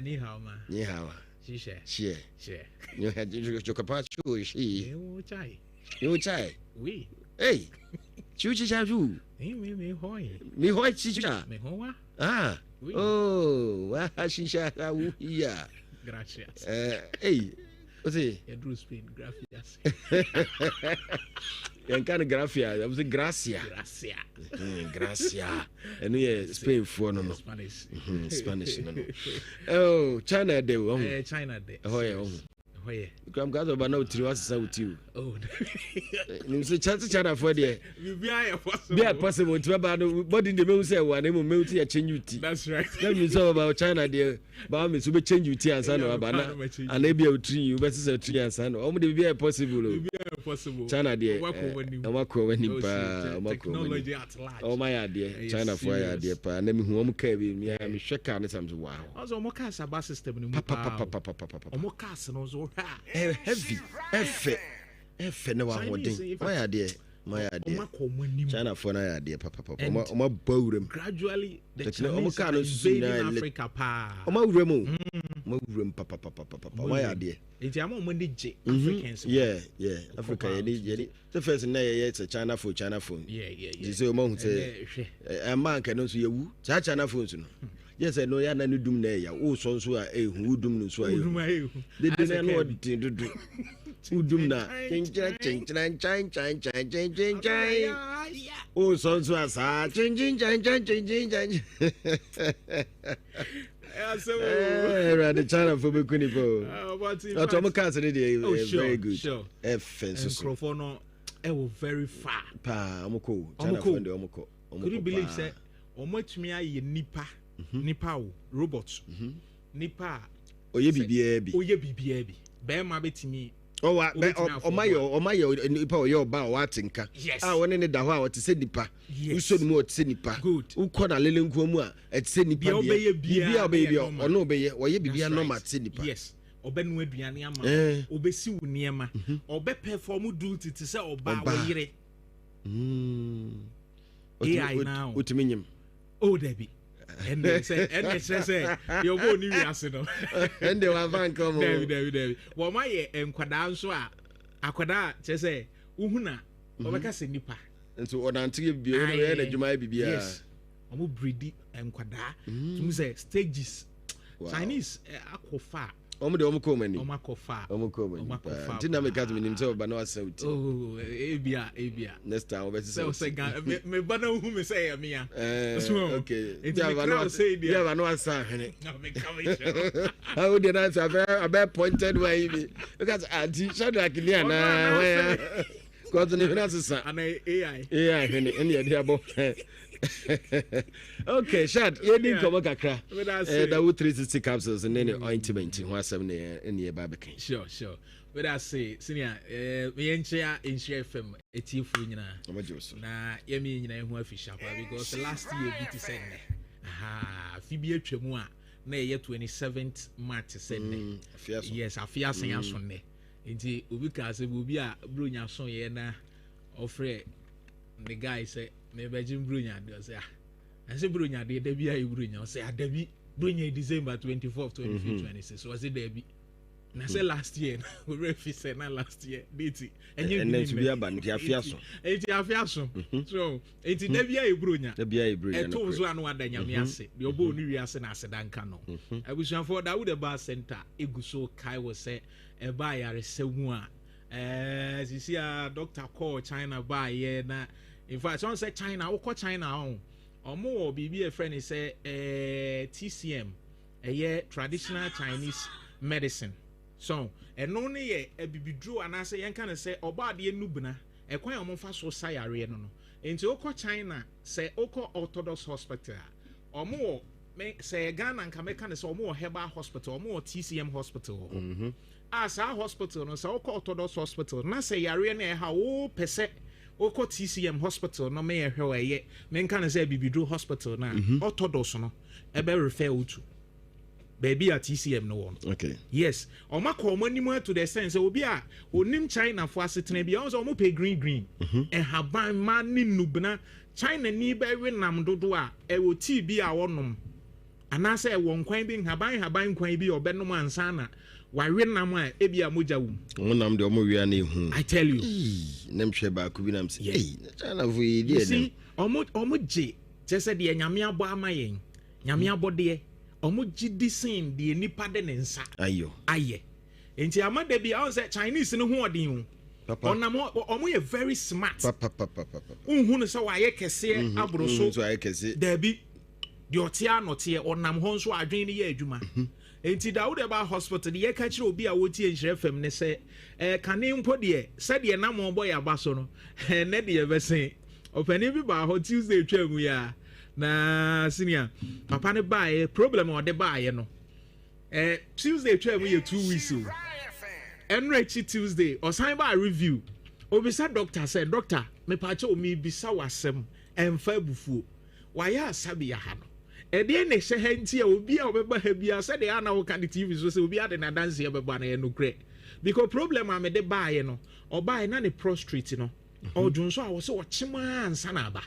你好吗？你好啊。谢谢。谢谢。你看这个这个把球是。我在。我在。喂。哎，就这下路。没没坏。没坏，继续啊。没坏啊。啊。哦，哇，新鲜啊，无疑啊。 Gracias. 哎，不是。 Yɛduru Spain, gracias. Yɛnka no grafia, yɛm sɛ gracia. Gracia. Gracia. Ɛno yɛ Spainfoɔ no. Spanish. Spanish no. Oh, China de o. China de. Ɛhɔ yɛ ɔho. Ɛhɔ yɛ. Kura mu ka sɛ ɔba na otiri wasesa wo ti o. Oh. Nim sɛ Chinafoɔ deɛ. Biribiara yɛ possible. Bi a possible nti bɛba no body deɛ mehu sɛ ɛwɔ ana mmom mehu sɛ yɛ change wo ti. That's right. Na menim sɛ ɔba China deɛ baa me so bɛ change wo ti ansa na waba na ana ebi a otiri yi wobɛsesa otiri ansa na ɔmo de biribiara yɛ possible o. Biribiara yɛ possible. China deɛ ɔmo akɔ wɔn anim paa, ɔmo akɔ wɔn anim. Technology at large. Ɔmo ayɛ adeɛ, Chinafoɔ ayɛ adeɛ paa na mehu ɔmo kaa bi mi a mehwɛ kaa ne sam so, wow. Ɔsɛ ɔmo cars aba system no mu paa o. Papapapapapapa. Ɔmo cars no nso, wohwɛ a. Ɛ heavy, ɛfɛ ɛfɛ ne wɔ ahoɔden. Ɔmo ayɛ adeɛ, ɔmo ayɛ adeɛ. Ɔmo akɔ ɔmo anim. Chinafoɔ no ayɛ adeɛ papapapa. And ɔmo abɔ awura mu. Gradually the ɔmo Chinese car are no nso invading nyinaa Africa paa. Ɔmo awura mu o, ɔmo awura mu papapapapa, ɔmo ayɛ adeɛ. Nti ama ɔmo ani gye Africans ho. Yeah, Africa yɛde sɛ first na yɛyɛ sɛ China phone, China phone. Nti sɛ ɔmo ahu sɛ Ɛnɛ, hwɛ. Ɛma nka no nso yɛwu saa China phones no yɛ sɛ no yɛ ana ne dum na ɛya wosɔ nso a ɛhu wodum no nso a Wodum ɛhu a ɛhu. dede Ayɛ sɛ no ɛno kaa bi. ɔden dodo wodum na kyenkyerɛ kyenkyerɛ nkyan nkyan nkyan kyenkyen nkyan wosɔ nso a saa kyenkyen nkyan nkyan kyenkyen nkyan. Asɛm o. Awurade, China fo bɛku nipa o. Ah, but in ɔtɔ fact- ɔmo cars no deɛ Oh, sure, very good. sure. Ɛfɛ nso so. Nkurɔfoɔ no ɛwɔ very far. Paa, ɔmo kɔ o. Ɔmo China kɔ fo o. deɛ, ɔmo kɔ, ɔmo Could you kɔ believe paa. sɛ ɔmo atumi ayɛ nipa o, robot nipa a ɔyɛ biribiara bi. Ɔyɛ biribiara bi, bɛrima bɛtumi ɔwa bɛ wobɛtumi afɔ ɔma yɛ ɔma yɛ nipa a ɔyɛ ɔba a ɔwɔ nka a wɔne ne da hɔ a ɔte sɛ nipa. Wosɔ ne mu a, ɔte sɛ nipa. Good. Wokɔ na lele nkuo mu a, ɛte sɛ nipa. Deɛ ɔbɛyɛ biara biribiara ɔbɛyɛ yɛ biara normal. ɔno ɔbɛyɛ, ɔyɛ biribiara That's normal right. te sɛ nipa. Yes, ɔbɛnoa aduane ama wo, ɔbɛsi wo nneɛma, ɔbɛ perform duty te sɛ ɔbaa. Ɔbaa. Wɔyere. AI now. Wotumi nyim? Oh, dabi, ɛnna sɛ ɛnna kyerɛ sɛ deɛ ɔbɔ oni wiase no. Ɛnde wafa nka mo. Dabi, wɔn ayɛ nkwadaa nso a, akwadaa a kyerɛ sɛ wohu na ɔbɛka sɛ nipa. Nso ɔnante yɛ biribi, ɔno ɔyɛ n'adwuma yɛ biribiara. Yes, wɔn breedi nkwadaa tum sɛ stages. Chinese akɔ fa. Ɔmo de ɔmo kɔ ɔmo anim. Wɔn akɔ fa. Ɔmo kɔ ɔmo anim Ɔmo akɔ paa fa nti na meka paa. sɛ menim sɛ ɔba na wasesa wo ti. Oh, ebia ebia. Next time wɔbɛsesa sɛ wo sɛ ti. Gan me ba na ohu mi sɛ ɛyɛ mia. So, okay nti bi aba mekra na wo sɛ bi deɛ. aba na wasa ahwene. Na meka me kyerɛ. Awo deɛ na sɛ abɛ pointed one yi bi o ka sɛ anti Shadrach ni Ɔno anaa anaa hɔn kɔɔto ne hwene asesa. Ana AI. Ee, ahwene ɛne yɛde abɔ. Okay, Shad, yɛdi nkɔmmɔ kakra. Meda ase. Dawo 360 capsules ne ointment ho asɛm ne ɛne yɛba abɛka. Sure, meda ase, senior. Meyɛ nkyea Nhyira FM etiefoɔ nyinaa. Ɔmɔgye wo so. Na yɛmi yɛn nyinaa ehu afi pa because last year bi te sɛ nnɛ aha, afi bi atwa mu a na ɛyɛ 27th March sɛ nnɛ. Afe aso. Yes, afe asen aso nnɛ, nti obi ka sɛ obi a bronya so yɛ na ɔfrɛ ne guy sɛ mebɛgye bronya deɛ, ɔsɛ ah, ɛsɛ bronya deɛ dabi ayɛ bronya, ɔsɛ adabi bronya yɛ December 24, 25, 26, ɔsɛ dabi na sɛ last year na owurɛ fi sɛ na last year date ɛnyɛ Ɛnɛ nso bi aba nti afe aso. Eti afe aso so, eti dabi ayɛ bronya. Dabi ayɛ bronya. Ɛto nso ano ada Nyame ase deɛ ɔbɔ onu wiase na aseda nka no. Abusuafoɔ, Dawud Herbal Center egu so kae wɔ sɛ ɛba ayaresɛ mu a, sisi a doctor kɔɔ China baayɛ na in fact wɔn sɛ China, wokɔ China hɔ, ɔmo wɔ biribi a yɛfrɛ no sɛ TCM, ɛyɛ traditional Chinese medicine. So ɛno ne yɛ abibiduro anaasɛ yɛnka no sɛ ɔbaadeɛ nubena ɛkwan a wɔfa so sa yareɛ no. Nti wokɔ China, sɛ wokɔ orthodox hospital a, ɔmo wɔ me sɛ Ghana nka mɛka no sɛ ɔmo wɔ herbal hospital, ɔmo wɔ TCM hospital wɔ hɔ a. Saa hospital no, sɛ wokɔ orthodox hospital na sɛ yareɛ no ɛha wopɛ sɛ wokɔ TCM hospital no meyɛ hwɛ wɔ ɛyɛ menka no sɛ abibiduro hospital no a, orthodox no ɛbɛ refer wo to baabi a TCM no wɔ no. Yes, ɔmo akɔ ɔmo anim to the sense sɛ obi a onim China fo asetena bi, ɔmo sɛ ɔmo pɛ green green ɛhaban ma ne nubena. China ni bɛwe nam dodo a, ɛwɔ tea bi a wɔnom Anaasɛ ɛwɔ nkwan bi, nhaban nhaban nkwan bi a ɔbɛnom ansa na wawe nam a ebi a mogya wom. Wɔn nam deɛ wɔn wia na ehu. I tell you. Na mehwɛ baako bi nam sɛ, ei, na Chinafo yi di ɛdɛm. See, wɔn gye kyerɛ sɛ deɛ Nyame abɔ ama yɛn, Nyame abɔdeɛ, wɔn gye di sen deɛ nipa de ne nsa ayɔ. Ayɛ. Nti ama da bi ahun sɛ Chinese no ho ɔden o. Ɔnam wɔn yɛ very smart. Nhun sɛ wayɛ kɛseɛ aboro so. Dabi. Deɛ ɔteɛ ara na ɔteɛ, ɔnam hɔ nso adwene no yɛ adwuma. Enti Dawud ɛbaa hospital deɛ yɛka kyerɛ obi a wɔtie Nhyira FM ne sɛ, eh, kane mpo deɛ, sɛdeɛ na mobɔ yɛn aba so no, ɛnnɛ deɛ ɛbɛsen. Ɔpanin bi baa hɔ Tuesday twaa mu yi ara, na senior papa no baeɛ, problem a ɔde baeɛ no, eh, Tuesday twaa mu yɛ 2 weeks o. Ɛno akyi Tuesday, ɔsan baa review. Obisa doctor sɛ, doctor, mepaakyɛw mebisa wo asɛm, ɛmfa abufuo. Wayɛ asabea ha no. Ɛdeɛn na ɛhyɛ ha nti a obi a ɔbɛba ha biara sɛdeɛ a na woka no TV so sɛ obi ade n'adanseɛ bɛba no, ɛyɛ nokorɛ. Because problem a mede baeɛ no, ɔbaeɛ na ne prostrate no, ɔdwonsɔ a ɔsɛ ɔkyem ara ansa na aba.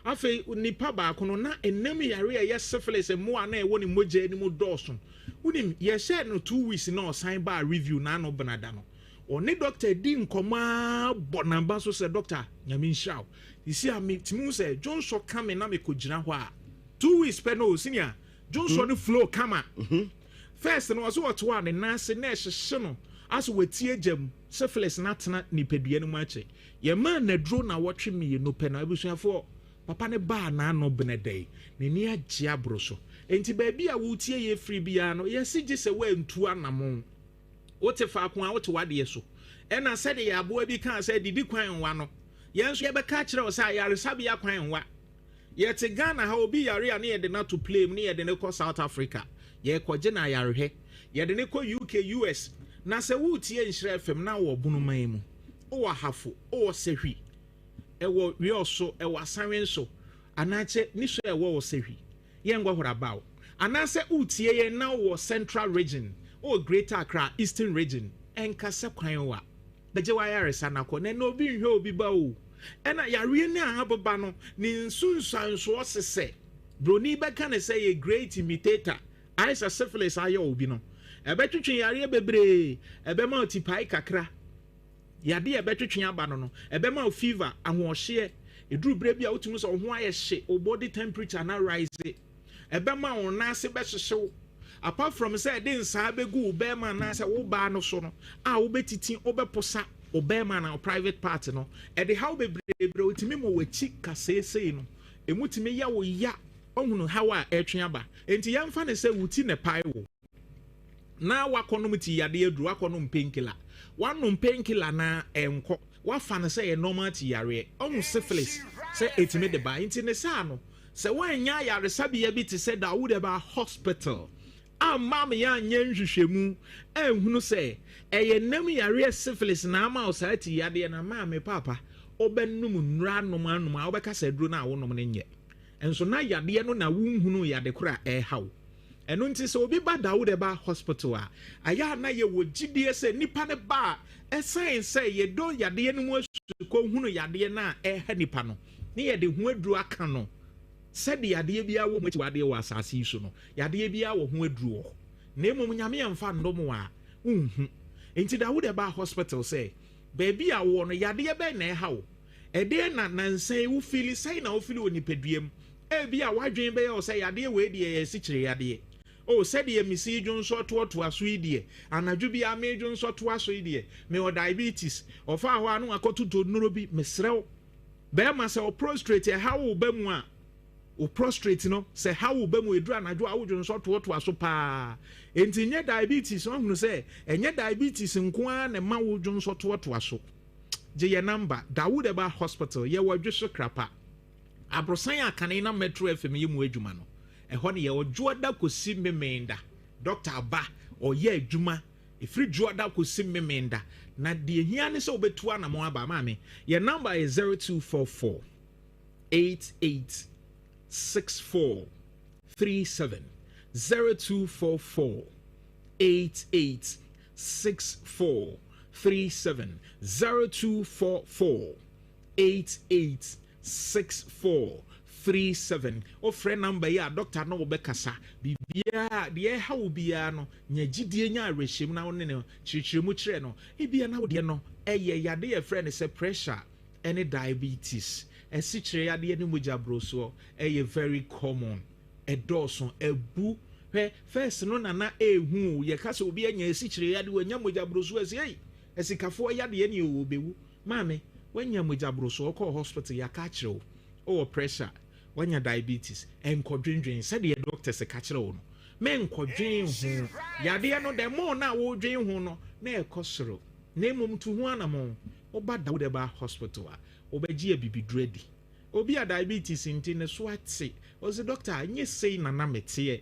Afei nipa baako no na ɛnam yare a ɛyɛ syphilis mmoa na ɛwɔ ne mogya no mu dɔɔso. Wonim, yɛhyɛɛ no 2 weeks na ɔsan baa review n'ano benada no. Ɔne doctor di nkɔmmɔ ara bɔ n'aba so sɛ, doctor, Nyame nhyira wo. Sisi a metumi hu sɛ dwonsɔ ka me na mekɔgyina hɔ a, 2 weeks pɛ no o, senior, dwonsɔ no flow kama. First no ɔsɛ ɔte hɔ a ne nan ase na ɛhyehye no asɛ watie gya mu, syphilis no atena nipadua no mu akyɛ. Yɛmaa n'aduro na wɔtwe 2 pɛ no, abusuafoɔ, papa no baa n'ano benɛ yi, n'ani agye aboro so. Enti baabi a wotie yɛ firi biara no, yɛse gye sɛ woantu anammɔn. Wote faako a wote w'adeɛ so. Ɛna sɛdeɛ yɛn aboa bi kaa sɛ didi kwan nwa no, yɛn nso yɛbɛka akyerɛ wo sɛ ayaresabea kwan nwa. Yɛte Ghana ha, obi yare a ne yɛde no ato plane mu ne yɛde no kɔ South Africa. Yɛrekɔgye no ayarehwɛ. Yɛde no kɔ UK, US. Na sɛ woretie Nhyira FM na wowɔ Bonoman mu, wowɔ Ahafo, wowɔ Sahwi, ɛwɔ Wiɔso, ɛwɔ Asanwenso, anaasɛ ne su a ɛwɔ wɔ Sahwi, yɛnkɔ Horabao. Anaasɛ woretie yɛn na wowɔ Central Region, wowɔ Greater Accra, Eastern Region, ɛnka sɛ kwan wa. Bɛgye w'ayaresa na kɔ. Na ɛnnɛ obi nhwɛ obi ba o. Ɛna yareɛ no a abeba no, ne nsunsuansoɔ sesɛ. Broni bɛka no sɛ yɛ great imitator. Ayɛ sɛ syphilis ayɛ obi no. Ɛbɛtwetwe yareɛ bebree. Ɛbɛma wo tipae kakra. Yadeɛ a ɛbɛtwetwe aba no no, ɛbɛma wo fever, ahoɔhyeɛ. Ɛduru berɛ bi a wotumi sɛ wo ho ayɛ hye, wo body temperature na rise. Ɛbɛma wo nan ase bɛhyehye wo. Apart from sɛ ɛde nsaa bɛgu wo bɛrima anaasɛ wo baa no so no, a wobɛtiti, wobɛposa wo bɛrima anaa wo private part no, ɛde haw bebree brɛ. Wotumi ma w'akyi kaseesei no, ɛmu tumi yɛ wo ya. Ɔhunu haw a ɛretwe aba. Enti yɛmfa no sɛ wo ti na ɛpae wo, na wakɔnom ti yadeɛ aduru, wakɔnom painkiller. Wanom painkiller na ɛnkɔ. Wafa no sɛ ɛyɛ normal ti yareɛ. Ɔhu syphilis sɛ ɛtumi de ba. Nti ne saa no, sɛ woannya ayaresabea bi te sɛ Dawood Herbal Hospital amma me anyɛ nhwehwɛmu anhunu sɛ ɛyɛ nam yareɛ syphilis na ama wo saa ti yadeɛ no, maame, paapa, wobɛnom nnuro anom anom a wobɛka sɛ aduro no a wonom no nyɛ. Nso na yadeɛ no na wonhunu yade koro a ɛreha wo. Ɛno nti sɛ obi ba Dawood Herbal Hospital a, ayɛ a na yɛwɔ gyidie sɛ nipa no ba a, ɛsiane sɛ yɛdɔ yadeɛ no mu asukɔ hunu yadeɛ no a ɛreha nipa no, ne yɛde ho aduro aka no. Sɛdeɛ yadeɛ biara wɔ ho akyiwadeɛ wɔ asase yi so no, yadeɛ biara wɔ ho aduro wɔ hɔ. Na mmom Nyame amfa nnom wo a, wonhu. Nti Dawood Herbal Hospital sɛ, baabi a wowɔ no, yadeɛ bɛn na ɛha wo? Ɛdeɛn na nansa yi wo feeli? Sɛn na wo feeli wɔ nipadua mu? Ebia w'adwene bɛyɛ wo sɛ yadeɛ wei deɛ ɛyɛ asikyire yadeɛ. Oh, sɛdeɛ mesi dwonsɔ toatoa so yi deɛ, anadwo biara medwonsɔ toa so yi deɛ, mewɔ diabetes. Ɔfaa hɔ a na wakɔtotɔ nnuro bi. Mesrɛ wo, bɛrima, sɛ wo prostrate ɛha wo ba mu a, wo prostrate no sɛ ha wo ba mu ɛduru anadwo a wodwonsɔ toatoa so paa. Enti nyɛ diabetes, wahunu sɛ ɛnyɛ diabetes nko ara na ɛma wo dwonsɔ toatoa so. Gye yɛ number, Dawood Herbal Hospital, yɛwɔ Adwoso Krapa. Aborosan a kane na Metro FM yɛ mu adwuma no, ɛhɔ ne yɛwɔ Dwoada kɔsi Memenda. Dɔkta aba, ɔyɛ adwuma ɛfiri Dwoada kɔsi Memenda. Na deɛ hia ne sɛ wobɛtu anamɔn aba. Maame, yɛ number yɛ 0244 88 64 37. 0244 88 64 37. 0244 88 64. 37. Wofrɛ number yi a, doctor no wobɛkasa biribiaa deɛ ɛha wo biara no. Nya gyidie, nya awerɛhyɛmu na wo ne no kyerɛkyerɛ mu kyerɛ no. Ebia na wodeɛ no ɛyɛ yade yɛfrɛ no sɛ pressure ɛne diabetes, ɛsikyerɛ yadeɛ ne mogya borosoɔ. Ɛyɛ very common, ɛdɔɔso, ɛbu. Hwɛ, first no nana ehu yɛka sɛ obi anya esikyerɛ yadeɛ, wanya mogya borosoɔ, ɛsɛ ei, ɛsikafoɔ yadeɛ ne ɛwɔ bɛwu. Maame, wanya mogya borosoɔ, ɔkɔɔ hospital, yɛaka akyerɛ wo ɔwɔ pressure, wanya diabetes, ɛnkɔdwendwen sɛdeɛ doctors ka kyerɛ wo no. Menkɔdwen ho yadeɛ no, the more na wodwen ho no na ɛkɔ soro. Na mmom tu ho anammɔn. Woba Dawood Herbal Hospital a, wobɛgye abibiduro adi. Obi a diabetes nti ne so ate, ɔsɛ, "Doctor, nye sei nana meteɛ."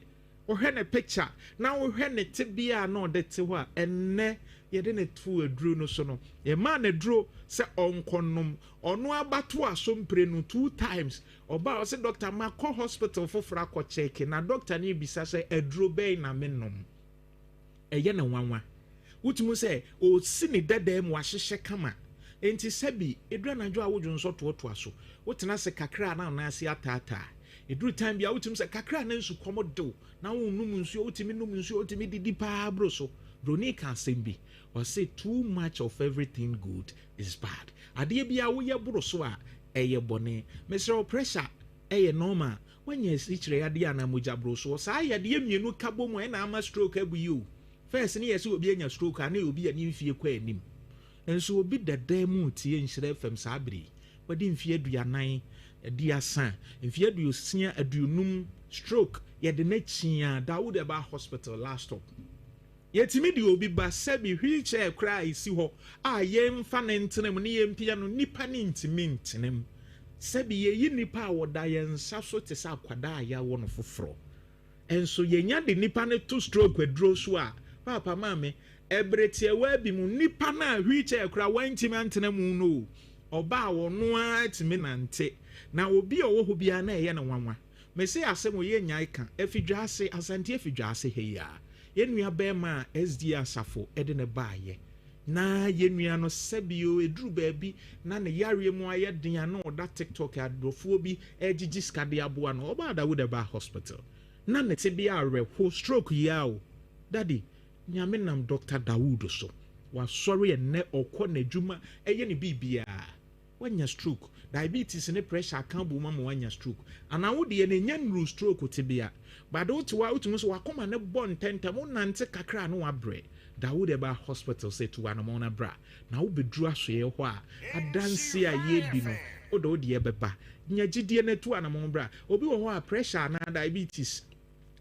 Wohwɛ ne picture na wohwɛ ne tebea a na ɔde te hɔ a, ɛnnɛ yɛde ne to aduro no so no, yɛmaa ne duro sɛ ɔnkɔnom. Ɔno abato asompire no two times. Ɔbaa, ɔsɛ, "Doctor, makɔ hospital foforɔ akɔ check na doctor ne bisa sɛ aduro bɛn na menom." Ɛyɛ ne nwanwa. Wotumi sɛ ɔsi ne dada mu ahyehyɛ kama. Nti sɛbi eduru anadwo a, wodwo nsɔ toatoa so, wotena ase kakra a, na anan ase ataataa. Eduru time bi a, wotumi sɛ kakra na nsu kɔm dew na wonum nsuo. Wotumi num nsuo, wotumi didi paa boro so. Broni ka asɛm bi, ɔsɛ, "Too much of everything good is bad." Adeɛ bi a woyɛ boro so a, ɛyɛ bɔne. Mesrɛ wo, pressure ɛyɛ normal, wanya asikyerɛ yadeɛ anaa mogya boro soɔ, saa yadeɛ mmienu ka bɔ mu a, ɛna ama stroke abu yi o. First ne yɛ sɛ obi anya stroke a, ne obi a ne mfie kɔ anim. Nso obi dada mu tie Nhyerɛ Fam saa bere yi, wɔde mfie 40, 30, mfie 60, 50, stroke yɛde n'akyi a, Dawood Herbal Hospital last stop. Yɛtumi de obi ba, sɛbi, wheelchair koraa a ɛsi hɔ a yɛmfa ne ntena mu ne yɛmpia no, nipa ne ntumi ntena mu. Sɛbi, yɛyi nipa a wɔda yɛn nsa so te sɛ akwadaa a yɛawɔ no foforɔ. Nso yɛnya de nipa no to stroke aduro so a, paapa, maame, ɛberɛ tiawa bi mu, nipa no a wheelchair koraa wantumi antena mu no, ɔbaa wɔno ara tumi nante. Na obi a ɔwɔ hɔ biara na ɛyɛ no nwanwa. Mese asɛm oyɛ nyae ka afidwa ase, Asante afidwa ase ha yi a, yɛn nua bɛrima a SDA asafo de ne baayɛ na yɛn nua no, sɛbio, eduru baabi na ne yareɛ mu ayɛ den a, na ɔda TikTok, adɔfoɔ bi ɛgyegye sika de aboa no. Ɔbaa Dawood Herbal Hospital na ne te bi awerɛho, stroke yi a o. Daddy, Nyame nam Dr Dawood so wasɔre. Ɛnnɛ ɔkɔ n'adwuma, ɛyɛ ne biribiara. Wanya stroke, diabetes ne pressure aka bom ama wanya stroke, anaa wo deɛ no nya nnuru stroke tebea, but wote wa wotumi so wakoma ne bɔ ntɛntɛm, wonante kakra na wabrɛ, Dawood Herbal Hospital sɛ tu anamɔ no bra. Na wobɛduru asoeɛ hɔ a, adanse a yɛdi no, wode wo deɛ bɛba. Nya gyidie no atu anamɔ bra. Obi wɔ hɔ a, pressure anaa diabetes,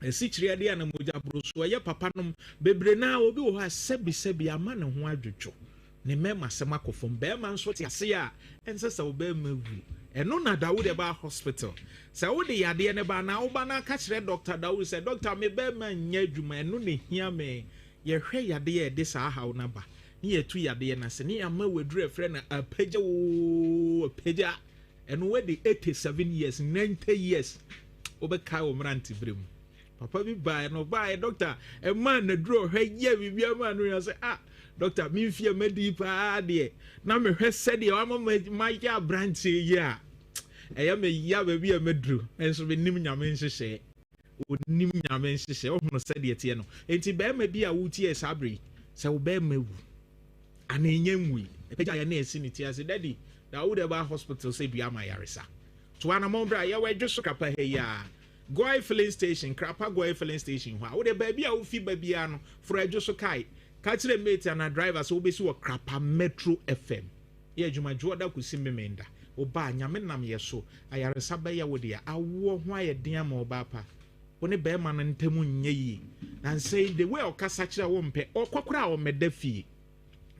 asikyire adeɛ ana mogya boro so, ɛyɛ papa nom bebree. Naa obi wɔ hɔ a, sɛbisɛbi, ama ne ho adwodwo, ne mmarima asɛm akɔ fam. Bɛrima nso te ase a, ɛnsɛ sɛ wo bɛrima wu. Ɛno na Dawood Herbal Hospital sɛ wode yadeɛ no ba na woba no aka kyerɛ Dr Dawood sɛ, "Doctor, me bɛrima nyɛ adwuma." Ɛno na ehia me. Yɛhwɛ yadeɛ a ɛde saa haw no aba ne yɛtu yadeɛ no ase ne yɛama waduru ɛfrɛ no apagya oo, apagya. Ɛno wadi 87 years, 90 years, wobɛkae wɔ mmerante berɛ mu. Papa bi baeɛ no, ɔbaeɛ, doctor ɛmaa naduro, ɔhwɛ yɛ biribi ama no yɛ sɛ, "Ah, doctor, memfie madi paa deɛ na mehwɛ sɛdeɛ wama mayɛ aberanteɛ yi a, ɛyɛ me ya baabi a maduru." Nso menim Nyame nhyehyɛɛ, onim Nyame nhyehyɛ. Ɔhono sɛdeɛ teɛ no. Enti bɛrima bi a wotie saa bere yi, sɛ wo bɛrima wu ana ɛnya nwui, ɛpɛgya yɛ na ɛsi ne ti ase. Daddy, Dawood Herbal Hospital sɛ dua ma yaresa. To anammɔn berɛ a yɛwɔ adwo so kapa ha yi a, Goil filling station, Krapa Goil filling station hɔ a, wode baabi a wofi ba biara no, foro adwo so kae ka kyerɛ mate anaa driver sɛ wobɛsi wɔ Krapa Metro FM. Yɛ adwuma dwoɔda kɔsi Memenda. Wobaa, Nyame nam yɛ so ayaresa bɛyɛ wo deɛ. Awoɔ ho ayɛ den ama ɔbaa pa, wo ne bɛrima no ntam nyɛ yie na nsɛn, the way ɔkasa kyerɛ wo mpɛ, ɔkɔ koraa a ɔmmɛda fie.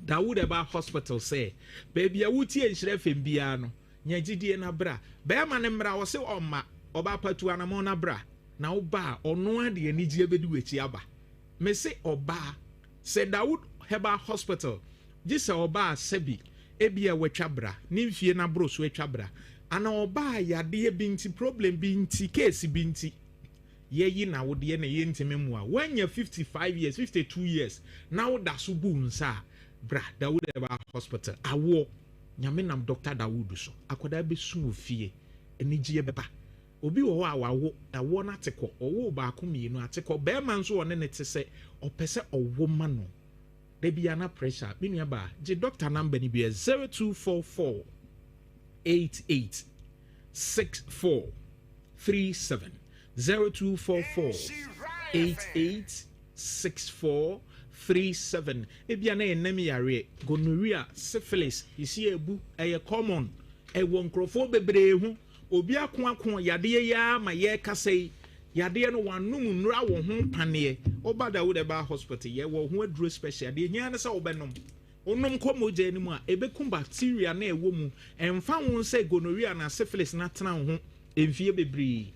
Dawood Herbal Hospital sɛ baabi a wotie Nhyerɛ Fam biara no, nya gyidie no bra. Bɛrima no mmra, ɔse ɔmma. Ɔbaa patu anammɔn no bra na woba a, ɔno a de anigyeɛ bɛdi w'akyi aba. Mese ɔbaa sɛ Dawood Herbal Hospital gye sɛ ɔbaa, sɛbi, ebia watwa bra ne mfie no aboro so atwa bra, ana ɔbaa yadeɛ bi nti, problem bi nti, case bi nti yɛyi na wodeɛ na yɛntumi mmoa. Woanya 55 years, 52 years na woda so bu nsa a, bra Dawood Herbal Hospital. Awoɔ, Nyame nam Dr Dawood so, akwadaa bɛsu wɔ fie, anigyeɛ bɛba. Obi wɔ hɔ a wawo, awoɔ no ate kɔ, ɔwoo baako mmienu ate kɔ. Barima nso ɔne no te sɛ ɔpɛ sɛ ɔwo ma no. Da biara na pressure. Me nua baa, gye doctor number no bi ɛ, 0244 88 64 37 0244 88 64 37. Ebia na ɛnam yareɛ, gonorrhea, syphilis, esi abu, ɛyɛ common, ɛwɔ nkurɔfoɔ bebree ho. Obi ako ako yadeɛ yi ara ma yɛrekasa yi, yadeɛ no wanom nnuro awɔ ho paneɛ. Woba Dawood Herbal Hospital, yɛwɔ ho aduro special. Deɛ ɛhia ne sɛ wobɛnom. Wonom kɔ mogya no mu a, ɛbɛkum bacteria no a ɛwɔ mu. Ɛmfa ho sɛ gonorrhea anaa syphilis no atena wo ho mfeɛ bebree.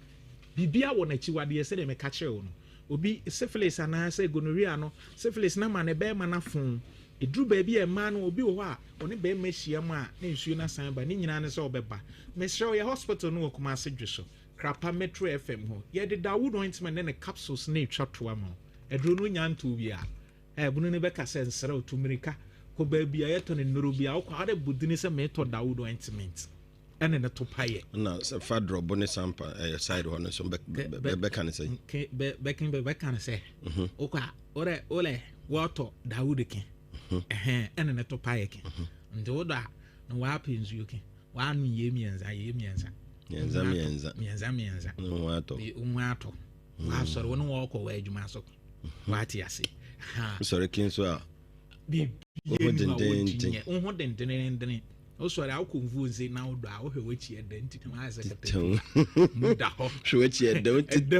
Biribiara wɔ n'akyiwadeɛ sɛdeɛ meka kyerɛɛ wo no. Obi syphilis anaasɛ gonorrhea no, syphilis no ama ne bɛrima no afon. Ɛduru baabi a mmaa no, obi wɔ hɔ a ɔne bɛrima hyia mu a na nsuo no asan ba. Ne nyinaa ne sɛ ɔbɛba. Mesrɛ wo, yɛ hospital no wɔ Kumasi Dwoso, Krapa Metro FM hɔ. Yɛde Dawood ointment ne ne capsules no retwa to ama wo. Aduro no wonya ntoo bi a, ɛbunu no bɛka sɛ nsrɛ wo, tu mmirika kɔ baabi a yɛtɔ no nnuro bi a wokɔ a wode bɔ dini sɛ meretɔ Dawood ointment. Ɛne ne to payɛ. Na sɛ fa drɔbo ne sampa ɛyɛ side hɔ no nso bɛka ne sɛ. Bɛka bɛka ne sɛ. Mhm. Wokɔ a wodɛ wodɛ wɔtɔ Dawud ke. Mhm. Ɛhɛn ɛne ne to payɛ ke. Mhm. Nti wodɔ a na wɔapɛ nsuo ke. Wɔano yie mmiɛnsa yie mmiɛnsa. Mmiɛnsa mmiɛnsa. Mmiɛnsa mmiɛnsa. Ne ho atɔ. Ho atɔ. Wɔasɔre wɔne wɔkɔ wɔ adwuma so. Wɔate ase. Sɔre ke nso a. Biribiara nni hɔ a wɔntumi nyɛ. Wo ho dendenenden. Wosɔre a wokɔ mfuo nse na wodɔ a wohwɛ w'akyi ɛdɛ nti na wayɛ sɛ katapila mu da hɔ. Hwɛ w'akyi ɛdɛ wo ɛdɛ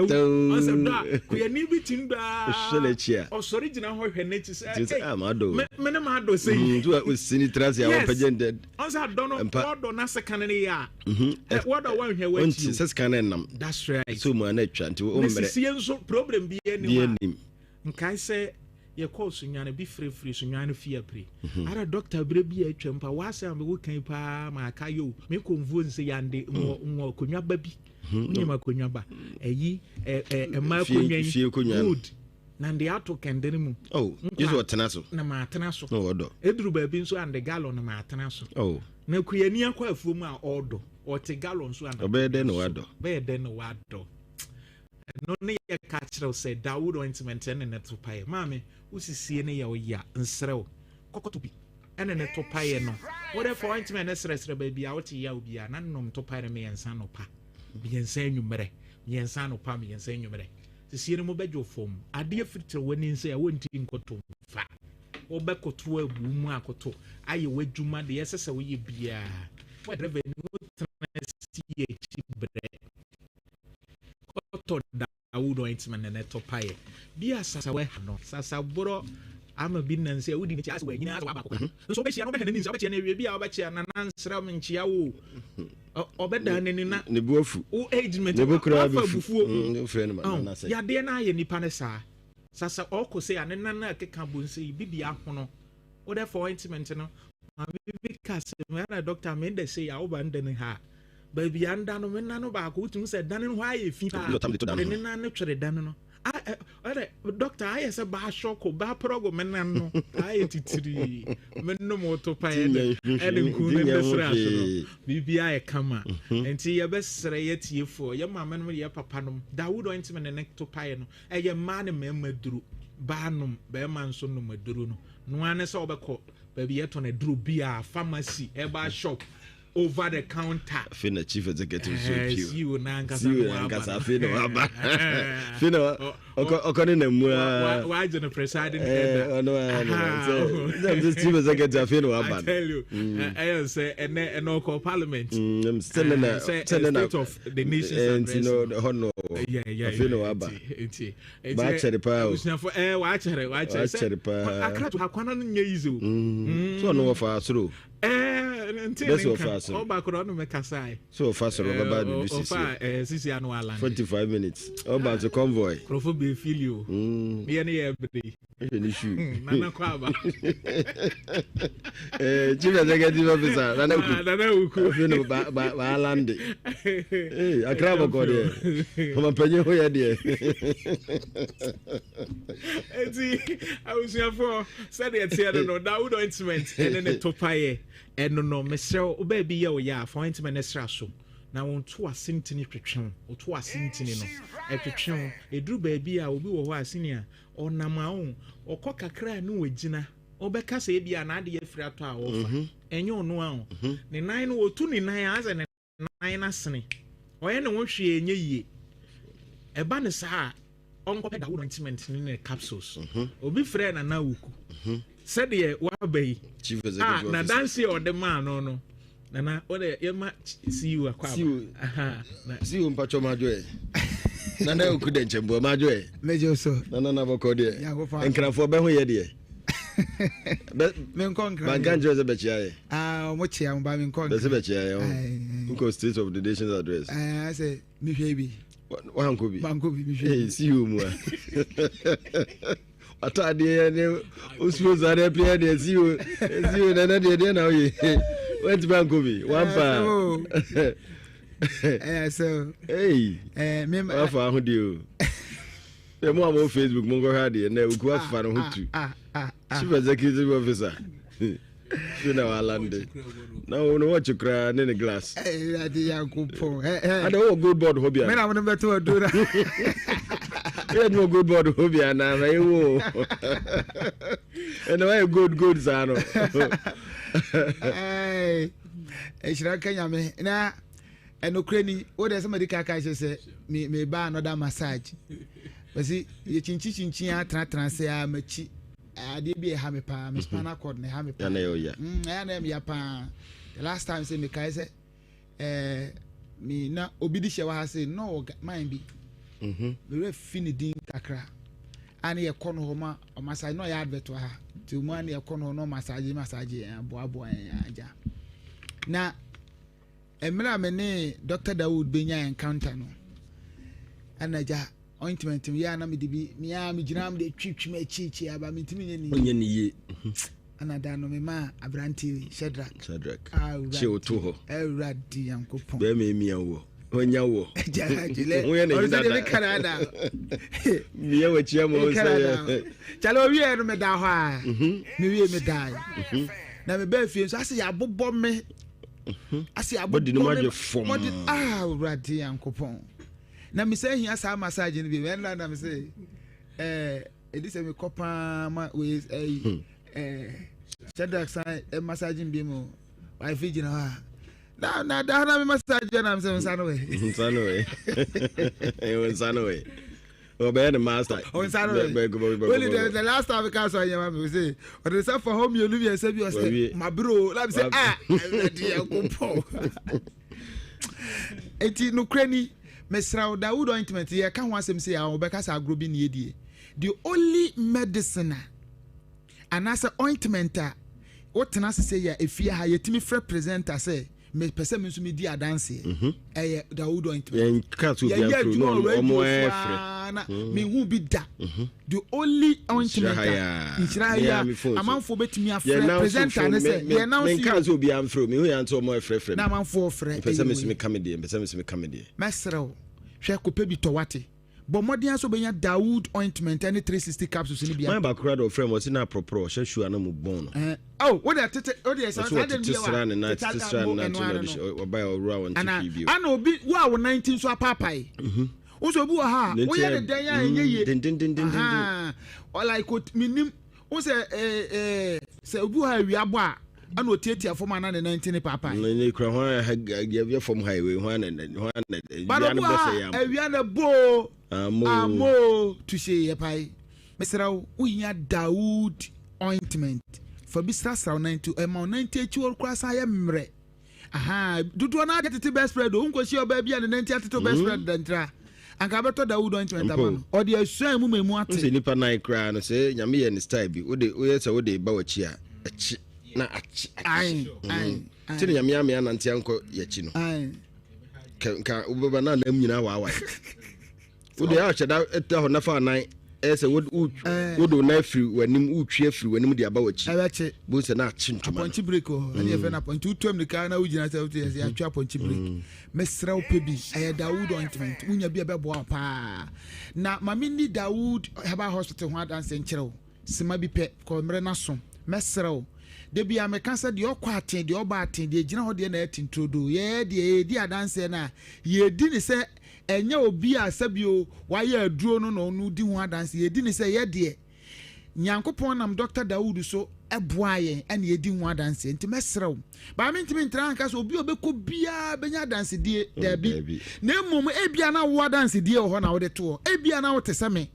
ɔsɛ dɔ a kuyani bi ti dɔ a hwɛ n'akyi a ɔsɔre gyina hɔ hwɛ n'akyi sɛ ɛy ah, me ne ma adɔ sɛ yi. Nti osi ne tiri ase a wɔpɛgye ndɛ. Ɔsɛ adɔ no wɔdɔ n'asekan no yɛ a wɔdɔ wɔnhwɛ w'akyi o. Sɛ sika no ɛnam. That's right. So mu ana atwa nti wɔn mmerɛ. Ne sisie nso problem bi anim a. Nkae sɛ yɛkɔɔ Sunyani bi firifiri Sunyani fie apire. Mhm. Ara dɔkta berɛ bi a atwam pa w'asɛm a mewɔ kan paa ma aka yɛ o mekɔ mvuo nse yande nwɔ mm. nwɔ akonnwa ba bi. Mhm. Wonyim akonnwa ba ɛyi ɛma akonnwa yi wood na nde ato kɛnde no mu. Oh, yesu ɔtena so. Na ma atena so. Na ɔdɔ. Eduru baabi nso ande gallon na ma atena so. Oh. Na kuyani akɔ afuo mu a ɔdɔ ɔte gallon so ana. Ɔbɛyɛ dɛn na wadɔ. Bɛyɛ dɛn na wadɔ. Ɛno ne yɛ ka kyerɛ wo sɛ Dawood ointment ɛne ne to paeɛ. Maame, wo sisie no yɛ wo ya, nsrɛ wo, kɔkɔto bi ɛne ne to paeɛ no. Wode fa ointment no srɛsrɛ baabi a wote yaw biara na nom to paeɛ no mmiɛnsa anɔpa, mmiɛnsa anwummerɛ, mmiɛnsa anɔpa, mmiɛnsa anwummerɛ. Sisie no mu bɛdwo fam. Adeɛ fitiri w'ani nsɛ a wonti nkoto mfa. Wobɛkoto abu mu akoto ayɛ w'adwuma deɛ ɛsɛ sɛ woyɛ biara. Wo driver ni wotena si akyi brɛ. Kɔtɔ Dawud ointment na ɛtɔ paeɛ bi a sasawa ha no sasaborɔ ama bi nan sɛ wodi n'akyi asɛ wanyini asɛ waba akɔkora mhm. nso wobɛhyia no wobɛhwɛ n'anim sɛ wobɛkyia no awie bi a wobɛkyia na nansra nkyia wo ɔbɛdaa n'ani na ne bo afu wo age mate ne bo koraa wafa abufuo mm, yadeɛ no ayɛ nipa no saa sasa ɔkɔ sɛ a ne nan a ɛkeka bo nsɛ yi bibi ahono wode fa ointment no maame bi ka sɛ mena dɔkta menda sei a woba nda no ha baabi a nda no me nan no baako wotumi sɛ dan no hɔ ayɛ fi paa ɔde ne nan no twere dan no ɔdɛ dɔkta ayɛ sɛ baasɔko baaprɔgo me nan no ayɛ titiri me nom woto pa ɛde ɛde nku no ne srɛ so no biribi ayɛ kama mhm. nti yɛbɛsrɛ yɛtiefoɔ yɛ maame nom yɛ papa nom Dawood ointment ne ne to paeɛ no ɛyɛ mmaa ne mmarima duro baa nom barima nso nom aduro no noa ne sɛ wobɛkɔ baabi yɛtɔn aduro biara pharmacy herbal shop over the counter. Afei na chief executive so eh, pio. CEO n'ankasa no waba. ankasa afei na waba. Afei na ɔkɔ ne na mu aa. Wagye no presiding eh, elder. Ɔno ara no sɛ sɛ chief executive afei na waba. I tell you mm. ɛyɛ sɛ ɛnɛ ɛnɛ ɔkɔ parliament. Mm, sɛ ne na eh, sɛ ne na state of the nation's address. Nti no hɔ no afei na waba. Nti Baakyɛre paa o. Abusuafo ɛɛ waakyɛre waakyɛre sɛ paa. Akra akwana no nyɛ easy o. Mm. So ɔno wɔfa soro. Ɛɛ nti ne nka ɔba koro ɔno mɛ kasa yi. So ɔfa soro ɔbɛba adudu sisi. Ɔfa ɛɛ sisi ano ala. 45 minutes ɔba nso convoy. Kurɔfo bɛ fili o. Yɛ ne yɛ bere. Ɛhwɛ ne shoe. Nana kɔ aba. Eh, chief executive officer Nana Uku. Ah, Nana Uku. Afei no ba ba ba alande. Eh, akra bɔkɔ deɛ. Ɔma panyin ho yɛ deɛ. Eti abusuafoɔ sɛdeɛ teɛ no no Dawood ointment ɛne ne topaeɛ ɛno no mesrɛ wo baabi yɛ wo yɛ a fa ointment no sra so. Na wo nto ase ntini twetwe wo, wo to ase ntini no, ɛtwetwe wo. Ɛduru baabi a, obi wɔ hɔ a, senior, ɔnam a, wohu, ɔkɔ kakra a ne wagyina. Wobɛka sɛ ebia n'adeɛ afiri atɔ a ɔrefa. Ɛnyɛ ɔno ara o. Ne nan no, ɔtu ne nan a, asɛ ne nan no asene. Ɔyɛ ne ho hwee ɛnyɛ yie. Ɛba no saa a, ɔnkɔpɛ Dawood ointment ne ne capsules. Obi frɛɛ Nana Awuku sɛdeɛ waba yi a n'adanseɛ a ɔde maa no no, Nana wode yɛma CEO akɔ aba. CEO mpatwɔ madwo ɛ. Nana Awuku dɛ nkyɛmboa madwo ɛ. Mɛgye so. Nana nabɔkɔ deɛ. Nkrafoɔ bɛho yɛ deɛ. Menkɔ nkran. Manka nkyerɛ sɛ bɛkyia yɛ. Ah, ɔmo kyia mo ba menkɔ nkran. Bɛsɛ bɛkyia yɛ. Wokɔ State of the Nation's address. Ɛɛ sɛ mehwɛ bi. Wankɔ bi. Mankɔ bi mehwɛ. Ee CEO mu a. Ataadeɛ yɛ ne osuo saa deɛ pia deɛ CEO CEO nana deɛ deɛ na woyɛ. Wantumi ankɔ bi. Wampa. Ɛyɛ sɛ. Ee. Ɛɛ me. Wafa ahodeɛ o. Ẹ mo a mo Facebook mo nkɔhwɛ adeɛ na oku afa ne ho tu. Chief Executive Officer. Fi na walande. Na wo no watch koraa ne ne glass. Awurade Nyankopɔn. Ada wɔ gold board hɔ bia. Me na mo bɛto ɔdo na. Yɛ adwuma gold board hɔ bia na ma ewo. Ɛna wayɛ gold gold saa no. Ɛhyira nka Nyame na ɛnokorɛ ni wo deɛ sɛ madi ka ka kyerɛ sɛ me me ba another massage bɛsi yɛkyinkyi kyinkyin atenatena ase a makyi adeɛ bi ɛha me paa me spinal cord na ɛha me paa ɛyɛ na ɛyɛ paa the last time sɛ mekae sɛ ɛɛ me na obi de hyɛ wɔ ha sɛ na ɔwɔ man bi mewerɛ fi ne din kakra a ne yɛkɔ no hɔ ma ɔmassage na ɔyɛ advert wɔ ha nti mu a ne yɛkɔ no hɔ na ɔmassage massage yɛn aboaboa yɛn agya na Mmerɛ a me ne Doctor Dawood bɛnyaa encounter no, ɛna agya ointment yɛ a na mede bi me a megyina mede twitwi m'akyi akyi aba mentumi nyɛ ne yie. Ɔnyɛ ne yie. Ɛna da no memaa aberanteɛ Shadrach. Shadrach. Kye wo to hɔ. Awurade Nyankopɔn. Bɛrima emia wɔ. Ɔnya wɔ. Ho yɛ ne dada. Mia w'akyi ama wo sɛ yɛ. Kyale owie no meda hɔ a. Mewie medae. Na mebaa fie nso ase yɛabobɔ me. Ase abobɔ bɔdi no mu adwe fam. Bɔdi ah Awurade Nyankopɔn. Na mesɛ hia saa massage no bi. Ɛnna na mesɛ ɛɛ ɛdi sɛ mekɔ paa ma wei ɛyi ɛɛ Shadrach san massage bi mu. Wife gyina hɔ a. Na na da na me massage na mesɛ nsa no wɛ. Nsa no wɛ. Nsa no wɛ. Ɔbɛyɛ ne master. Ɔnsa no wɛ. Only the last time ka so anyɛ ma me sɛ ɔde nsa fa hɔ mmienu mmiɛnsa bi ɔsɛ mabere o na mesɛ ah Awurade Nyankopɔn. Eti nokorɛ ni mesrɛ wo Dawood ointment yɛka ho asɛm sɛ yɛ wɔbɛka sɛ agorɔ bi ne yɛdie. The only medicine a anaasɛ ointment a wotena ase sɛ yɛ efie ha yɛtumi frɛ presenter sɛ mepɛ sɛ me nso medi adanseɛ mhm. ɛyɛ Dawood ointment yɛyɛ adwuma wɔ radio so aa na mhm. mehu bi da mhm. the only ointment a nhyira ha yi a amanfoɔ bɛtumi afrɛ presenter ne sɛ yɛn nan si menka sɛ obiara mfrɛ mehu yɛn nso ɔmo ɛfrɛfrɛ na amanfoɔ frɛ mpɛ sɛ mesumi ka me deɛ mpɛ sɛ mesumi ka me deɛ mɛsrɛ wo hwɛ kɔpɛ bi tɔ wate. Bɔ mmɔden ara sɛ wobɛnya Dawood ointment ne 360 capsules no bi Man baako koraa de ɔfrɛ me ɔse na aprɔprɔ ɔhyɛ shoe a na mu bɔn no. Eh, oh, wo deɛ tete, wo deɛ saa Ɔse saa deɛ no ɔtete bi yɛ wa. sra ne nan Tete tete sra ne mo nan ɛno to na ara ɔde no. hyɛ ɔbae a ɔwura ɔnte Ana hwee bio. ana obi wo a wo nan ti nso apaapae. Wo sɛ obi wɔ ha a Ne nti woyɛ ɛ ne dɛn a ɛnyɛ yie. dendendendenden. Ahaa. Or like ot menim wo sɛ eh eh sɛ obi wɔ ha awia bɔ a ɛna otiatia fam a na ne nan ti ne paapae. Ne ne kura hwan ha yɛ fam ha wei hwan na hwan na But awia obi no wɔ bɔ ha sɛ yɛ a awia na bɔ o. Amoo. Amoo touche yɛ pae. Mesrɛ wo, wohia Dawood ointment. Fa bi srasra wo nan ti, ɛma wo nan ti akyi hɔ koraa san yɛ mmerɛ. Ahaa, dodoɔ no ara tete best spread o, wonkɔhyia ɔbaa bi a ne nan ti atete best spread da ntira. Anka bɛtɔ Dawood ointment ama no. Ɔde asuan mu ma emu ate. Wosɛ nipa nan koraa no sɛ Nyame yɛ ne style bi, wode woyɛ sɛ wode ba w'akyi a, akyi na akyi akyi. Ti ne Nyame ame anante ankɔ yɛakyi no. Nka wobɛba na anam nyinaa waawae. Wode ahyɛ da da hɔ nafa anan ɛyɛ sɛ wode wo nan afiri w'anim wotwi afiri w'anim de aba w'akyi. Ɛbɛkye. Bohu sɛ na akye ntoma no. Apɔnkye break wɔ hɔ ɛne yɛfrɛ no apɔnkye wotu ammirika na wogyina sɛ wote yɛsɛ yɛatwe apɔnkye break. Mesrɛ wo pɛ bi ɛyɛ Dawood ointment wonya bi a ɛbɛboa wo paa. Na ma menni Dawood Herbal Hospital ho adanse nkyerɛ wo sima bi pɛ kɔ mmerɛ no aso. Mɛsrɛ wo. Da biara meka sɛ deɛ ɔkɔ aten, deɛ ɔba aten, deɛ ɛgyina hɔ deɛ na ɛte nturodoo. Yɛɛ deɛ yɛredi adanseɛ no a, yɛredi no sɛ ɛnyɛ obi a sɛbio wayɛ aduro no na ɔno di ho adanseɛ. Yɛdi no sɛ yɛ deɛ Nyankopɔn nam Dɔkta Dawood so boaa yɛn ɛna yɛdi ho adanseɛ. Nti mɛsrɛ wo, baa mentumi ntra ha nka sɛ obi a ɔbɛkɔ biara bɛnya adansedie, daabi. Na mmom ebia na wo adansedie wɔ hɔ na wode to hɔ. Ebia na wote sɛ me.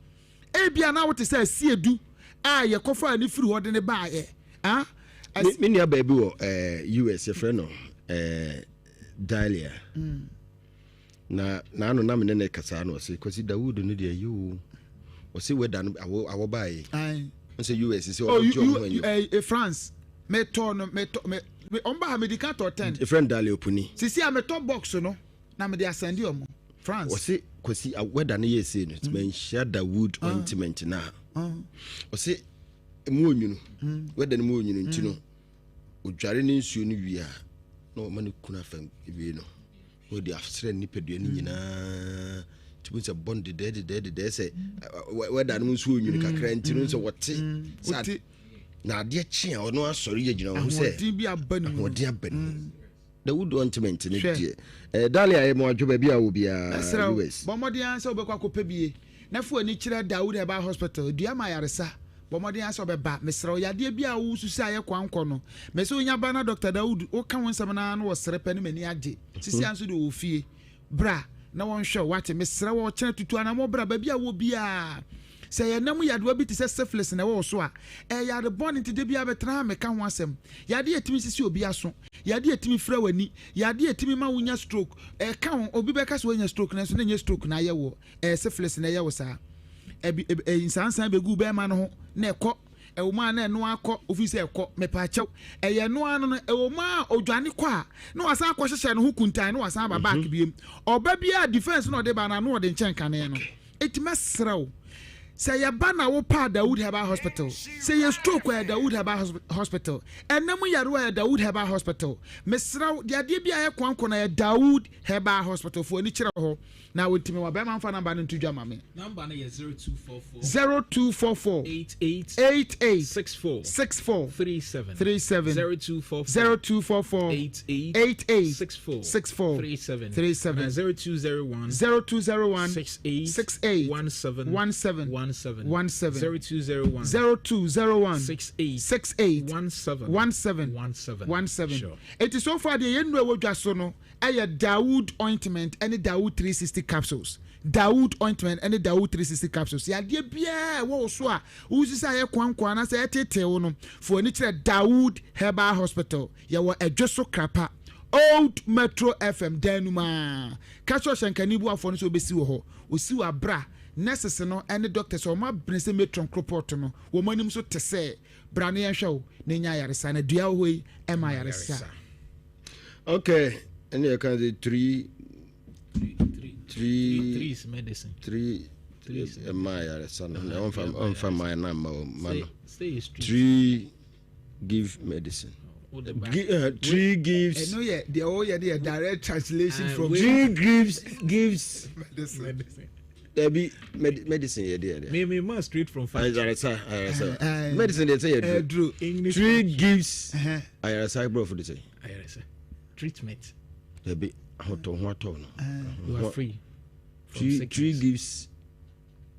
Ebia na wote sɛ Asiedu a yɛkɔfaa no firi hɔ de no baeɛ. Ah, As... Me nua baa bi wɔ eh, US yɛfrɛ no eh, Dalia. Mm. Na naano na me ne ne kasa na ɔse Kwasi Dawood no deɛ yoo ɔse wɛda no awɔ awɔ baeɛ. Nsɛ US sɛ ɔmo gye ɔmo anyi. Eh, eh, France metɔ no metɔ me ɔmo ba ha medi ka tɔ 10. Efrɛ no Dalia Opuni. Sisi a metɔ box no na mede asɛnde ɔmo. France. Ɔse Kwasi wɛda no yɛ sei no mm. manhyia Dawood ah. ointment no a. Ah. Ɔse mu onwunu mm. wɛda no mu onwunu nti no mm. odware ne nsuo no wie a na ɔma ne kunu afa wie no na ɔde asrɛ nipadua no nyinaa nti mu sɛ bɔn dedɛɛ dedɛɛ dedɛɛ sɛ wɛda no mu nsuo onwunu kakra nti no sɛ wɔte sɛ na adeɛ kye a ɔno asɔre yɛ gyina ho sɛ ahoɔden aba ne mu ahoɔden aba ne mu Na wo ointment no deɛ. Eh, Darling ayɛ mo adwo baabi a wɔ biara. Ɛsrɛ wo, bɔ mmɔden ara sɛ wobɛkɔ akɔpɛ bie na fa w'ani kyerɛ Dawood Herbal Hospital, dua ma ayaresa. Bɔ mmɔden ara sɛ wobɛba. Mesrɛ wo, yadeɛ biara a wosusu sɛ ayɛ kwankɔ no, mese wonya ba na Dɔkta Dawood, woka wo nsɛm no ara na wɔsere pɛ na m'ani agye. Sisi ara nso deɛ ɔwɔ fie. Bra na wɔnhwɛ wo, woate? Mesrɛ wo, ɔkyena tutu anammɔn bra baabi a wowɔ biara. Sɛ ɛyɛ nna mu yadewa bi te sɛ syphilis na ɛwɔ wo so a, ɛyɛ yare bɔne nti da biara bɛtena ha mmɛka ho asɛm. Yadeɛ a ɛtumi sisi obi aso, yadeɛ a ɛtumi fira w'ani, yadeɛ a ɛtumi ma wonya stroke, ɛka ho. Obi bɛka sɛ wanya stroke nanso na ɛnyɛ stroke na ayɛ woɔ, ɛyɛ syphilis na ɛyɛ wo saa. Ɛbi, ɛbi, nsansan bɛgu wo bɛrima no ho na ɛkɔ. Ɛwɔ mu a na ɛno ara kɔ, ofiri sɛ ɛkɔ, mepaakyɛw. Ɛyɛ ɛno ara no no, ɛwɔ mu a odwane kɔ a, na wasan akɔhyehyɛ ne ho kuntan na wasan aba back biem. Ɔba biara defense na ɔde ba no, ano ɔde nkyɛn kane no. Enti mɛsrɛ wo, sɛ yɛba na wopɛ a Dawood Herbal Hospital, sɛ yɛ stroke a yɛ Dawood Herbal Hospital, ɛnna mu yarewa yɛ Dawood Herbal Hospital. Mesrɛ wo, deɛ adeɛ bi a ɛyɛ koanko na yɛ Dawood Herbal Hospital. Fo ani kyerɛ hɔ na wɔntumi wa bɛrima mfa namba no nto dwa ma me. Namba no yɛ 0244. 0244. 88. 88. 64. 64. 37. 37. 0244. 0244. 88. 88. 64. 64. 37. 37. And 0201. 0201. 68. 68. 17. 17. 17. 17. 0201. 0201. 68. 68. 17. 17. 17. 17. Sure. Eti so far deɛ yɛn nnuro a ɛwɔ dwa so no ɛyɛ Dawood ointment ɛne Dawood 360 capsules. Dawood ointment ɛne Dawood 360 capsules. Yadeɛ biara ɛwɔ wo so a wosi sɛ ayɛ koankoa anaasɛ ɛtetee wo no, fo ani kyerɛ Dawood Herbal Hospital. Yɛwɔ Ɛdweso Krapa, Old Metro FM dan no mu ara. Ka kyerɛ ɔhyɛnkani boafoɔ no sɛ ɔbɛsi wɔ hɔ. Ɔsi wɔ aberɛ a nurses no ne doctors a wɔabene sɛ matron koropɔɔto no, wɔn anim nso te sɛ bra na yɛnhwɛ wo na nya ayaresa. Na dua wɔ hɔ yi ɛma ayaresa. Okay, ɛne yɛka sɛ three three three is medicine. Three ɛma ayaresa no na ɔmfa ɔmfa ma na ma ma no. Three give medicine. Tree gives. Ɛno yɛ deɛ ɔyɛ no yɛ direct translation from. Tree gives gives. Medicine. Dabi medicine yɛ deɛ deɛ. Me me ma straight from factory. Ayaresa ayaresa. Medicine deɛ sɛ yɛ duro. Tree gives. Ayaresa aborɔfo de sɛ. Ayaresa treatment. Dabi ahotɔ ho atɔ no. You are free. Tree tree gives.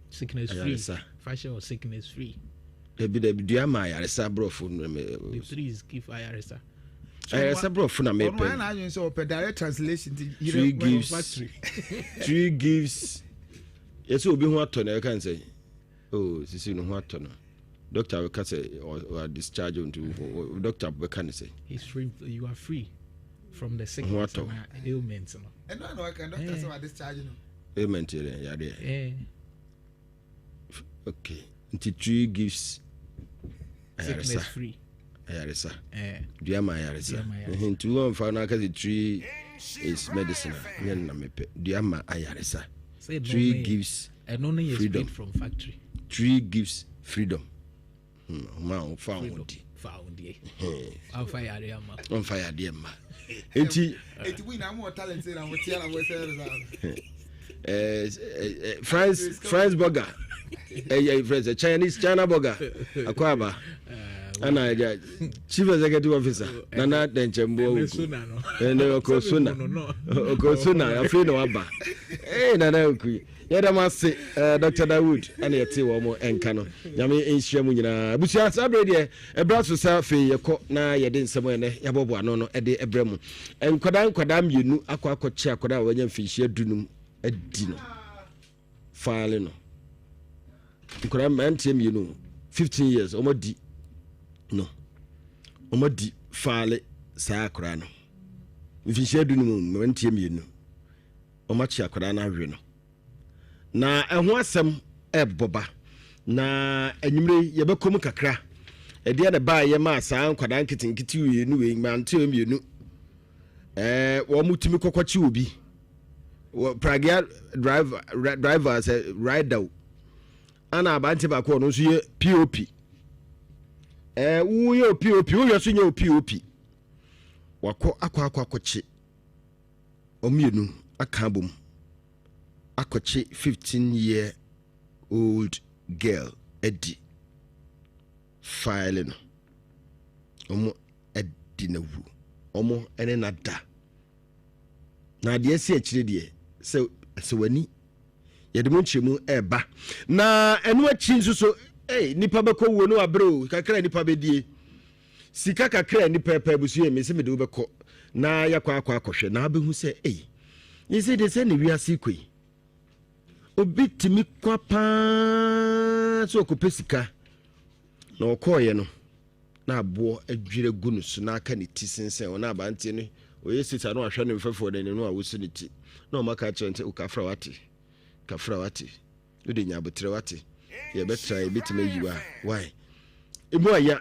Sickness free. Fashion or sickness free. Dabi dabi dua ma ayaresa aborɔfo. The trees give ayaresa. Ayaresa borɔfo na mepɛ. Ɔno ayɛ n'adwene sɛ ɔpɛ direct translation ti. Tree gives tree gives yɛsɛ obi ho atɔ no ɛka nsɛ oh sisi no ho atɔ no doctor bɛka sɛ ɔ discharge nti doctor bɛka ne sɛ. He's free you are free from the sickness and ailment no. Ɛno na ɔka doctor sɛ wa discharge no. Ailment yɛ dɛ yadeɛ. Okay nti tree gives ayaresa ayaresa dua ma ayaresa nti wɔn fa no aka sɛ tree is medicine a nyɛ no na mepɛ dua ma ayaresa tree gives freedom from factory tree gives freedom ma wo fa wo di fa wo di ɔmfa yadeɛ mma ɔmfa yadeɛ mma nti eti mu nyinaa mo wɔ talent na mo tia na mo sɛ ɛrɛ saa French French burger ɛyɛ French Chinese China burger akɔ aba. Ana agya chief executive officer nana dɛnkyɛmboa oku ɛnɛ ɔkɔ sona ɔkɔ sona afei na waba ee nana oku yi yɛda mo ase eh, dr dawood ɛna yɛte wɔn mo nka no nyame nhyira mu nyinaa abusua saa bere deɛ ɛbra so sɛ afei yɛkɔ na yɛde nsɛm ɛnɛ yɛabɔbɔ ano no ɛde ɛbrɛ mu nkwadaa nkwadaa mmienu akɔ akɔkye akwadaa a wɔanya mfinhyia dunum adi no faale no nkwadaa mmeranteɛ mmienu 15 years wɔn adi no wɔn adi faale saa akwadaa no mfinhyia du no mu mmeranteɛ mmienu wɔn akye akwadaa no awe no na ɛho asɛm ɛbɔ ba na anwummere yɛbɛkɔ mu kakra ɛdeɛ na ɛbaa yɛ maa saa nkwadaa nketenkete mmienu wei mmeranteɛ mmienu ɛɛ wɔn tumi kɔkɔkye obi wɔ pragea driver driver sɛ rider o ana abante baako ɔno nso yɛ pop ɛɛ woyɛ pop woyɛ so nyɛ pop wakɔ akɔ akɔ akɔkye wɔn mmienu aka abom akɔkye 15 year old girl adi file no wɔn adi na wu wɔn ne na da. Na adeɛ asi akyire deɛ, sɛ sɛ w'ani yɛde mu nkyerɛmu ɛreba. Na ɛno akyi nso so, ei, nipa bɛkɔ wuo no wabrɛ o, kakra nipa bɛdie. Sika kakra nipa ɛpɛ abusua yi, mese mede wobɛkɔ na yɛakɔ akɔ akɔhwɛ na abɛhu sɛ, ei, ne sɛ deɛ sɛ ne wiase kɔ yi. Obi tumi kwa paa sɛ ɔkɔpɛ sika na ɔkɔɔyɛ no na aboɔ adwiri agu no so na aka ne ti sensɛn hɔ na aberanteɛ no ɔyɛ sisa na wahwɛ ne mfɛfoɔ no anim na wawoso ne ti na ɔma ka kyerɛ no sɛ okafra wate kafra wate wode nya aboterɛ wate yɛbɛtra yɛbɛtumi ayi wa why emu aya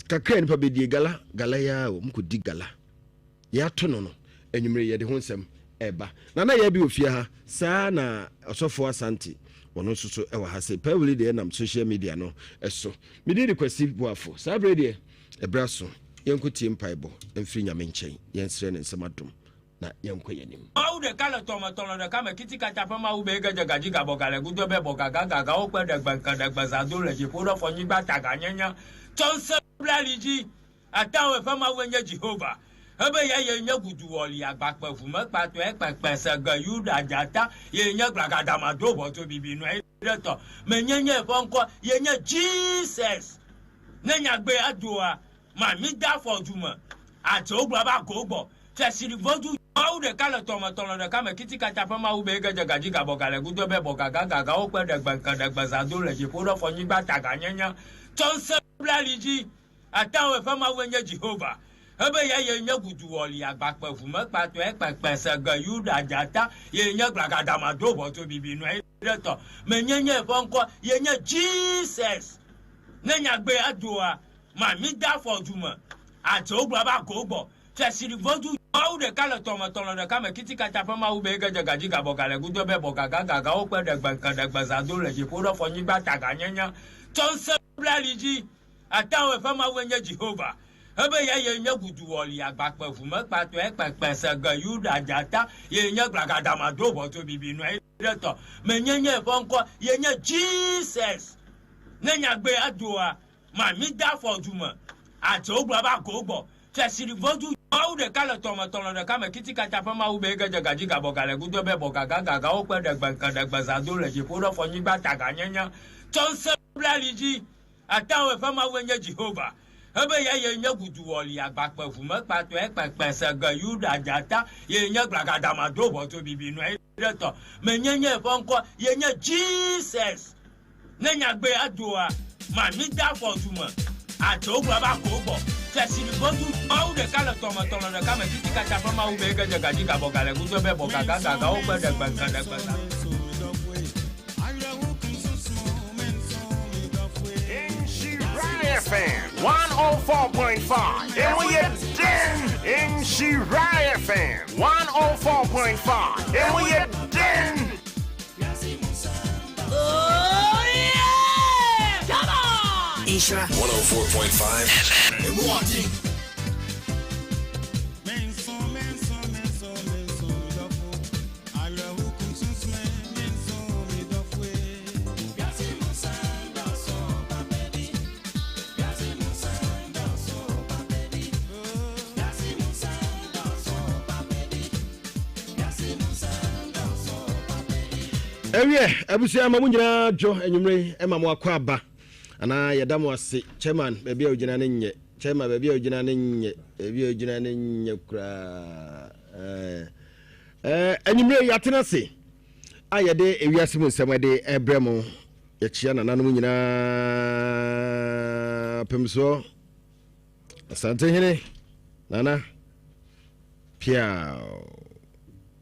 kakra nipa bɛdie gala gala yaa wɔn kɔdi gala Yɛato no no, anwummere yɛde ho nsɛm reba. Nana Yaa bi wɔ fie ha, saa na Ɔsɔfoɔ Asante, ɔno nso so wɔ ha sei. Pɛwuli deɛ nam social media no so. Me din de Kwasi Boafo. Saa berɛ deɛ, ɛberɛ aso, yɛnkɔ tie mpaebɔ mfiri Nyame nkyɛn, yɛnsrɛ ne nsam adom na yɛnkɔ yɛn anim. Mawu ɖeka le tɔ me tɔ le ɖeka me kiti katsa ƒe Mawu be ege dze gadzi gabɔ gale gudo be bɔ gaga gaga wo kpe ɖe gbe nke ɖe gbe zã do le dziƒo ɖe fɔ nyigba ta ga nye nye tsɔ ŋsẽ bla ali dzi Atawe ƒe Mawue nye Jehova. Ebe ya ye nye guduwɔli, agbakpe, ʋumekpatɔe, kpekpe, sege, Yuda, dzata, ye nye gblagada do ʋɔtru bibi nɔe ɖe tɔ. Menye nye eƒe ŋkɔ ye nye Jesus. Ne nyagbe adoa, ma mi de afɔ du me. Atsewo gblɔ be ago gbɔ. Fiasiri vodu Mawu ɖeka le tɔ me tɔ le ɖeka me kiti katsa ƒe Mawu be ege dze gadzi gabɔ gale gudo be bɔ gaga gaga wo kpe ɖe gbe nke ɖe gbe zã do le dziƒo ɖe fɔ nyigba ta ga nye nye tsɔ ŋsẽ bla ali dzi. Atawe ƒe Mawue nye Jehova. Ebe ya ye nye guduwɔli, agbakpe, ʋumekpatɔe, kpekpe, sege, Yuda, dzata, ye nye gblagada do ʋɔtru bibi nɔe ɖe tɔ. Menye nye eƒe ŋkɔ ye nye Jesus. Ne nyagbe adoa, ma mi de afɔ du me. Atsewo gblɔ be ago gbɔ. Fiasiri vodu Mawu ɖeka le tɔ me tɔ le ɖeka me kiti katsa ƒe Mawu be ege dze gadzi gabɔ gale gudo be bɔ gaga gaga wo kpe ɖe gbe nke ɖe gbe zã do le dziƒo ɖe fɔ nyigba ta ga nye nye tsɔ ŋsẽ bla ali dzi. Atawe ƒe Mawue nye Jehova. Ebe ya ye nye guduwɔli, agbakpe, ʋumekpatɔe, kpekpe, sege, Yuda, dzata, ye nye gblagada do ʋɔtru bibi nɔe ɖe tɔ. Menye nye eƒe ŋkɔ ye nye Jesus. Ne nyagbe adoa, ma mi de afɔ du me. Atsewo gblɔ be ago gbɔ. Fiasiri vodu Mawu ɖeka le tɔ me tɔ le ɖeka me kiti katsa ƒe Mawu be ege dze gadzi gabɔ gale gudo be bɔ gaga gaga wo kpe ɖe gbe nke ɖe gbe zã do le dziƒo ɖe fɔ nyigba ta ga nye nye tsɔ ŋsẽ bla ali dzi. Atawe ƒe Mawue nye Jehova. Ebe ya ye nye guduwɔli, agbakpe, ʋumekpatɔe, kpekpe, sege, Yuda, dzata, ye nye gblagada do ʋɔtru bibi nɔe ɖe tɔ. Menye nye eƒe ŋkɔ ye nye Jesus. Ne nyagbe adoa, ma mi de afɔ du me. Atsewo gblɔ be ago gbɔ. Fiasiri vodu Mawu ɖeka le tɔ me tɔ le ɖeka me kiti katsa ƒe Mawu be ege dze gadzi gabɔ gale gudo be bɔ gaga gaga wo kpe ɖe gbe nke ɖe gbe zã. Nhyira FM 104.5. And we are den. Nhyira FM 104.5. And we are den. Oh yeah! Come on! Nhyira 104.5 FM. Ɛwiɛ abusua ma mo nyinaa dwo anwummere yi ɛma mo akɔ aba anaa yɛda mo ase chairman baabi a ogyina no nyɛ chairman baabi a ogyina no nyɛ baabi a ogyina no nyɛ koraa ɛɛ anwummere yi yɛatena ase a yɛde ewiase mu nsɛm ɛde ɛbrɛ mo yɛkyia nananom nyinaa pemsoɔ Asantehene Nana Piaw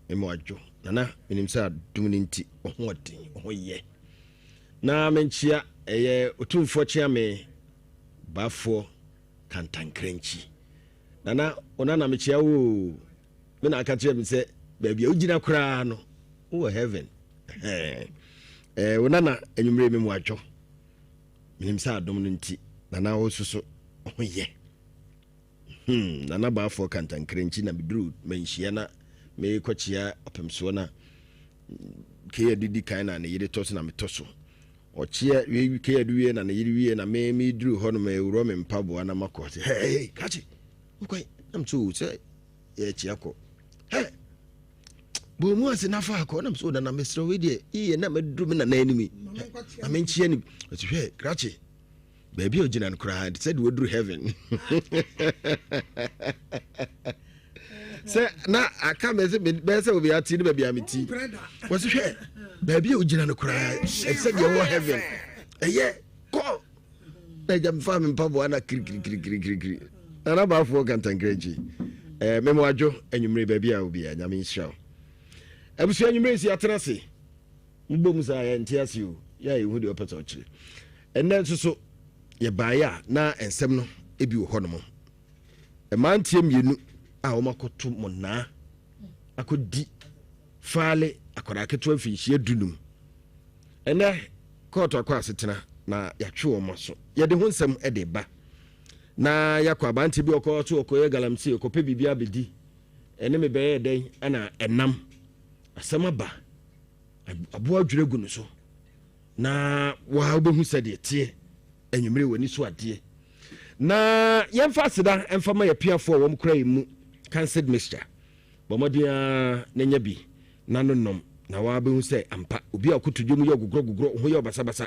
mema wadwo Nana menim sɛ adom no nti wo ho ɔden wo ho yɛ na menkyea ɛyɛ Otumfoɔ Kyeame Baafoɔ Kantankrankyi Nana wo nana mekyea wo oo me na aka kyerɛ me sɛ baabi a wogyina koraa no wowɔ heaven ɛɛ wo nana anwummere mema wadwo Menim sɛ adom no nti Nana wo nso so ho yɛ. Hmm, Nana Baafoɔ Kantankrankyi na meduru manhyia na merekɔkyea ɔpemsoɔ na Keyadu di kan na ne yere tɔ so na metɔ so. Ɔkyea wie Keyadu wie na ne yere wie na me meduru hɔ no mewurɔ me mpaboa na makɔ sɛ hey, hey, krakye wokwan na mesɛ o sɛ yɛkyea kɔ. Hey, bɔ mu ase na fa akɔ nam so nana mesrɛ wei deɛ yiyɛ na maduru me nana anim yi na menkyea no ɔsi hwɛ krakye baabi a ɔgyina no koraa sɛ de waduru heaven sɛ na aka me sɛ bɛyɛ sɛ obi ate ne baabi a meti wɔsi hwɛ baabi a ɔgyina no koraa ɛsɛ deɛ wɔ heaven ɛyɛ kɔ na agya mefaa me mpaboa na kirikirikirikirikiri nana baafoɔ kantankrankyi eh, memo adwo anwummere baabi a obiara nyame nhyira wo abusua anwummere si atena ase wobɔ mu saa yɛnte ase o yɛ a yɛhu deɛ ɔpɛ sɛ ɔkyerɛ ɛnnɛ nso so yɛbaeɛ a na nsɛm no ebi wɔ hɔ nom mmeranteɛ mmienu a wɔakɔto monnaa akɔdi faale akwadaa ketewa mfinhyia dunum Ɛnnɛ, kɔɔto akɔ asetena na yɛatwe wɔn aso. Yɛde ho nsɛm de ba. Na yɛakɔ aberanteɛ bi ɔkɔ so ɔkɔyɛ galamsey, ɔkɔpɛ biribi abɛdi. Ɛne me bɛyɛɛ dɛn ɛna ɛnam. Asɛm aba. Aboa adwiri agu no so. Na waa wobɛhu sɛdeɛ teɛ anwummere w'ani so adeɛ. Na yɛmfa aseda mfa ma yɛpiafoɔ a wɔn kura yɛn mu Canced mixture. Bɔ mmɔden ara na nya bi na no nom, na woabɛhu sɛ ampa obi a ɔkoto dwom yɛ ɔgogorɔgogorɔ, wo ho yɛ ɔbasabasa,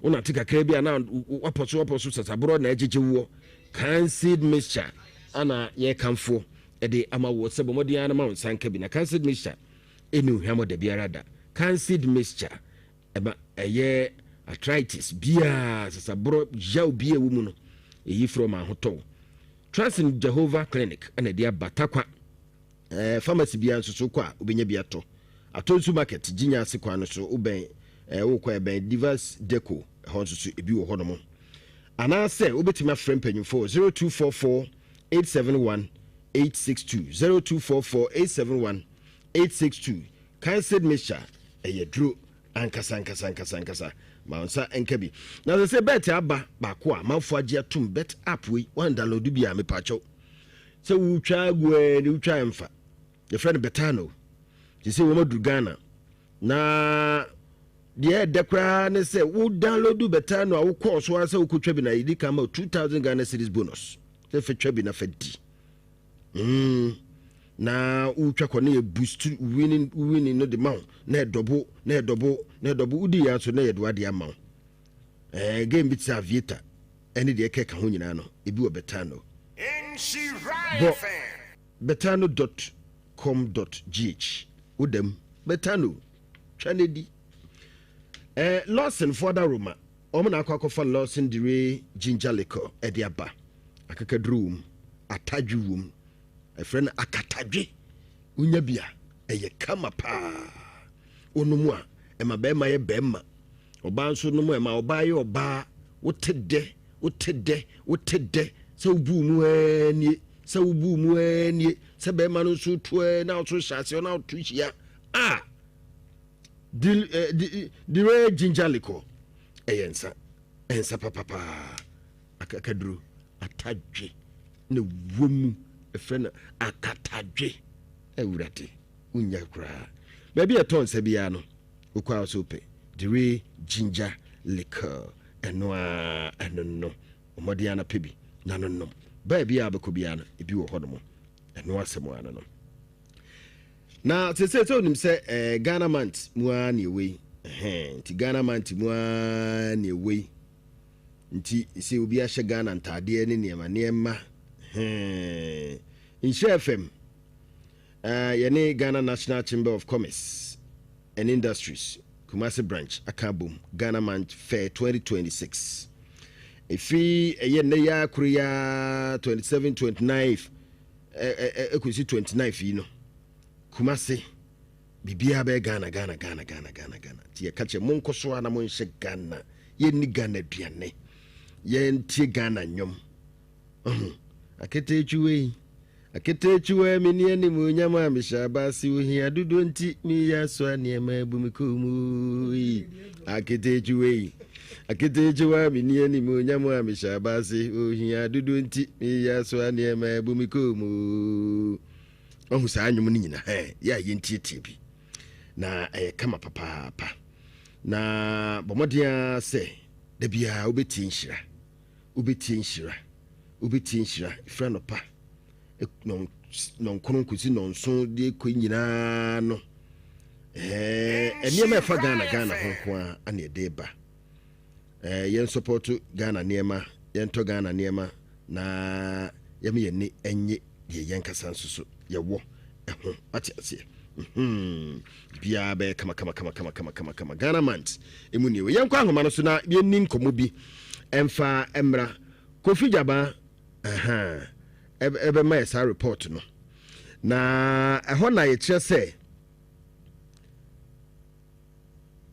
wonante kakra bi a na wapɔ so wapɔ so sasaborɔ na ɛgyegye woɔ. Canseed mixture ana yɛrekamfoɔ de ama woɔ sɛ bɔ mmɔden ara na ma wo nsa nka bi. Na canseed mixture ɛnni ohwammɔ da biara da. Canseed mixture ɛma ɛyɛ arthritis biara, sasaborɔ, yaw biara ɛwɔ mu no, ɛyi firi ɔma ahotɔ wo. Transin Jehovah Clinic na ɛde aba Tarkwa eh, pharmacy biara nso so wokɔ a wobɛnya bi atɔ. Atonsu Market, Gyinya ase kwan no so wobɛn eh, wokɔ ɛbɛn Divas Deco ɛhɔ nso so ebi wɔ hɔnom. Anaasɛ wobɛtumi afrɛ mpanyimfoɔ 0244 871 862 0244 871 862 Kansed mixture ɛyɛ duro ankasa ankasa ankasa ankasa ma wo nsa nka bi na sɛ sɛ bet aba baako a amanfoɔ agye atom bet app wei wan download bi a mepaakyɛw sɛ wotwa agu ɛɛ ne wotwa ɛmfa yɛfrɛ no betano te sɛ wɔn aduru Ghana na deɛ ɛdɛ koraa ne sɛ wo download betano a wokɔɔ so ara sɛ wokɔtwa bi na yɛdi kan ma 2000 Ghana cedis bonus sɛ fɛ twa bi na fɛ di Mm, na wotwa kɔ na yɛ boost winning winning no de ma wo na ɛdɔbo na ɛdɔbo na ɛdɔbo wodi yɛn so na yɛde wade ama wo ɛɛ game bi te sɛ aviator ɛne deɛ ɛkɛka ho nyinaa no ebi wɔ betano bɔ betano dot com dot gh wodam betano twa ne di ɛɛ lawson fo adaroma Wɔn na akɔ akɔfa Lawson Dire Ginger Liqueur de aba. Akakaduro wom, atadwe wom. Ɛfrɛ no akatadwe. Wonya bi a, ɛyɛ kama paa. Wonom a, ɛma bɛrima yɛ bɛrima. Ɔbaa nso nom a, ɛma ɔbaa yɛ ɔbaa. Wote dɛ, wote dɛ, wote dɛ. Sɛ wobu mu ara nie, sɛ wobu mu ara nie. Sɛ bɛrima no nso to ara na ɔso hyɛ aseɛ na ɔto hyia. Ah! Dire ginger liquor ɛyɛ nsa nsa papapaa akakaduro atadwe na wɔ mu ɛfrɛ no akatadwe awurade wonya koraa baabi a ɛtɔ nsa biara no wokɔ a so pɛ dire ginger liquor ɛno a ɛno no ɔmmɔden ana pɛ bi na no nom baabi a bɛkɔ biara no ebi wɔ hɔ nom ɛno asɛm ano no Na seesei sɛ onim sɛ eh, Ghana month mu ara na ɛwɔ yi. Ɛhɛn, nti Ghana month mu ara na ɛwɔ yi. Nti sɛ obi ahyɛ Ghana ntaadeɛ ne nneɛma nneɛma. Ɛhɛn. Nhyira FM, uh, yɛne Ghana National Chamber of Commerce and Industries, Kumasi branch aka abom Ghana Month Fair 2026. Ɛfiri ɛyɛ nnɛ yi ara koro yi ara 27, 29 ɛkɔsi 29 yi no, Kumasi biribiara bɛyɛ Ghana Ghana Ghana Ghana Ghana Ghana. Nti yɛka kyerɛ monkɔ so a na monhyɛ Ghana, yɛnni Ghana aduane, yɛntie Ghana nnwom. Ɔho aketeetwi wei aketeetwi wei menni animuonyam a mehyɛ abaase ohia dodoɔ nti meyɛ asoa nneɛma abu me kɔn mu yi aketeetwi wei aketeetwi wei menni animuonyam a mehyɛ abaase ohia dodoɔ nti meyɛ asoa nneɛma abu me kɔn mu. Ɔho saa nnwom no nyina hɛ yɛ a yɛntietie bi na ɛyɛ kama papaapa na bɔ mmɔden ara sɛ da biara wobɛtie nhyira. Wobɛtie nhyira, wobɛtie nhyira ɛfiri anɔpa nɔnkron kɔsi nɔnson deɛ kɔ nyinaa no nneɛma ɛfa Ghana Ghana ho nko ara ana ɛde ba. Yɛn support Ghana nneɛma, yɛntɔ Ghana nneɛma na yɛma yɛn ani nye deɛ yɛn kasa nso so yɛwɔ ɛho. Wate aseɛ? Hmm. Biara bɛyɛ kama kama kama kama kama kama kama. Ghana month emu nie. Yɛnkɔ ahoma no so na yɛnni nkɔmmɔ bi ɛmfa mmra. Kofi Gyaba ɛha ɛbɛma yɛ saa report no. Na ɛhɔ na yɛkyerɛ sɛ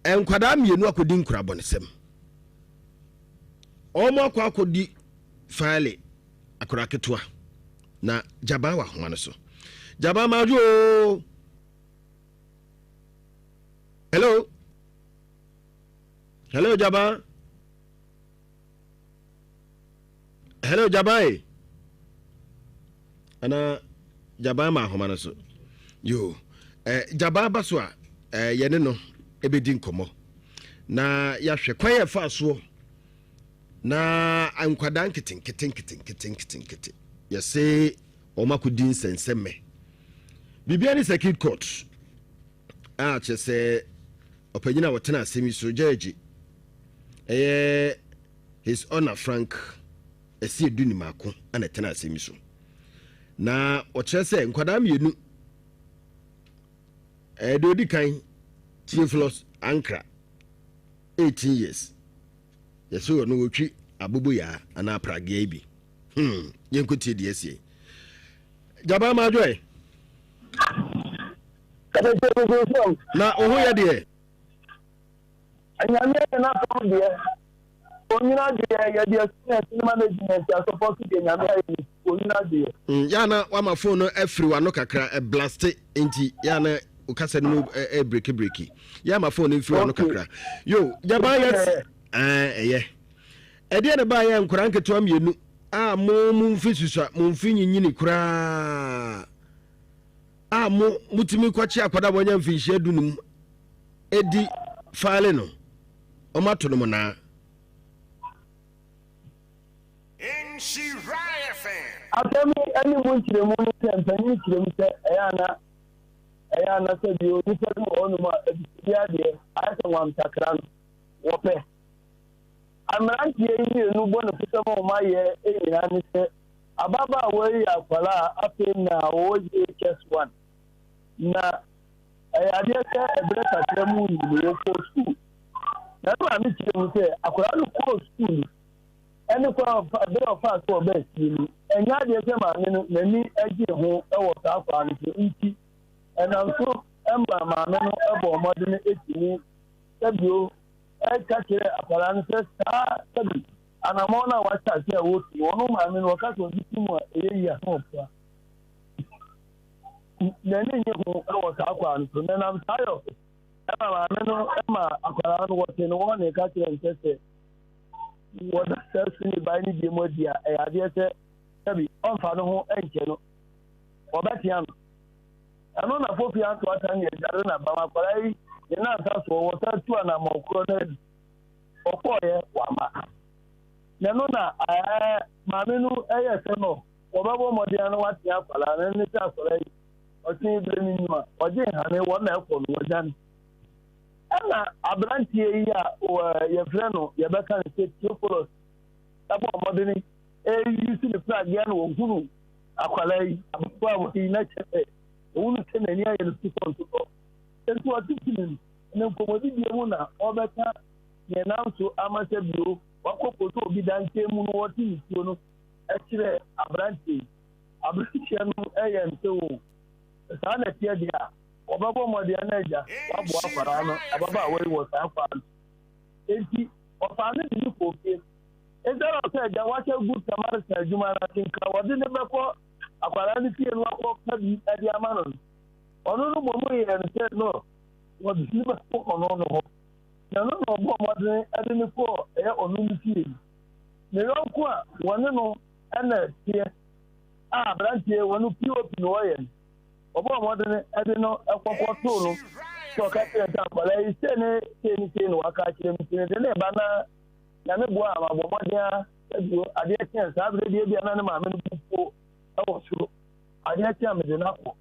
nkwadaa mmienu akɔdi nkurabɔnesɛm. Wɔn akɔ akɔdi faile akwadaa ketewa na Gyaba wɔ ahoma no so. Gyaba madwo oo. Hello. Hello Gyaba. Hello Gyaba e. Ana Gyaba ma ahoma no so. Yo. Eh, Gyaba ba so a eh, yɛne no ɛbɛdi nkɔmmɔ na yɛahwɛ kwan yɛ fa soɔ Na nkwadaa nketenkete nketenkete nketenkete yɛse wɔn akɔdi nsɛnsɛmmɛ. Biribia ne circuit court a kyerɛ sɛ ɔpanyin a wɔtena asɛm yi so gyɛɛgye ɛyɛ His Honour Frank Asiedu Nimako na ɛtena asɛm yi so. Na ɔkyerɛ sɛ nkwadaa mmienu ɛɛ deɛ odi kan Theophilus Ankra 18 years Yɛse ɔno ɔtwi aboboyaa anaa pragea yi bi. Hmm, yɛnkɔ tie deɛ asie. Gyabaa ma adwoɛ. Na wo ho yɛ deɛ? Nyame ayɛ n'afam deɛ. Onyina deɛ yɛde asua ɛsene management asɔpɔ so deɛ Nyame ayɛ ne onyina deɛ. Mm, yɛ na wama phone no afiri w'ano kakra ɛblaste nti yɛ na wokasa no mu ɛbreki breki. Yɛ ama phone no mfiri w'ano kakra. Yo, gyaba yɛ ɛyɛ. Ɛdeɛ na baayɛ nkwadaa nketewa mmienu a mo mo mfi susua mo mfi nyinyini koraa a mo motumi kɔkye akwadaa wɔnya mfinhyia dunum edi faale no wɔn ato no mo naa. Asɛm yi ne mu nkyerɛmu ne sɛ mpanyin kyerɛ mu sɛ ɛyɛ ana ɛyɛ ana sɛ bio nnipa bi wɔ hɔnom a abisudi adeɛ ayɛ sɛ nwamsakra no wɔpɛ. Mmeranteɛ yi mmienu bɔ ne fosɛm a wɔayɛ nyinaa ne sɛ ababaawa yi yɛ akwadaa a afei na ɔwɔ JHS 1 na ɛyɛ adeɛ sɛ ɛberɛ kakra mu ni no wɔkɔɔ sukuu. Na ne maame kyerɛ mu sɛ akwadaa no kɔɔ sukuu no ɛne kwan a ɔfa berɛ a ɔfaa so ɔbaa fie no ɛnyɛ adeɛ sɛ maame no n'ani gyee ho wɔ saa akwadaa no so nti ɛnam so ma maame no bɔɔ mmɔden tumi sɛbio ɛka kyerɛ akwadaa no sɛ saa sɛbi anammɔn no a wahyɛ ase a wɔtu no ɔno maame no ɔka sɛ ɔde ti mu a ɛyɛ yie a na ɔpra n'ani nye ho wɔ saa akwadaa no so na ɛnam saa yɛ ɛma maame no ma akwadaa no wɔte no wɔn na ɛka kyerɛ no sɛ sɛ wɔda saa su ne ban no bie mu adi a ɛyɛ adeɛ sɛ sɛbi ɔmfa no ho nkyɛ no wɔbɛtea no ɛno na fofi ato ata ne agyare na bam akwadaa yi ne nansa soɔ wɔsan tu anammɔn korɔ no adi ɔkɔɔyɛ wama na ɛno na ɛɛ maame no ɛyɛ sɛ no wɔbɛbɔ mmɔden ano watea akwadaa no ne sɛ akwadaa yi ɔtwe berɛ no nim a ɔgye nhane wɔn na ɛkɔ no wɔdwane. Ɛna aberanteɛ yi a yɛfrɛ no, yɛbɛka no sɛ Theophilus, ɛbɔ mmɔdene ɛyi si ne pragea na wɔhunu akwadaa yi, ababaawa yi, na kyerɛ sɛ wɔhunu sɛ n'ani ayɛ no totɔ ntotɔ. Nti ɔte tumi no, ne nkɔmmɔdidie mu na ɔbɛka deɛ nam so ama sɛ bio wakɔ kɔtɔ obi dankyɛn mu no wɔte ne tuo no kyerɛ aberanteɛ yi. Aberanteɛ no yɛ nte wo. Saa na ɛteɛ deɛ a, wɔbɛbɔ mmɔden na agya waboa akwadaa no, ababaawa yi wɔ saa kwan no. Enti ɔfaa no de no kɔɔ fie. Instead of sɛ agya wahyɛ Good Samaritan adwuma no ase nka wɔde no bɛkɔ akwadaa no fie no akɔka bi de ama no no, ɔno no mmom yɛɛ no sɛ no wɔde no bɛkɔ ɔno no hɔ. Na ɛno na ɔbɔɔ mmɔden de no kɔɔ ɛyɛ ɔno no fie no. Ne yɔnko a wɔne no na ɛteɛ a aberanteɛ wɔn POP na ɔyɛ no, ɔbɔɔ mmɔden de no kɔkɔtoo no sɛ ɔka kyerɛ sɛ akwadaa yi sei ne sei ne sei na waka akyerɛ me nti mede ne ba na Nyame boa a mabɔ mmɔden a bio adeɛ kye a saa berɛ deɛ ebia na ne maame no bo fuo wɔ soro adeɛ kye a mede no akɔ.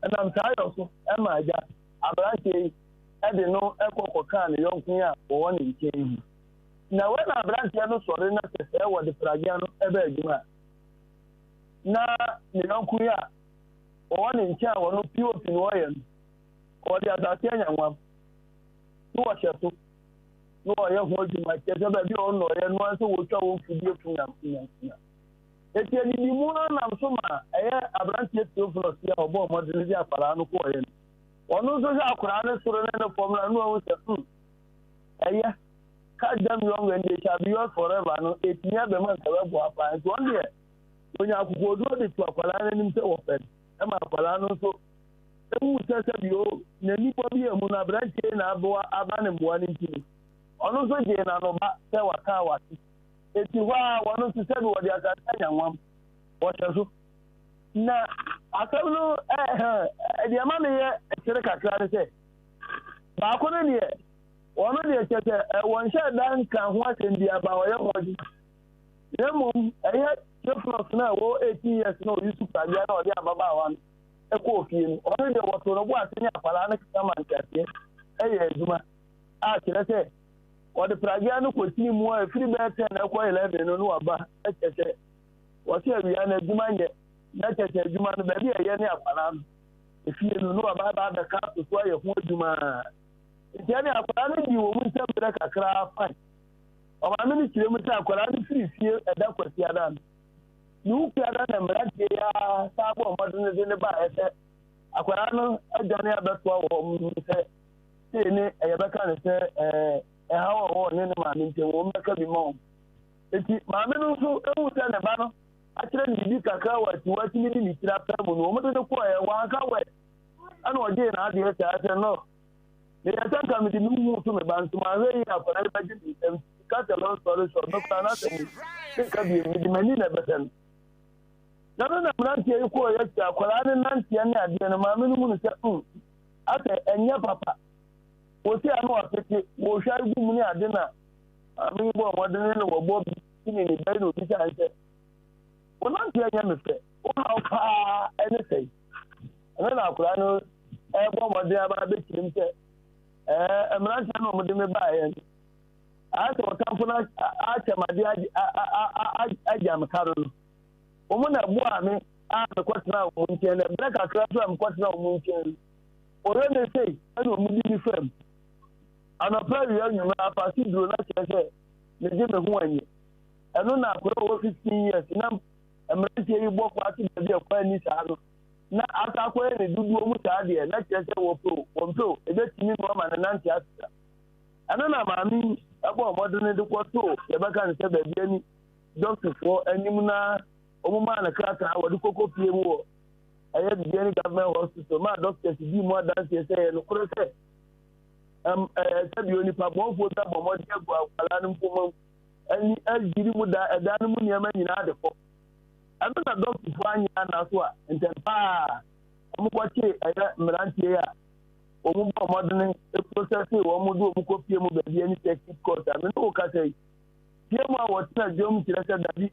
Ɛnam saa yɔ so ma agya aberanteɛ yi de no kɔ kɔkaa ne yɔnko yi a wɔwɔ ne nkyɛn yi ho. Na wei na aberanteɛ no sɔre na sɛ sɛ wɔde pragea no ba adwuma a, na ne yɔnko yi a wɔwɔ ne nkyɛn a wɔno POP no wɔyɛ no, wɔde asase anya nwam na wɔhyɛ so na wɔyɛ ho adwuma, kyerɛ sɛ baabi a ɔno na ɔyɛ no ara sɛ wɔtwa wɔn mfidie funyam funyam funyam. Eti adidi mu ara nam so ma ɛyɛ aberanteɛ Theophilus yi a ɔbɔɔ mmɔden de akwadaa no kɔɔeɛ no. Ɔno nso hwɛ akwadaa no soro ne ne fam no a, na wahu sɛ hmm, ɛyɛ catch them young and they shall be yours forever no, ɛtumi abɛm anka bɛboa paa. Nti ɔno deɛ, ɔnya akokoɔduro de to akwadaa no anim sɛ wɔpɛ no, ɛma akwadaa no nso ehu sɛ sɛbio n'ani bɔ bi amu no aberanteɛ yi na aboa aba ne mmoa no nti no, ɔno nso gyee n'ano ba sɛ waka a wate. Eti hɔ ara wɔn nso sɛbi wɔde asase anya nwam, wɔhyɛ so. Na asɛm no ɛhɛn deɛ ɛma no yɛ kyerɛ kakra ne sɛ, baako no deɛ, wɔn deɛ kyɛ sɛ wɔnhyɛ da nka ho asɛm bi aba wɔyɛ ho adwuma. Na mmom ɛyɛ Theophilus no a ɛwɔ 18 years na ɔyi so pragea na ɔde ababaawa no kɔɔ fie no, ɔno deɛ wɔtoo no bo ase ne akwadaa no keka ma nteaseɛ yɛ adwuma a kyerɛ sɛ wɔde pragea no kɔkyini mu a ɛfiri bɛyɛ 10 ɛkɔ 11 no na waba kyɛ sɛ wɔse awia no adwuma nyɛ na kyɛ sɛ adwuma no baabi a ɛyɛ ne akwadaa no efie no na waba aba abɛka ato so ayɛ ho adwuma nti ɛne akwadaa no dii wɔn nsam berɛ kakra fine. Ɔmaame no kyerɛ mu sɛ akwadaa no firi fie ɛda Kwasiada no ne wo kuada na mmeranteɛ yi ara san bɔɔ mmɔden de no baeɛ sɛ akwadaa no adwane abɛtoa wɔn sɛ sei ne yɛbɛka no sɛ ɛhaw a ɔwɔ ne ne maame ntam wɔn bɛka bi ma wɔn. Eti maame no nso ehu sɛ ne ba no akyerɛ no biribi kakra wɔ atiwa atumi de ne tiri apaa mu no, wɔn de no kɔɛ wanka wɛ ɛna ɔgyee n'adeɛ saa sɛ no meyɛ sɛ nka mede me hu to me ba nso manhwɛ yi akwadaa yi bɛgye me nsam. Cut a long story short, me koraa n'asɛm yi menka bio, mede m'ani na ɛbɛhwɛ no. Na no na mmeranteɛ yi kɔɔ yɛ akwadaa no nanteɛ ne adeɛ no, maame no mu no sɛ mm, asɛ ɛnyɛ papa. Wɔsi ano apete, wɔhwɛ agu mu ne ade na maame yi bɔɔ mmɔden ne wɔbɔ bi ne ne bɛyi na obisa ne sɛ, wo nanteɛ nyɛ me fɛ, wo haw paa ɛne sɛn? Ɛno na akwadaa no ɛrebɔ mmɔden aba abɛkyerɛ mu sɛ ɛɛ mmeranteɛ no wɔde me baeɛ no, ayɛ sɛ ɔtamfo no akyɛ me adeɛ agya me ka no no, wɔn na ɛboaa me a mekɔtenaa wɔn nkyɛn na berɛ kakra nso a mekɔtenaa wɔn nkyɛn no, wɔyɛ me sei ɛna wɔn di me fam anɔpa awia anwummerɛ afaase duro na kyerɛ sɛ megye me ho anyi. Ɛno na akwadaa wɔ 15 years na mmeranteɛ yi bɔ kɔ ase baabi a kwan ni saa no na asa akɔyɛ ne dodoɔ mu saa deɛ na kyerɛ sɛ wɔpɛ o wɔmpɛ o ɛbɛtumi no ama ne nante asesa. Ɛno na maame yi bɔɔ mmɔden de kɔtoo yɛbɛka no sɛ baabi ani dɔktofoɔ anim na wɔn maa no krataa wɔde kɔkɔ pie mu wɔ ɛyɛ Bibiani Government Hospital maa doctors dii mu adanseɛ sɛ ɛyɛ nokorɛ sɛ ɛm ɛɛ sɛbi onipa bɔnfoɔ bi abɔ mmɔden agu akwadaa no mpoma mu ɛni agyiri mu da ɛdan no mu nneɛma nyinaa de kɔ. Ɛno na dɔktofoɔ anyɛ ana so a ntɛm paa wɔn kɔkyee ɛyɛ mmeranteɛ a wɔn bɔɔ mmɔden prosɛsee wɔn de wɔn kɔpie mu baabi ne circuit court a me ne wo kasa yi pie mu a wɔtena dwom kyerɛ sɛ dabi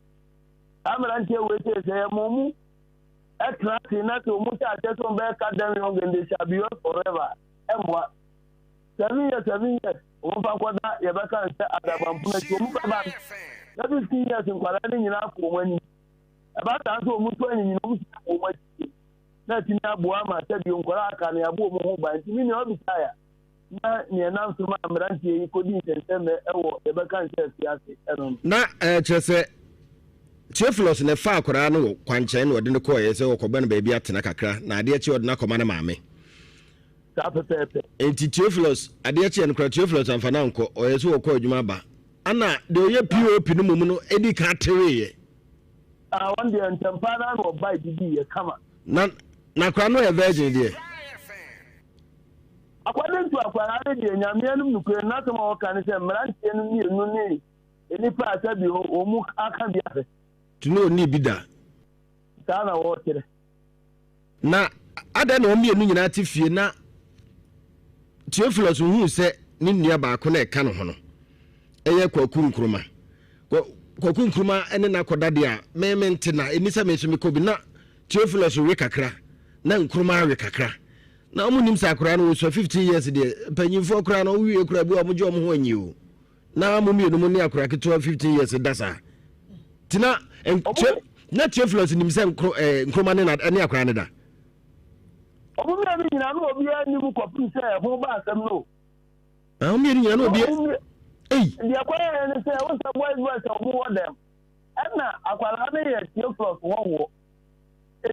saa mmeranteɛ wei sɛ sɛ yɛ mo mu ɛtena ase na sɛ wɔn hyɛ aseɛ sɛ wɔn bɛyɛ cut them young and they shall be yours forever ɛmmoa. 7 years, 7 years, wɔn fa nkɔda, yɛbɛka no sɛ adabampono akyi. Wɔn bɛba no na 15 years, nkwadaa no nyinaa kɔ wɔn anim. Ɛba saa nso, wɔn nso anyinyin, wɔn nso kɔ wɔn akyi na atumi aboa ama sɛbi nkwadaa aka no yɛabɔ wɔn ho ban. Nti mi nea ɔbisa ya na nea ɛnam so ma mmeranteɛ yi kɔdi nsɛnsɛmmɛ ɛwɔ, yɛbɛka no sɛ afiase ɛno no. Na kyerɛ sɛ Theophilus na ɛfa akwadaa no wɔ kwankyɛn na ɔde no kɔɔeɛ sɛ ɔkɔbɛ no baabi atena kakra, na adeɛ kye ɔde no akɔma ne maame. Saa pɛpɛɛpɛ. Nti Theophilus, adeɛ kyeɛ no koraa Theophilus amfa no ankɔ, ɔyɛ sɛ wɔkɔ adwuma aba ana deɛ ɔyɛ POP no mmom no ɛdi ka tereeɛ. Ah, wɔn deɛ ntɛmpa na ɔba didi yɛ kama. Na akwadaa no yɛ virgin deɛ? According to akwadaa no deɛ, Nyame anom nokura no, n'asɛm a wɔka ne sɛ mmeranteɛ no mmienu ne nnipa a sɛbi wɔn mu aka bi ahwɛ. Nti na ɔnni bi da? Saa na wɔrekyerɛ. Na adɛn na wɔn mmienu nyinaa te fie na Theophilus huu sɛ ne nua baako na ɛka ne ho no ɛyɛ Kwaku Nkrumah? Kwaku Nkrumah ne n'akɔda deɛ a meme nte na ɛni sɛ me nso mekɔ bi. Na Theophilus we kakra na Nkrumah awe kakra, na wɔn nim sɛ akwadaa no wɔsua 15 years deɛ, mpanyinfoɔ koraa no wɔwie koraa bi wɔn gye wɔn ho anyi o, na mo mmienu mo ne akwadaa ketewa 15 years da saa. Ti na na Theophilus nim sɛ Nkrumah ne na ne akwadaa no da. Ɔmo mmienu nyinaa na obiara nim kɔpem sɛ ɛho ba asɛm no. Ah, wɔn mmienu nyinaa na obiara eyi. Deɛ kɔyɛ ne sɛ wosɛ boys boys a ɔmo wɔ dɛm, ɛna akwadaa no yɛ Theophilus wɔwoɔ,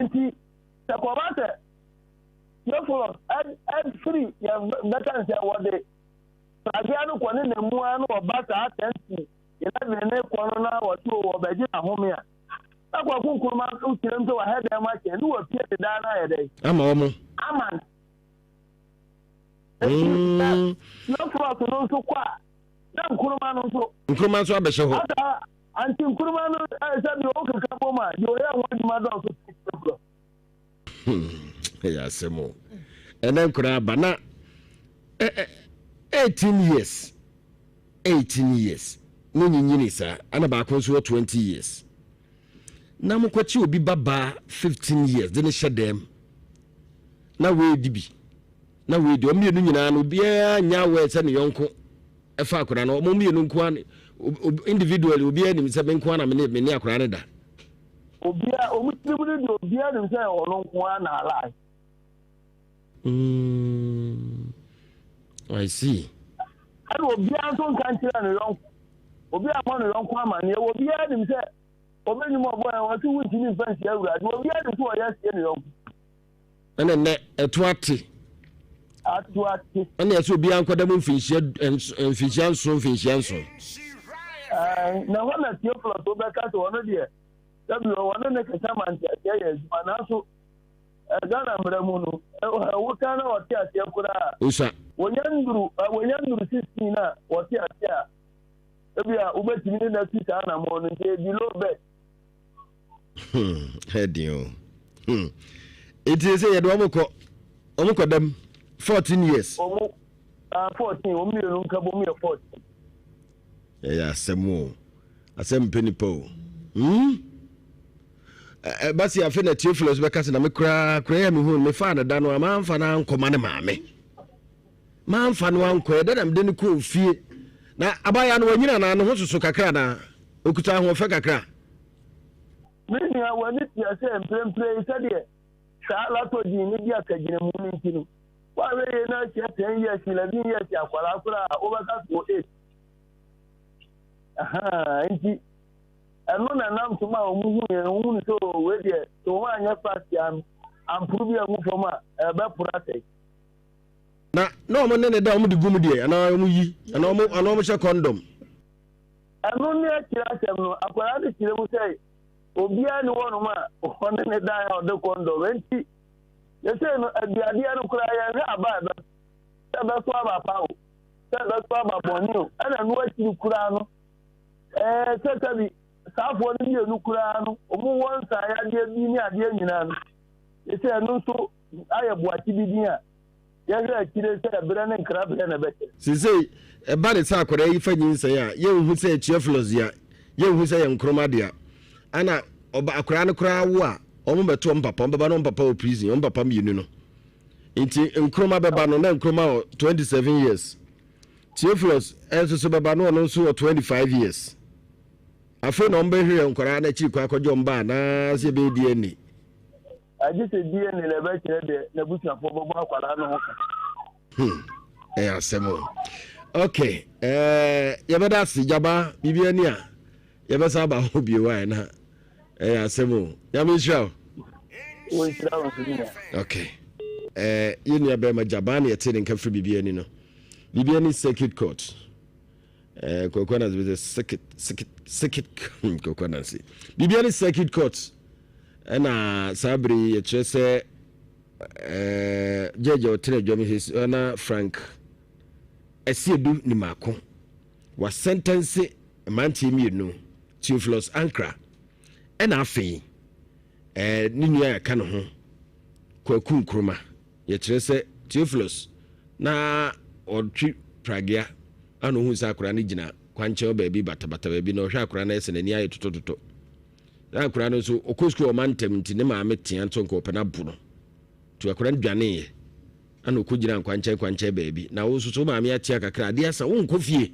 nti sɛ kɔba sɛ Theophilus ɛfiri, yɛ bɛka ne sɛ wɔde pragea no kɔ ne na mu a na ɔba saa 10 to 11 ne kɔ no na wɔte o wɔbɛgye n'ahome a, na Kwaku Nkrumah nso kyerɛ mu sɛ wahɛ dɛm akyɛ ne wapie de daa no ayɛ dɛ ama wɔn. Ama no. Theophilus no nso kɔ a, na Nkrumah no nso Nkrumah nso abɛhyɛ hɔ. Asa anti Nkrumah no sɛ deɛ ɔkeka bom a, deɛ ɔyɛ ho adwuma dɔɔso Theophilus. Ɛyɛ asɛm o. Ɛnɛ nkoraa aba na 18 years, 18 years ne nyinyini saa, ana baako nso wɔ 20 years na mokɔkye obi babaa 15 years de ne hyɛ dɛm na weedi bi na weedi. Ɔmo mmienu nyinaa no, obiara nya aware sɛ ne yɔnko ɛfa akwadaa no. Ɔmo mmienu nko ara individually, obiara nim sɛ me nko ara na me ne akwadaa no da. Obiara ɔmo tirim no deɛ, obiara nim sɛ ɔno nko ara na alae. I see. Ɛna obiara nso nka nkyerɛ ne yɔnko, obiara mmɔ ne yɔnko amanneɛ. Obiara nim sɛ ɔbɛnyim ɔbɔ yɛn wɔte wuntumi mfa nsia Awurade. Obiara nim sɛ ɔyɛ asie ne yɔnko. Ɛna nnɛ ɛto ate. Ato ate. Ɛna ɛsɛ obiara nkɔda mu mfinhyia 7, mfinhyia 7. Ɛɛ, na hɔ na Theophilus wobɛka sɛ ɔno deɛ, sɛbi ɔno ne keka ma nteaseɛ yɛ adwuma, nanso Ghana mmara mu no, woka na wɔte aseɛ koraa. Osa. Wɔnya nnuru 16 a wɔte aseɛ a, ebi a wobɛtumi ne no asi saa anammɔn no, nti below birth. Ɛden o. Eti sɛ yɛde wɔn kɔ dɛm 14 years. Wɔn 14, wɔn mmienu nka bom yɛ 14. Ɛyɛ asɛm o, asɛm mpɛ nipa o. Basi afei na Theophilus bɛka sɛ na me koraa koraa yɛ mehu mefaa no da no a, mamfa no ankɔma ne maame, mamfa no ankɔ ɛdɛ na mede no kɔɔ fie. Na abaayewa no wanyina na ne ho soso kakra na okuta ahoɔfɛ kakra. Me nua, w'ani tua sɛ mprempren yi, sɛdeɛ saa latɔgyin ne di akagyinamu no nti no, woahwɛ yie na ahyia 10 years, 11 years akwaraa koraa a, wobɛka so wɔ eight. Nti ɛno na nam so ma wɔn hu yɛn hu no sɛ o wei deɛ, sɛ wɔn anyɛ fast a, amporo bi agu fam a ɛbɛporo asɛe. Na ɔmo ne ne da, ɔmo de gum deɛ anaa ɔmo yi anaa ɔmo hyɛ condom? Ɛno ne akyerɛ asɛm no. Akwaraa no kyerɛ mu sɛ obiara ne wɔnom a ɔne ne dan a ɔde condom, nti yɛsɛ no aduadeɛ no koraa, yɛhwɛ aba a ɛbɛ sɛ ɛbɛso aba pa o, sɛ ɛbɛso aba bɔne o. Ɛna ɛno akyiri koraa no, sɛ sɛbi saafoɔ no mmienu koraa no, ɔmo wɔ nsaeɛ bi ne adeɛ nyinaa no, yɛsɛ ɛno nso ayɛ boakye bi din a yɛhwɛ akyire sɛ ɛberɛ ne nkraberɛ na ɛbɛkyɛ. Sesei ɛba ne sɛ akwadaa yi fa nyinsɛn a, yɛnhu sɛ Theophilus dea, yɛnhu sɛ yɛ Nkrumah dea. Ana ɔba akwadaa no koraa wo a, ɔmo bɛto ɔmo papa, ɔmo bɛba na ɔmo papa wɔ prison, ɔmo papa mmienu no. Nti Nkrumah bɛba no na Nkrumah wɔ 27 years. Theophilus nso so bɛba no ɔno nso wɔ 25 years. Afei na wɔbɛhwehwɛ nkwadaa no akyiri kwan akɔgye wɔn ba anaasɛ yɛbɛyɛ DNA. Agye sɛ DNA na ɛbɛkyerɛ deɛ n'abusuafoɔ bɛbɔ akwadaa no ho ka. Hmm, ɛyɛ asɛm o. Ok, eh, yɛbɛda ase gyaba biribi ani a yɛbɛsa aba hɔ bio a na ɛyɛ asɛm o. Nyame nhyira wo. Wɔnhyira wo nso nua. Ok, eh, yɛn nua bɛrima gyaba na yɛte ne nka firi biribi ani no. Biribi ani circuit court. Eh, Kwaku Anansi bi sɛ circuit circuit circuit hmm, Kwaku Anansi. Biribi ani circuit court ɛna saa bere yi yɛkyerɛ sɛ eh, judge a ɔtena adwam his ɔna Frank Asiedu Nimako wasɛntɛnse mmeranteɛ mmienu Theophilus Ankra ɛna afei eh, ne nua a ɛka ne ho Kwaku Nkrumah. Yɛkyerɛ sɛ Theophilus na ɔretwe pragea ana ohuu sɛ akwadaa no gyina kwankyɛn baabi batabata baabi na ɔhwɛ akwadaa no ayɛ sɛ n'ani ayɛ totɔtotɔ. Na akwadaa no nso ɔkɔ sukuu ɔma ntɛm nti ne maame tea nso nka ɔpɛ no abo no. Nti akwadaa no dwaneeɛ ana ɔkɔgyina nkwankyɛn kwankyɛn baabi na wo nso so wo maame atea kakra adeɛ asa wonkɔ fie.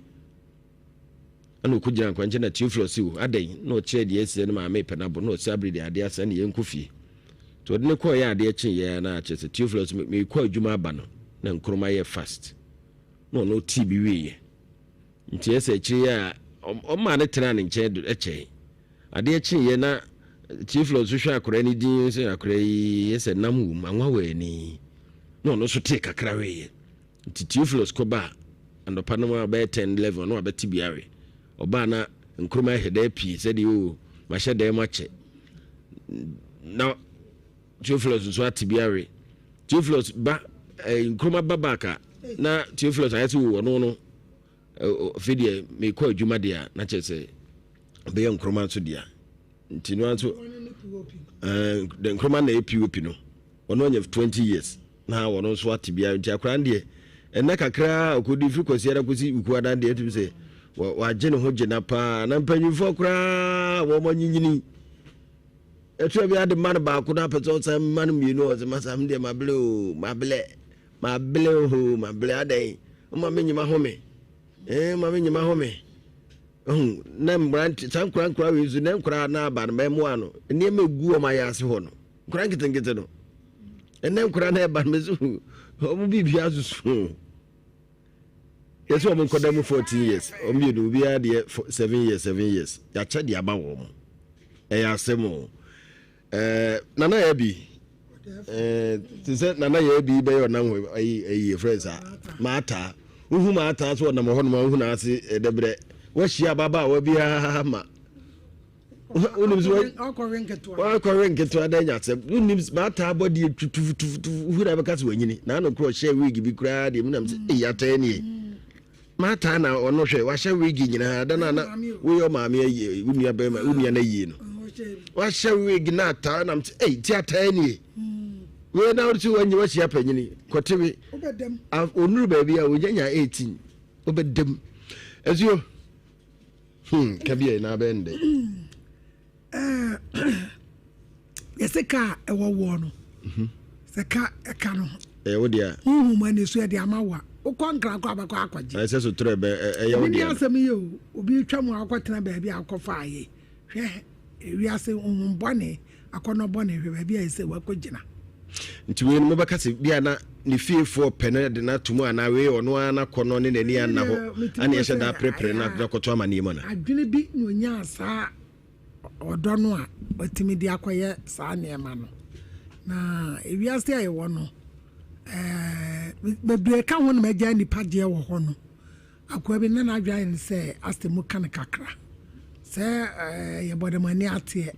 Ɛna ɔkɔgyinaa nkwankyɛn na Theophilus se, O, adɛn? Na ɔkyerɛɛ deɛ asi sɛ ne maame repɛ no abo, na ɔse, Abere deɛ adeɛ asa, ɛne yɛnkɔ fie. Nti ɔde no kɔeɛ a adeɛ kyeeɛ ara na kyerɛ sɛ Theophilus merekɔ adwuma aba no, na Nkrumah yɛ fast, na ɔno ɔtee bi wieeɛ. Nti ɛsɛ akyire yi a ɔmaa no tenaa ne nkyɛn do kyɛe. Adeɛ kyeeɛ na Theophilus nso hwɛ akwadaa no din sɛ akwadaa yi yɛ sɛ nam wom, anwa wɔ ani, na ɔno nso tee kakra wieeɛ. Nti Theophilus kɔ baa anɔpa no a bɛyɛ 10, 11 na wabɛte bi awe. Ɔbaa na Nkrumah ahyɛ dan pii sɛdeɛ oo mahyɛ dan mu akyɛ. Na Theophilus nso ate bi awe. Theophilus ba eh, Nkrumah ba back a na Theophilus ayɛ sɛ oo ɔno no afei deɛ mekɔ adwuma deɛ a na kyerɛ sɛ ɔbɛyɛ Nkrumah nso dea. Nti no nso eh, Nkrumah na ɛyɛ POP no ɔno anya 20 years. Na wɔn nso ate biara nti akwadaa no deɛ ɛnna kakra a ɔkɔdi firi Kwasiada kɔsi Wukuada deɛ ɛtumi sɛ wagye ne ho gyina paa na mpanyinfoɔ koraa wɔn anyinyini ɛtua bi ade ma no baako na apɛ sɛ ɔsan ma no mmienu ɔsɛ masa me deɛ mabrɛ o mabrɛ mabrɛ o mabrɛ adɛn ɔma me nyima home ɛɛ ma me nyima home ɛhu na mmerante saa nkora nkora wei nso na nkora na aba no mɛmoa no nneɛma egu wɔn ayɛ ase hɔ no Nkwadaa nketenkete no ɛnɛ nkwadaa no ɛba no mɛsɛ wɔn biribi asusu yɛsɛ wɔn nkɔda mu 14 years wɔn mmienu obiara deɛ 7 years 7 years yɛakyɛ deɛ ama wɔn ɛyɛ asɛm o ɛɛ nana yɛ bi ɛɛ te sɛ nana yɛ bi bɛyɛ ɔnam hɔ ɛyi ɛyi efrɛ sa maata wohu maata so ɔnam hɔ nom a wohu n'ase ɛdɛbrɛ wahyia ababaawa biara ma. Wonim sɛ wakɔwe nketewa dɛ nya asɛm. Wonim maataa bɔdeɛ tutututu wohu na bɛka sɛ wanyini. Na ano korɔ ɔhyɛ wig bi koraa deɛ menam sɛ eyi ataa nie. Maataa na ɔno hwɛ wahyɛ wig nyinaa da na na woyɛ ɔmaame ayie wo nua bɛrima wo nua no ayie no. Wahyɛ wig na ataa nam sɛ eyi ti ataa nie. Wei na wode sɛ wanyi wahyia panyini kɔtewe. Ɔnuru baabi a ɔnyanya 18 wobɛdam. Asuo. Hmm, ka bi a na abɛn dɛ. Yɛsɛ ka a ɛwɔ woɔ no mhm. sɛ ka ɛka no ɛyɛ wo deɛ honhom ani so ɛde ama wo a wokɔ nkra kɔ abɛkɔ akɔgye ɛsɛ so torɛ bɛ ɛyɛ wo deɛ asɛm yi o obi twa mu a wokɔtena baabi a wokɔfa ayɛ hwɛ ewiase honhom bɔne Akɔnnɔ bɔne, hwɛ baabi a ɛsɛ sɛ woakɔgyina. Nti wei no mobɛka sɛ bia na ne fiefoɔ pɛ no de no ato mu anaa wei ɔno ara n'akɔnnɔ ne n'ani anna hɔ ana ɛhyɛ da aperepere no akɔto amanneɛ mu anaa? Adwene bi na ɔnyaa saa ɔdɔ no a watumi de akɔyɛ saa nneɛma no. Na ewiase a yɛwɔ no, ɛɛ bebree ka ho na magyaa nnipa gyeɛ wɔ hɔ no. Akoa bi na n'adwene ayɛ no sɛ asɛ mu ka no kakra sɛ ɛɛ yɛbɔ dɛm ani ateɛ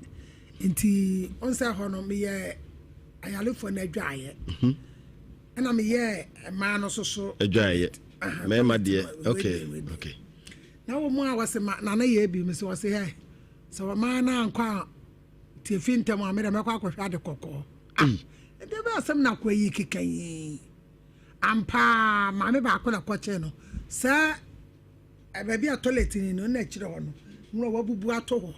nti ɔn sɛ hɔ no meyɛ ayarefoɔ no adwaeɛ mhm. ɛna meyɛ mmaa no so so adwaeɛ mmarima deɛ okay okay na wɔn mu a wɔsɛ ma nana yɛ bi mi sɛ wɔsɛ hɛ sɛ wɔn mmaa no ankɔ a tiefi ntɛm a mɛdɛ mɛkɔ akɔhwɛ ade kɔkɔɔ ah ɛdɛ bɛ asɛm na akɔ yi keka yi. Ampa ara, maame baako na kɔkyee no. Sɛ baabi a toilet ni no, na akyire hɔ no, nwura wabubu ato hɔ,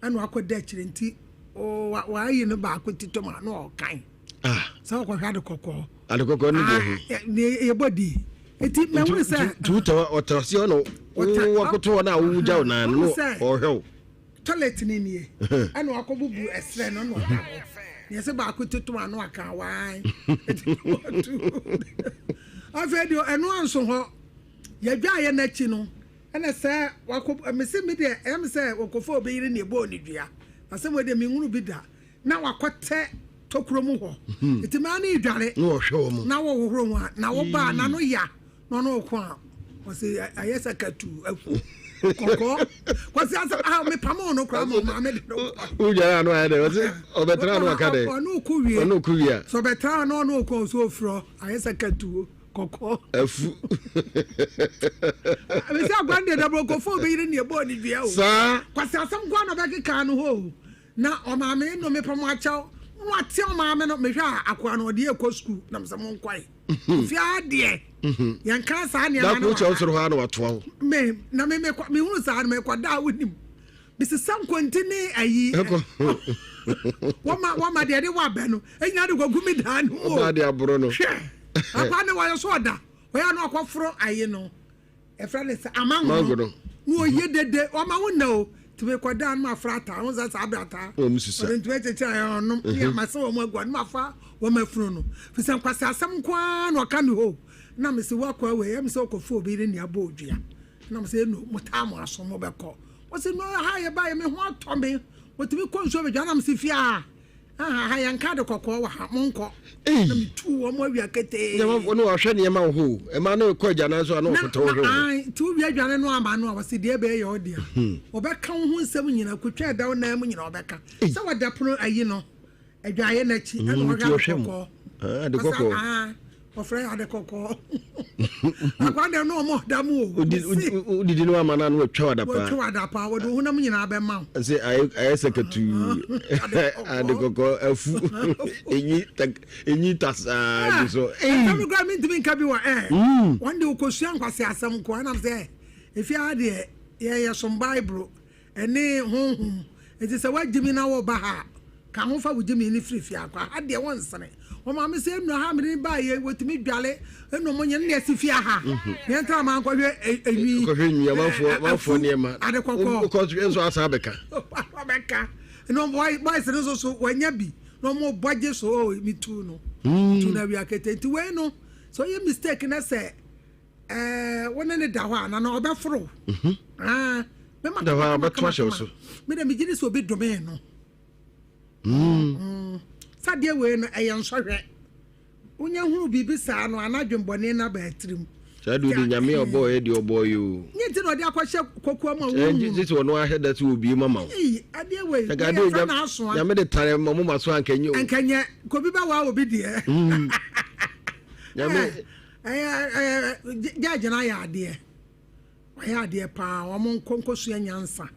ɛna wakɔda akyire nti, waayi no baako ti tom a, na ɔrekan. Ah. Sɛ ɔkɔhwɛ ade kɔkɔɔ. Ade kɔkɔɔ no deɛ he. Ah, ne yɛbɔ di. Eti mɛhunu sɛ. Nti wotɛ ɔtɛ ɔseɛ ɔna wakoto hɔ na wogya wo nan no ɔhwɛ wo. Toilet ne nie. Ɛna wakɔbubu ɛserɛ no na ɔda hɔ. Neɛ sɛ baako ti to ano aka wae. Afei deɛ ɛno anso hɔ. Yɛdwaeɛ no akyi no ɛna sɛ wakɔ mese me deɛ ɛyɛ me sɛ wɔkɔfa obi yere ne ɛbɔɔ ne dua. Asɛm wei deɛ menhunu bi da. Na wakɔtɛ tokuro mu hɔ. Nti maa ne dware. Na wɔhwɛ wɔn. Na wɔhohoro ho a na wɔba na no ya. Na ɔno ɔko a ɔsi ayɛ sɛ katu afu kɔkɔɔ kwasi asɛ ah mepam ɔno koraa ma ɔmaame de no kɔ. Wodware ano ayɛ dɛ ɔsi ɔbɛtena ano aka dɛ. Ɔno ɔko wie. Ɔno ɔko wie a. Sɛ ɔbɛtena ano ɔno ɔko ɔso ofurɔ ayɛ sɛ katu kɔkɔɔ. Afu. Mesi akwa no deɛ dabɔ kɔfo obi yere ne ɛbɔɔ ne dua o. Saa. Kwasi asɛm nko na ɔbɛkeka no hɔ o. Na ɔmaame no mepam akyɛw. Na wate ɔmaame no mehwɛ a akoa no ɔde ɛkɔ sukuu na mesɛ monkɔe. Ofie adeɛ. Yɛnka saa nneɛma no. Dako kyɛw soro hɔ a na watoa wo. Me na me mekɔ mehunu saa no mekɔ da a wonim. Mesesa nkonti ne ayi. Wɔma wɔma deɛ de wabɛ no. Ɛnyina de kɔgu me dan no mu. Ɔbaa de aboro no. Hwɛ. Akwa ne wɔyɛ so ɔda. Ɔyɛ ano akɔforo ayi no. Ɛfrɛ ne sɛ amango no. Na ɔyɛ dede ɔma wo nna o. Tumi kɔ dan no afra ataa ho sɛ saa abira ataa. Wɔn sisa. Ɔde ntoma kyekyere ayɛ ɔnom. Ne ama sɛ wɔn agu ɔnom afa wɔn afunu no. Fisɛ nkwasi asɛm nko ara na ɔka ne hɔ. Na mesi wakɔ awɛ yɛ mesɛ ɔkɔfo obi ne nea bɔ odua. Na mesɛ enu mo taa mo aso mo bɛkɔ. Wɔsi no ha yɛ ba yɛ me ho atɔ me. Wɔtumi kɔ nsuo bɛdwa na mesi fie a. Aha ha yɛn ka de kɔkɔɔ wɔ ha monkɔ. Na metu wɔn awia ketee. Nyɛ wɔn wɔhwɛ nneɛma wɔ hɔ o. Ɛma no kɔ agyanan so a na wɔkɔtɔ wɔhwɛ wɔ. Nti wowie adwane no ama no a wɔsi deɛ ɛbɛyɛ yɛ ɔdea. Wɔbɛka wo ho nsɛm nyinaa kotwa ɛda wo nan mu nyinaa wɔbɛka. Sɛ wɔda pono ayi no adwaeɛ n'akyi ɛna wɔhwɛ ade kɔkɔɔ. Ade kɔkɔɔ. Wɔfrɛ yɛ ade kɔkɔɔ. Akwa deɛ no ɔmo ɔda mu o. Wodidi no ama no ano watwa wada paa. Watwa wada paa wɔde honam nyinaa bɛma wo. Sɛ ayɛ sɛ katuu. Ade kɔkɔɔ afu. Enyi enyi tasaa gu so. Ɛsɛm no koraa mentumi nka bi wɔ ɛ. Wɔn de wɔkɔsua nkwasi asɛm nko ɛnam sɛ efi ara deɛ yɛyɛ som Bible. Ɛne honhom. Enti sɛ woagye me na woreba ha a, ka ho fa wo gyimi no firi fie akɔ. Ha deɛ wonsene. Wɔn maame sɛ, Nnura ha a mede no baeɛ yi, wɔtumi dwale nom nyɛ no na ɛsi fie ha. Yɛn tra ma nkɔhwɛ enwi. Kɔhwɛ enwi, amanfoɔ, amanfoɔ nneɛma. Ade kɔkɔɔ. Wokɔ nso asan abɛka. Abɛka. Na boys no nso so wɔanya bi. Na wɔn bɔ gye so, oh, metu no. Tu no awia kete. Nti wei no, sɛ ɔyɛ mistake na sɛ Ɛɛ, wo ne no da hɔ a, na na ɔbɛforo wo. Mhm. Ah, bɛma Da hɔ a kama, ɔbɛto ahyɛ wo so. Me dɛ megye di sɛ obi domee no. Mm. Mm. Sadeɛ wei no, ɛyɛ nsɔhwɛ. Wonya hunu biribi saa no, anadwenbɔne no aba atirim. Saa de wode Nyame a ɔbɔɔ yɛ deɛ ɔbɔɔ yɛ o. Nyɛ nti na ɔde akɔhyɛ kokoa mu a Ɛɛ, wohunu gye no. gye sɛ ɔno ahwɛ da sɛ obie mu ama wo. Ei, adeɛ wei, Nka wei adeɛ yɛfrɛ Nyame no asoa. Nyame de tare ma moma so a anka ɛnyɛ o. Anka nyɛ, kɔbi bɛwaa obi deɛ. Mm. Nyame. Eh, Ɛyɛ ɛyɛ judge no ayɛ adeɛ wayɛ adeɛ paa wɔn nkɔ nkɔsua nyansa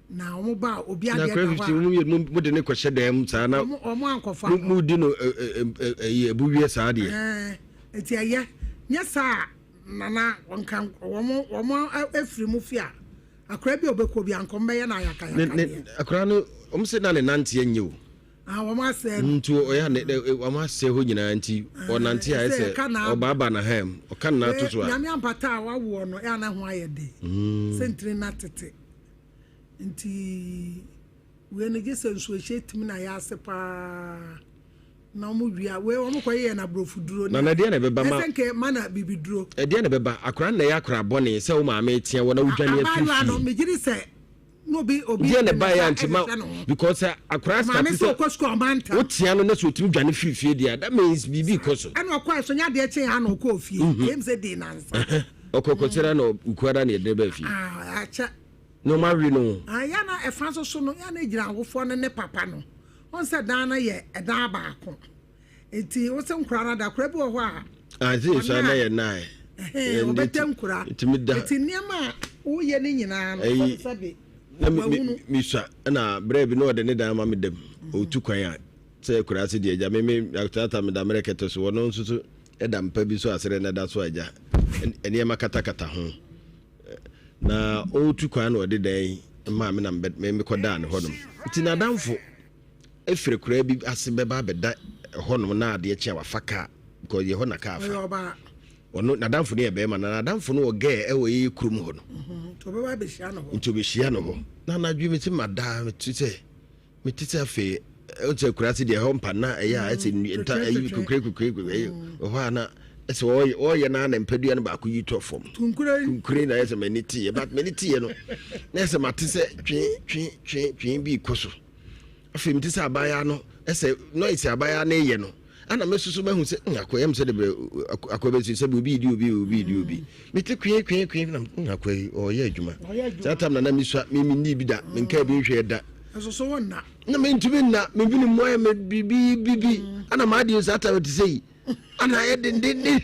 na wɔn ba obi adeɛ da hɔ a. na akɔyɛ mo de ne kɔhyɛ dan mu saa na wɔn ankɔfa mo di no ɛyi ebuwie saa deɛ. Ɛɛ eti ɛyɛ nyɛ saa nana nka wɔn wɔn efiri mu fi a akora bi a ɔbɛkɔ bi ankɔm bɛyɛ na ayakayaka deɛ. Akora no wɔn sɛ na ne nanteɛ nyɛ o. Ah, wɔn asɛe no. Nti ɔyɛ ne wɔn asɛe hɔ nyinaa nti ɔnante ayɛ sɛ ɔbaaba na ham ɔka ne nan to so a. Nyame ampata a wawoɔ no ɛa na ho ayɛ den. Sɛ ntiri na tete. Nti wei no gye sɛ nsuohyɛ tumi na yɛ ase paa. Na wɔn wia wei wɔn kɔ yɛ na aborɔfo duro. Na na ɛdeɛ na ɛbɛba ma. Ɛsɛ nkɛ ma na bibi duro. Ɛdeɛ na ɛbɛba akora na ɛyɛ akora bɔne sɛ wo maame tea wɔ na wodwane afiri fie. Abaayewa no megye di sɛ Deɛ na ɛbaeɛ a nti ma because sɛ akwaraa start sɛ wotea no na sɛ ɔtumi dwane firi fie deɛ that means biribi kɔ so. Ɛna ɔkɔ ɛso nyɛ adeɛ kye na ɔkɔ fie mhm. ɛyɛ sɛ dii nansa. Ɔkɔ kɔsɛra na ukuada na yɛde baa fie. Ah, akyɛ. Na ɔma awe no. Ah, yɛ na ɛfa nso so no yɛ na egyina awofoɔ no ne papa no wɔn sɛ dan no yɛ ɛdan baako. Nti wo se nkora no ada akora bi wɔ hɔ a. Ase ah, nso na yɛ nan. Ɔbɛtɛ nkora. Ntumi da. Nti nneɛma a woyɛ ne nyinaa no sɛbi sɛbi. Na mi sua ɛna brɛ bi na ɔde ne dan ama mi dɛm. Otu kwan a sɛ akura ase deɛ agya me me tata me da mmerɛ kɛtɛ so ɔno nso so ɛda mpa bi so asrɛ na ɛda so agya nneɛma katakata ho na ɔretu kwan na ɔde dan maa me na me mekɔdaa ne hɔnom nti n'adamfo Efiri akuraa bi ase bɛba abɛda ɛhɔnom na adeɛ kye a wafa kaa because yɛ hɔ na kaa fa. Ɔno n'adamfo no yɛ bɛrima na n'adamfo no wɔ gɛɛ ɛwɔ yɛyɛ kurom hɔ no. Mhm, nti ɔbɛba abɛhyia no hɔ. Nti ɔbɛhyia no hɔ. Na anadwo mi sɛ madaa mete sɛ mete sɛ afei ɔsɛ akuraase deɛ ɛhɔ mpa na ɛyɛ a ɛsɛ mm, nta ɛyi kukure kukure kukure ɛyɛ mm. ɛhɔ a na ɛsɛ ɔyɛ ɔyɛ na na mpadua no baako yi tɔ fam. Kunkure kunkure na ɛsɛ m'ani teɛ but m'ani teɛ no na ɛsɛ mate sɛ twe twe twe twe bi kɔ so. Afei mete sɛ abaayewa no sɛ noise abaayewa no yɛ no ana me soso mahu sɛ mm, akɔyɛ m sɛ de brɛ akɔ bɛsi sɛ obi di obi obi di obi mete kwee kwee kwee na mm, akɔ yi ɔyɛ adwuma saa tam na na mesua me menni bi da menka bi nhwɛ da na mentumi nna mebene mu ayɛ me biribi bibi ana maadeɛ saa tam te sɛ yi ana ayɛ dendenden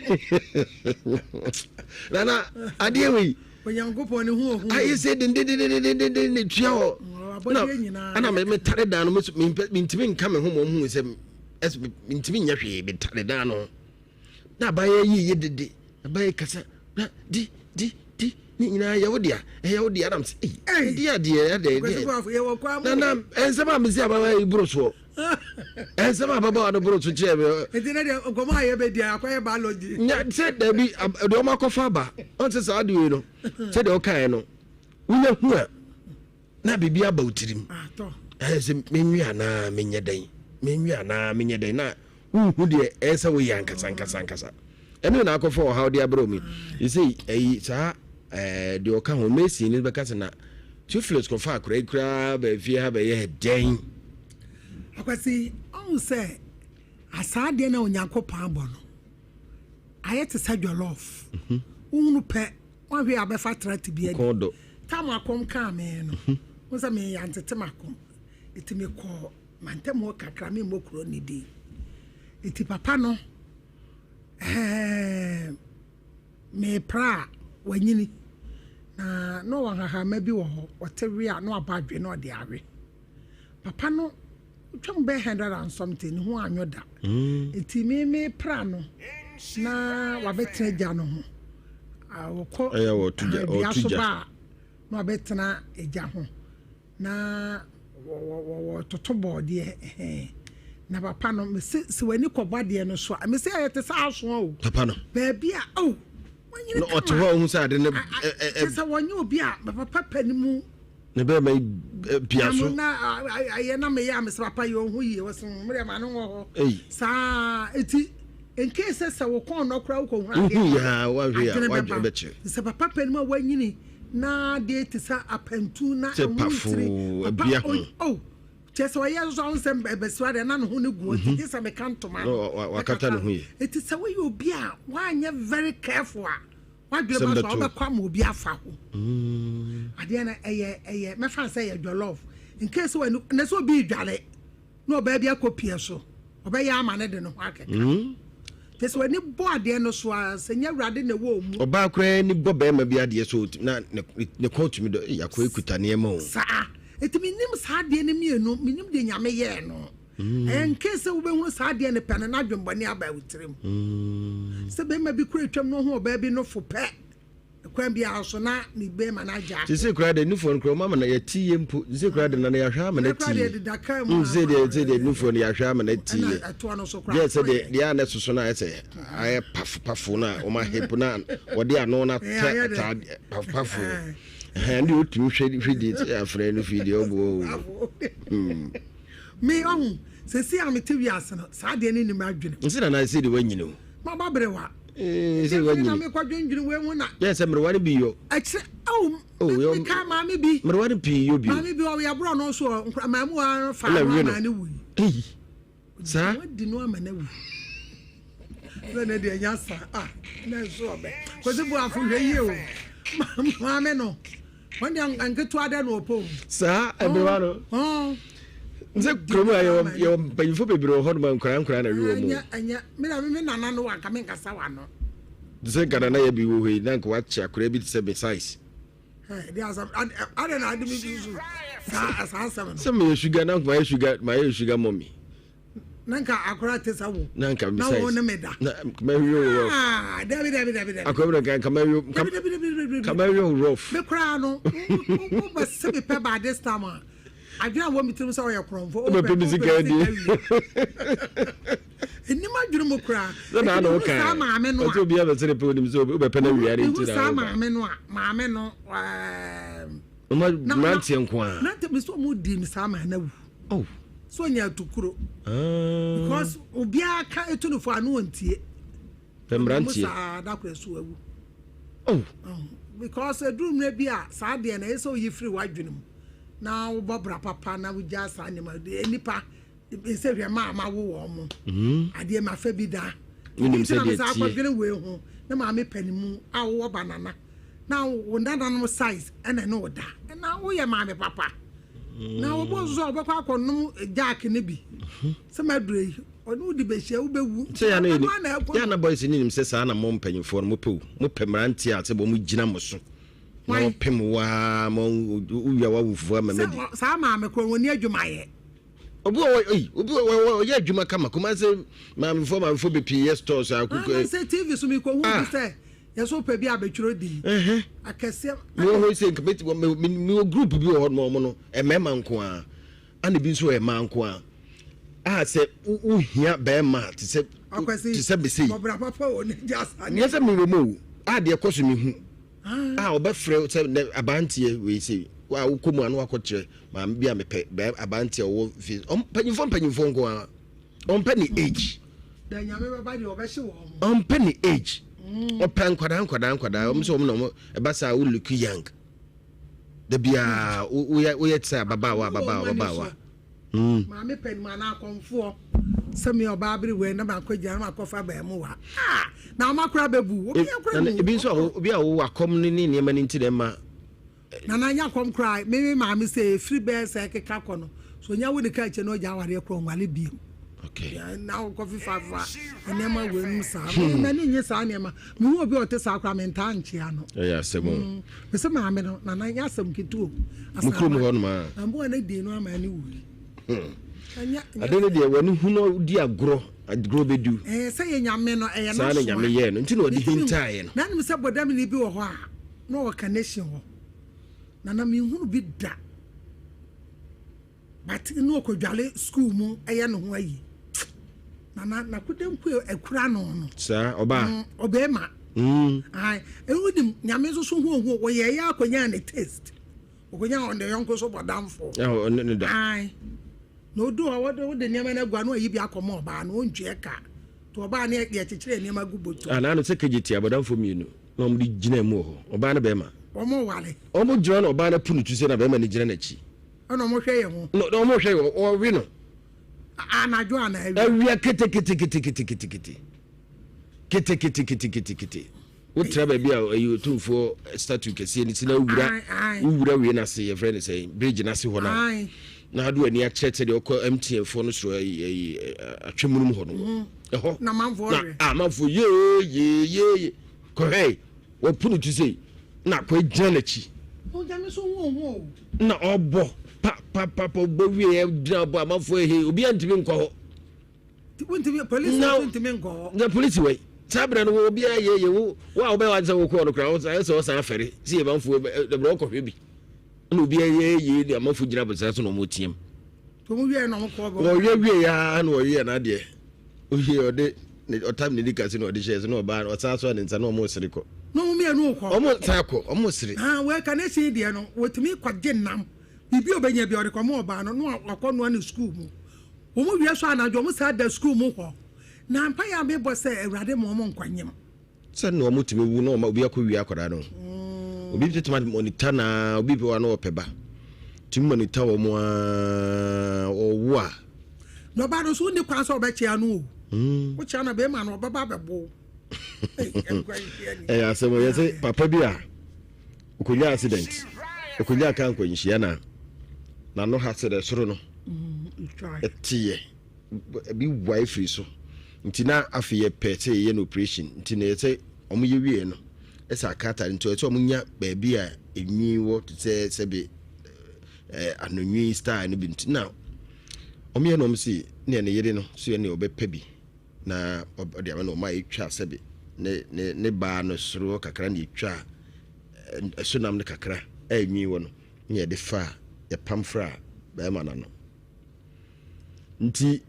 nana adeɛ wei onyankopɔn ne ho ohu ayɛ sɛ dendendendenden ne tua hɔ na ana metare dan no mentumi nka me ho ma ɔhu sɛ mentumi nyɛ hwee metare dan no na abayɛ yi yɛ dede abayɛ kasa na di di di ne nyinaa yɛ wo dea ɛyɛ wo dea nam sɛ ei ɛdi adeɛ ɛdɛ ɛdɛ nana ɛnsɛm a mesi abayɛ yi boro soɔ ɛnsɛm a ababaawa no boro so kyerɛ me. nti ne deɛ nkɔmɔ a yɛbɛdi a akɔyɛ biology. nya sɛ dabi deɛ ɔmo akɔfa aba ɔn sɛ saa adeɛ no sɛ deɛ ɔkaeɛ no wonya hu a na biribi aba wo tirim ɛyɛ sɛ menwe anaa menyɛ dɛn menwe anaa menyɛ dɛn na wonhu deɛ ɛyɛ sɛ woyɛ ankasa ankasa ankasa ɛno na akɔfa ɔhaw de abrɛ mu ɛsɛ ɛyi saa ɛɛ deɛ ɔka ho mason no bɛka sɛ na Theophilus kɔfa akora yi koraa baa fie ha bɛyɛ dɛn? Akwasi, ɔhu sɛ asaa deɛ na Onyankopɔn abɔ no ayɛ te sɛ jollof. Mhm. Wohunu pɛ, woahwɛ a bɛfa trate bi adi. Tam akɔm kaa me no, mhm. wo sɛ meyɛ antete m'akɔm. Nti mekɔɔ mantam hɔ kakra, memmɔ kuro ne din. Nti papa no, ɛɛ Merepra a, wanyini. Na na ɔwɔ nhahamma bi wɔ hɔ, ɔte we a na wabɔ adwe na ɔde awe. Papa no twam bɛyɛ hundred and something, ne ho anwo da. Mm. Nti me mepra no na wabɛtena gya no ho. Ɔkɔ dua so ba a na wabɛtena gya ho. Na wɔtoto bɔɔdeɛ ɛhɛn. Na papa no mese sɛ w'ani kɔbɔ adeɛ no so a mese ɛyɛ te sɛ asoa o. Papa no. Baabi a o wɔnyini kama. Na ɔte hɔ a ohun sɛ ade no ɛ ɛ. Kyɛ sɛ wɔnyɛ obi a papa pɛ ne mu. Ne bɛrima yi pia so. Na ayɛ na meyɛ a mese papa yɛ ɔho yie wɔse mmerɛ ma no wɔ hɔ. Saa eti nkee sɛ sɛ wo kɔn nɔ koraa wokɔ hu adeɛ a adwene bɛba. Sɛ papa pɛ ne mu a wanyini. Na adeɛ te sɛ apantu na ɛho ntiri papa o oh, kyerɛ sɛ ɔyɛ nso ahun sɛ ɛbɛsira deɛ na ne ho ne gu nti gye sɛ meka ntoma no wakata ne ho yie. Eti sɛ woyɛ obi a woanyɛ very careful a wadwene ba so a wobɛkɔ ama obi afa ho mm. Adeɛ no ɛyɛ ɛyɛ mɛfa sɛ ɛyɛ jollof nkee sɛ wani na sɛ obi redware na ɔbaa bi akɔ pie so, ɔbɛyɛ ama no de ne ho akeka. Mm. Te sɛ w'ani bɔ adeɛ no so a, sɛ nyɛ Awurade na ɛwɔ mu. Ɔbaa koraa ani bɔ bɛrima bi adeɛ so na ne kɔn tumi dɔ, ei akoa yi kuta nneɛma o. Saa. Eti menim saa adeɛ no mmienu, menim deɛ Nyame yɛɛ no. Mm. Ɛyɛ nkee sɛ wobɛhunu saa adeɛ no pɛ no, na adwembɔne aba wo tirim. Mm. Sɛ bɛrima bi kura atwam na ɔhu ɔbaa bi nofo pɛ, Kwan biara so na ne bɛrima no agya. Sese koraa de nufoɔ no koraa ɔmo ama no yɛte yie mpo sese koraa de nana yɛahwɛ ama no ati yie mm sese deɛ sese deɛ nufoɔ no yɛahwɛ ama no ati yie deɛ sɛ deɛ deɛ a na ɛsoso no ayɛ sɛ ayɛ pafo pafo no a ɔmo ahep no a wɔde ano no atɛ ataade pafo pafo ɛhɛn ne otumi hwɛ hwɛ deɛ sɛ afrɛ no fi deɛ ɔboɔ o. Me ɔho sese a mete wiase no saa deɛ ne nim adwene. Nse nana sese deɛ wanyini o. Maba berewa. Ee, sɛ wanyini. Na mekɔ dwendwene wei ho na. Yɛ sɛ mmerewa no bi yɔ. Ɛkyerɛ awo. Oh, yɔ. Meka maame bi. Mmerewa no pii yɔ bi. Maame bi ɔyɛ borɔ no nso nkura maamu wa fa no ama ne wui. Eyi. Saa. Wɔn di no ama ne wu. Sɛ ne deɛ nya sa ah na nso ɔbɛ. Kwesi Boafo hwɛ yie o. Maame no. Wɔn deɛ nketewa dɛ na ɔpɛ o. Saa mmerewa no. Nsɛ kurom a yɛwɔ yɛwɔ mpanyinfo bebree wɔ hɔ nom a nkwadaa nkwadaa na ɛwe wɔn o. Ɛnyɛ ɛnyɛ me na me nana no wanka me nkasa wa no. Te sɛ nka nana yɛ bi wɔ hɔ yi na nka wakye akwadaa bi te sɛ me size. Ɛde asɛm adɛ na ade mi susu saa saa asɛm no. Sɛ meyɛ sugar na nka mayɛ sugar mayɛ sugar mummy. Na nka akora te sɛ wo. Na nka na wo ne me da. Na mɛwe wo rough. Ah, dabi dabi dabi dabi. Akora bi na nka mɛwe. Dabi dabi dabi dabi. Nka mɛwe wo rough. Me koraa no, wo bɛ se me pɛ by this time a. Adwene a wɔ me tirim sɛ ɔyɛ korɔmfo. Wobɛpɛ me sika adi. m'adwene mu koraa. Sɛ na Enti na mehu woka saa ɛ. maame no Ɔsɛ a, obi abɛsere pɛ onim sɛ wobɛpɛ no awia ne mehu nti na saa woba. maame no a, maame no ɛɛm. Ɔma Na na mmeranteɛ nko a. na nti mesɛ ɔmo di me saa maa no awu. Oh. So ɔnya atukuro. Ah. Because obiara ka etu no fo ano ɔntie. Pɛ Ɔmo mmeranteɛ. saa da koro so awu. Oh. Because eduru mmerɛ bi a saa deɛ na ɛyɛ sɛ oyi firi w'adwene mu na wobɔ bra papa na wogya saa nneɛma deɛ nipa sɛ hwɛ maa ma wo wɔn mo adeɛ ma fɛ bi da. Wonim Nti na sɛdeɛ me saa ɛteɛ. akɔdwene wei ho na maame panimu a wowɔ banana na wo nananom size ɛna ɛne wo da na woyɛ maame papa na wɔbɔ nso sɛ wɔbɛkɔ akɔnom jack ne bi sɛ maduro yi ɔne wode bɛhyia wobɛwu. Sɛ yɛ Ɛno ana ɛkɔ na boys ne nim sɛ saa na mo mpanyinfoɔ no mopɛ o, mopɛ mmeranteɛ a sɛ wɔn gyina mo so na Hwan? wɔpem waa ma wowia wawo fufuo ama madi. Sɛ saa maame korɔ wɔni adwumayɛ. Obi wɔ hɔ, obi wɔ hɔ ɔyɛ adwuma kama Kumase maamefoɔ maamefoɔ bebree yɛ stores akokɔ. Maame sɛ TV so mekɔhu bi sɛ yɛsɛ wopɛ bi abɛtwerɛ din akɛseɛ. Mewɔ hɔ sɛ nka mewɔ group bi wɔ hɔ nom, ɔmo no mmarima nko ara, ana bi nso yɛ mmaa nko ara a sɛ wohia bɛrima te sɛ te sɛ bese yi. Bɔbra papa wɔ ne gya saa. Nyɛ sɛ mewɔ mu o, a deɛ ɛkɔ so mehu a ɔbɛfrɛ sɛ nɛ abanteɛ wei sɛ a wokɔ mu a na wakɔkyerɛ maame bi a mepɛ bɛɛ abanteɛ ɔwɔ fi mpanyinfoɔ mpanyinfoɔ nko ara, ɔmpɛ ne age. Da Nyame bɛba deɛ ɔbɛhye wɔn. Ɔmpɛ ne age, ɔpɛ nkwadaa nkwadaa nkwadaa. Ɔmo sɛ ɔmo na ɔmo ɛba saa wo look young da biara woyɛ woyɛ te sɛ ababaawa ababaawa ababaawa. Maame pɛ no mu anaa akɔmfoɔ sɛ me ɔbaa bere wei na makɔ gyina na makɔfa bɛn mu wa ah na ɔma kora bɛbu obi akora mu. Ebi nso a obi a wowɔ akɔm no ne nneɛma no nti na ɛma. Nana nya kɔm koraa me me maame sɛ efiri bɛyɛ sɛ ɛkeka kɔ no so onya wo ne ka akyire na ɔgya awareɛ korɔ nwale biem. Okay. Na wokɔ fifa fa nneɛma wei mu saa. Me m'ani nye saa nneɛma. Mehu obi a ɔte saa koraa mentaa nkyea no. Ɛyɛ asɛm o. Mese maame no nana nyɛ asɛm ketewa o. Mo kurom hɔ nom a. Mmoa no dii no ama ne wui. Ade no deɛ w'ani hu no di agorɔ, agorɔ bɛdu. Ɛɛ sɛ yɛ Nyame no ɛyɛ n'asoa. Saa na Nyame yɛɛ no nti na ɔde hintaeɛ no. Na nim sɛ bɔdamini bi wɔ hɔ a na ɔwɔ carnation hɔ. Nana menhunu bi da. But na ɔkɔdwale school mu ɛyɛ ne ho ayi. Nana nakodanku akura no no. Saa ɔbaa. Ɔbɛɛma. Ae ɛno nim Nyame nso so ho ho wɔyɛ yɛ akɔnya ne taste. Ɔkɔnya ɔne yɔnko so bɔdamfo. Ɔne ne da. Ae na odu hɔ wɔde wode nneɛma no agu ano ayi bi akɔma ɔbaa no ɔntua ka. To ɔbaa no yɛkyekyere nneɛma gu bɔtɔ. Anaa no sɛ kegye tia bɔdamfo mmienu na wɔn de gyina mu wɔ hɔ ɔbaa ne bɛɛma. Wɔn ware. Wɔn gyina na ɔbaa no apu ne tu sɛ na bɛɛma no gyina n'akyi. Ɛna wɔn hwɛ yɛn ho. Na wɔn hwɛ yɛn wɔwe no. Anadwo ana awia. Awia keteketeketeketekete keteketeketekete wotra baabi a ɛyɛ otumfoɔ statue kɛseɛ no si na wowura wowura wei no ase yɛfrɛ no sɛ bridge no ase hɔ no a na ade w'ani akyerɛ sɛ deɛ ɔkɔ MTN foɔ no soro ayi atwemunum hɔ no ɛhɔ na amanfoɔ yeeyeyeye kɔhwɛ wɔpo no tu sei na akɔ gyina n'akyi na ɔbɔ pa pa pa pa ɔbɔ wie gyina bɔ amanfoɔ ehe obiara ntumi nkɔ hɔ. Polisi ntumi nkɔ hɔ. Na polisi wɔ yi saa berɛ no obiara yɛ yɛ wo wo a wobɛyɛ wade sɛ wokɔɔ no koraa ayɛ sɛ ɔsan afɛre sɛ yɛ manfoɔ ɛbrɛ ɔkɔhwɛ bi na obiara yɛ yɛ ne amanfoɔ gyina abɔsra so na ɔmo team. Wɔyɛ wie ya na wɔyɛ n'adeɛ oye ɔde ɔtam ne nika si na ɔde hyɛ so na ɔbaa ɔsan so a ne nsa na ɔmo sere kɔ. Na ɔmo mmienu kɔ. Ɔmo san kɔ ɔmo sere. Ah wɔ ka ne si deɛ no wɔtumi kɔgye nam biribi a ɔbɛnya bi ɔde kɔma ɔbaa no na wakɔ noa ne sukuu mu. Wɔn wie so anadwo wɔn saa da sukuu mu hɔ na mpaeɛ a mebɔ sɛ Awurade ma wɔn nkwa nyem. Sɛ na wɔn tumi wu na wɔn obi akɔ wie akwadaa no obi tumi monitor na obi pɛ wa na ɔpɛ ba tumi monitor wɔn aa ɔwo a. Na ɔbaa no nso wonni kwan sɛ ɔbɛkyea no o. Wokyea no bɛrima no ɔbɛba abɛbo. Ɛyɛ asɛm yɛ sɛ papa bi a ɔkɔnya accident ɔkɔnya ka nkwanhyia na n'ano ha sɛ dɛ soro no ɛteɛ ebi wae firi so nti na afei yɛpɛ sɛ yɛyɛ no operation nti na yɛsɛ wɔn yɛ wie no ɛsɛ akata nti ɛsɛ wɔn nya baabi a enwi wɔ te sɛ sɛbi ɛɛ anonwi style no bi nti na wɔn yɛ na wɔn si ne ne yere no so yɛ ne ɔbɛpɛ bi na ɔde ama na wɔn a etwa sɛbi ne ne ne baa no soro kakra na etwa ɛso nam no kakra a enwi wɔ no na yɛde fa yɛpam fra bɛrima n'ano. Nti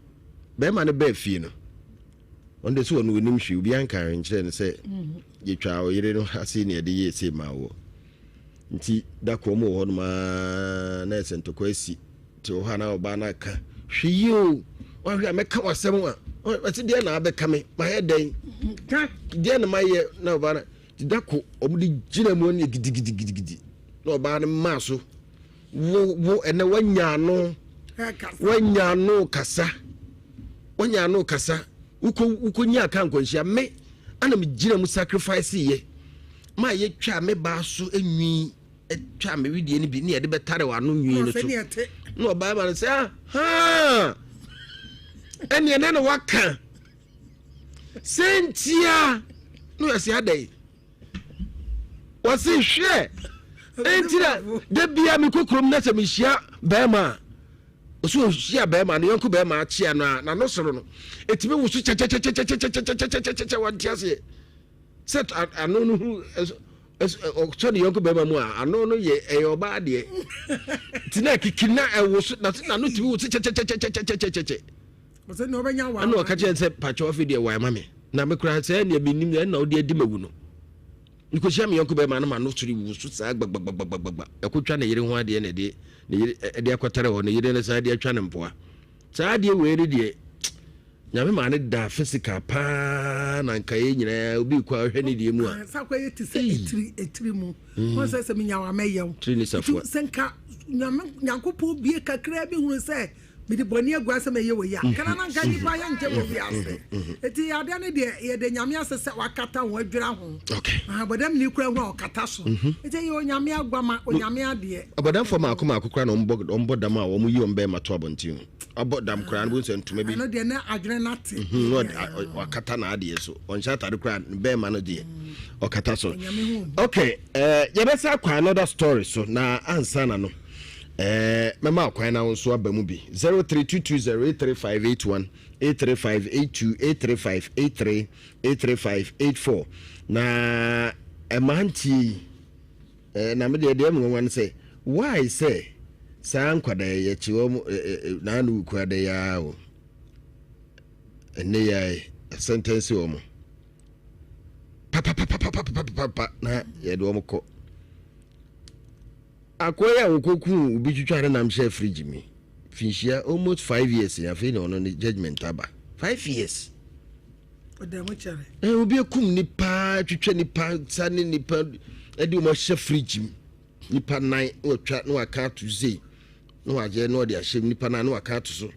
bɛrima no baa fie no, Ɔno deɛ sɛ ɔno ɔnim hwee, obiara nka hwee nkyerɛ no sɛ yɛtwaa ɔyere no ase ne yɛde yɛɛ sei maa woɔ. Nti da koro wɔn wɔ hɔnom ara na ɛsɛ ntɔkwa asi. Nti wɔ hɔ a na ɔbaa no aka, hwɛ yie o, woanhwɛ a mɛka w'asɛm a, ɔse deɛ na abɛka me, mayɛ dɛn? Deɛ na mayɛ na ɔbaa no, nti da ko wɔn de gyina mu ne gidigidigidi na ɔbaa no maa so, wo wo ɛnɛ wanya ano, wanya ano kasa, wanya ano kasa, wokɔ wokɔ nyaa ka nkwanhyia me ana me gyina mu sacrifice yɛ ma yɛtwa me baa so nwi twa me wedeɛ no bi ne yɛde bɛtare w'ano nwi no so na ɔbaa ma no sɛ aha ɛneɛ na na waka sɛ ntia na ɔyɛ sɛ adɛn wɔse hwɛ ɛnti na da bia mekɔ kurom na sɛ mehyia bɛrima a ɔsɛ ɔhyia bɛrima no yɔnko bɛrima akyea no a n'ano soro no ɛtumi wo so kyɛkyɛkyɛkyɛkyɛkyɛkyɛkyɛkyɛ wɔnte aseɛ sɛ ano no hu ɔsɔ ne yɔnko bɛrima mu a ano no yɛ ɛyɛ ɔbaa deɛ nti na kiki na ɛwo so na n'ano tumi wo so kyɛkyɛkyɛkyɛkyɛkyɛkyɛ ɛna ɔka kyerɛ sɛ pakyɛ ɔfe deɛ wae ma me na me koraa sɛ ɛneɛ menim ɛna wode adi mawu no mekɔhyia me yɔnko bɛrima no ma no soro wu so saa gbagbagbagbagbagba ɛkɔtwa ne yere ho adeɛ na ɛde ne yere ɛde akɔtare hɔ ne yere no saa de atwa ne mpoa Saa adeɛ wei no deɛ Nyame maa no daa physical paa na nka yɛ nyinaa obi kɔ a ɔhwɛ ne deɛ mu a. Sɛ akɔ yɛ te sɛ etiri etiri mu. Wɔn sɛ sɛ menya wa mɛyɛ wo. Tiri ne safoa. Sɛ nka Nyame Nyankopɔn bie kakraa bi hunu sɛ mede bɔne agu asɛ mɛyɛ wɔ yi a. Kana na nka nipa yɛ nkyɛ wɔ wiase. Eti adeɛ no deɛ yɛde Nyame ase sɛ wakata ho adwira ho. Okay. Abɔdam ni kura ho a ɔkata so. Eti ɛyɛ Onyame aguama Onyame adeɛ. Abɔdamfoɔ mako mako koraa na wɔbɔ wɔbɔ dam a wɔyi wɔn bɛrima to abɔnten o. Abɔ dam koraa no bohu sɛ ntoma bi. Ɛno deɛ na adwene no ate. Mhm, na ɔde wakata n'adeɛ so. Ɔnhyɛ atade koraa ne bɛrima no deɛ ɔkata so. Okay, eh, yɛbɛsa akɔ another story so na ansa na no eh, mɛma akwan na wo nso aba mu bi. 0322083581 83582 83583 83584 na mmeranteɛ yi Eh, na me deɛ deɛ me nwanwa ne sɛ why sɛ saa nkwadaa yi yɛkye wɔn eh, eh, eh, naanu wuku ada yi ara o ɛnɛ yi ara asɛntɛnse wɔn papapapapapapapa na yɛde wɔn kɔ akoa yi a wɔkɔku obi twitwa ne nam hyɛ fridge mi finhyia almost 5 years afei na ɔno ne judgement aba 5 years. Ɔda mu kyɛre. Eh, obi akum nipa, twitwa nipa nsa ne nipa de wɔn ahyɛ fridge mu. Nipa nan na watwa na waka ato sei na wayɛ na ɔde ahyɛ mu nipa nan na waka ato so.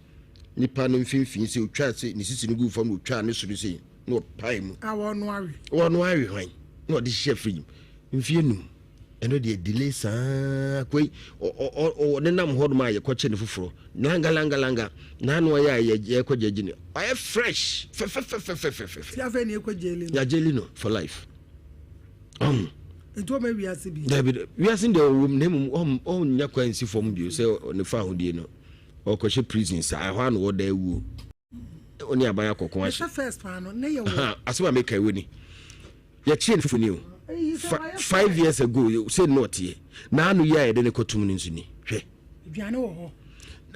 Nipa no mfimfini sɛ otwa sɛ ne sisi no gu fam na otwa ne soro sei na ɔpae mu. A wɔn awe. Wɔn awe hwan na ɔde hyehyɛ fridge mu. Mfie num. Ɛno deɛ delay saa koi ɔnenam hɔ nom a yɛkɔkyɛ ne foforɔ langa langa langa n'ano ayɛ a yɛkɔ gyagye no ɔyɛ fresh fɛfɛfɛfɛfɛfɛ. Ti afei na yɛkɔ gyeli no. Yɛagyeli no for life. Ɔn. Nti ɔma wiase bi. Dabi wiase deɛ ɔwɔ mu na mmom ɔnnya kwan nsi fam bio sɛ ne fa ahodie no ɔkɔhyɛ prison saa ɛhɔ a na ɔda awuo. Ɔne aban akɔko ahyɛ. Ɛsɛ first paa no ne yɛ wɔ. Asɛm a meka ɛwɔ ni. Yɛkyee no fofo ni o. 5 years ago sɛ no ɔteɛ. N'ano yi a yɛde ne kɔtum no nso ni. Hwɛ. Aduane wɔ hɔ.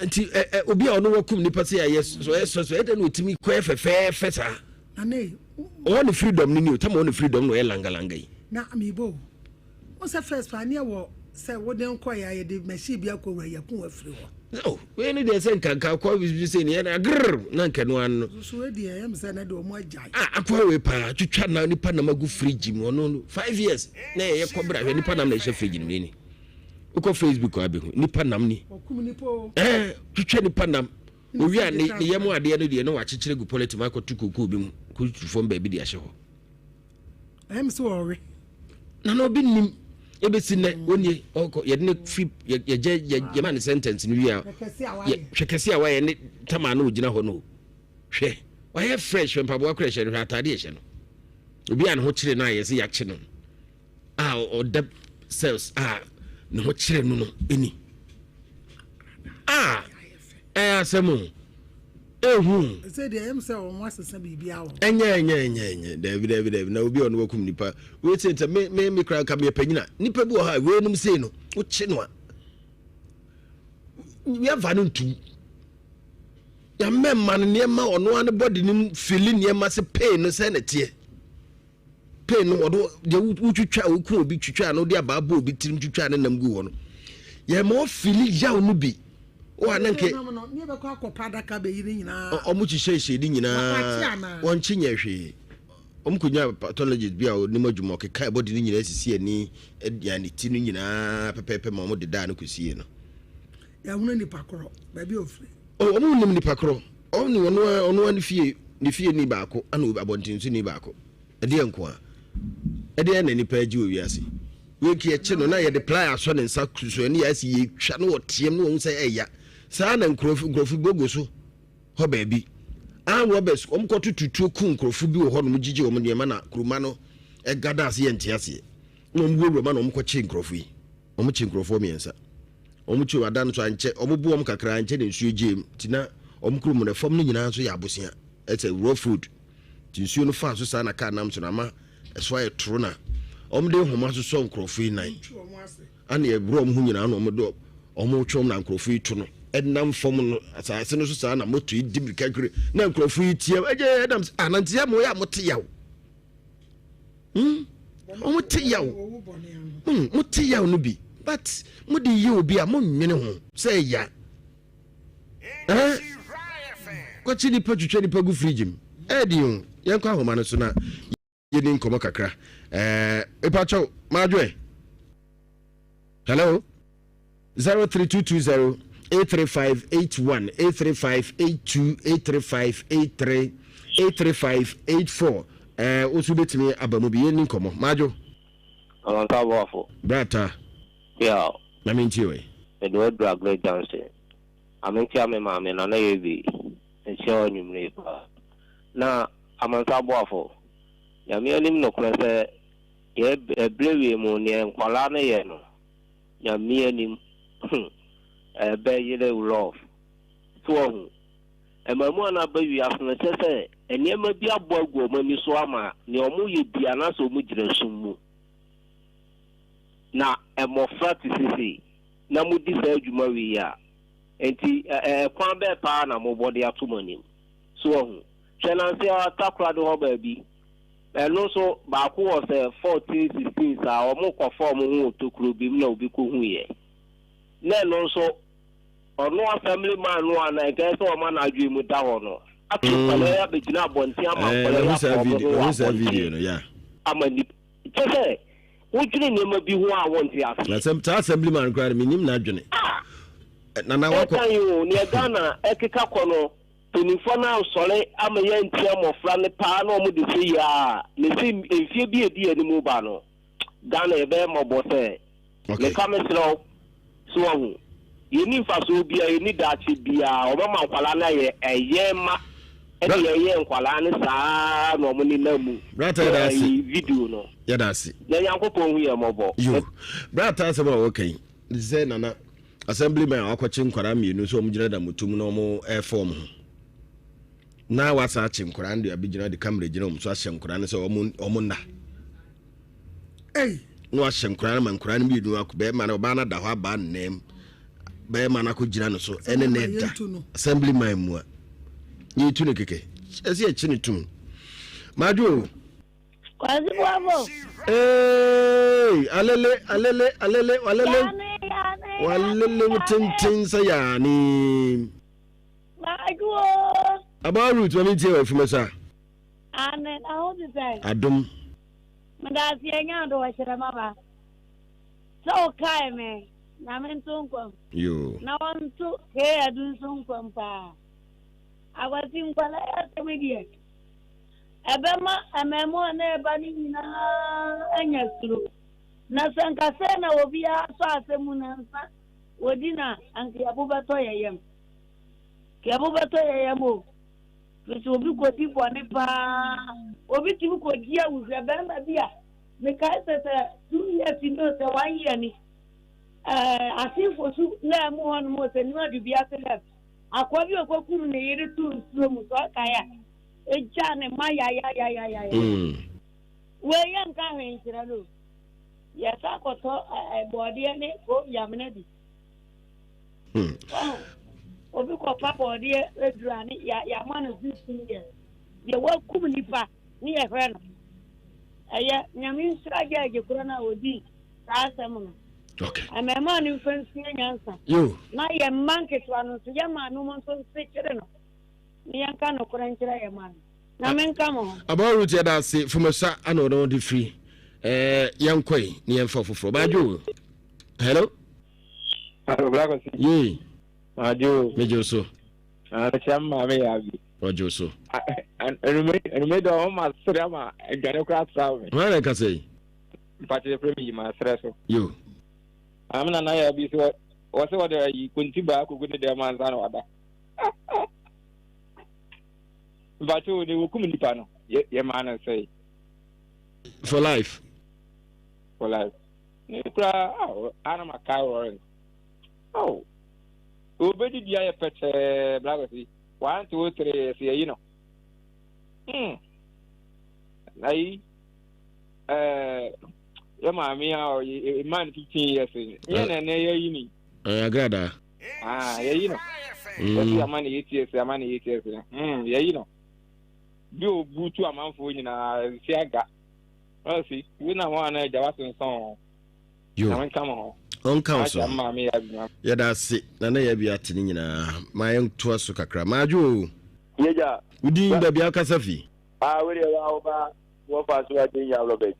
Nti ɛ ɛ obi a ɔno wakum nipa sɛ yɛ so ɔyɛ sɔ so ɛdɛ na otumi kɔɛ fɛfɛɛfɛ saa. Nane. Ɔwɔ ne freedom no ni o. Tam ɔwɔ ne freedom na ɔyɛ langalanga yi. Na amibo. Wo sɛ first paa ne ɛwɔ sɛ wode nkɔ yɛ a yɛde machine bi akɔ wura yɛko afiri hɔ. Oh, wei ne deɛ sɛ nka nka akɔ bi sɛ ne yɛ grrr na nka no ano. So wei deɛ ɛyɛ sɛ na deɛ ɔmo agyae. Ah, akɔ wei paa twitwa na nipa nam agu fridge mu ɔno no 5 years na yɛyɛ kɔbra hwɛ nipa nam na ɛhyɛ fridge no mu ni. Wokɔ Facebook a bɛhu nipa nam ni. Ɔkum nipa o. Ɛɛ twitwa nipa nam. Owi a ne ne yam adeɛ no deɛ na wakyekyere gu polythene mu akɔto kookoo bi mu kɔtu fam baabi de ahyɛ hɔ. Ɛyɛ sɛ ɔwe. Na na obi nim ebesi nnɛ onie ɔkɔ yɛde ne fi yɛgye yɛma ne sentence no wie a hwɛ kɛse a wayɛ ne tama na ogyina hɔ no hwɛ wayɛ fresh hwɛ mpaboa kora ɛhyɛ no hwɛ ataade ɛhyɛ no obi a ne ho kyerɛ no a yɛsɛ yɛakye no a ɔda cells a ne ho kyerɛ no no ɛni a ɛyɛ asɛm o ehu. Sɛ deɛ ɛyɛ sɛ wɔn asesa biribi awɔ. Ɛnyɛ ɛnyɛ ɛnyɛ ɛnyɛ dɛbi dɛbi dɛbi na obi a ɔno wakum nipa wei sɛ sɛ me me me kura nka meyɛ panyin a nipa bi wɔ hɔ a wei nom sei no wokye no a yɛmfa no ntum. Nyame mma no nneɛma ɔno ara ne body no fili nneɛma sɛ pain no sɛ na teɛ. Pain no ɔdo deɛ wotwitwa woku obi twitwa no de abaa bɔ obi tirim twitwa ne nam gu hɔ no. Yɛ ma ɔfili yaw no bi. Wo a na nke ɔmo kyehyɛ hyɛ ne nyinaa wɔnkye nyɛ hwee. Wɔn kɔnya pathologist bi a ɔnim adwuma ɔkeka body no nyinaa sisi ani aduane ne ti no nyinaa pɛpɛɛpɛ ma wɔn de daa no kɔsie no. Yɛahunu nipa korɔ baabi a ɔfiri. Oh, wɔn nim nipa korɔ. Wɔn ne ɔno ara ɔno ara ne fie ne fie ni baako ɛna abɔnten so ni baako. Ɛdeɛ nko a. Ɛdeɛ na nipa agye wɔ wiase. Wei nka yɛkye no na yɛde ply asɔ ne nsa so ɛne yɛasi yɛtwa no wɔteam no wɔn sɛ ɛya. Saa na nkurɔfo nkurɔfo gogo so hɔ baabi. Armed robbers wɔn kɔ to tutuo ku nkurɔfo bi wɔ hɔ nom gyigye wɔn nneɛma na kuroma no ɛgada ase yɛ nte aseɛ. Na wɔn wurawura ma na wɔn kɔ kye nkurɔfo yi. Wɔn kye nkurɔfoɔ mmiɛnsa. Wɔn kye ada no so ankyɛ wɔn bu wɔn kakra ankyɛ na nsuo gyee mu. Ti na wɔn kurom no fam no nyinaa nso yɛ abosea. Ɛsɛ rough road. Ti nsuo no faa so saa na kaa nam so na ama ɛso ayɛ toro na wɔn de nhoma sosɔ nkurɔfoɔ yi nan. Ana ɛworɔ wɔn ho nyinaa na wɔn de wɔn retwe wɔn na nkurɔfoɔ yi to no ɛnam fam no asase no so saa na moto yi di mirika hwere na nkurɔfoɔ yi tia ɛgye ɛnam sɛ anante yɛ mo yɛ a mo te yaw wɔn te yaw mo te yaw no bi but mo de yɛ obi a mo nwene ho sɛ ɛya ɛɛ kɔkye nipa twitwa nipa gu fridge mu ɛɛdi o yɛn kɔ ahoma no so na. Yɛni nkɔmmɔ kakra. Ɛɛ mepakyɛw, madwoɛ. Hello? 03220 83581 83582 83583 83584 ɛɛ wo nso wobɛtumi aba mu bi yɛni nkɔmmɔ. Madwo. Amansa aboafo. Brata. Yeah. Na mentie wei. Mede wo aduru Aggrey Junction. Amenkyia me maame Nana Yebi. Mekyia wo anwummere yi paa. Na Amansa aboafo. Nyame anim nokorɛ sɛ yɛ ɛbrɛ wie mu neɛ nkwadaa no yɛ no Nyame anim hmm ɛbɛ yere love so wahu ɛmamu a na aba wiase no kyɛ sɛ nneɛma bi abɔ agu wɔn ani so ama neɛ wɔn yɛ bi anaasɛ wɔn gyina sum mu na mmɔfra te sesei na mo di saa adwuma wei a nti ɛkwan bɛɛ paa na mo bɔ de ato mo anim so wahu Hwɛ nanse ara Takoradi hɔ baabi. Ɛno nso baako wɔ sɛ 14, 16 saa, wɔn kɔfa wɔn ho wɔ tokuro bi mu na obi kɔhuiɛ. Na ɛno nso ɔno assembly man no a na nka ɛsɛ ɔma n'adwene mu da hɔ no atwe nkwadaa yi abɛgyina abɔnten ama nkwadaa yi afa wɔn ho wɔ abɔnten ama nipa kyɛ sɛ wodwene nneɛma bi ho a wonte aseɛ. Saa assembly man koraa no menim n'adwene. Ah! Nana wakɔ. Ɛtan o, nea Ghana ɛkeka kɔ no. Mpaninfoɔ no ansɔre amma yɛantia mmɔfra no paa na wɔn de sɛ yi ara mese mfie bi a ɛdi anim reba no Ghana yɛbɛyɛ mmɔbɔ sɛ meka mesrɛ wo so wahu yɛnni mfasoɔ biara yɛnni daakye biara wɔbɛma nkwadaa no ayɛ ɛyɛ ma ɛne yɛyɛ nkwadaa no saa na wɔn nenam mu ɛyi video no yɛda ase na Nyankopɔn hu yɛn mmɔbɔ. Yo brata asɛm a wɔka yi sɛ nana Assemblyman a wakɔkye nkwadaa mmienu sɛ wɔgyina damoto mu na wɔrefa wɔn ho na wasan akye nkwadaa no de abɛgyina de kamera gyina wɔn so ahyɛ nkwadaa no sɛ wɔn wɔn nna na wahyɛ nkwadaa no ma nkwadaa no mmienu akɔ bɛrima no ɔbaa no ada hɔ abaa ne nan mu bɛrima no akɔgyina no so ɛne ne da assemblyman mu a yɛtu no kɛkɛ ɛsɛ yɛkye no tum madwo. Kwasi Boafo. Hey, alele, alele, alele, alele. Walele wo tenten sɛ yaani. Maadwo. About root, mami tie wɔ afuma sa. Ane, na ho te sɛ. Adom. Meda ase anya ado wɔ hyerɛ maba. Sɛ wo kae me, nyame nto nkwam. Yo. Na wɔnto kee adu nso nkwam paa. Akwasi nkwala yɛ asɛm deɛ. Ɛbɛma mmarimaa a na ɛreba no nyinaa anya suro. Na sɛ anka sɛɛ na obiara sɔ asɛm mu nansa wɔdi no a, anka yɛn bo bɛtɔ yɛn yam. Anka yɛn bo bɛtɔ yɛn yam o. Firi sɛ obi kɔdi bɔne paa. Obi tumi kɔdi awu. Hwɛ barima bi a mekae sɛ sɛ 2 years ni o sɛ 1 year ni. Ɛɛ Asenfo so laa mu hɔnom o sɛ New Adubiase laa. Akoa bi a ɔkɔkum ne yere too nsuo mu sɛ ɔkae a. Egya ne mma yayayayaya. Wei yɛ nka hwee nkyerɛ no. Yɛsa kɔtɔ bɔɔdeɛ ne kobi amena bi. Obi kɔfa bɔɔdeɛ aduru a ne yɛ yɛama no 15 years. Deɛ wakum nipa ne yɛhwɛ no. Ɛyɛ Nyame nhyira gyɛɛgye korɔ no a ɔdii saa asɛm no. Okay. Mmarimaa no mfa nsua nyansa. Yo. Na yɛn mma nketewa no nso, yɛn maame mo nso nsekyere no. Ne yɛnka nokorɛ nkyerɛ yɛn mma no. Na menka mo ho. Abaa Ruth yɛda ase Fomasa ana ɔno de firi ɛɛ yɛnkɔe ne yɛmfa foforɔ baadwo hello. Hello, Black Osi. Yee. Adwo. Megye so. Ah, mekyia me maame yɛ abi. Ɔgye so. Enume enume dɔ ɔmo ma sere ama aduane koraa tra me. Hwan na ɛkasa yi? Mpakyɛ yɛfrɛ me yi ma serɛ so. Yo. Maame nana yɛ abi so wɔ sɛ wɔde ayi konti baa kogu ne dɛm ansa na wada. Mpakyɛ wo de wɔkum nipa no yɛ maa no sɛe. For life. For life. Ne koraa ah ana ma kai wɔre. Oh. Obedidi ayɛ pɛkyɛɛ blakwasi. 1 2 3 yɛsɛ yɛyi no. Hmm. Ayi ɛɛ yɛ maame a ɔyɛ man 15 years nyɛ na ɛnɛ yɛyi ni. Ɛyɛ agradaa. Ah, yɛyi no. Yɛsi ama ne 8 years ama ne 8 years. Hmm, yɛyi no. Bi obu tu amanfoɔ nyinaa si aga. Ɔsi, wo na wɔn a na agya wasensɔn. Yo. Nyame nka mo ho. Ɔnka wo so. Akyɛ maame yɛ adwuma. Yɛda ase na na yɛabi ate ne nyinaa. Ma yɛntoa so kakra. Maadwo o. Yɛgya. Wo din baabi a wokasa fi? Ah, wo deɛ wa wo ba wɔfa so agye nya Robert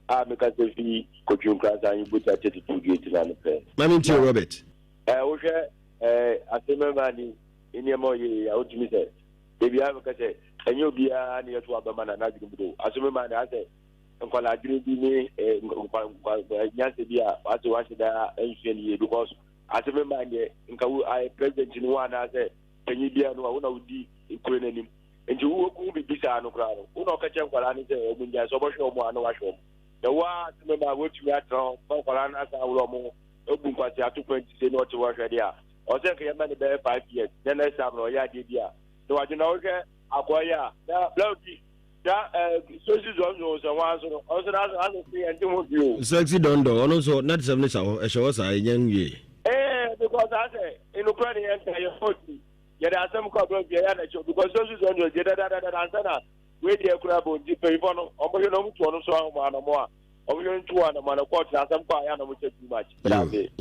a mekasa fi Kotwi Nkrasa anyi Buta 32 gate na no pɛ. Ma me ntie Robert. Eh, wohwɛ eh, asɛm mɛma ni nneɛma ɔyɛ yi a wotumi sɛ ebi a meka sɛ ɛnyɛ obiara ne yɛto abɛma na n'adwene mu do asɛm mɛma ne asɛ nkwadaa adwene bi ne eh, nyansa bi a wasɛ wahyɛ da nsua ne yie because asɛm mɛma deɛ nka wo ayɛ president no ho anaasɛ panyin biara no a wo na wodi kuro no anim nti wo wo biribi saa no koraa no wo na ɔka kyerɛ nkwadaa no sɛ wɔn ngyae sɛ ɔbɛhwɛ wɔn a na wahwɛ wɔn na wo a sɛ mɛma wɔatumi atena hɔ ma nkwadaa no asan aworɔ wɔn abu nkwasi ato kwan ti sɛ na ɔte hɔ hwɛ deɛ a ɔsɛ nka yɛma no bɛyɛ 5 years na next time na ɔyɛ adeɛ bi a na wadwe na wohwɛ akɔa yi a na blɛw bi na sosi zɔnzɔn sɛ wɔn aso no ɔnso na aso aso se yɛn ti ho bi o. Sexy dɔndɔn ɔno nso na te sɛm ne sa hɔ ɛhyɛ hɔ saa ɛnyɛ nwie. Ee because asɛ nnukura ne yɛn ka yɛn kɔ ti yɛde asɛm kɔ abirɛ bi ɛyɛ anakyi because sosi zɔnzɔn gye dadadada ansa na wei deɛ kura bɔ nti mpanyinfoɔ no wɔn hwɛ na wɔn tu ɔno so ahoma anamɔ a wɔn hwɛ ntu anamɔ na kɔɔtu na asɛm kɔ a yɛ anamɔ kyɛ too much. Yo,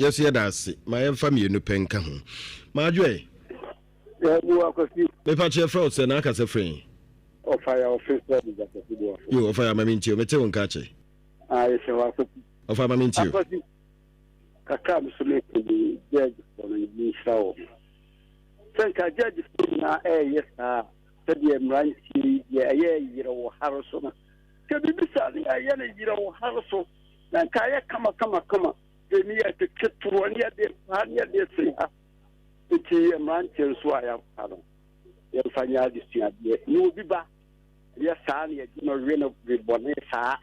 yɛso yɛda ase ma yɛmfa mmienu pɛ nka ho. Maadwoɛ. Mepa kyɛ frɛ wo sɛ na aka sɛ frɛ yi. Ɔfa ya ɔfe sɛ ɔde gyakɛse bu afo. Yo, ɔfa ya ma me ntie o, mete wo nka akyɛ. Ah, yɛhyɛ wɔ akɔsi. Ɔfa ma me ntie o. Akɔsi, kakra me so meka bi judge foɔ no nyame nhyira wɔ ho. Sɛ nka judge foɔ nyinaa ɛɛyɛ saa sɛdeɛ mmeranteɛ yi deɛ ɛyɛ yerɛ wɔ hare so no. Sɛ biribi saa ne yɛyɛ no yerɛ wɔ hare so na nka ayɛ kama kama kama. Deɛ ne yɛ tete toroɔ ne yɛde paa ne yɛde se ha. Nti yɛ mmeranteɛ nso a yɛafa no yɛmfa nyɛ adesuadeɛ na obi ba yɛ saa na yɛgye no we no we bɔne saa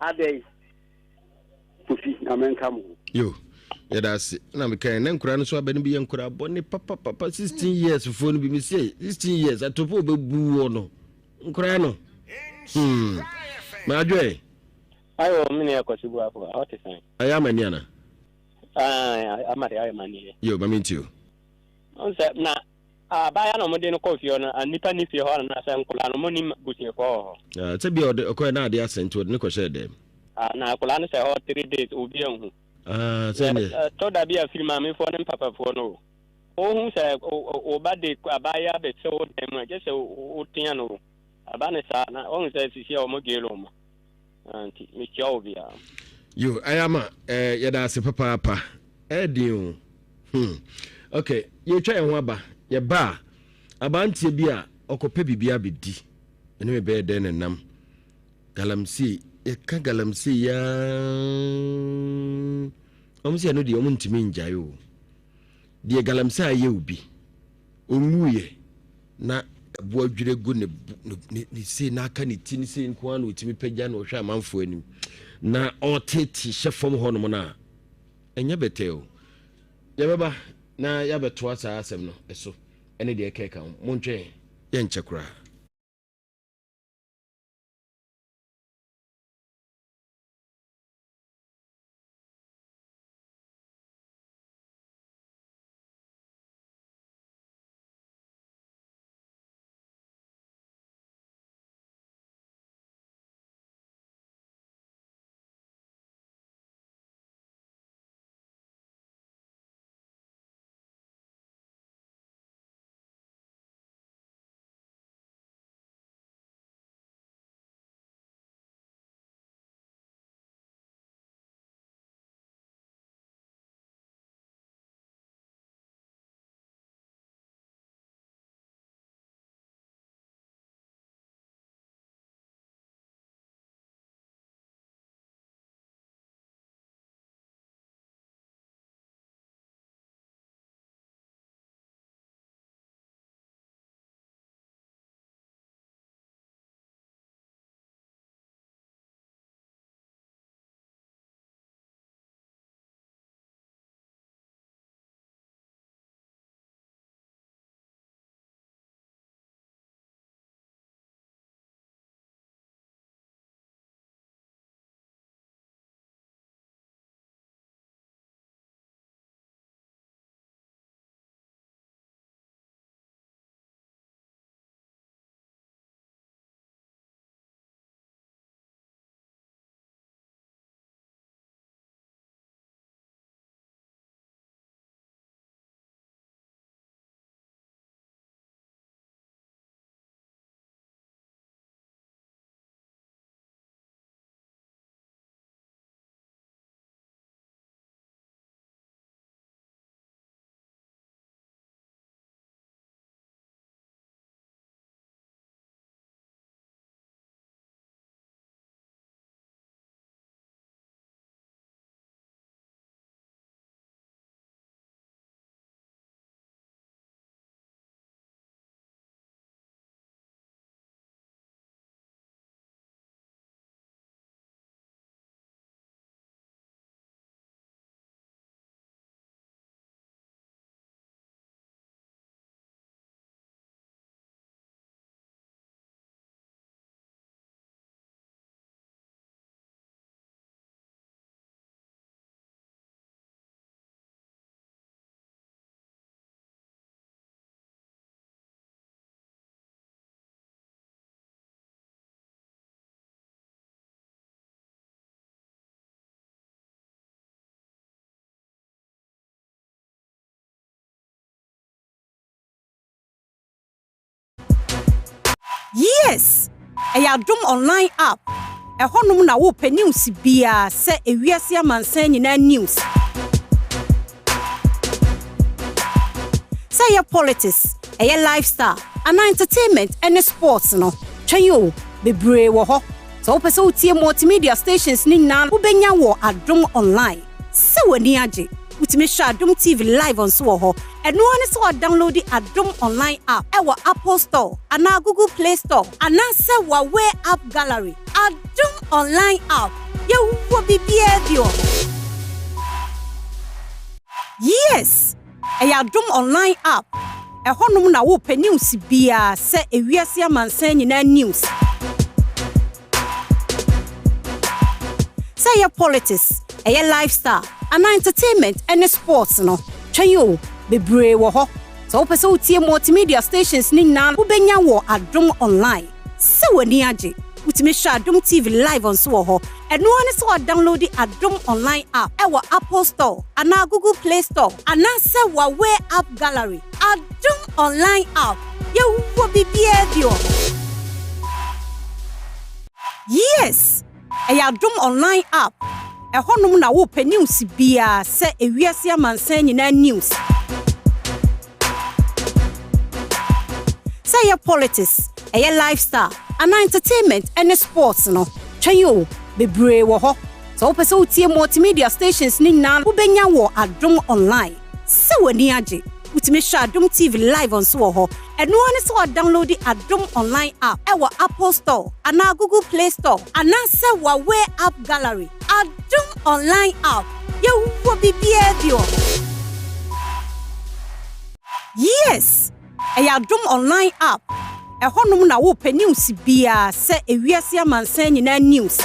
adɛn Kofi Nyame nka mo ho. Yo, yɛda ase na mekae na nkura no so abɛ no bi yɛ nkura bɔne papapapa 16 years foɔ no bi mesie 16 years atɔfo ɔbɛbu wɔ no nkura no hmm maadwoɛ. Ayo me nua Kwasi Boafo a ɔte sɛn? Ayɛ amani ana? Ah, ama de ayɛ mani. Yo, ma mentie o. Ɔn sɛ na abaayewa na wɔde no kɔ fie hɔ no, nnipa ni fie hɔ na sɛ nkwadaa no wɔn ni busuafoɔ wɔ hɔ. Ah, sɛ bia ɔde ɔkɔɛ na adeɛ asɛ nti ɔde no kɔhyɛɛ dɛm. Ah, na akwadaa no sɛ hɔ 3 days obi anhu. Ah, sɛ neɛ. Tɔ da bi a firi maamefoɔ ne mpapafoɔ no o. Wohu sɛ wo ba de abaayewa bɛhyɛ wo dan mu a, gye sɛ wotea no o. Aba ne saa na wɔhu sɛ sisi a wɔn gye wɔn. Nti mekyia wo biara. Yo, ayɛ ama eh, yɛda ase papaapa. Ɛyɛ o. Ok, yɛtwa yɛn ho aba. Yɛba a, abanteɛ bi a ɔkɔpɛ biribi abɛdi. Ɛne me bɛyɛ dɛn na nam. Galamsey, yɛka galamsey yaa. Wɔn sɛ ɛno deɛ wɔn ntumi ngyae o. Deɛ galamsey ayɛ obi, ɔnwuiɛ na ɛboa dwire gu ne ne ne sei na aka ne ti ne sei nko ara na ɔtumi pagya na ɔhwɛ amanfoɔ anim na ɔretete hyɛ fam hɔnom no a, ɛnyɛ bɛtɛɛ o. Yɛbɛba na yɛabɛtoa saa asɛm no so ɛne deɛ ɛkɛka ho. Montwɛn, yɛnkyɛ koraa. Yes! Ɛyɛ Adom Online App. Ɛhɔnom na wopɛ news biara sɛ ewiase amansan nyinaa news, sɛ ɛyɛ politics, ɛyɛ lifestyle, anaa entertainment ne sports no, twɛn o, bebree wɔ hɔ. Sɛ wopɛ sɛ wotie multimedia stations no nyinaa a, wobɛnya wɔ Adom Online. Sɛ w'ani agye, wotumi hwɛ Adom TV live nso wɔ hɔ. Ɛno ara ne sɛ woadownloadi Adom Online app wɔ Apple Store anaa Google Play Store anaasɛ Huawei App Gallery. Adom Online app, yɛwɔ biribiara bi wɔ hɔ. Yes! Ɛyɛ Adom Online app. Ɛhɔnom na wopɛ news biara sɛ ewiase amansan nyinaa news, Sɛ ɛyɛ politics, ɛyɛ lifestyle, anaa entertainment ne sports no, twɛn o, bebree wɔ hɔ. Sɛ wopɛ sɛ wotie multimedia stations no nyinaa a, wobɛnya wɔ Adom Online. Sɛ w'ani agye, wotumi hwɛ Adom TV live nso wɔ hɔ. Ɛno ara ne sɛ woadownloadi Adom Online app wɔ Apple Store anaa Google Play Store anaasɛ Huawei App Gallery. Adom Online App, yɛwɔ biribiara bi wɔ hɔ. Yes! Ɛyɛ Adom Online App. Ɛhɔnom na wopɛ news biara sɛ ewiase amansan nyinaa news, sɛ ɛyɛ politics, ɛyɛ lifestyle, anaa entertainment ne sports no, twɛn o, bebree wɔ hɔ. Sɛ wopɛ sɛ wotie multimedia stations no nyinaa a, wobɛnya wɔ Adom Online. Sɛ w'ani agye, wotumi hwɛ Adom TV live nso wɔ hɔ. Ɛno ara ne sɛ woadownloadi Adom Online app wɔ Apple Store anaa Google Play Store anaasɛ Huawei App Gallery. Adom Online app, yɛwɔ biribiara bi wɔ hɔ. Yes! Ɛyɛ Adom Online app. Ɛhɔnom na wopɛ news biara sɛ ewiase amansan nyinaa news,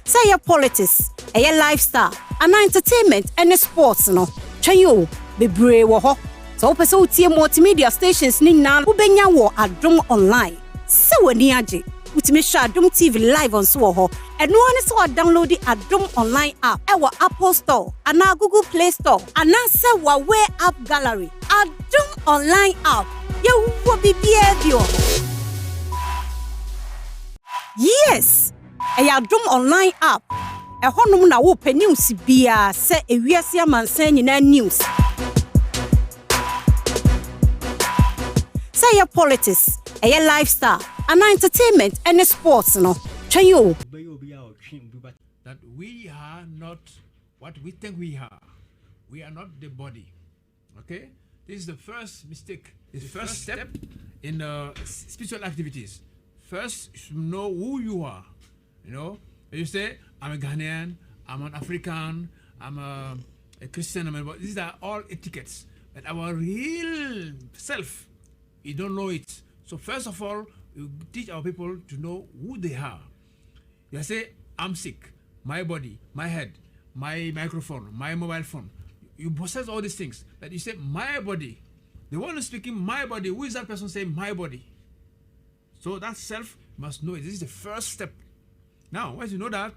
Sɛ ɛyɛ politics, ɛyɛ lifestyle, anaa entertainment ne sports no, twɛn o, bebree wɔ hɔ. Sɛ wopɛ sɛ wotie multimedia stations no nyinaa a, wobɛnya wɔ Adom Online. Sɛ w'ani agye, wotumi hwɛ Adom TV live nso wɔ hɔ. Ɛno ara ne sɛ woadownloadi Adom Online app wɔ Apple Store anaa Google Play Store anaasɛ Huawei App Gallery. Adom Online app, yɛwɔ biribiara bi wɔ hɔ. Yes! Ɛyɛ Adom Online app. Ɛhɔnom na wopɛ news biara sɛ ewiase amansan nyinaa news, sɛ ɛyɛ politics, ɛyɛ lifestyle, anaa entertainment ne sports no, twɛn o. That we are not what we think we are. We are not the body. Okay? This is the first mistake, the first step in uh, spiritual activities. First, you should know who you are. You know, you say, I'm a Ghanaian, I'm an African, I'm a, a Christian, I'm a, these are all etiquettes. But our real self, you don't know it. So first of all, we teach our people to know who they are. You say, I'm sick, my body, my head, my microphone, my mobile phone. You possess all these things. But you say, my body. The one who's speaking, my body, who is that person saying, my body? So that self must know it. This is the first step. Now, once you know that,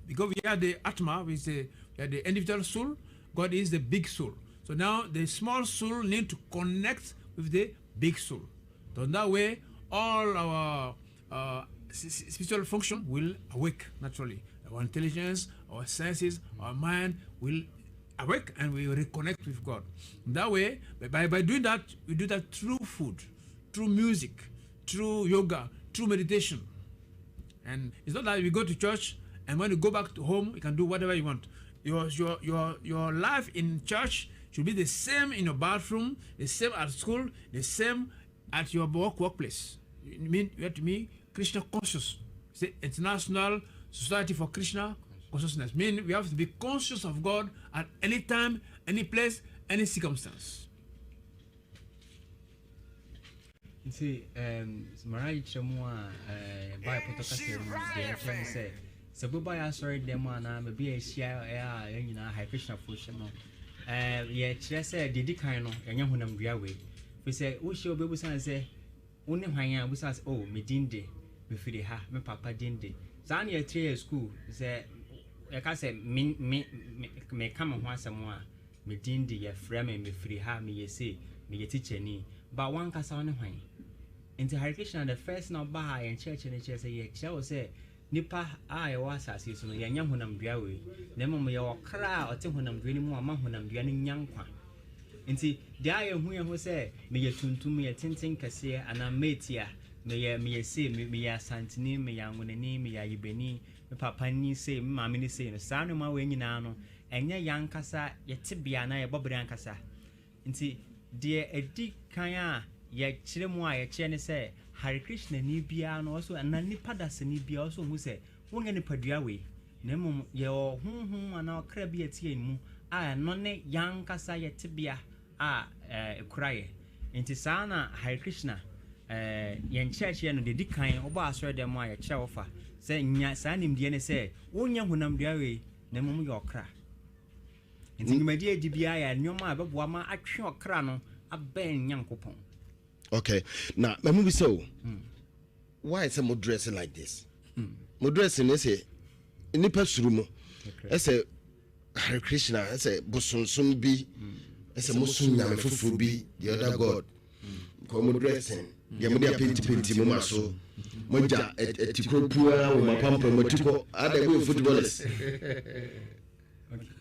because we are the Atma, we say we are the individual soul, God is the big soul. So now the small soul need to connect with the big soul. So that way, all our uh, spiritual function will awake naturally. Our intelligence, our senses, our mind will awake and we reconnect with God. That way, by, by doing that, we do that through food, through music, through yoga, through meditation. And it's not that we go to church and when you go back to home, you can do whatever you want. Your, your, your, your life in church should be the same in your bathroom, the same at school, the same at your work, workplace. You mean, you have to be Krishna conscious. Say International Society for Krishna Consciousness. Mean we have to be conscious of God at any time, any place, any circumstance. Nti um, mara yi kyerɛ mu a eh, Bible pɔtɔ kasa mu deɛ ɛkyerɛ mu sɛ sɛ boba yɛ asɔre dɛm anaa baabi a yɛhyia a yɛn nyinaa Hare Krishnafoɔ hyɛ no eh, yɛkyerɛ sɛ deɛ di kan no yɛnyɛ honam dua wei firi sɛ wohyia obi abusa no sɛ wo ne hwan a wobusa sɛ oh me din de mefiri ha me papa din de saa na yɛkyerɛ yɛ school sɛ yɛka sɛ me me meka me ho asɛm a Me din de, yɛfrɛ me, mefiri ha, meyɛ sei. meyɛ tikyani. But w'ankasa wo ne hwan? Nti Hare Krishna the first na ɔba ha yɛn kyerɛkyerɛ no kyerɛ sɛ yɛkyerɛ wo sɛ nipa a yɛwɔ asase yi so no yɛnyɛ honamdua wei na mmom yɛwɔ kra a ɔte honamdua no mu a ɔma honamdua no nya nkwa. Nti deɛ a yɛhu yɛn ho sɛ meyɛ tuntum, meyɛ tenten kɛseɛ anaa metia, meyɛ meyɛ sei, meyɛ Asanteni, meyɛ Angonani, meyɛ Ayibani, me papa ni sei, me maame ni sei no, saa nnoɔma wei nyinaa no ɛnyɛ yɛn ankasa yɛ tebea anaa yɛ bɔbere ankasa. Nti deɛ ɛdi kan a yɛkyerɛ mu a yɛkyerɛ ne sɛ Hare Krishnani biara no ɔso anaa nipa dasani biara ɔso hu sɛ wonyɛ nipadua wei na mmom yɛwɔ honhom anaa ɔkra bi a ɛte yɛn mu a ɛno ne yɛn ankasa yɛ tebea a ɛkura yɛ. Nti saa na Hare Krishna yɛn nkyerɛkyerɛ no deɛ ɛdi kan wobɔ asɔre dɛm a yɛkyerɛ wo fa sɛ nya saa nimdeɛ ne sɛ wonyɛ honamdua wei na mmom yɛ ɔkra. Nti dwumadi a ɛdi biara yɛ nneɛma a ɛbɛboa ma atwe ɔkra no abɛn Nyankopɔn. Okay, na mamu bi sɛ o, why sɛ mo dress like this? Mo dress ne sɛ nipa suru mo, ɛsɛ Hare Krishna, ɛsɛ bosonsom bi, ɛsɛ mo som nyame foforɔ bi, the other god. Kɔ mo dressing, deɛ mo de apentipenti mo ma so, mo agya atikɔ pua wɔ mo apampam, mo atikɔ, ada mo yɛ footballers.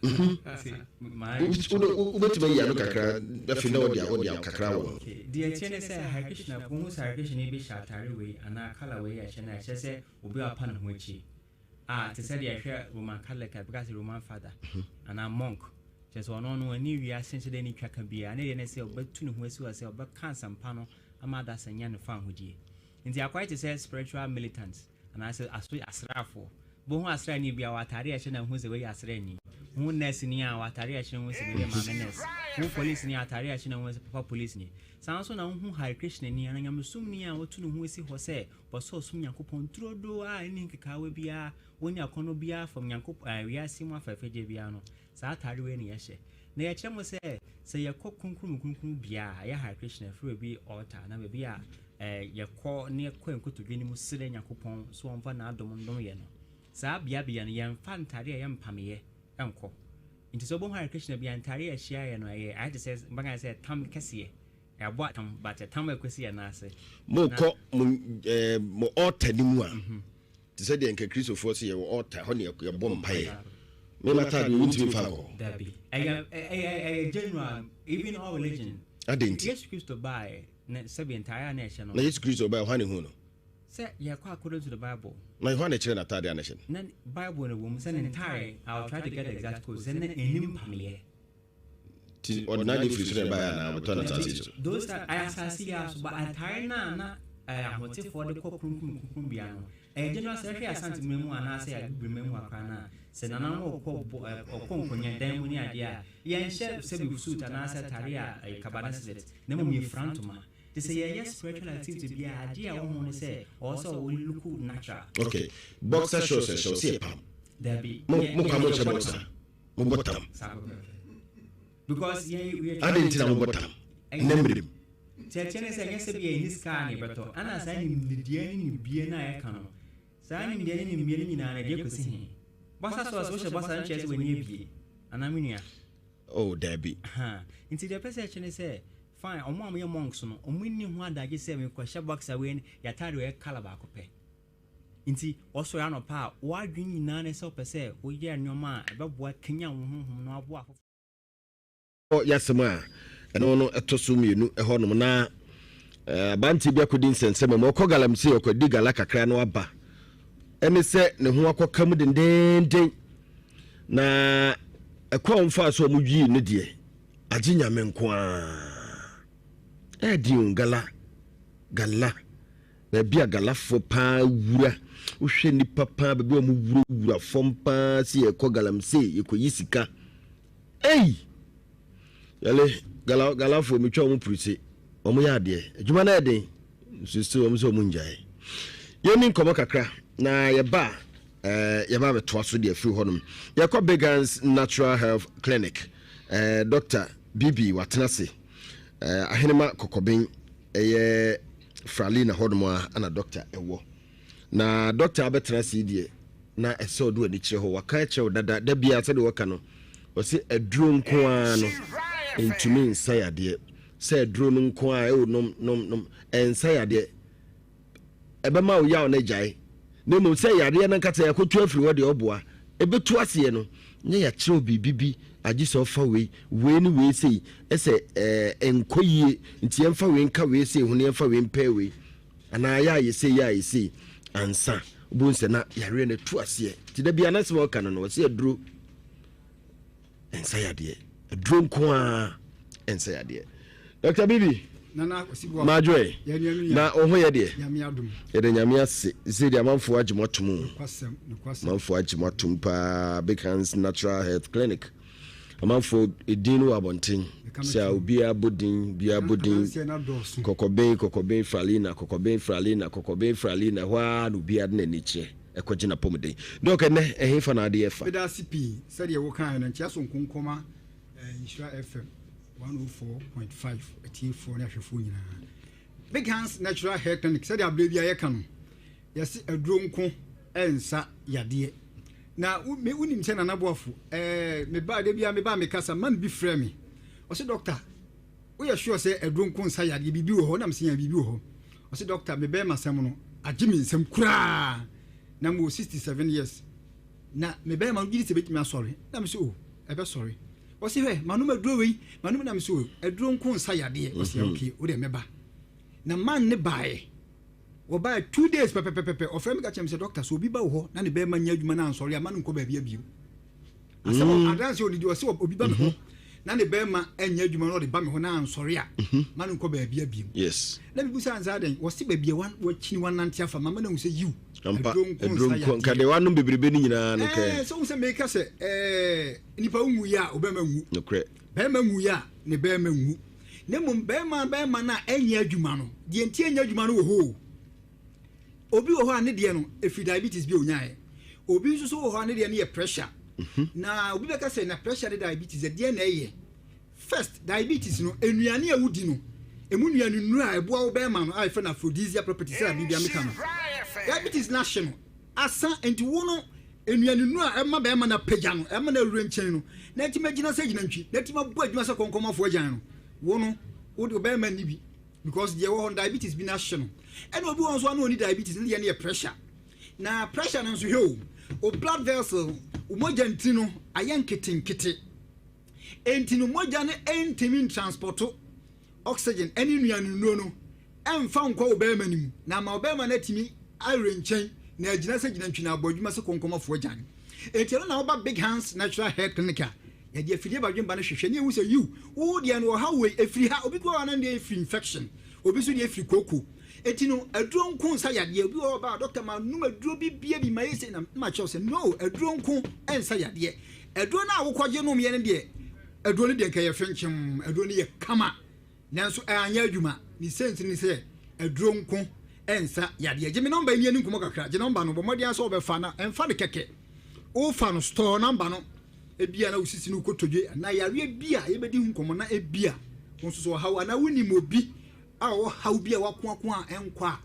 Wobɛtumi ayi ano kakra afei na wɔde wɔde kakra wɔ no. Deɛ ɛteɛ ne sɛ Hare Krishna wohu sɛ Hare Krishna bi hyɛ atare wei anaa kala wei a ɛhyɛ no a ɛkyerɛ sɛ obi a wapa ne ho akyi a te sɛ deɛ ɛhwɛ Roman Catholic a bɛka sɛ Roman father anaa monk kyerɛ sɛ ɔno no ɔne wiase nhyɛ dɛ ne twa ka biara ne deɛ ne sɛ ɔbɛtu ne ho asi hɔ sɛ ɔbɛka asɛmpa no ama adasa nya ne fa ahodie nti akɔyɛ te sɛ spiritual militant Anaasɛ aso asraafoɔ. Wobɛhu asraani bi a ɔwɔ atadeɛ a ɛhyɛ no a wohu sɛ wei yɛ asraani. Wohu nɛɛseni a ɔwɔ atadeɛ a ɛhyɛ no wohu sɛ wei yɛ maame nɛɛse. Wohu polisini a atadeɛ a ɛhyɛ no wohu sɛ papa polisini. Saa ara nso na wohu Hare Krishnani anaa nyamesomni a watu ne ho asi hɔ sɛ ɔpɛ sɛ ɔsom Nyankopɔn turodoo a ɛnni nkekaawa biara, ɔnni akɔnnɔ biara fam Nyankopɔn ɛɛ wiase mu afɛɛfɛdeɛ biara no. Saa atade wei na yɛhyɛ. Na yɛkyerɛ mo sɛ, sɛ yɛkɔ kronkron mu kronkron bea a, ɛyɛ Hare Krishna, ɛfrɛ baabi altar, anaa baabi a yɛkɔ na yɛkɔ yɛn nkotodwe no mu srɛ Nyankopɔn sɛ ɔmfa n'adom ndom yɛn no, saa beabea no, yɛmfa ntade a ɛyɛ mpameeɛ nkɔ. Nti sɛ wobɛhu Hare Krishna bi a, ntade a ɛhyia yɛn no, ɛyɛ ayɛ te sɛ, mbɛka sɛ tam kɛseɛ. Yɛabɔ atam, but ɛtam a ɛkɔsi yɛn nan ase. Mokɔ mo, eh, mo altar no mu a, Te sɛ deɛ nka Kristofoɔ se yɛwɔ altar, hɔ ne yɛbɔ mpaeɛ. Me m'ataadeɛ wontumi mfa nkɔ hɔ. Dabi. Ɛyɛ ɛyɛ ɛyɛ general even all religion. Adɛn nti? Yesu Kristo baeɛ na sɛbi ntaare a na ɛhyɛ no. Na Yesu Kristo baeɛ hwan na ehuu no? Sɛ yɛkɔ according to the Bible. Na hwan na ɛkyerɛ n'ataade a na ɛhyɛ no? Na Bible no wɔ mu sɛ ne ntaare, I will try to get the exact quote, sɛ na ɛnni mpameeɛ. Nti ɔde n'ade firi soro na ɛbaeɛ anaa ɔbɛtɔ no asase yi so? Those time, ɛyɛ asase yi ara so, but atare no a na ahotefoɔ de kɔ kronkron mu kronkronbea no, ɛyɛ general sɛ ɛhwɛ Asante man mu anaasɛ Abibirman mu akora no a, sɛ nananom ɔkɔ bɔ ɔkɔ nkonnwa dan mu ne adeɛ a, yɛnhyɛ sɛbi suit anaasɛ atare a ɛyɛ kaba ne slit, na mmom yɛfira ntoma. Nti sɛ yɛyɛ spiritual activity biara, adeɛ a ɛwɔ ho ne sɛ, ɔwɔ sɛ wo look natural. Okay, boxer shorts ɛhyɛ wo sɛ yɛ pam. Dabi, Mo mo kwa mo nhyɛ boxer. Mobɔ tam. Adɛn nti na mobɔ tam nnɛ mmerɛ mu? Kyerɛkyerɛ ne sɛ ɛnyɛ sɛ bi a yɛnni sika a na yɛbɛtɔ ɛna saa nimdeɛ ne nimdie no a yɛka no saa nimdeɛ ne nimdie no nyinaa no ɛdeɛ kɔsi he bɔsa so a sɛ wohyɛ bɔsa no kyerɛ sɛ w'ani abie anaa me nua? Oh daabi. Nti deɛ ɛpɛ sɛ ɛkyerɛ ne sɛ fine ɔmo a wɔyɛ monks no ɔmo nni ho adagye sɛ mekɔhyɛ boxer wei yɛatade wei colour baako pɛ. Enti wɔsɔre anɔpa a, w'adwene nyinaa ne sɛ wopɛ sɛ woyɛ nneɛma a ɛbɛboa kanyan wo honhom na woaboa afoforo. Yɛ asɛm a ɛno no ɛtɔ so mmienu ɛhɔnom na aberanteɛ bi akɔdi nsɛnsɛm mu ɔkɔ galamsey ɔkɔdi gala kakra na waba ɛne sɛ ne ho akɔka mu dendeenden na ɛkɔ a wɔmfaa so a wɔyii no deɛ agye nyame nko ara ɛɛden o gala gala Baabi a Galafoɔ paa wura, wohwɛ nnipa paa baabi a wɔwurawura fam paa sɛ yɛkɔ galamsey, yɛkɔyi sika. Ei! Yɛle, gala, Galafoɔ metwa wɔn puruse, wɔn yɛ adeɛ. Adwuma no yɛ den, nso still wɔn sɛ wɔn ngyae. Yɛnni nkɔmmɔ kakra na yɛba a, eh, yɛba abɛtoa so de afiri hɔnom. Yɛkɔ Begans Natural Health Clinic. Eh, Dr. Bibi watena ase. Eh, Ahenema Kɔkɔben ɛyɛ Fralina hɔnom a ana dɔkta ɛwɔ. Na dɔkta abɛtena ase yi deɛ na ɛsɛ ɔde w'ani kyerɛ hɔ. Waka akyerɛ wo dada da biara sɛdeɛ wɔka no ɔse aduro nko ara no ntumi nsa yadeɛ. Sɛ aduro no nko ara ɛwɔ nom nom nom ɛnsa yadeɛ. Ɛbɛma wo yaw no agyae. Na mmom sɛ yadeɛ no ankasa yɛakɔtu afiri hɔ deɛ ɔboa. Ɛbɛtu aseɛ no na yɛakyerɛ wo biribi bi agye sɛ ɔfa wei, wei ne wei sei ɛsɛ ɛɛ ɛnkɔ yie nti yɛmfa wei nka wei sei ho na yɛmfa wei mpɛɛ wei anaa yɛ ayɛ sei yɛ ayɛ sei ansa wobɛhu sɛ na yareɛ no atu aseɛ. Nti da biara n'asɛm a ɔka no no ɔsɛ aduro ɛnsa yadeɛ aduro nko ara ɛnsa yadeɛ. Dr. Bibi madwoe na wo ho yɛ deɛ yɛde nyame ase sɛ deɛ amanfoɔ agye mo atom amanfoɔ agye mo atom paa Big Hands Natural Health Clinic amanfoɔ edin no wɔ abɔnten sɛ obiara bɔ din obiara bɔ din kɔkɔben kɔkɔben fralina kɔkɔben fralina kɔkɔben fralina hɔ ara na obiara de n'ani kyerɛ ɛkɔgye n'apɔmuden dɔk ɛnɛ ɛhefa na adeɛ fa. Meda ase pii sɛdeɛ wokaeɛ no nkyea so nkonkɔma Nhyira FM 104.5 atiefoɔ ne ahwɛfoɔ nyinaa. Big Hands Natural Hair Clinic sɛdeɛ aberɛ bi a yɛka no yɛse aduro nko ɛnsa yadeɛ na wonim sɛ Nana Boafo ɛɛ mebaa da bi a mebaa mekasa man bi frɛ me ɔse doctor woyɛ sure sɛ aduro nko nsa yadeɛ biribi wɔ hɔ na mesɛ biribi wɔ hɔ ɔse doctor mebɛɛ masɛm no agye me nsɛm koraa na mewɔ 67 years Na me bɛrima no gye di sɛ ebetumi asɔre. Na me sɛ, o, ɛbɛsɔre. Ɔse, hwɛ, manom aduro wei, manom na me sɛ, o, aduro nko nsa yadeɛ. Ɔse, mhm. okay, wo deɛ mɛba. Na man ne baeɛ. Wɔbaeɛ 2 days pɛpɛpɛpɛ. Ɔfrɛ me ka kyerɛ me sɛ, doctor, sɛ obi ba wɔ hɔ na ne bɛrima nyɛ adwuma na ansɔre a, ma no nkɔ baabi abio. Asɛm mm. adanse onidi ɔse obi ba me hɔ mhm. na ne bɛrima nyɛ adwuma na ɔde ba me hɔ na ansɔre a, mhm. ma no nkɔ baabi abio. Yes. Na mebusa nsa dɛn, wɔse baabi a wakyini wanante afa, mama no ahu sɛ yiw. Ampa, aduro nko, nka deɛ wanom bebrebe no nyinaa no kɛ. Ɛɛ, sɛ wohu sɛ meka sɛ, ɛɛ, nipa wo nwuiɛ a, ɔbɛrima nwu. Nokorɛ. Bɛrima nwuiɛ a, ne bɛrima nwu. Na mmom bɛrima bɛrima no a ɛnyɛ adwuma no, deɛ nti ɛnyɛ adwuma no wɔ hɔ o. Obi wɔ hɔ a ne deɛ no, ɛfiri diabetes bi a ɔnyaeɛ. Obi nso so wɔ hɔ a ne deɛ no yɛ pressure. Mhm. Na obi bɛka sɛ na pressure ne diabetes, ɛdeɛ na ɛyɛ. First, diabetes no, nnuane a wodi no, emu nnuane nnuru a ɛboa wo bɛrima no a yɛfrɛ no aphrodisiac properties sɛdeɛ bere biara meka no. Diabetes no ahye no asa nti wo no nnuane nnuru a ɛma bɛrima no apagya no, ɛma no awura nkyɛn no, na atumi agyina sɛ gyinantwi, na atumi abɔ adwuma sɛ kɔnkɔnmafoɔ agyan no, wo no, wo de bɛrima nni bi because deɛ ɛwɔ hɔ no diabetes bi no ahye no. Ɛna obi wɔ hɔ nso a na ɔnni diabetes, ne deɛ no yɛ pressure. Na pressure no nso hwɛ o, wo blood vessel, wo mogya ntini no ayɛ nketenkete. Enti no mogya no ntumi ntranspɔto oxygen ne nnuanennuro no mfa nkɔ wo barima no mu na ama wo barima no atumi arenkyɛn na agyina sɛ gyinantwi na abɔ adwuma sɛ kɔnkɔnmafoɔ agyan. Enti ɛno na woba Big Hands Natural Hair Clinic a, yɛde afidie badwemba no hwehwɛ na yɛhu sɛ yiw, wo deɛ no ɔhaw wei ɛfiri ha, obi koraa wɔ hɔ a na ne deɛ ɛfiri infection, obi nso deɛ ɛfiri kooko. Enti no aduro nko nsa yadeɛ, obi wɔ hɔ ɔba a doctor manom aduro bi bia bi mayɛ sei na makyerɛ wo sɛ no, aduro nko nsa yadeɛ. Aduro no a wokɔgye nomyɛ no deɛ, aduro no deɛ nka ɛyɛ fenkyem, aduro no yɛ kama, nanso anyɛ adwuma. Ne sɛnti ne sɛ, aduro nko nsa yadeɛ. Gye me nɔmba yi ne yɛni nkɔmmɔ kakra. Gye nɔmba no, bɔ mmɔden ara sɛ wobɛfa na ɛmfa no kɛkɛ. Wofa no, store nɔmba no. Ebia na wo sisi ne wo kotodwe anaa yareɛ bi a yɛbɛdi ho nkɔmmɔ na ebia wo nso so ɔhaw anaa wonim obi a ɔwɔ haw bi a wakoako a ɛnkɔ a,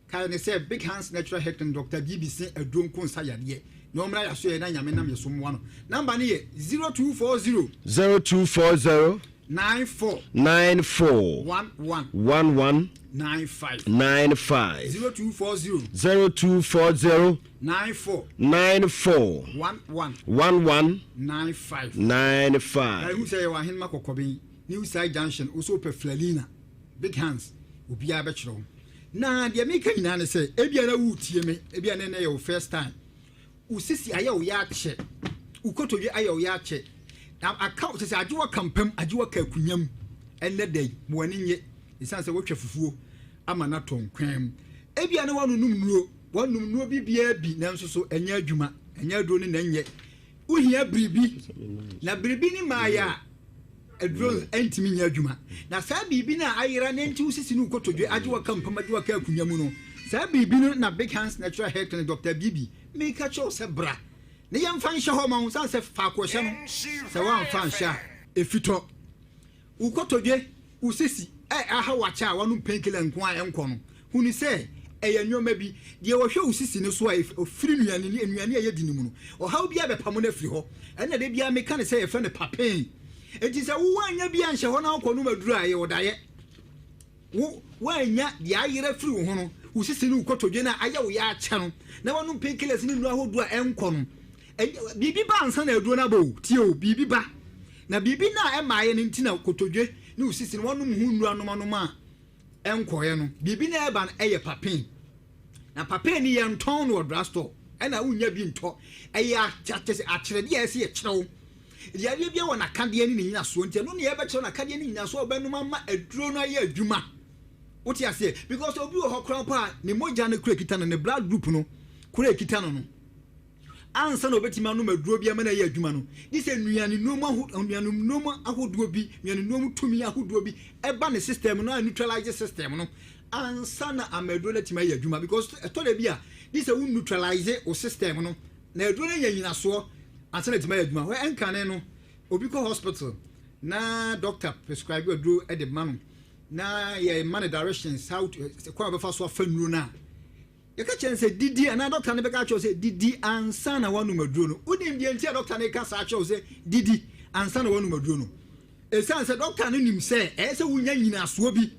Kae no sɛ Big Hands Natural Health Clinic Dɔkta Bibi se aduro nko nsa yadeɛ na ɔmmra yasoɛɛ na Nyame nam yɛso mmoa no. Number no yɛ 0240. 0240. 94. 94. 11. 11. 95. 95. 0240. 0240. 94. 94. 11. 11. 95. 95. Ɛhu sɛ yɛwɔ Ahenema Kɔkɔben, New Side Junction, wo so wopɛ Flalina, Big Hands, obiara bɛkyerɛ wo. Na deɛ meka nyinaa ne sɛ, ebia na woretie me, ebia na ɛnɛ yɛ wo first time. Wo sisi ayɛ wo yɛ akyɛ, wo kotodwe ayɛ wo yɛ akyɛ, na aka kyɛ sɛ agye waka mpam, agye waka akunya mu. Ɛnnɛ da yi, ma w'ani nye, ɛsiane sɛ wotwa fufuo ama no atɔ nkwan mu. Ebia na woanonom nnuro, woanom nnuro bi biara bi, nanso so ɛnyɛ adwuma, ɛnyɛ aduro no na ɛnyɛ. Wohia biribi, na biribi ne maayɛ a, aduro ntumi nyɛ adwuma. Na saa biribi no a ayera na enti wo sisi ne wo kotodwe agye wo aka mpam agye wo aka akunya mu no, saa biribi no na Big Hands Natural Hair Clinic Doctor Bibi meka kyerɛ wo sɛ bra na yɛmfa nhyɛ hɔ ma wo sane sɛ faako ɛhyɛ no sɛ woamfa anhyɛ a ɛfitɔ. Wo kotodwe, wo sisi a ɛha wo akyɛ a woanom painkiller nko a ɛnkɔ no, hunu sɛ ɛyɛ nneɛma bi. Deɛ ɔhwɛ wo sisi no so a ɔfiri nnuane ne nnuane a yɛdi no mu no, ɔhaw biara bɛpamo no afiri hɔ. Ɛno na da biara meka no sɛ yɛfrɛ no papain. Enti sɛ wo woannya bi anhyɛ hɔ na wokɔnom aduro a, ɛyɛ ɔdaeɛ. Wo woannya deɛ ayera afiri wo ho no, wo sisi ne wo kotodwe no a ayɛ wo ya akyɛ no, na woanom painkillers ne nnuro ahodoɔ a ɛnkɔ no, biribi ba ansa na aduro no aba o, tie o, biribi ba. Na biribi no a ɛmmaeɛ no nti na kotodwe ne wo sisi no woanom ho nnuro anomanom a ɛnkɔeɛ no, biribi no a ɛba no ɛyɛ papain. Na papain no yɛntɔn no wɔ drugstore, ɛna wonnya bi ntɔ. Ɛyɛ akyerɛdeɛ a ɛsɛ yɛkyerɛ wo. Yareɛ biara wɔ n'akadeɛ ne ne nyinasoɔ nti ɛno na yɛbɛkyerɛ no akadeɛ ne nyinasoɔ a ɔbɛnom ama aduro no ayɛ adwuma. Wote aseɛ? Because obi wɔ hɔ koraa mpo a ne mogya no kura kita no, ne blood group no kura kita no no, ansa na ɔbɛtumi anom aduro bi ama no ayɛ adwuma no, gye sɛ nnuane mu aho nnuane mu ahodoɔ bi, nnuane mu tumi ahodoɔ bi ɛba ne system no a neutralize system no ansa na ama aduro no atumi ayɛ adwuma. Because ɛtɔ da bi a gye sɛ wo neutralize wo system no Na aduro no nya nyinasoɔ ansa na atumi ayɛ adwuma. Hwɛ ɛnkane no, obi kɔ hospital na doctor prescribe aduro de ma no na yɛma no directions how to kwan a ɔbɛfa so afa nnuro no a, yɛka kyerɛ no sɛ didi anaa doctor no bɛka akyerɛ wo sɛ didi ansa na woanom aduro no. Wonim deɛ nti a doctor no ka saa kyerɛ wo sɛ didi ansa na woanom aduro no? Ɛsiane sɛ doctor no nim sɛ ɛyɛ sɛ wonya nyinasoɔ bi.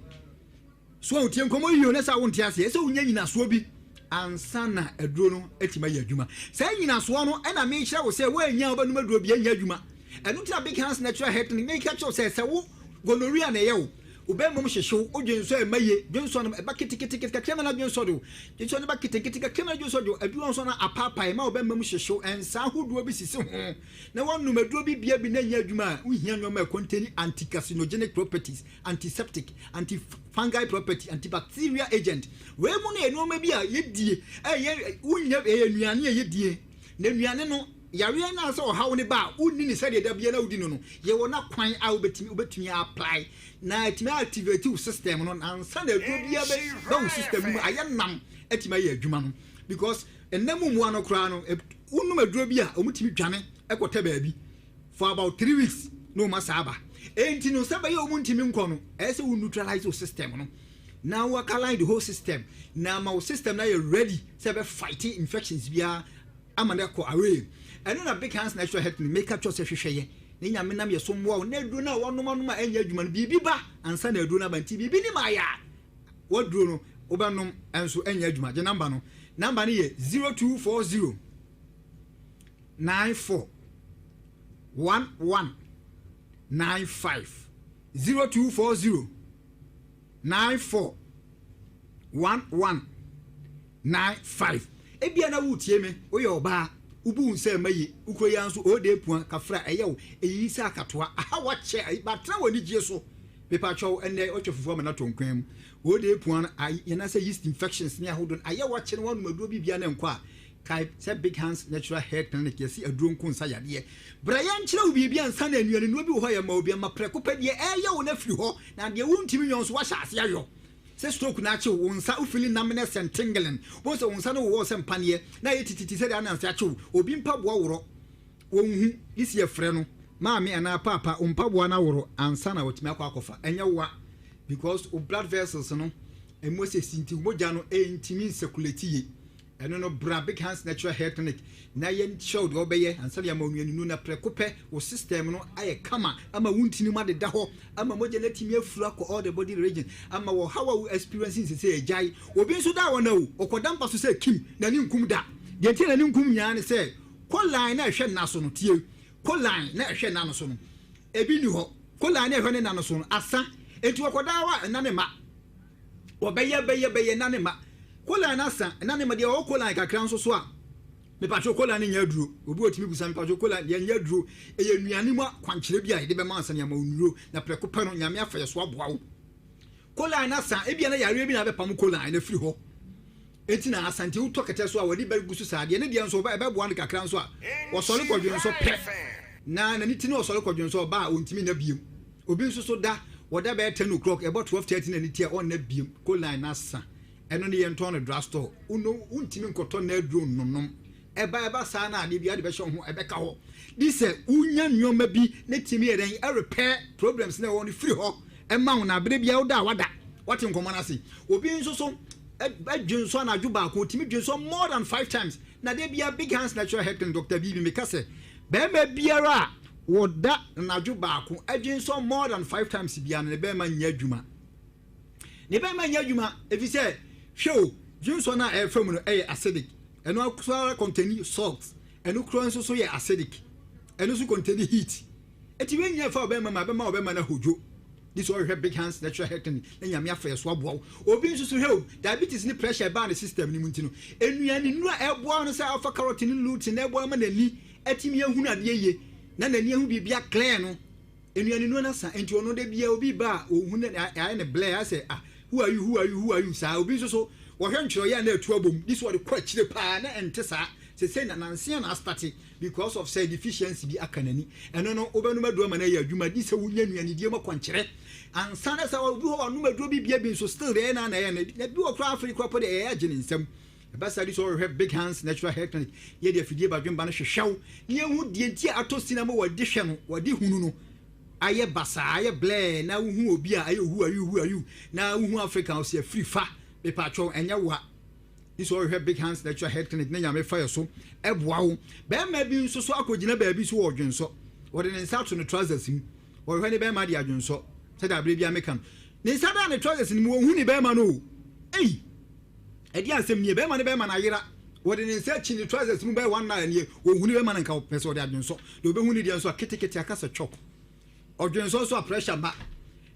So wotie nkɔmmɔ yi o, na sɛ wonte aseɛ, ɛsɛ sɛ wonya nyinasoɔ bi ansa na aduro no atumi ayɛ adwuma. Saa nyinasoɔ no na mekyerɛ wo sɛ woannya a wobɛnom aduro bi ɛnyɛ adwuma. Ɛno nti na Big Hands Natural Health Clinic meka kyerɛ wo sɛ sɛ wo gonorrhea na ɛyɛ wo, wo bɛrima mu hyehye wo, wo dwensɔ ɛmma yie, dwensɔ no ɛba ketekete kakra ma na dwensɔ de wo, dwensɔ no ba ketekete kakra ma na dwensɔ de wo, aduro nso na apaapae ma wo bɛrima mu hyehye wo, nsaa ahodoɔ bi sisi ho na woanom aduro bi bia bi na ɛnyɛ adwuma a, wohia nneɛma a ɛcontain anti-carcinogenic properties. antiseptic, anti-fungi property, antibacterial agent. Wei mu no yɛ nneɛma bi a yɛdie, ɛyɛ wonya ɛyɛ nnuane a yɛdie. Na nnuane no yareɛ no asɛ ɔhaw ne ba a wonni ne sɛdeɛ da biara na wodi no no, yɛwɔ na kwan a wobɛtumi wobɛtumi apply na ɛtumi activate wo system no ansa na aduro biara bɛ wo system no mu ayɛ nam atumi ayɛ adwuma no because ɛnam mu mmoa no koraa no wonom aduro bi a wɔtumi dwane kɔtɛ baabi. for about 3 weeks na wɔn asa aba. Enti no, sɛ bɛyɛ wɔn ntumi nkɔ no, ɛyɛ sɛ wo neutralize wo system no na wo alkaline the whole system na ama wo system no ayɛ ready sɛ ɛbɛ fight infections biara ama no akɔ away. Ɛno na Big Hands Natural Health Clinic meka kyerɛ sɛ hwehwɛ yɛ na Nyame nam yɛ so mmoa wo na aduro no a wɔnom anom a ɛnyɛ adwuma no, biribi ba ansa na aduro no aba. Nti biribi nim ayɛ a waduro no wobɛnom nso ɛnyɛ adwuma. Gye number no. Number no yɛ 0240 94 11 95, 0240 94 11 95. Ebia na woretie me, woyɛ ɔbaa, wobu wo nsa ɛma yie, wokuro yi ara nso ɔɔdɛ apua kafra ɛyɛ wo, ɛyiyi sɛ akatoa, aha wakyɛ, ayi batena wɔ anigyeɛ so. Mepakyɛw, ɛnnɛ watwa fufuo ama no atɔ nkwan mu. Ɔɔdɛ apua no, ayi, anaasɛ yeast infections ne ahodoɔ no, ayɛ wakyɛ na woanom aduro bi biara na ɛnkɔ a, Kae sɛ Big Hands Natural Hair Clinic yɛse aduro nko nsa yadeɛ. Bra yɛnkyerɛ wo biribi ansa na nnuane nnuro bi wɔ hɔ a yɛma obi ama prɛko pɛ deɛ ɛreyɛ wo no afiri hɔ na deɛ wontumi nyɔ nso woahyɛ aseɛ ayɔ. Sɛ stroke no akye wo, wo nsa wo feeling numbness and tingling, wobɛhu sɛ wo nsa no wowɔ wo sɛ mpaneɛ na ayɛ tititi sɛdeɛ ananse akye wo. Obi mpaboa worɔ, wɔnhu, gye sɛ yɛfrɛ no, maame anaa paapa wo mpaboa no aworɔ ansa na watumi akɔ akɔfa. Ɛnyɛ wo a because wo blood vessels no ɛmu asisi nti wo mogya no ɛntumi ncirculate yie. Ɛno no, bra Big Hands Natural Hair Clinic na yɛnkyerɛ wo deɛ wobɛyɛ ansa na yɛama wo nnuaninu na prɛko pɛ wo system no ayɛ kama ama wo ntini mu adeda hɔ ama mogya no atumi afuru akɔ all the body region ama ɔhaw a wo experience nsesei agyae. Obi nso da a ɔna o, ɔkɔda mpa so sɛ kim, n'ani nkum da. Deɛ nti a n'ani nkum nyinaa ne sɛ choline a ɛhwɛ nna so no, tie, choline na ɛhwɛ nna no so no, ebi nni hɔ. Choline a ɛhwɛ ne nna no so no asa, enti ɔkɔda hɔ a nna no mma. Wɔbɛyɛ bɛyɛ bɛyɛ na ne ma kolan no asa na ne ma deɛ ɔwɔ kolan kakra nso so a, mepatwo kolan no nyɛ aduro. Obi otumi busa, mepatwo kolan deɛ nyɛ aduro, ɛyɛ nnuane mu akwankyerɛ bi a yɛde bɛma ansa na yɛama wo nnuro na prɛko pɛ no Nyame afa yɛ so aboa wo. Kolan no asa, ebia na yareɛ bi na abɛpam kolan no afiri hɔ enti na asa, nti wotɔ kɛtɛ so a wɔde bɛgu so saa deɛ ne deɛ nso ɛbɛboa no kakra nso a wɔsɔre kɔdwe nso pɛ na n'ani ti na ɔsɔre kɔdwe nso ɔba a ɔntumi nna biem. Obi nso so da, wɔda bɛyɛ 10 o'clock, ɛbɔ 12:30 na ne ti a ɔnna biem, choline no asa. Ɛno ne yɛntɔn no drug store. Wono wontumi nkɔtɔ na aduro nnonom. Ɛba ɛba saa na adeɛ bi ade bɛhyɛ wo ho ɛbɛka hɔ. Di sɛ wonya nneɛma bi na tumi yɛ dɛn ɛrepair problems na ɛwɔ no firi hɔ ɛma wo na abere biara woda a wada. Wate nkɔmmɔ no ase. Obi nso so ɛdwe nso anadwo baako, otumi dwe nso more than five times. Na de biara Big Hands Natural Health Clinic Dr. Bibi meka sɛ bɛrima biara a Wɔda anadwo baako adwensɔ more than five times biara no, ne bɛrima nyɛ adwuma. Ne bɛrima nyɛ adwuma efisɛ hwɛ o, dwensɔ no a ɛrefa mu no yɛ acidic. Ɛno nso ara contain salt. Ɛno kura nso so yɛ acidic. Ɛno nso contain heat. Eti wei nyinaa fa ɔbɛrima mu a, ɛbɛma ɔbɛrima no ahodwo. Gye sɛ ɔhwehwɛ Big Hands Natural Health Clinic na Nyame afa yɛ so aboa wo. Obi nso so hwɛ o, diabetes ne pressure ɛbaa ne system no mu nti no, nnuane nnuru a ɛboa no sɛ alpha carotene ne lutein na ɛboa ma n'ani atumi ahunu adeɛ yie na n'ani ahu biribi a clear no, nnuane nnuro no asa. Nti ɔno da biara obi ba a ɔhu no ayɛ no blur ayɛ sɛ ah who are you, who are you, who are you saa. Obi nso so wɔhwɛ ntwerɛeɛ a na atu abom, gye sɛ ɔde kɔ akyire paa na ɛnte saa. Sesei na nanse a na astate because of sɛ deficiency bi aka n'ani. Ɛno no wobɛnom aduro ama no ayɛ adwuma gye sɛ wonya nnuanidie mu akwankyerɛ ansa na sɛ obi hɔ wanom aduro bi bia bi nso still deɛ ɛyɛ na na ɛyɛ no na bi wɔ koraa afei koraa po deɛ ɛyɛ agye ne nsam. Ɛba saa bi sɛ ɔrehwɛ Big Hands Natural Hair Clinic yɛde afidie badwemba no hwehwɛ wo na yɛhu deɛ nti a atɔ sin ama wɔde hwɛ no wɔde hunu no ayɛ basaa ayɛ blɛɛ na wohu obi a ayɛ who are you who are you na wohu African ɔsi afiri fa mepatwɔ ɛnyɛ wa. Gye sɛ ɔhwehwɛ Big Hands Natural Health Clinic na Nyame fa yɛ so boa wo. Barima bi nso so akɔgyina baabi so wɔ dwensɔ. Ɔde ne nsa ato ne trousers mu. Ɔhwehwɛ ne barima de adwensɔ. Sɛdeɛ aberɛ biara meka no. Ne nsa da ne trousers no mu, ɔnhu ne barima no o. Ei! Ɛdeɛ asɛm nie? Barima ne barima no ayera. Ɔde ne nsa akyi ne trousers mu bɛyɛ one hour nie. Ɔnhu ne barima no nka ɔpɛ sɛ ɔde adwensɔ. Deɛ ɔbɛhu ne deɛ nso a ketekete aka sɛ chalk. Ɔdwensɔ nso a pressure ba.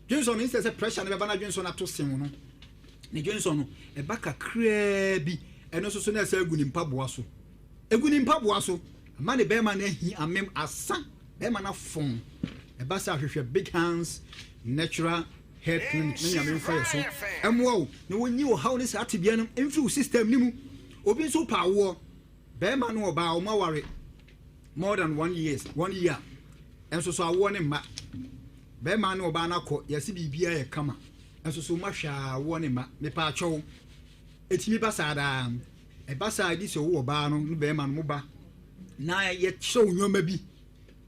Dwensɔ no instead sɛ pressure no bɛba na dwensɔ no ato sen no, ne dwensɔ no ɛba kakraa bi. Ɛno nso so na ɛsɛ agu ne mpaboa so. Egu ne mpaboa so. Ama ne bɛrima no ahi amem asa. Bɛrima no afɔn. Ɛba sɛ ahwehwɛ Big Hands Natural Health Clinic na Nyame mfa yɛ so ɛmoa wo na wɔnyi ɔhaw ne saa tebea no mfiri wo system no mu. Obi nso pɛ awoɔ. Bɛrima ne ɔbaa wɔn aware more than one years one year nso so awoɔ ne mma. Bɛrima ne ɔbaa no akɔ yɛse biribiara yɛ kama nso so ma hwɛ a awoɔ ne mma. Mepaakyɛw ɛtumi ba saa daa? Ɛba saa a ɛdi sɛ wo ɔbaa no ne bɛrima no mo ba na yɛkyerɛw nneɛma bi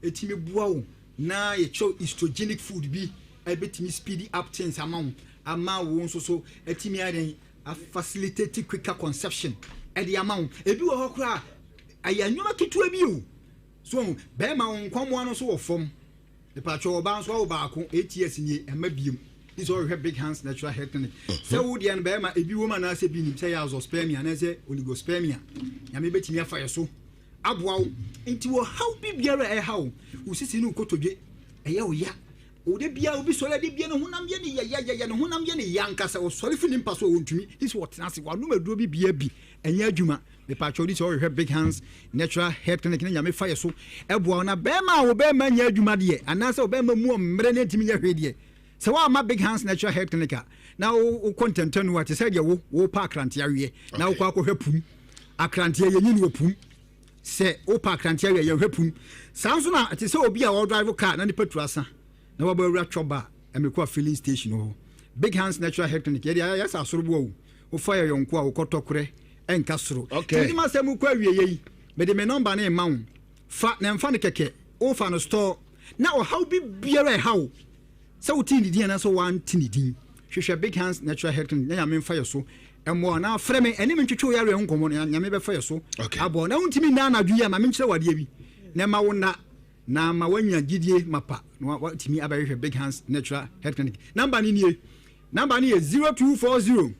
ɛtumi boa wo na yɛkyerɛw estrogenic food bi ɛbɛtumi speed up things ama wo ama wo nso so ɛtumi ayɛ dɛn a facilitate quicker conception ɛde ama wo. Ebi wɔ hɔ koraa ɛyɛ nneɛma ketewa bi o. So wɔn bɛrima wɔn nkɔmmoa no nso wɔ fam. Mepatwɛ ɔbaa nso awo baako eight years nie ɛma biem. Bi sɛ ɔhwehwɛ Big Hands Natural Hair Clinic. Sɛ wo deɛ no bɛrima ebi wɔ mu anaasɛ bi nim sɛ ɛyɛ azoospermia anaasɛ oligospermia. Nyame bɛtumi afa yɛ so aboa wo. Nti wɔ haw bi biara a ɛha wo, wo sisi ne wo kotodwe ɛyɛ wo ya. O da biara obi sɔre a da biara ne honam yɛ ne yayayaya, ne honam yɛ ne ya ankasa, ɔsɔre fi ne mpa so a ɔntumi, gye sɛ ɔtena ase, wanom aduro bi bia bi, ɛnyɛ adwuma. Mepaakyɛw di sɛ ɔhwehwɛ Big Hands Natural Health Clinic na Nyame fa yɛ so ɛboa wo. Na bɛɛma a wo bɛɛma nyɛ adwuma deɛ, anaasɛ wo bɛɛma mu ɔmmerɛ na ɛntumi nyɛ hwee deɛ, sɛ woamma Big Hands Natural Health Clinic a, na wo wokɔ ntɛntɛno a, te sɛ deɛ wo wopɛ akranteɛ aweɛ, na wokɔ akɔhwɛ pum. Akranteɛ yɛnyi no wɔ pum. Sɛ wopɛ akranteɛ awi a, yɛhwɛ pum. Saa nso na ɛte sɛ obi a ɔredrive car na ne petrol asa na wabɔ awura twɔba a mekɔ a filling station hɔ. Big Hands Natural Health Clinic, yɛde ayɛ sɛ asoroboa o. Wofa yɛ yɔnko a, wokɔtɔ korɛ ɛnka soro. Okay. Nti mede m'asɛm rekɔ awieɛ yi, mede me nɔmba no rema wo. Fa na mfa no kɛkɛ. Wofa no store na ɔhaw bi biara a ɛha wo, Sɛ wotee ne din anaasɛ woante ne din, hwehwɛ Big Hands Natural Health Clinic na Nyame mfa yɛ so mmoa wo. Na frɛ me ɛne me ntwetwe wo yareɛ ho nkɔmmɔ na Nyame bɛfa yɛ so aboa wo. Na wontumi nna anadwo yi a, ma menkyerɛ wo adeɛ bi na ɛma wo nna na ama woanya gyidie mapa na woatumi abɛhwehwɛ Big Hands Natural Health Clinic. Number no nie. Number no yɛ 0240.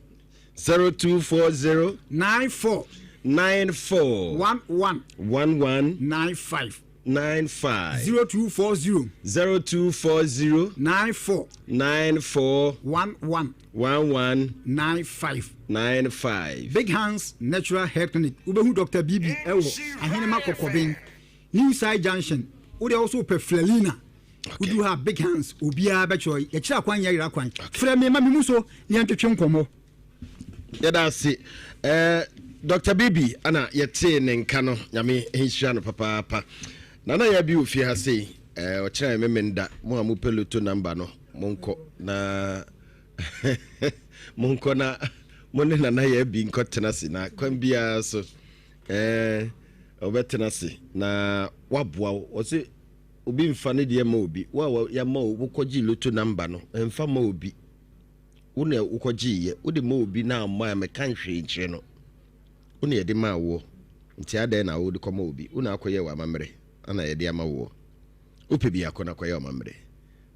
0240. 94. 94. 11. 11. 95. 95. 0240. 0240. 94. 94. 11. 11. 95. 95. Big Hands Natural Health Clinic. Wobɛhu Dr. Bibi ɛwɔ Ahenema Kɔkɔben, New Side Junction. Wode wo so wopɛ Flalina. Wodu ha Big Hands obiara bɛkyerɛ yɛkyerɛ akwan nyɛ yera kwan. Frɛ me ma me mu so na yɛntwetwe nkɔmmɔ. Yɛda ase eh, Dr. Bibi ana yɛtee ne nka no nyame nhyira no papaapa. Nana yɛ bi wɔ fie ha sei eh, ɔkyerɛ yɛ memenda mo a mopɛ loto number no monkɔ na monkɔ na mo ne nana yɛ bi nkɔtena ase na kwan biara so eh, ɔbɛtena ase na waboa wo ɔse obi mfa ne deɛ ma obi wo a yɛama wo wokɔgye loto number no mfa ma obi Wo na wokɔgyeeɛ, wode ma obi na ammɔ a meka nhwee nkyerɛ no. Wo na yɛde maa woɔ, nti adɛn na wode kɔma obi? Wo na akɔyɛɛ w'amammerɛ na yɛde ama woɔ. Wopɛ bi akɔ na kɔyɛ ɔmammerɛ.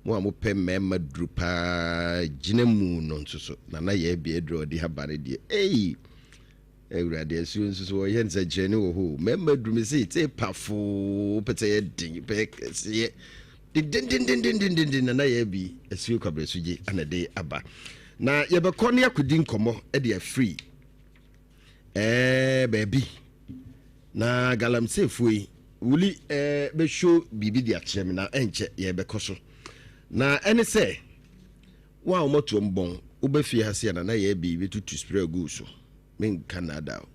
Mo a mopɛ mmarima duru paa gyina mu no nso so, Nana Yɛɛbea aduru a ɔde aba no deɛ, ei! Awurade, asuo nso so wɔyɛ nsɛnkyerɛnne wɔ hɔ o. Mmarima duru me se, te pafoo, wopɛ sɛ yɛ den, wopɛ yɛ kɛseɛ, dendendendendendenden, Nana Yɛɛbi, asuo kwabrɛsogye ana de aba. Na yɛbɛkɔ ne akɔdi nkɔmmɔ de afiri ɛɛ baabi. Na galamseyfoɔ yi, wuli ɛɛ bɛhyo biribi de akyerɛ me na ɛnkyɛ yɛbɛkɔ so. Na ɛne sɛ, wo a wɔatoam bɔn, woba fie ha se a Nana yɛɛ bi bɛtutu spray agu wo so. Menka nnaadaa wo.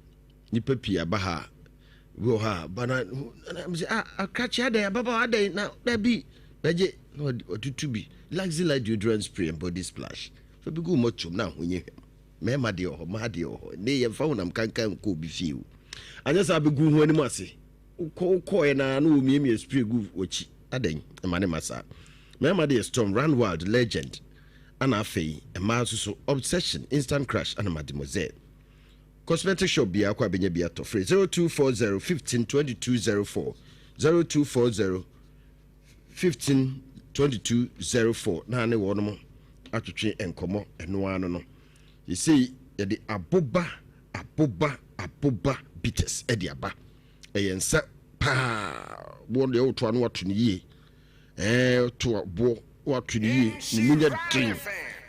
Nnipa pii aba ha a, bi wɔ hɔ a, ba na, na mesɛ, ah, akrakye adɛn, ababaawa adɛn, na dabi, bɛgye, na watutu bi. Luxelite deodorant spray and body splash. Fa bi gu wo mmɔtoam na ahonyɛ hwam. Mmarima deɛ wɔ hɔ, mmaa deɛ wɔ hɔ. Ɛnnɛ yi yɛmfa honam kankan nkɔ obi fie o. Anyɛ saa bɛgu wo ho anim ase. Wokɔ wokɔɔɛ no ara na wɔmiamia spray gu w'akyi. Adɛn? Mma ne mma saa. Mmarima deɛ Storm, Run Wild, Legend. Ana afei mmaa nso so Obsession, Instant Crush ana Mademoiselle. Cosmetic shop biara kɔ a bɛnya bi atɔ. Frɛ 0240 15 22 04, 0240 15 22 04 na ne wɔnom atwetwe nkɔmmɔ ɛno ara no no. Seesei yɛde aboba aboba aboba bitters de aba. Ɛyɛ nsa paa. Boɔ deɛ woto ano wato no yie. Ɛɛ to boɔ wato no yie. Ne mu nyɛ den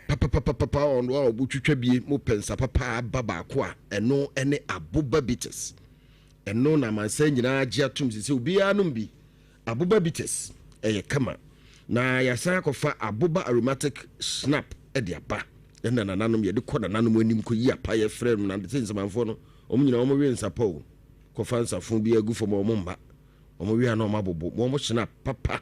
papapapapa ɔno a wotwitwa bie mo pɛ nsa papa aba baako a ɛno ɛne aboba bitters. Ɛno na amansan nyinaa gye atom sɛ obiara nom bi. Aboba bitters ɛyɛ kama. Na yɛasan akɔfa aboba aromatic snap de aba. Ɛna nananom yɛde kɔ nananom anim kɔyi apa yɛfrɛ no na sɛ nsamanfoɔ no wɔn nyinaa wɔn we nsapa o. Kɔfa nsafo bi agu fam a wɔn mma. Wɔn we a na wɔn abobo. Wɔn snap papa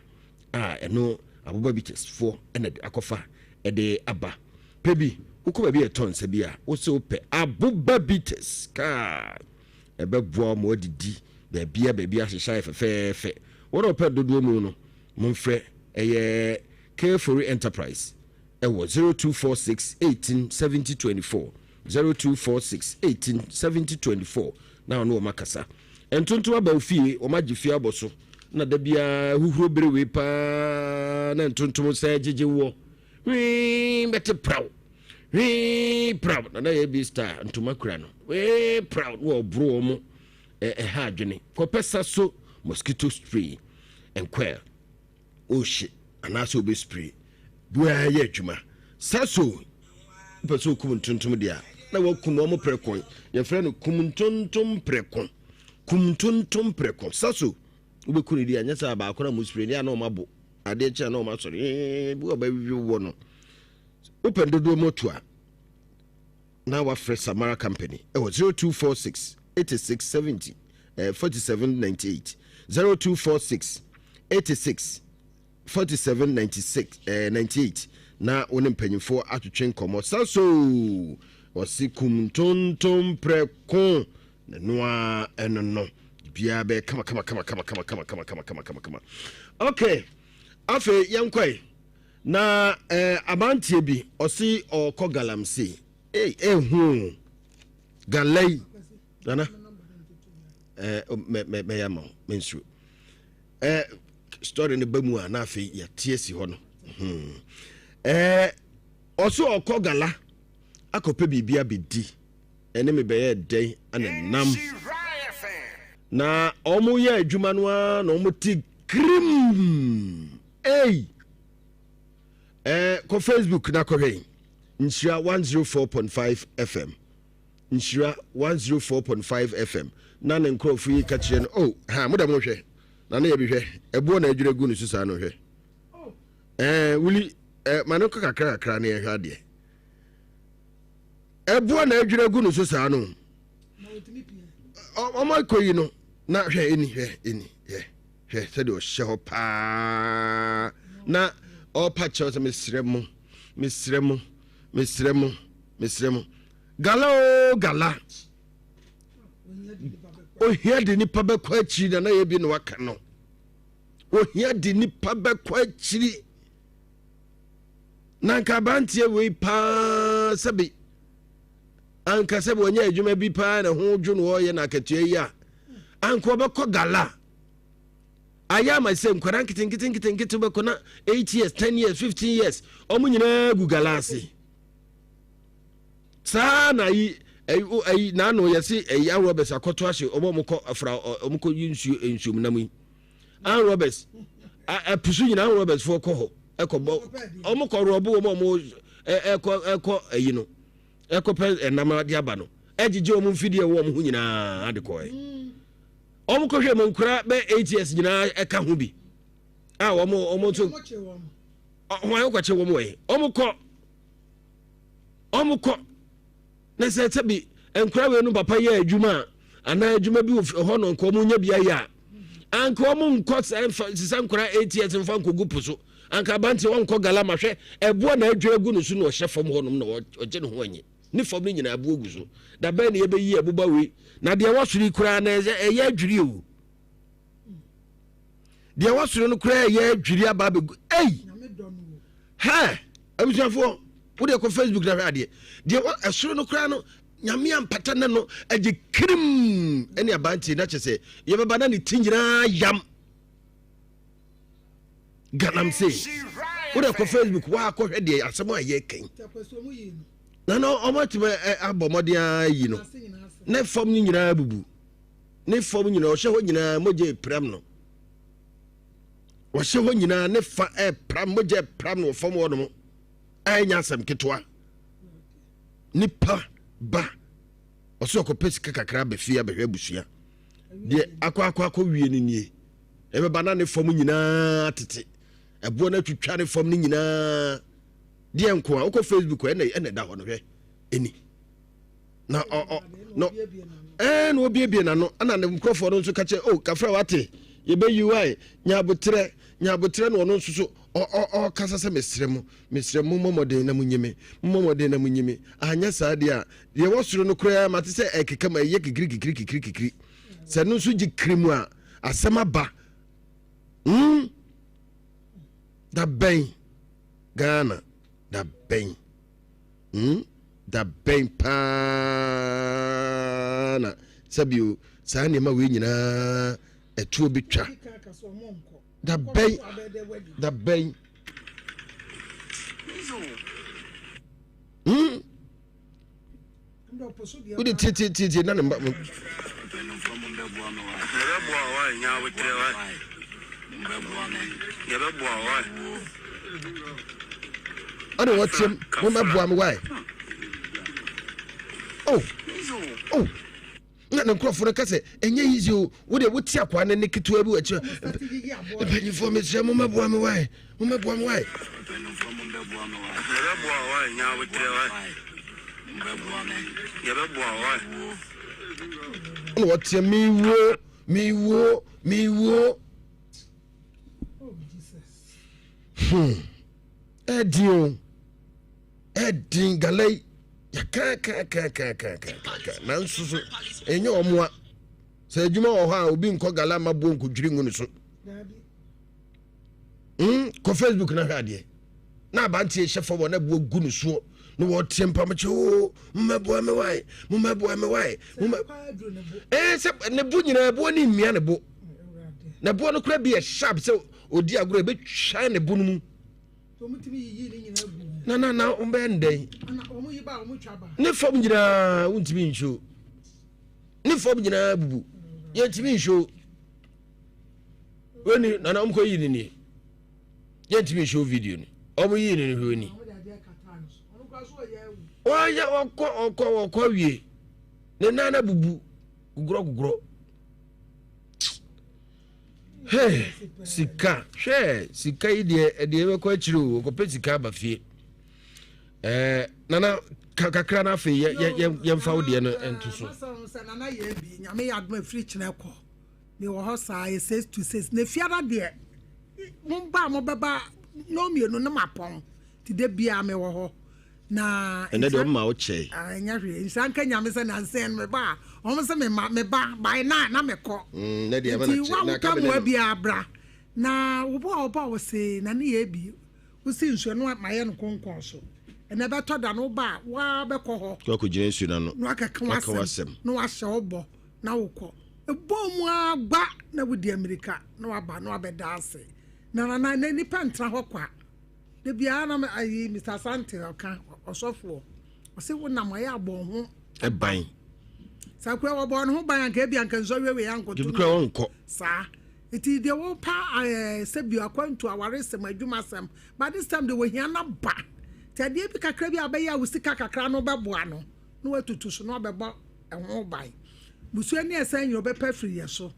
a ɛno aboba bitters foɔ ɛna akɔfa ɛde aba. Pɛ bi wokɔ baabi a ɛtɔ nsa bi a wosɛ wopɛ aboba bitters kaa. Ɛbɛboa wo ma woadidi baabia baabi ahyehyɛ ayɛ fɛfɛɛfɛ. Wɔn a wɔpɛ dodoɔ mu no, momfrɛ ɛyɛ Kfori Enterprise ɛwɔ 0246 18 70 24, 0246 18 70 24 na ɔne wɔn akasa. Ntontom aba wo fie, wɔn agye fie abɔ so na da biara huhuro bere wei paa na ntontom sɛ gyegye woɔ. Hwii bɛte praw. Hwii praw. Nana yɛ bi star ntoma kura no. Hwii praw na wɔboro wɔn ɛha adwene. Kɔpɛ sa so mosquito spray and coil. Wohye anaasɛ wobɛ spray. Bua yɛ adwuma. Sa so wopɛ sɛ okum ntontom deɛ a na wakum wɔn prɛko. Yɛfrɛ no kum ntontom prɛko. Kum ntontom prɛko. Sa so wobɛku no di anyɛ sɛ baako na mo spray ne a na wɔn abo. Adeɛ kye a na wɔn asɔre ee bi wɔ bɛwe wɔ no. Wopɛ dodoɔ mu atu a na wafrɛ Samara Company ɛwɔ 0246 86 70 47 98 0246 86 47 96 98 na wo ne mpanyinfoɔ atwetwe nkɔmmɔ saso ɔse kum ntontom prɛko Na ɛno ara ɛno no biara bɛyɛ kama kama kama kama kama kama kama kama kama kama kama. Okay, afei yɛnkɔe na eh, aberanteɛ bi ɔse ɔkɔ galamsey. Ei, ehu galai nana eh, mɛ mɛ mɛyɛ ama wo mensuro eh, story no ba mu a na afei yɛte asi hɔ no hmm. eh, ɔse ɔkɔ gala akɔpɛ biribi abɛdi ɛne me bɛyɛ dɛn ana nam na wɔn yɛ adwuma no ara na wɔn te krim ei ɛɛ kɔ facebook na kɔhwɛ nhyira 104.5 fm nhyira 104.5 fm na ne nkurɔfo yi ka kyerɛ no oh ha mo dɛ mo hwɛ na ne yɛ bi hwɛ ɛboɔ na adwira gu ne so saa no hwɛ ɛɛ wuli ɛɛ ma no kɔ kakra kakra ne yɛhwɛ adeɛ. Ɛboɔ na adwiri agu no so saa no. Ɔmo akɔ yi no na hwɛ ɛni hwɛ ɛni hwɛ hwɛ sɛdeɛ ɔhyɛ hɔ paa na ɔpa kyerɛw sɛ mesrɛ mo mesrɛ mo mesrɛ mo mesrɛ mo gala o gala ohia de nipa bɛkɔ akyiri na na yɛ bi na waka no ohia de nipa bɛkɔ akyiri. Na anka aberanteɛ wei paa sɛbe anka sɛbe wɔnyɛ adwuma bi paa na ho dwo no ɔyɛ na akatua yi a anka ɔbɛkɔ gala. Ayɛ ama sɛ nkwadaa nketenkete nketenkete bɛkɔ na 8 years, 10 years, 15 years, wɔn nyinaa gu gala ase. Saa na ayi ayi n'ano yɛse ayi arobɛs akɔto ahye wɔn a wɔkɔ afra wɔn kɔ yi nsuo nsuom nam yi. Arobɛs ɛpo so nyinaa arobɛs foɔ kɔ hɔ ɛkɔ bɔ wɔn kɔ rɔbo wɔn a wɔn ɛkɔ ɛkɔ ayi no ɛkɔ pɛ ɛnam de aba no ɛgyegye wɔn mfidie ɛwɔ wɔn ho nyinaa de kɔɛ. Wɔn kɔhwɛ mu nkora bɛ 8 years nyinaa ɛka ho bi a wɔn wɔn nso wɔn ayɛ kɔkye wɔn wɔ yi wɔn kɔ wɔn kɔ na sɛ sɛbi nkora wei no papa yɛ adwuma a anaa adwuma bi wɔ hɔ no nka wɔn nya bi ayɛ a anka wɔn nkɔ sɛ nfa sisa nkora 8 years nfa nkɔgu po so anka abante wɔn nkɔ galama hwɛ ɛboɔ na adwa agu ne so na ɔhyɛ fam hɔ nom na ɔgye ne ho anyi. Ne fam no nyinaa aboɔ gu so. Da bɛn na yɛbɛyi aboba wei? Na deɛ ɛwɔ soro yi koraa na ɛyɛ adwiri o. Deɛ ɛwɔ soro no koraa ɛyɛ adwiri aba abɛgu. Ei! Hɛ! Abusuafoɔ, wode kɔ Facebook na hwɛ adeɛ. Deɛ ɛwɔ ɛsoro no koraa no, nyame ampata ne no agye kirim ɛne abanteɛ na kyɛ sɛ yɛbɛba na ne ti nyinaa yam. Galamsey wode kɔ facebook woakɔhwɛ deɛ asɛm a yɛka yi na na ɔmatumi abɔ mmɔden ara yi no ne fam no nyinaa bubu ne fam nyinaa ɔhyɛ hɔ nyinaa mogya ɛpiram no ɔhyɛ hɔ nyinaa ne fa ɛpram mogya ɛpram no wɔ fam hɔ nom ɛnyɛ asɛm ketewa nipa ba ɔsɛ ɔkɔpɛ sika kakra abɛfie abɛhwɛ abusua deɛ akɔ akɔ akɔ wie no nie ɛbɛba na ne fam nyinaa tete ɛboɔ no atwitwa ne fam no nyinaa deɛ nko a wokɔ facebook ɛna ɛna ɛda hɔ no hwɛ ɛni na ɔ ɔ no ɛɛ na obiebie n'ano ɛna ne nkurɔfoɔ no nso ka kyerɛ o kafra wate yɛbɛyi wae nyaabotrɛ nyaabotrɛ na ɔno nso so ɔ ɔ ɔkasa sɛ mesrɛ mo mesrɛ mo mmɔ mmɔden na mo nyi me mmɔ mmɔden na mo nyi me anyɛ saa deɛ a deɛ ɛwɔ soro no koraa mate sɛ ɛkeka ma ɛyɛ kikiri kikiri kikiri kikiri sɛ no nso gye kiri mu a asɛm aba hmm da bɛn ghana da bɛn hmm da bɛn paa na sɛbio saa nneɛma wei nyinaa ɛtuo bi twa da bɛn da bɛn hmm wode tietietie na ne mba ɔne wɔteam mommɛboa me wae oh oh na ne nkurɔfoɔ no ka sɛ ɛnyɛ easy o wo deɛ wote akwaa no ne ketewa bi wɔ akyiri mpanyinfoɔ mesrɛ mommɛboa me wae mommɛboa me wae na wɔteɛ mewuo mewuo mewuo hmm ɛdi o ɛdin gala yi yɛkakakakakakaka nanso so ɛnyɛ ɔmoa sɛ adwuma wɔ hɔ a obi nkɔ gala ma boɔ nkɔdwiri ngu ne so mm, kɔ facebook na hwɛ adeɛ na abanteɛ hyɛ fam wɔ na boɔ gu ne soɔ na wɔteɛ mpamokyɛ o mmɛboa me wae mommɛboa me wae ɛɛ sɛ ne bo nyinaa boɔ ne mmia ne bo na boɔ no kora bi yɛ sharp sɛ ɔdi agorɔ ɛbɛtwa ne bo no mu na na na wɔbɛyɛ no dɛn ne fam nyinaa wontumi nsuo ne fam nyinaa bubu yɛntumi nsuo wani nana wɔn kɔ yi ne nie yɛntumi nsuo video no wɔn yi ne no hwɛ ni wɔyɛ wɔkɔ ɔkɔ wɔkɔ awie ne nan na bubu gugorɔ gugorɔ. Hey, sika hwɛ sika yi deɛ ɛdeɛ bɛkɔ akyiri o ɔkɔpɛ sika aba fie ɛɛ nana kakra na afei yɛ yɛ yɛ yɛmfa wo deɛ no nto so. nana yɛ bi nyame yɛ adom afiri kyerɛ kɔ mewɔ hɔ saa yɛ six to six na fiara deɛ mo ba a mobɛba na mmienu no mapɔn ti de biara mewɔ hɔ Na Ɛnɛ deɛ ɔmo ma wo kyɛe. Ah, ɛnyɛ hwee. Nhyira nka Nyame sɛ nansa no meba a, ɔmo sɛ mema meba by nine na mekɔ. Mm, nɛ deɛ ɛma na Nti kyɛ. wo a Na wopɛ aka me mmoa ne no. biara bra. Na wo bo a wɔbɔ wo see na ne yɛ bi. Wosi nsuo no mayɛ no konkɔn so. Ɛnɛ ɛbɛtɔ da no woba a, woaa bɛkɔ hɔ. Na wakɔgyina nsuo no ano. Na wakɛka Waka w'asɛm. w'asɛm. Na wahyɛ wo bɔ na wokɔ. Ɛbɔɔ mu ara gba na wodi amirika na waba na wabɛda ase. Na na na nnipa ntena hɔ kwa. Da biara na ayi Mr. Asante ɔka ɔsɔfoɔ ɔse wonam ayɛ abɔ ho ban. Saa kura wɔbɔ ne ho ban anka ebi anka nsɔhwɛ wei ankɔto no. Kura wɔnkɔ. Saa. Nti deɛ wopa ɛɛ sɛbi akwantu awaresɛm adwumasɛm but this time deɛ wɔhia na ba. Nti adeɛ bi kakra bi a bɛyɛ a wo sika kakra no bɛboa no na watutu so na wabɛbɔ ɛho ban. Busua ni ɛsɛn nyina ɔbɛpɛ firi yɛ so.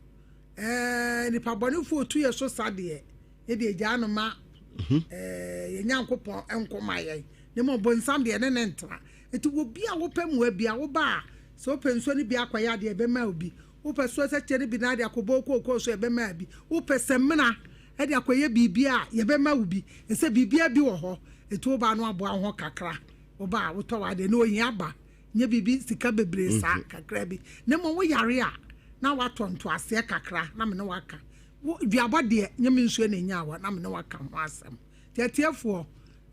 Ɛɛ nipa bɔnefoɔ otu yɛ so sa deɛ yɛ deɛ gyaa no ma mhm. ɛɛ yɛ Nyankopɔn nko ma yɛn. Ne mo bonsam deɛ ne ne ntra. Nti wɔ bi a wopɛ mmoa bi a woba a sɛ wopɛ nsuo no bi akɔyɛ adeɛ ɛbɛma obi. Wopɛ so sɛ kyɛ no bi na ade akɔbɔ kookoo so yɛbɛma bi. Wopɛ samina de akɔyɛ biribi a yɛbɛma wo bi. Ɛsɛ biribiara bi wɔ hɔ. Nti woba no aboa wo ho kakra. Woba a wotɔ w'adeɛ na ohia ba. Nyɛ biribi sika bebree saa mhm. kakra bi. Na mmom woyare a na watɔ ntoaseɛ kakra na me ne waka. Wo duabɔ deɛ nyɛ me nsuo na ɛnya wɔ na me ne waka ho asɛm. Nti atiefoɔ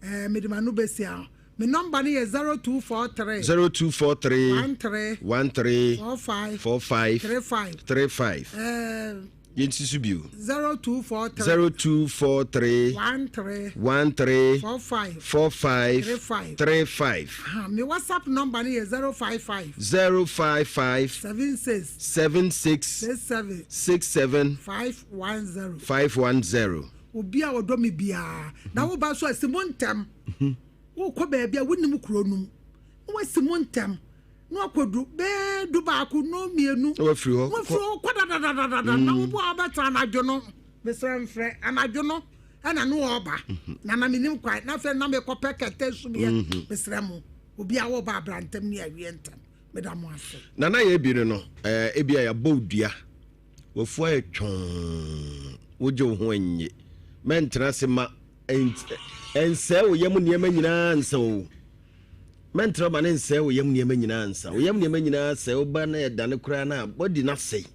ɛɛ mede m'ano bɛsi a me nɔmba no yɛ 0243 0243 13 13 45 45 35 35 ɛɛ yɛnsi so bio 0243 0243 13 13 45 45 35 35 ha me whatsapp nɔmba no yɛ 055 055 76 76 67 67 510 510 Obi a ɔdɔ me biara. Na wo ba nso asi mu ntɛm. Wokɔ baabi a wonim kuro no mu. Na wasi mu ntɛm. Na wakɔdu bɛɛ du baako no mmienu. Na wafiri hɔ. Wafiri hɔ kɔ dadadadada. Na wo bo a wobɛtra anadwo no. Mesrɛ mfrɛ anadwo no ɛna ne ɔɔba. Na na menim kwan. Na afei na mekɔpɛ kɛtɛ sumiɛ. Mesrɛ mo. Obi a wɔba abra ntɛm ne awie ntɛm. Meda mo ase. Nana yɛ bi no no, ebi a yɛabɔ wo dua. W'afu ayɛ twɔnn, wogye wo ho nnye. Mɛntena ase ma ɛnsɛe wo yam nneɛma nyinaa ansa o. Mɛntena ma ne nsɛe wo yam nneɛma nyinaa ansa. Wo yam nneɛma nyinaa sɛe wo ba na ɛdane koraa na bɔdi no asɛe.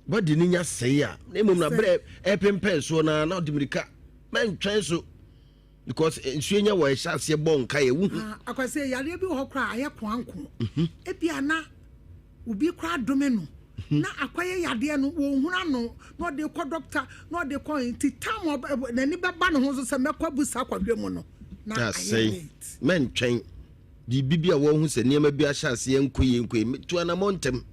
Bɔdi no nya sɛe a, na mmom na berɛ ɛpempɛn soɔ no na ɔde mirika. Mɛntwɛn so. Because eh, nsuo nya wɔ ɛhyɛ aseɛ bɔ nka yɛ wohu. Ah, akwasi yareɛ bi wɔ hɔ koraa ayɛ koanko. Mhm. Ebi ana obi koraa dome no. Mhm. Na akɔyɛ yadeɛ no wɔn hunu ano na ɔde kɔ dɔkta na ɔde kɔ nti tam n'ani bɛba ne ho so sɛ mɛkɔ abusa akɔhwɛ mu no. Na ayɛ late. Mɛntwɛn biribi bi a wɔn ho sɛ nneɛma bi ahyɛ aseɛ nkɔ yie nkɔ yie tu anamɔ ntɛm.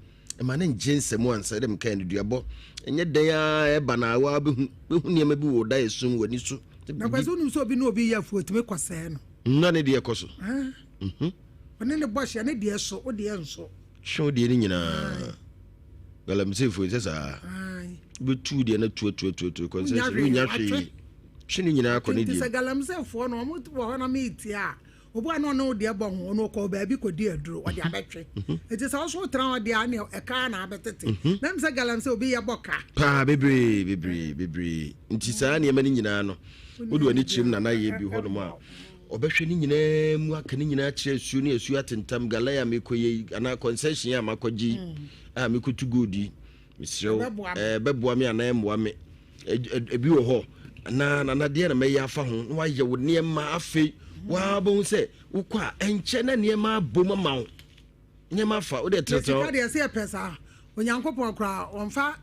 Mma no nngye nsam ansa dɛ mekae no, duabɔ nyɛ dɛn ara ɛba na woara bɛhu, bɛhu nneɛma bi wɔ wo daeɛso mu, w'ani so. Na kwasi wonim sɛ obi ne obi yɛ afuo otumi kɔsɛɛ no. Nna ne deɛ kɔ so. Ɔne ne bɔ hyɛ ne deɛ so, wo deɛ nso. Hwɛ wo deɛ no nyinaa. Galamseyfoɔ sɛ saa. Wobɛtu wo deɛ no atu atu atu atu kɔnsɛnhyɛ wonya hwee. Twe ne nyinaa kɔ ne deɛ. Nti sɛ galamseyfoɔ no wɔn wɔ hɔ na meetie a Obi a na ɔne wo deɛ bɔ ho, ɔno ɔkɔɔ baabi kɔdi aduro, ɔde abɛtwe. Nti sɛ wo nso wotena hɔ deɛ a, ɛne ɛka na abɛtete. Na ɛm sɛ galamsey obi yɛ bɔ ka. Paa bebree bebree bebree. Nti saa nneɛma no nyinaa no, wode w'ani kyerɛ mu na na yɛ bi hɔnom a, ɔbɛhwɛ ne nyinaa mu aka ne nyinaa akyerɛ asuo ne asuo atentam, galaya a mekɔyɛ yi anaa concession a makɔgye yi a mekɔtu gold yi. Mesrɛ wo, ɛbɛboa me anaa ɛmmoa me? Ebi wɔ hɔ na nana deɛ na mɛyɛ afa ho na wayɛ wo nneɛma afei waa bɛhu sɛ wokɔ a ɛnkyɛ na nneɛma abom ama wo nneɛma afa wode ɛtenatena sika deɛ sɛ yɛpɛ saa Onyankopɔn koraa ɔmfa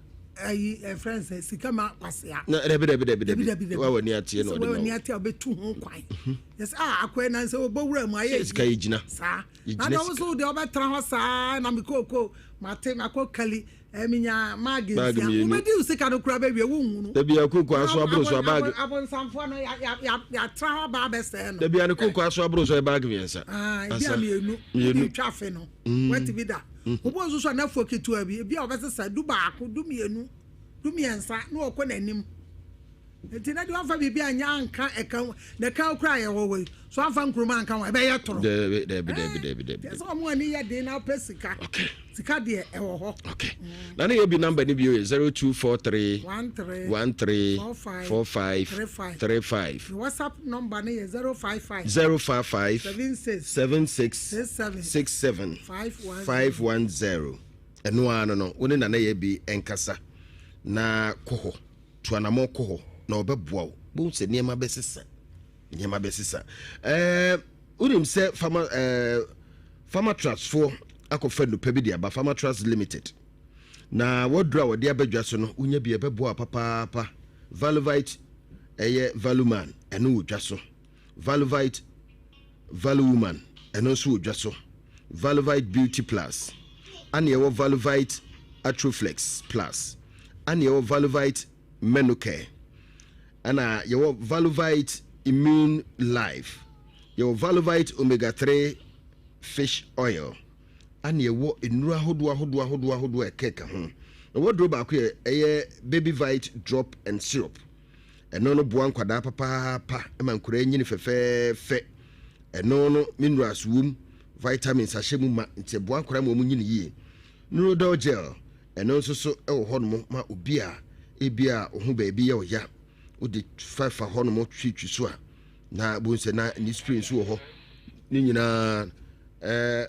ayi ɛfrɛ nsɛ sika ma kwasea na dabi dabi dabi dabi wa w'ani ateɛ na ɔde ma wo w'ani ateɛ a ɔbɛtu ho kwan mhm. yɛsɛ a ah, akɔɛ na nsɛ wɔbɔ wura mu ayɛ sika yɛ gyina saa na deɛ wo so deɛ ɔbɛtena hɔ saa na mekooko mate makɔ kali Eh, menya maage Baage nsia. mmienu. Wobɛdi wo sika no koraa bɛwie wonhunu. Dabi a kooko aso aboro so a baage. Abonsamfoɔ no yɛatra hɔ aba abɛsɛe no. Dabi a ne kooko aso aboro so yɛ baage mmiɛnsa. Ah, ebi a mmienu. Mmienu. Wode twa afe no. Mm. Watumi da. Mm. Obi nso so a n'afuo ketewa bi, ebi a ɔbɛsesa du baako, du mmienu, du mmiɛnsa na ɔkɔ n'anim. Nti na deɛ wamfa biribi anyɛ anka ɛka na ɛka kora yɛ wɔ wɔ so amfa nkuruma anka ho ɛbɛyɛ toro. Dɛbi dɛbi dɛbi dɛbi dɛbi. Sɛ ɔmo ani yɛ den na ɔpɛ sika. Okay. Sika deɛ ɛwɔ hɔ. Okay. Na ne yɛ bi number ni bi yɛ 0243 13 13 45 45 35 35. Ne WhatsApp number ne yɛ 055 055 76 76 67 67 510. 510. Ɛno ara no no wo ne nana yɛ bi nkasa na kɔ hɔ. Tu anammɔn kɔ hɔ na ɔbɛboa wo. Bohu sɛ nneɛma bɛsesa. Nneɛma bɛsesa. Ɛɛ wonim sɛ fama ɛɛ Pharmatrust foɔ akɔfa nnupa bi de aba Pharmatrust Limited. Na waduro a wɔde aba dwa so no, wonya bi a ɛbɛboa wo papaapa. Valuvite ɛyɛ Valuman, ɛno wɔ dwa so. Valuvite Valuwoman, ɛno nso wɔ dwa so. Valuvite Beauty Plus, ɛna ɛwɔ Valuvite Atroflex Plus, ɛna ɛwɔ Valuvite Menocare, ɛna yɛwɔ Valuvite Immune Life, yɛwɔ Valuvite Omega 3 Fish Oil. Ana ɛwɔ nnuro ahodoɔ ahodoɔ ahodoɔ ahodoɔ a ɛkeka ho. Na wɔduro baako yɛ ɛyɛ Baby Vite Drop and Syrup. Ɛno no boa nkwadaa papaapa ma nkwadaa nyini fɛfɛɛfɛ. Ɛno no minerals wom, vitamins ahyɛ mu ma nti ɛboa nkwadaa ma wɔn nyini yie. Neurodol Gel, ɛno nso so ɛwɔ hɔnom ma obi a ebi a ɔho baabi yɛ ɔya, wode fafa hɔnom twitwi so a na bohu sɛ na ne spray nso wɔ hɔ ne nyinaa ɛɛ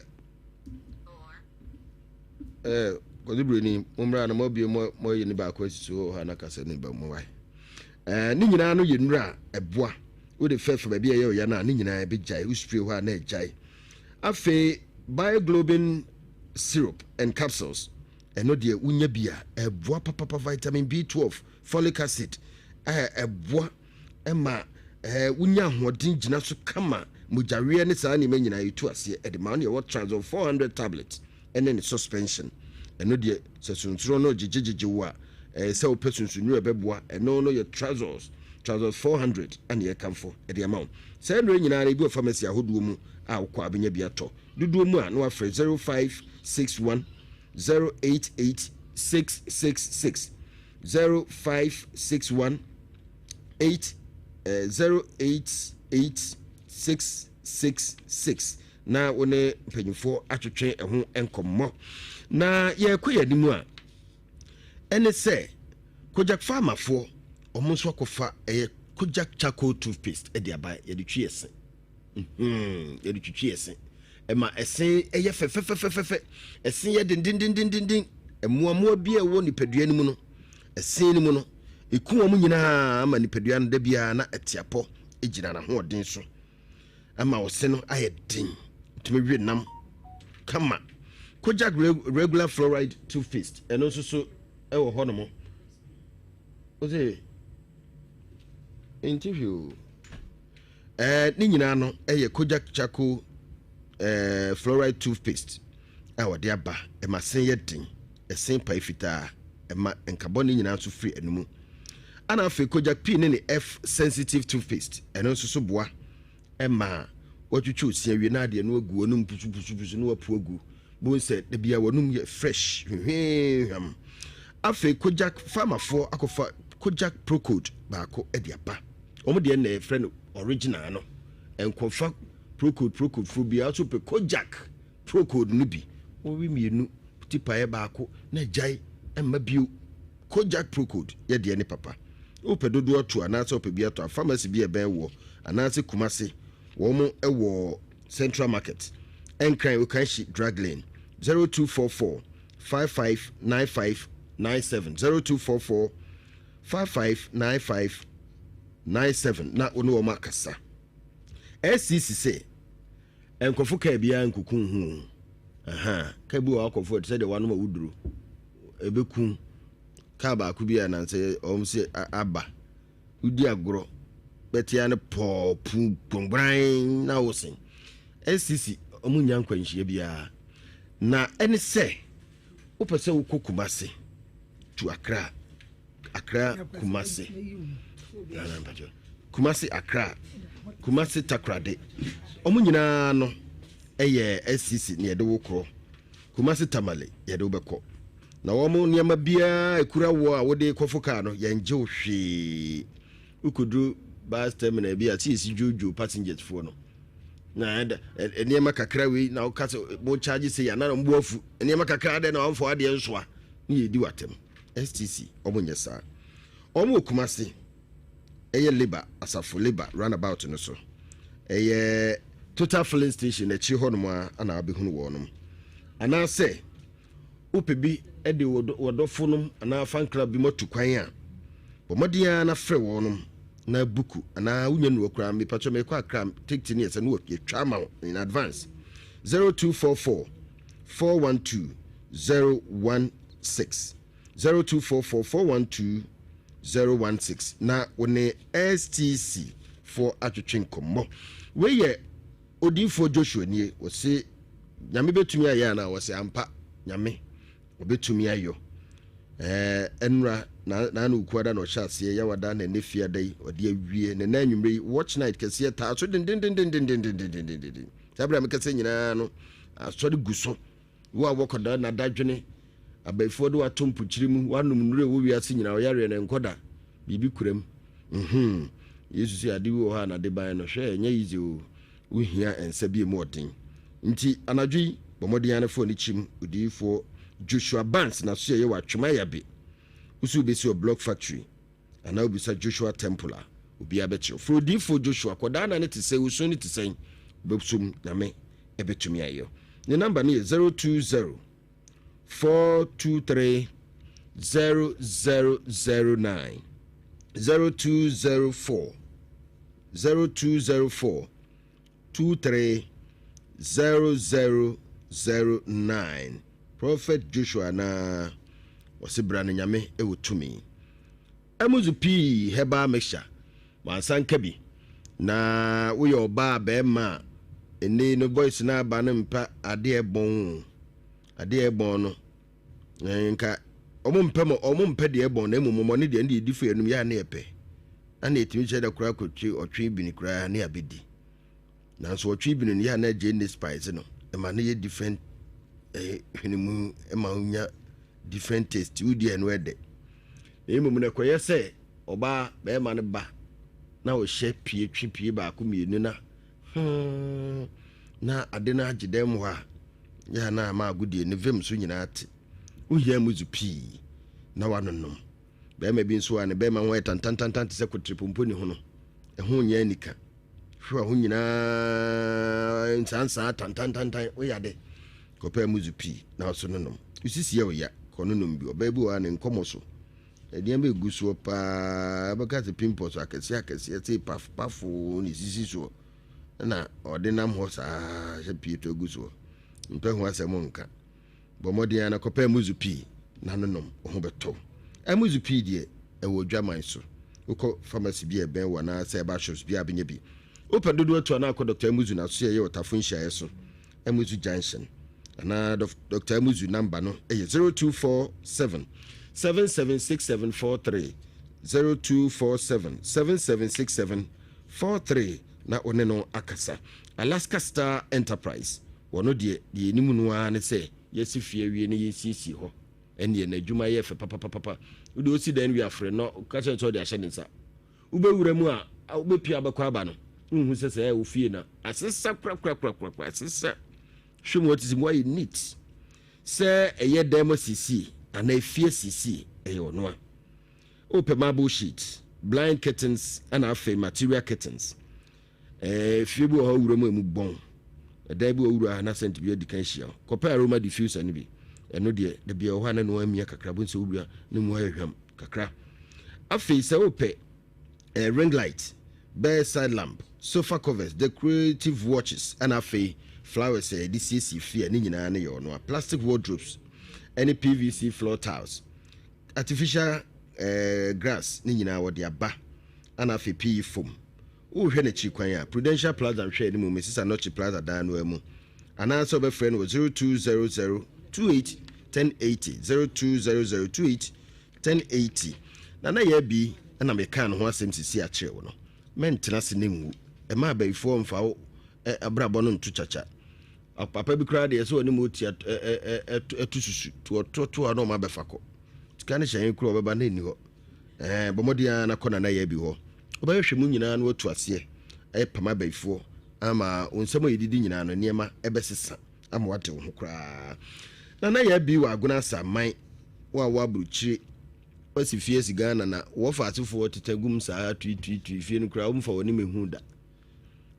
ɛɛ kɔdu buroni mo mmra na mo abie mo mo ayi ne baako asisi hɔ ha na kasa ne ba mo wae ɛɛ ne nyinaa no yɛ nnura a ɛboa wode fɛfɛ baabi a ɛyɛ ɔya no a ne nyinaa ɛbɛgyae wo spray hɔ a na ɛgyae afei bioglobin syrup and capsules ɛno deɛ wonya bi a ɛboa papapa vitamin B12 folic acid ɛɛ ɛboa ɛma wonya ahoɔden gyina so kama, mogyaweɛ ne saa nneɛma nyinaa yɛtu aseɛ ɛde ma wo. Ne ɛwɔ Tranzol 400 tablet ɛne ne suspension. Ɛno deɛ sɛ sunsuro no gyegyegyegye wo a, ɛɛ sɛ wopɛ sunsonnuro ɛbɛboa, ɛno no yɛ Trazols, Trazols 400 ɛne yɛkamfo ɛde ama wo. Saa nnuro nyinaa no ebi wɔ pharmacy ahodoɔ mu a wokɔ a wobɛnya bi atɔ. Dodoɔ mu a na wafrɛ 0561 088 666 0561 8 0 8 8 6 6 6 na wo ne mpanyinfoɔ atwetwe ɛho nkɔmmɔ na yɛrekɔ yɛn anim a ɛne sɛ Kojak Pharmafoɔ wɔn nso akɔfa ɛyɛ Kojak charcoal toothpaste ɛde aba yɛde twi ɛse Hmm, yɛde twitwi ɛse. Ɛma ɛse ɛyɛ fɛfɛfɛfɛfɛ. Ɛse yɛ dendendendenden. Mmoamoa bi a ɛwɔ nipadua no mu no, ɛse no mu no, ɛku wɔn nyinaa ma nipadua no da biara na ɛte apɔ gyina n'ahoɔden so. Ɛma ɔse no ayɛ den. Tumi we nam kama. Kojak regular fluoride toothpaste ɛno nso so ɛwɔ hɔ nom. Ose, nti hwee o. Ɛɛ ne nyinaa no yɛ Kojak charcoal ɛɛ fluoride toothpaste a wɔde aba. Ɛma sen yɛ den, ɛsen pae fitaa, ɛma nkabɔne nyinaa nso firi ɛno mu. Ana afei Kojak P ne ne F sensitive toothpaste, ɛno nso so boa ɛma wɔatwitwi osia wie na adeɛ no agu wɔnum pusupusupusu na wapu agu. Bohu sɛ da biara wɔnum yɛ fresh hwehwehwam. Afei Kojak farmafoɔ akɔfa Kojak Procold baako de aba. Wɔn deɛ na yɛfrɛ no original no. Nkɔfa Procold Procold foro biara so pɛ Kojak Procold no bi. Wɔwe mmienu tipaeɛ baako na gyae mma bio. Kojak Procold yɛ deɛ ne papa. Wopɛ dodoɔ ato anaasɛ wopɛ bi atɔ a pharmacy bi a ɛbɛn woɔ anaasɛ Kumasi wɔn wɔ Central Market, Nkran Okaishie Drug Lane, 0244 559597 0244 559597 na wo ne wɔn akasa. SCC sɛ nkurɔfo kaa biara nkuku ho o. Aha, kaa bi wɔ hɔ akɔfo ɛte sɛ deɛ wanom awuduro ɛbɛku kaa baako bi a nansɛ wɔn sɛ aba wodi agorɔ bɛtea no pɔɔ pu gbɔngbran na wosen. SCC wɔn nya nkwanhyia biara na ɛne sɛ wopɛ sɛ wokɔ Kumase to Accra, Accra Kumasi, Kumasi Accra, Kumasi Takoradi. Wɔn nyinaa no yɛ SCC na yɛde wo korɔ. Kumasi Tamale yɛde wo bɛkɔ. Na wɔn nneɛma biara ekura wo a wode kɔfo kaa no yɛngye wo hwee. Wokɔduru bus terminal bi a sɛ yɛsi dwoodwoo passengers foɔ no na ɛda nneɛma kakra wei na woka sɛ mo charge sɛ yɛ anaa na mo afu nneɛma kakra adɛn na wɔmfa adeɛ nsoa ne yɛdi w'atɛm. STC wɔn nyɛ saa. Wɔn wɔ Kumasi, ɛyɛ Labour asafo Labour runabout no so. Ɛyɛ Total filling station akyiri hɔ nom a ana wabɛhunu wɔn. Anaasɛ wopɛ bi de wɔdɔfo nom anaa fan club bi mu atu kwan a, bɔ mmɔden ara na frɛ wɔn na buku anaa wonya nnuro koraa mepatwɛ mekɔ Accra tekiti ne yɛ sɛ no yɛtwa ama wo in advance 0244 412 01. 6. 0244 412 016 na wo ne STC foɔ atwetwe nkɔmmɔ. Wei yɛ Odiyifoɔ Joshua nie, ɔse Nyame bɛtumi ayɛ anaa? Ɔse ampa Nyame ɔbɛtumi ayɔ. Ɛɛ ɛnora na na Okuada na ɔhyɛ aseɛ, Yawada na ɛnɛ Fiada yi ɔde awie, na ɛnɛ anwummerɛ yi watch night kɛseɛ taa so dendendendendendendendenden. Saa berɛ a mekasa nyinaa no asɔre gu so. Wo a wɔkɔda na dadwene, abayifoɔ de wo ato mpokyerɛ mu, woanom nnuro a ɛwɔ wiase nyinaa, ɔyareɛ no ɛnkɔ da, biribi kura mu. Mhmm. Yesu se ade bi wɔ hɔ a n'adeban no, hwɛ ɛnyɛ easy o, wohia nsa bi a emu ɔden. Nti anadwo yi, bɔ mmɔden ara na fa w'ani kyim Odiyifoɔ Joshua Barnes n'asoɛeɛ wɔ Atwem Ayabe. Wo se wobɛsi wɔ Block Factory. Anaa wobisa Joshua Temple a, obiara bɛkyerɛ wo. Frɛ odiyifoɔ Joshua, kɔdaa na ne te sɛn, osuo no te sɛn, wobɛsom Nyame ɛbɛtumi ayɛ. Ne number no yɛ 020 423 0009, 0204 0204 230009 Prophet Joshua na ɔse bra no Nyame wɔ tumi. Ɛmudze pii herbal mixture wansa nka bi na woyɛ ɔbaa bɛɛma a ɛnɛ yi no boys no aba no mpɛ adeɛ ɛbɔn o adeɛ ɛbɔn no nka ɔmo mpɛ mo ɔmo mpɛ deɛ ɛbɔn na mmom ɔmo ne deɛ ɛne yɛdi fo yɛnum yɛ a ne yɛpɛ ana ɛtumi kyerɛ dɛ koraa kɔtwe ɔtwe bini koraa ne abɛdi nanso ɔtwe bini no yɛ a na agye ne spice no ɛma no yɛ different eh, hwene mu ɛma wonya different taste wodi ɛno ɛdɛ na mmom no ɛkɔyɛ sɛ ɔbaa bɛrima no ba na ɔhyɛ pie twe pie baako mmienu na hmm, na ade no agye dɛm hɔ a Yɛ a na ama agodie ne vim so nyinaa te. Wohia mu dzu pii na woanonom. Barima bi nso a ne bɛrima ho ayɛ tantantantan te sɛ koterepompo ni ho no, ɛho nyɛ anika. Hwewa ho nyinaa nsaansaa tantantantan, woyɛ ade. Kɔpɛ mu dzu pii na wo so nonom. Wo sisi yɛ wo ya, kɔ nonom bi. Ɔbaa bi wɔ hɔ a ne nkɔmmɔ so, nneɛma egu soɔ paa, wobɛka sɛ pimples akɛseɛ akɛseɛ sei paf pafoo na esisi soɔ. na ɔde nam hɔ saa hyɛ pie to agu soɔ. Mpɛ ho asɛm nka. Bɔ mmɔden ara na kɔpɛ amuzu pii na nonom, wo ho bɛtɔ wo. Amuzu pii deɛ, ɛwɔ odwaman so. Wokɔ pharmacy bi a ɛbɛn wo anaasɛ herbal shops bi a wobɛnya bi. Wopɛ dodoɔ atu anaa kɔ Dɔkta Amuzu n'asoɛeɛ wɔ Tafo nhyiaeɛ so, Amuzu Junction. Anaa Dɔkta Amuzu namba no yɛ 0247 776743, 0247 776743. na wo ne no akasa. Alaska Star Enterprise, wɔno deɛ, deɛ yɛnim no ara ne sɛ yɛasi fie awie na yɛresiesie hɔ. Ɛnneɛ n'adwuma yɛ fɛ papapapapa. Wo deɛ ɔsi dan wie a, frɛ no ka kyerɛ no sɛ ɔde ahyɛ ne nsa. Wobɛwura mu a, wobɛpia abɛkɔ aba no, wonhu sɛ sɛ wo fie na asesa korakorakorakora, asesa. Hwɛ mu ɔte sɛ mu ayɛ neat. Sɛ ɛyɛ dan mu asiesie anaa efie asiesie, ɛyɛ ɔno a. Wopɛ marble sheet, blind curtains ɛna afei material curtains. Ɛɛ fie bi wɔ hɔ wura mu emu bɔn. Ɛdan bi wɔ wura ha na scent bi adi kan ahyia wo. Kɔpɛ aroma diffuser no bi. Ɛno deɛ da bi ɛwɔ hɔ a na ɛno amia kakra bo sɛ wowura na mu ayɛ hwam kakra. Afei sɛ wopɛ eh, ring light, bedside lamp, sofa covers, decorative watches ɛna afei flowers a yɛde siesie fie a ne nyinaa no yɛ ɔno a. Plastic wardrobes ɛne PVC floor tiles. Artificial eh, grass ne nyinaa wɔde aba ana afei pii fam. Wohwɛ n'akyiri kwan a, Prudential Plaza nhwɛ anim Mrs. Anokye Plaza dan no ara mu. Anaasɛ wobɛfrɛ no wɔ 0200 28 1080, 0200 28 1080. Nana Yaa Bi na mekaa ne ho asɛm sisi akyerɛ wo no. Mɛntena ase ne nwu. Ɛma abayifoɔ mfa wo eh, abrabɔ no nto kyakya. Papa bi koraa deɛ sɛ ɔne mu tia ɛto susu to ɔto to a na ɔma bɛfa kɔ. Sika no hyɛn kura ɔbɛba na ɛni hɔ. Ɛɛ bɔ mmɔden ara na kɔ nana yɛ bi hɔ. Wobɛhwehwɛ mu nyinaa na watu aseɛ ɛpam abayifoɔ ama wo nsɛm a yɛdidi nyinaa no nneɛma ɛbɛsesa ama wate wo ho koraa. Nana yɛ bi wɔ Agona Asaman wo a wɔ aburukyire wasi fie asi Ghana na wɔfa asefoɔ teta gum saa tuituitui fie no koraa womfa w'anim ehu da.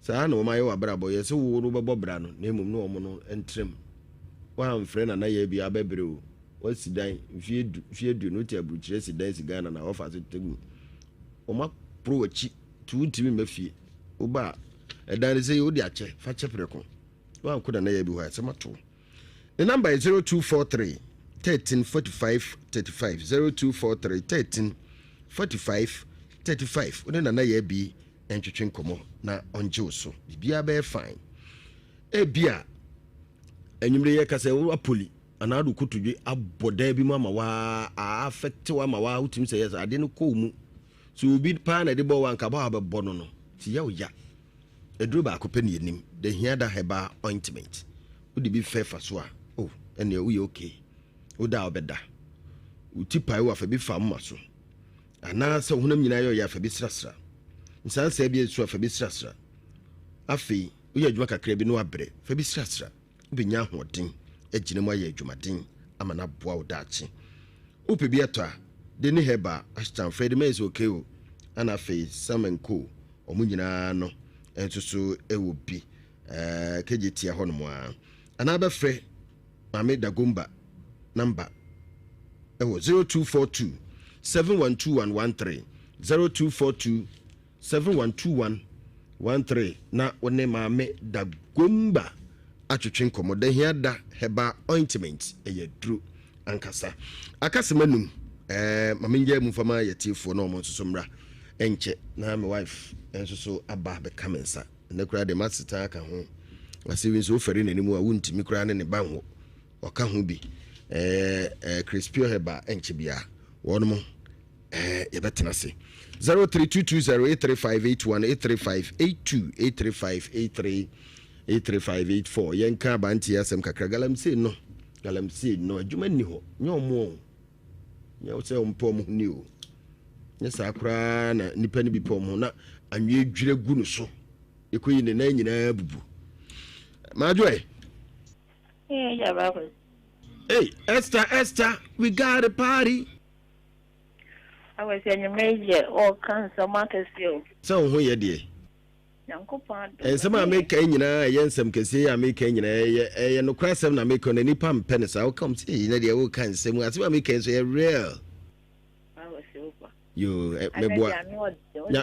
Saa ara na wɔayɛ w'abrabɔ, yɛ sɛ wo no wobɛbɔ bra no, na mmom ne wɔn no ntra mu. Woamfrɛ Nana Yaa bi a abɛbrɛ o, woasi dan mfeɛ du, mfeɛ aduonu, wote aburukyire asi dan si Ghana na wɔfa so te mu. Wɔaporo w'akyi nti wontumi mma fie. Woba a, ɛdan no sɛ wode akyɛ, fa kyɛ prɛko. Woankɔ Nana Yaa bi hɔ a, asɛm ato wo. Ne namba yɛ 0243. 13 45 35 0243 13 45 35 Wo ne Nana Yaa Bi ntwetwe nkɔmmɔ na ɔngye wo so. Biribiara bɛyɛ fine. Ebia anwummere yɛka sɛ wo apoli anaa wode kotodwe abɔ dan bi mu ama waa affect wo ama waa wotumi sɛ yɛ sɛ adeɛ no kɔ wo mu. So obi paa na ɛde bɔ wo anka bɔ a wobɛbɔ no no ti yɛ wo ya. Aduro baako pɛ na yɛnim, the Hiada Herbal Ointment. Wode bi fɛ fa so a, oh, ɛnneɛ woyɛ okay. Woda a wobɛda. Wo ti pae wo a, fa bi fa moma so. Anaasɛ wo honam nyinaa yɛ ɔyɛ a, fa bi srasra. Nsansaa bi nso a, fa bi srasra. Afei, woyɛ adwuma kakra bi na wabrɛ, fa bi srasra. Wobɛnya ahoɔden agyina mu ayɛ adwumaden ama no aboa wo daakye. Wopɛ bi atɔ a, Deni Herbal, Ashtown, Freddie Mays Okeo, ɛna afei Sam and Co. Wɔn nyinaa no nso so wɔ bi ɛɛ kegye tia hɔnom ara. Anaa bɛfrɛ Maame Dagomba namba ɛwɔ 0242 712113 0242 712113 na wo ne Maame Dagomba atwetwe nkɔmmɔ. Dahia da herbal ointment ɛyɛ aduro ankasa. Aka sema num ɛɛ ma mengyaa mu mfa ma yɛtiefoɔ na wɔn nso so mmra. Ɛnkyɛ na me wife nso so aba abɛka me nsa. Ɛnɛ koraa deɛ m'asetan aka ho. Asɛm yi nso wofɛre n'anim a wontumi koraa ne ne ba nwo. Ɔka ho bi. Ɛɛ ɛɛ Chris Pure Herbal ɛnkyɛ biara wɔnom ɛɛ yɛbɛtena ase. 03220 83581 83582 83583 83584 yɛnka abanteɛ asɛm kakra galamsey no galamsey no adwuma nni hɔ nyɛ ɔmo o Nyɛ sɛ wɔn pɛ wɔn ho ni o. Nyɛ saa koraa na nipa no bi pɛ wɔn ho na anwea dwira gu no so. Ekoyi ne nan nyinaa bubu. Maajo ɛ. Hey, Esther, Esther, we got a party. Awɛsɛ enyimire yi deɛ ɔreka nsɛm akɛseɛ o. Sɛ wo ho yɛ deɛ. Nyankopɔn adom. Nsɛm a meka yi nyinaa ɛyɛ nsɛm kɛseɛ yi a meka yi nyinaa ɛyɛ ɛyɛ nokorɛ asɛm na meka na nipa mpɛ no saa woka wɔn sɛ na deɛ woka nsɛm asɛm a meka yi nso ɛyɛ real. Yoo meboa nya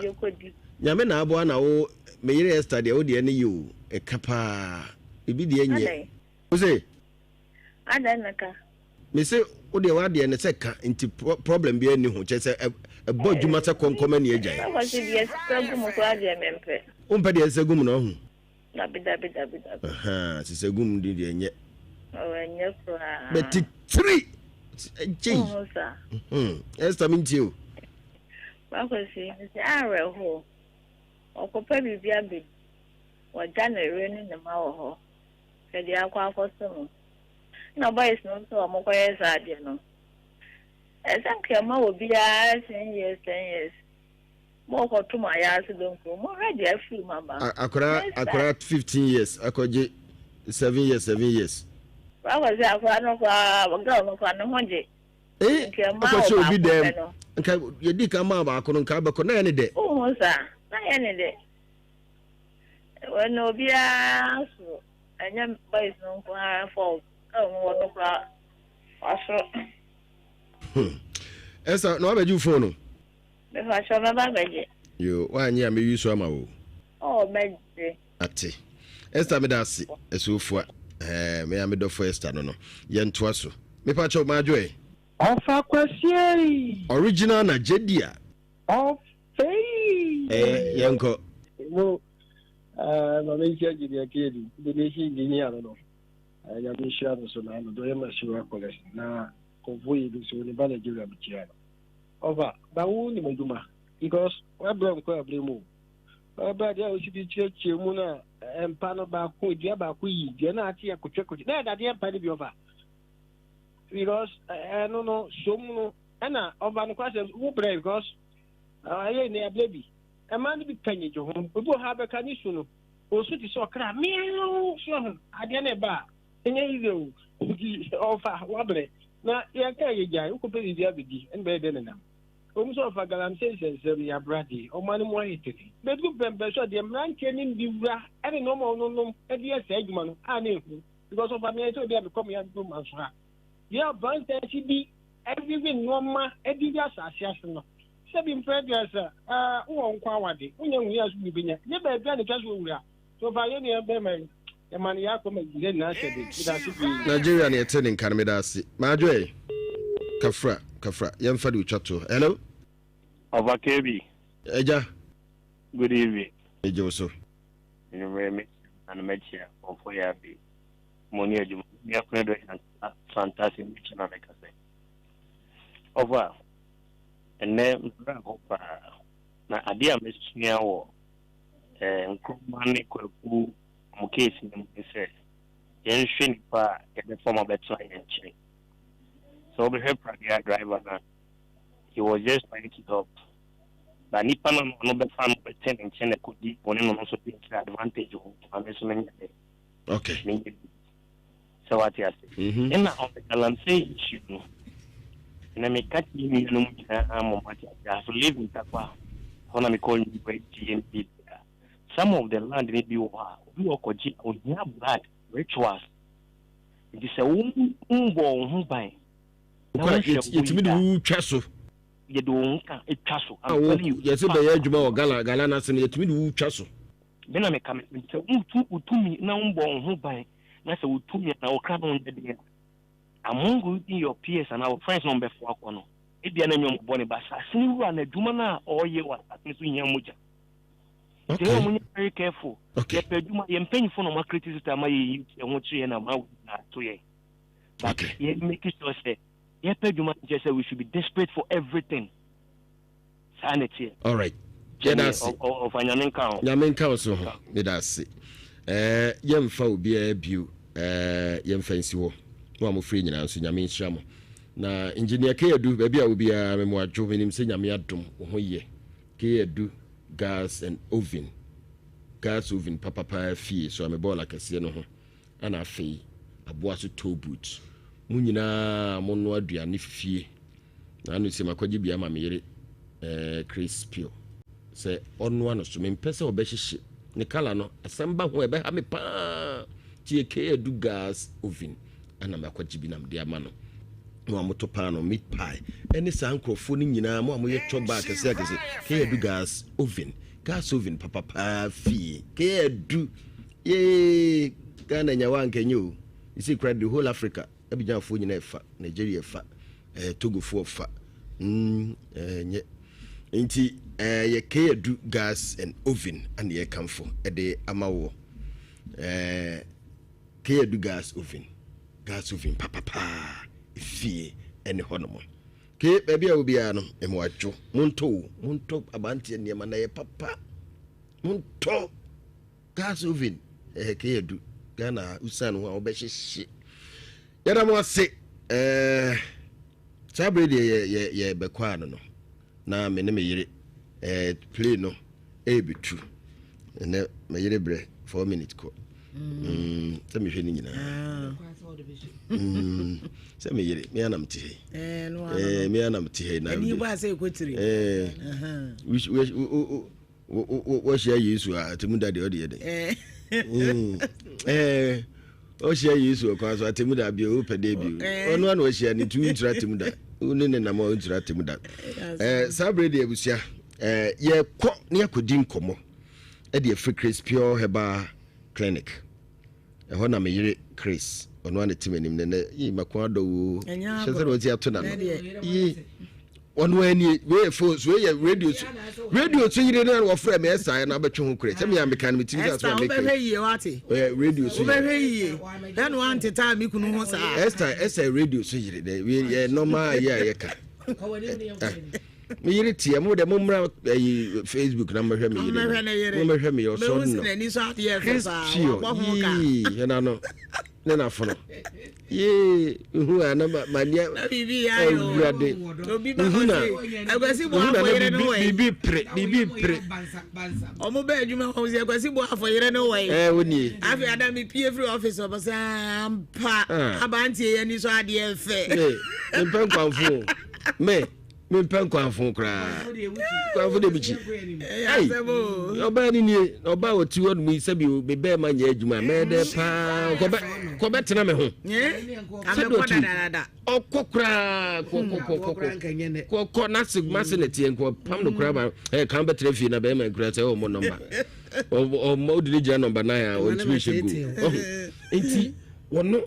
nyame na aboa na wo me yere Esther deɛ wo deɛ ne yɛ o ɛka paa ebi deɛ nyɛ wo se. Adɛn na ka. Me se wo deɛ w'adeɛ no sɛ ka nti problem biara nni ho kyerɛ sɛ ɛbɔ adwuma sɛ kɔnkɔm ani agyan. Sɛ kɔsi deɛ sisa gu mu koraa deɛ mempɛ. Wompɛ deɛ sisa gu mu no ɔho. Dabi dabi dabi dabi. Ahaa sisa gu mu deɛ ɛnyɛ. Ɔwɔ ɛnyɛ koraa. Bɛte tiri gyei. Wohu saa. Esther me ntie o. Bakosi mese awerɛhoɔ ɔkɔpɛ biribi abɛdi wagya ne yere ne ne mma wɔ hɔ hwɛ deɛ akɔ akɔto no. Na boys no nso a wɔkɔyɛ saa adeɛ no, ɛsɛ nka ɛma obiara 10 years 10 years. Mo kɔto mo ayaase donko, mo hwɛ deɛ afiri mu aba. Akora akora 15 years akɔgye 7 years 7 years. Wakɔ sɛ akora no koraa, girl no koraa ne ho gye. Ee, Nka ɛma akɔhyɛ obi ɔbaako dɛm pɛ no. nka yɛdi kan maa baako no nka abɛkɔ na yɛ ne dɛ. Wohu saa, na yɛ ne dɛ. Wɔn obiara soro, ɛnyɛ boys no nko ara fault. Ɛwɔ mu wɔ no koraa wasoro. Ɛsa na wabɛgye wo phone no. Mefa kyɛw mɛba abɛgye. Yo, woanyɛ a mɛyi so ama wo. Oh, mɛgye. Ate. Esther meda ase. Asuofua. Ɛɛ, me a me dɔfo Esther no no. Yɛntoa so. Mepa kyɛw madwo ɛ. Ɔfa kwasie. Original na gyedia. Ɔfei. Ɛɛ, yɛnkɔ. Mo, ɛɛ, ma menkyia Engineer Kedi, Indonesian engineer no no. Ɛɛ, Nyame nhyira no so na ano do ɔyɛ Masiwa College na kɔmfo yi bi so ne ba Nigeria mekyia no. Ɔfa, ba wo nim adwuma because wabrɛ nkɔ abrɛ mu o. Ɔbrɛ adeɛ a wosi de kyerɛkyerɛ mu na mpa no baako dua baako yi dua no ate yɛ kotwekotwe na ɛdadeɛ mpa no bi ɔfa because ɛno no som no ɛna ɔfa no kwasɛ wo brɛ because ɛyɛ ne abrɛ bi ɛma no bi pɛ nyegye ho obi wɔ ha bɛka ne su no osu te sɛ ɔkra meow so ho adeɛ no ɛba a ɛnyɛ yize o nti ɔfa wabrɛ na yɛka yɛ gyae wokɔpɛ biribi abɛdi ɛne bɛyɛ dɛ nenam wɔn sɛ ɔfa galamsey nsɛnsɛm yɛ abrade ɔma no mu ayɛ tene bɛduru pɛmpɛ so deɛ mmeranteɛ ne ndi wura ɛne nneɛma ɔnonom ɛde yɛ saa adwuma no a na ehu because ɔfa meɛ sɛ obi a mekɔ mea duru ma nso ha deɛ aberanteɛ si bi ɛwiwi nneɛma ɛde wi asase ase no sɛbi mpɛ deɛ sɛ ɛɛ wowɔ nkwa awade wonya hu yɛ so bi bɛnya ne baabi a ne twa so owura so ɔfa yɛ nea bɛrima yi. Yɛma no yɛ akɔ ma yɛ nyinaa hyɛ den. Meda ase pii. Nigeria na yɛte ne nka no meda ase. Maadwo ɛ. Kafra kafra yɛmfa de otwa toɔ. Hello. Ɔfa KB. Agya. Good evening. Megye wo so. Anwummerɛ me na no makyia ɔfo yɛ abe mo ne adwuma me akɔnɛ dɔ yɛ fantastic me kyɛ na meka sɛ ɔfa ɛnɛ mmerɛ hɔ paa na adeɛ a mesua wɔ eh, Nkrumah ne Kwaku wɔn case no mu ne sɛ yɛnhwɛ nipa a yɛbɛfa wɔn abɛtena yɛn nkyɛn. Sɛ wobɛhwɛ Pragea driver no a, he was just trying to help. But nipa no a ɔno bɛfa no bɛtɛ ne nkyɛn na ɛkɔdi wɔne no no nso de sɛ advantage wɔ ma me nso menyɛ dɛ. Okay. Menyɛ bi. Sɛ wate ase. Mm-hmm. Ɛna on the galamsey issue no, ɛna meka kyerɛ nuanom nyinaa ma wɔate ase. I have lived in Tarkwa, hɔ na mekɔɔ university ne biribiara. Some of the land no bi wɔ hɔ a, obi wɔ kɔgye a ohia blood rituals. Nti sɛ wo mbɔ wo ho ban na wohwɛ wo Yɛtumi de wo twa so. Yɛde wo ho ka twa so. I'm telling you. Yɛsɛ bɛyɛ adwuma wɔ Ghana Ghana no ase no yɛtumi de wo twa so. Me na meka me sɛ wotu wo tumi na wombɔ wo ho ban na sɛ wo tumi anaa wo kra no nyɛ den a, among even your peers anaa wo friends na wɔbɛfoa kɔ no, ebia na ɛnyɛ wɔn bɔne ba asase no wura no adwuma no a ɔreyɛ wɔ asase no so hia mogya. Nti ɛyɛ wɔn nyɛ very careful. Yɛpɛ adwuma, yɛn mpanyinfoɔ na wɔn akiriti sista ama yɛn yi yɛn ho kyerɛ yɛn na ama wɔn nyinaa to yɛn. But yɛ make sure sɛ yɛpɛ adwuma no kyerɛ sɛ we should be desperate for everything. Saa na ɛteɛ. Alright. Yɛda ase. Ɔfa Nyame nka ho. Nyame nka wo so ho. Meda ase. Ɛɛ yɛmfa obiara bio. Ɛɛ yɛmfa nsi hɔ. Mo a mofiri nyinaa nso Nyame nhyira mo. Na Engineer Keyadu baabi a obiara me mo adwo menim sɛ Nyame adom wo ho yɛ. Keyadu gas and oven. Gas oven papapaa fie so a me bɔɔl akɛseɛ no ho. Ɛna afei aboa so tow boot. Mo nyinaa monoa aduane fie. Na ano sɛ makɔgye bi ama me yere eh, Chris Pio sɛ ɔnoa no so. Mempɛ sɛ ɔbɛhyehye ne kala no. Asɛm ba ho a ɛbɛha me paa. Nti yɛkɛɛ adu gas oven ɛna makɔgye bi na mede ama no. Mo a moto paano, meat pie, ɛne saa nkurɔfoɔ no nyinaa, mo a moyɛ chop bar akɛseɛ akɛseɛ, kɛɛ adu gas oven, gas oven papapaa fie, kɛɛ adu, yee, Ghana nya wa anka nyɛ o, ɛsɛ kura the whole Africa. Abidjanfoɔ nyinaa ɛfa, Nigeria ɛfa, eh, Togofoɔ fa, mm, eh, nyɛ. Nti eh, yɛ Keyadu gas and oven ana yɛkamfo ɛde ama woɔ. Eh, Keyadu gas oven, gas oven papapaa, efie ɛne hɔ nom. Ke baabi a wobiara no, ɛmo adwo, montɔ o, montɔ abanteɛ nneɛma na ɛyɛ papa, montɔ. Gas oven ɛhɛ kei adu Ghana ha usan ho a wobɛhyehye. Yɛda mo ase ɛɛ saa bere deɛ yɛ yɛ yɛ bɛkɔ ano no na me ne me yere ɛɛ play no ɛɛbɛtu ɛnɛ me yere brɛ 4 minutes kɔ mm. Sɛ mehwɛ ne nyinaa ah. Sɛ me yere me anam te hɛ eh, me anam te hɛ na eh, wɔhyia yesu a atemu da deɛ ɔde yɛ dɛn ɔhyia yesu ɔkwan so atemu da bio wopɛ dɛ bio ɔno ana ɔhyia ne nti wonkyerɛ atemu da wo ne ne nam a wonkyerɛ atemu da saa berɛ deɛ abusua yɛkɔ ne yɛkɔdi nkɔmmɔ ɛde afiri Chris Pure Herbal Clinic Ɛhɔ na me yere Chris, ɔno ara na ɛte m'anim no, nɛ yi mako adɔ wo hyɛ sɛ na ɔti ato n'ano yi ɔno ara nie wei yɛ phone so wei yɛ radio so radio so yere no na wɔfrɛ me ɛsa na abɛtwe ho korɛ sɛ me a meka no metumi sɛ asoma meka wobɛhwɛ yie wate ɛyɛ radio so yere wobɛhwɛ yie dɛn na wantetaa me kunu ho saa Esther Esther radio so yere dɛ wei yɛ normal yɛ a yɛka Me yere teɛ mo dɛ mo mmra ɛyi Facebook na mmɛhwɛ me yere no mo mmɛhwɛ me yɛ ɔsɔ no Chris Pio yii hwɛ n'ano ne n'afono yee ihu a na ma ma nia awurade ihu na ihu na na bibi pere bibi pere. Ɔmo bɛ adwuma wɔn sɛ Kwasi bu afɔ yere no wɔ yi. Ɛɛ o nie. Afei ada mi pie firi ɔfis ɔbɛ sɛ ampa abanteɛ yɛ ni so adeɛ fɛ. Me mpɛ nkwanfo me. mempɛ nkwanfo koraa nkwanfo de mekyi ɔbaa no nie na ɔbaa ɔte hɔ nom yi sɛbi me bɛɛma nyɛ adwuma mɛyɛ dɛ paa kɔbɛtena me ho sɛbi ɔte ɔkɔ koraa kɔkɔkɔkɔkɔ n'ase mase na teɛ nkɔ pam no koraa ma ɛɛ kan bɛtena fie na bɛɛma nkura sɛ ɔmo nɔmba. Ɔma wode ne gyina nɔmba 9 a ɔntumi nhyɛ goal. Nti wɔno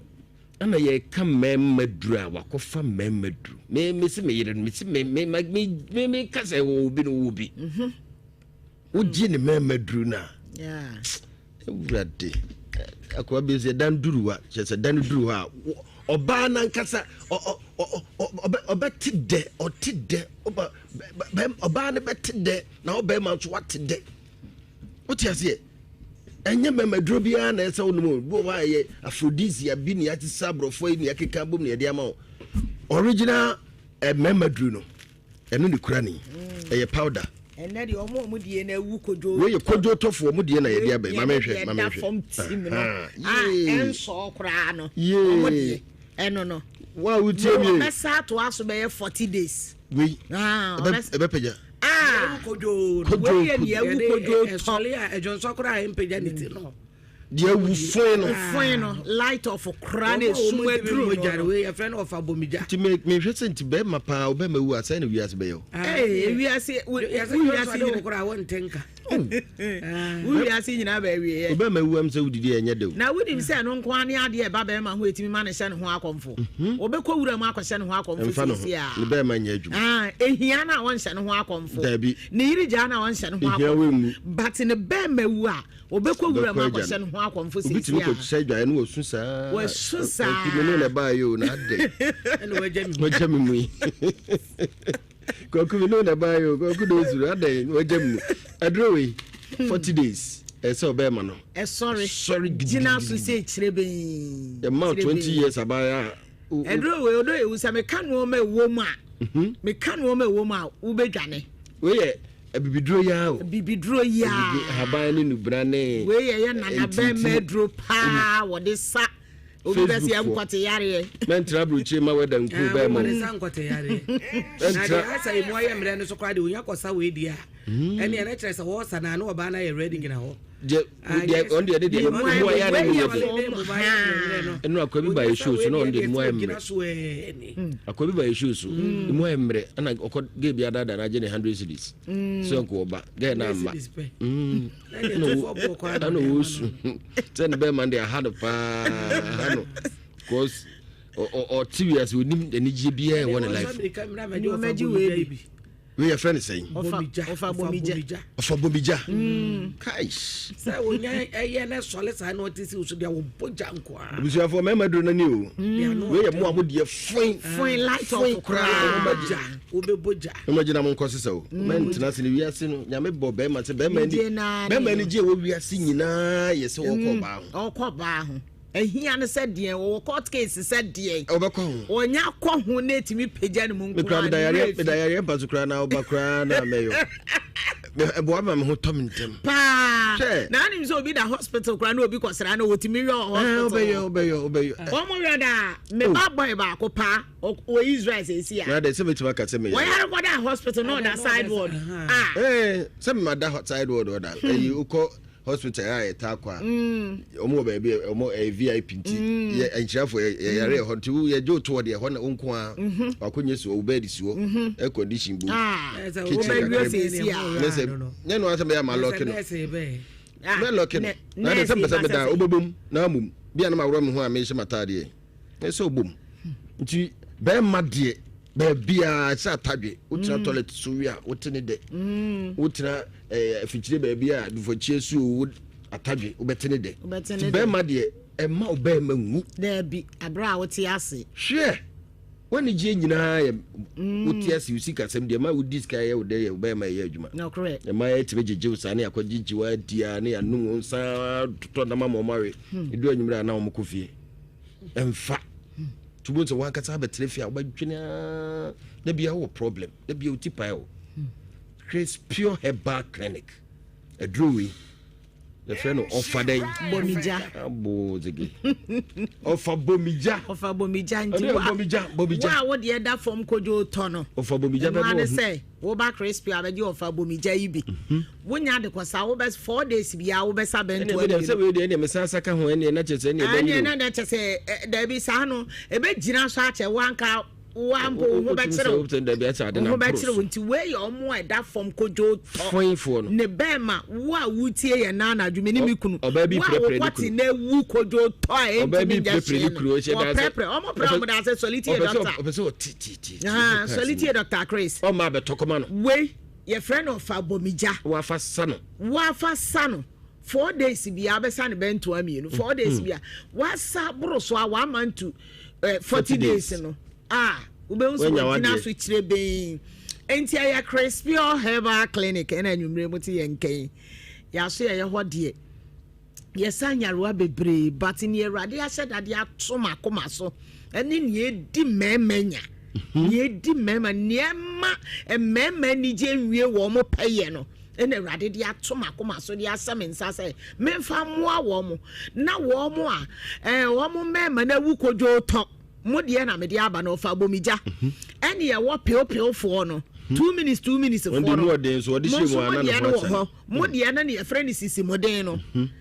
ɛna yɛka mmarima duru a wakɔfa mmarima duru. Me me se me yere no me se me me me me ka sɛ wɔ obi no wɔ bi. Mhm. Wogye ne mmarima duru no a. Awurade akoa bi sɛ dan duru wa kyerɛ sɛ dan duru hɔ a ɔbaa nankasa ɔbɛte dɛ ɔte dɛ ɔbaa no bɛte dɛ na ɔbɛrima nso wate dɛ wote aseɛ ɛnyɛ mmarima duro biara na ɛsɛ wonom o bi wɔ hɔ a ɛyɛ aphrodisia bi ne asesa aborɔfoɔ yi ne akeka bom ne ɛde ama wo original eh, mmarima duro no ɛno ne kura ni ɛyɛ powder ɛnɛ deɛ ɔmo ɔmo deɛ na ewu kojo wei yɛ kojo tɔfo ɔmo deɛ na yɛde abɛn maame nhwɛ maame nhwɛ fam tim no a ɛnsɔɔ koraa no ɔmo deɛ ɛno no wa a wotie mi ɔbɛsa ato aso bɛyɛ 40 days wei ɛbɛpagya ah kojo wei yɛ deɛ ewu kojo tɔ ɛsɔle a ɛdwonsɔ koraa ɛmpagya ne ti no Deɛ awu foe no. Foe no light off koraa na esum aduru no. Wei yɛfrɛ no ɔfa bomigya. Nti me mehwɛ sɛ nti bɛrima paa ɔbɛrima wu a sɛn na wiase bɛyɛ o. Ee wiase wo wiase nyina koraa wɔnte nka. Wo wiase nyina bɛ awie yɛ. Ɔbɛrima wu am sɛ wodidi a ɛnyɛ dɛ o. Na wonim sɛ ɛno nko ara ne adeɛ ɛba bɛrima ho etimi ma no hyɛ ne ho akɔmfo. Ɔbɛkɔ wura mu akɔhyɛ ne ho akɔmfo Ɛmfa ne ho seesei a. ne bɛrima nyɛ adwuma. Ah ehia no a ɔnhyɛ ne ho akɔmfo. Daabi. Ne yere gyaa no a ɔnhyɛ ne ho Ehia akɔmfo. wemmu. But ne bɛrima wu a Wɔbɛkɔ wura mu Bɛkɔ agya akɔhyɛ no. ne ho akɔmfo Obi tumi seesei a. kɔhyɛ adwaeɛ no wasu saa. Wasu saa. Kwaku me ne na ɛbaeɛ o na adɛ. Ɛna wagya me mu. Wagya me mu yi. Kwaku me ne na ɛbaeɛ o kwaku na osuru adɛ wagya me mu. Aduro wei 40 days ɛsɛ ɔbɛɛma no. Ɛsɔre. Sɔre gidigidi. Gyina so sɛ kyerɛ bɛn. Ɛma 20 years abaayewa a. Aduro wei odo ewu sɛ meka nneɛma ɛwɔ mu a. Meka nneɛma ɛwɔ mu a wobɛdwane. Wei yɛ Abibiduro yi ara o. Abibiduro yi ara. Abibi ahaban ne nubena ne. Wei yɛ yɛ nana bɛrima aduro paa wɔde sa obi bɛ se nkɔte yareɛ. Mɛntra aburokyire ma wɛda nkuru bɛɛ mo. Wɔde sa nkɔte yareɛ. Na deɛ asa emu ayɛ mmerɛ no so koraa deɛ onya kɔsa wei deɛ a. Ɛne ɛna kyerɛ sɛ wɔsa na ano ɔbaa no ayɛ ready gyina hɔ. Deɛ deɛ ɔno deɛ ne deɛ emu ayɛ na emu yɛ den. Ɛnu akwa bi ba yɛ show so na ɔno deɛ emu ayɛ mmerɛ. Akwa bi ba yɛ show so emu ayɛ mmerɛ ɛna ɔkɔ gay bi adada na agye ne 100 cedis. Sɛ nko ɔba gay na ama. Ɛna ɔsu sɛ ne bɛrima deɛ aha no paa aha no cause ɔte wiase onim anigyeɛ biara ɛwɔ ne life. Wei yɛfrɛ no sɛn? Ɔfa bomigya. Ɔfa bomigya. Kaish. Sɛ wonya ɛyɛ na sɔle saa na ɔte si so deɛ wɔbɔ gya nko ara. Abusuafoɔ mmarima duro n'ani o. Wei yɛ mo a mo deɛ foin. Foin light off koraa. Wobɛbɔ gya. Wobɛbɔ gya. Mo gyina mo nkɔ sesa o. Mɛntena ase ne wiase no nyame bɔ bɛrima sɛ bɛrima ani bɛrima ani gye wɔ wiase nyinaa yɛ sɛ ɔkɔ ɔbaa ho. Ɔkɔ ɔbaa ho. Ahia no sɛ deɛn? Ɔwɔ court case sɛ deɛn? Ɔbɛkɔ ho. Ɔnya kɔ ho na ɛtumi pagya ne mu nko ara. Ne werɛ fi. Meda yareɛ mpa so koraa na ɔba koraa na mɛyɔ. Ɛboa ma me ho tɔ me ntɛm. Paa. Hwɛ. Na anim sɛ obi da hospital koraa na obi kɔsra na ɔtumi yɔ wɔ hospital. Ɔbɛyɔ ɔbɛyɔ ɔbɛyɔ. Wɔn yɔ daa. Me ba boy baako paa wɔ Israel sɛsi a. Na de sɛ mɛtumi aka sɛ meyɛ. Wɔyare kɔda hospital na ɔda side ward. Ah. Ɛɛ sɛ meda side ward ɔda. Ɛyi wokɔ. Hospital a yɛtaa kɔ a, wɔn wɔ baabi a wɔn ɛyɛ VIP nti yɛ nkyerɛfo yɛ yare ɛhɔ nti yɛ gye oto deɛ ɛhɔ na nko ara wakɔnyɛ si hɔ wo bed si hɔ air condition bu kitchen kakra bi ne sɛ nyɛ no asɛ bɛyɛ ama lɔki no bɛ lɔki no na de sɛ mpɛ sɛ meda wobɛbom na amom bi a na maworɔ me ho a mehyɛ m'ataadeɛ ɛsɛ wobom nti bɛrima deɛ baabiaa sɛ atadwe wotena toilet so wie a wote ne dɛ wotena eh, afikyire baabi a dufɔkyie so wo atadwe wobɛte ne dɛ nti bɛrima deɛ ɛma wo bɛrima nwu. Daabi aberɛ a wote ase. Hwɛ w'anigyeɛ nyinaa yɛ wote ase wo sikasɛm deɛ ma wodi sika yɛ wo dɛ yɛ wo bɛrima ɛyɛ adwuma. Nokorɛ. Ɛma yɛtumi gyegye wo saa ne akɔgyegye wo adi a ne yɛanom wo nsa totɔ nam ama ɔmo awe. Ɛdu anwummerɛ a na ɔmo kɔ fie. Ɛmfa. Nti wobɛhu sɛ wankasa abɛtena fie a wobɛdwene aa da bia wowɔ problem da bia wo ti pae o. Chris Pure Herbal Clinic aduro wei yɛfrɛ no ɔfa dɛn? Bomigya. Abo zege. Ɔfa bomigya. Ɔfa bomigya nti wa bomigya bomigya. Wa a wo deɛ da fam kodwo tɔ no. Ɔfa bomigya bɛbɔ. Ɛno ane sɛ woba Chris Pure abɛgye ɔfa bomigya yi bi. Wonya de kɔ sa wobɛ 4 days biara wobɛsa bɛnto abien. Ɛnna sɛ wei deɛ ɛnna mesan sa ka ho ɛnna na kyerɛ sɛ ɛnna ɛbɛyɛ. Ɛnna na kyerɛ sɛ daabi saa no ɛbɛgyina so akyɛ wanka. Wo ara mpo wo ho bɛkyere wo. Wo ho bɛkyere wo nti wei yɛ ɔmo a ɛda fam kodwo tɔ. Fɔnfoɔ no. Ne bɛɛma wo a wotie yɛn na anadwo me ne me kunu. Ɔbaa bi Wo a prɛprɛ ne wokɔ te kunu. na ewu kodwo tɔ a Ɔbaa bi ɛntumi nyɛ prɛprɛ hwee ne no. kunu. Ɔhyɛ da sɛ. Wɔprɛprɛ ɔmo prɛ ɔmo da sɛ sɔlitie Ɔpɛ sɛ doctor. ɔpɛ sɛ ɔte te te te. Ah, sɔlitie doctor Chris. Ɔma abɛtɔ kɔma no. Wei yɛfrɛ no ɔfa bɔmigya. Wafa sa no. Wafa sa no. 4 days biara bɛsa ne bɛntoa mmienu. 4 days biara wasa boro so a one month to 40 days no a wobɛhu sɛ Woanya wɔgyina w'adeɛ. so kyerɛ bɛn. Nti ɛyɛ Crispure Herbal Clinic ɛna anwummerɛ mu te yɛn nkɛn yɛaso yɛyɛ hɔ deɛ yɛsa nyarewa bebree, but nea Awurade ahyɛ dade ato m'akoma so ɛne nea ɛdi mmarima nya, nea ɛdi mmarima, nea ɛma mmarima anigye nwie wɔn mo pɛyɛ no, ɛna Awurade de ato m'akoma so de ahyɛ me nsa sɛ memfa mmoa wɔn mo na wɔn mo a wɔn mo mmarima no awu kodwo tɔ mo deɛ na mede aba no ɔfa bomigya. Ɛne ɛwɔ peopeofoɔ no, 2 minutes 2 minutes foɔ Wɔn de no mu ɔden so, wɔde mo hyɛ mu nso a mo na ne deɛ ho no wɔ asane. hɔ. Mo deɛ no ne yɛfrɛ no sisi moden no.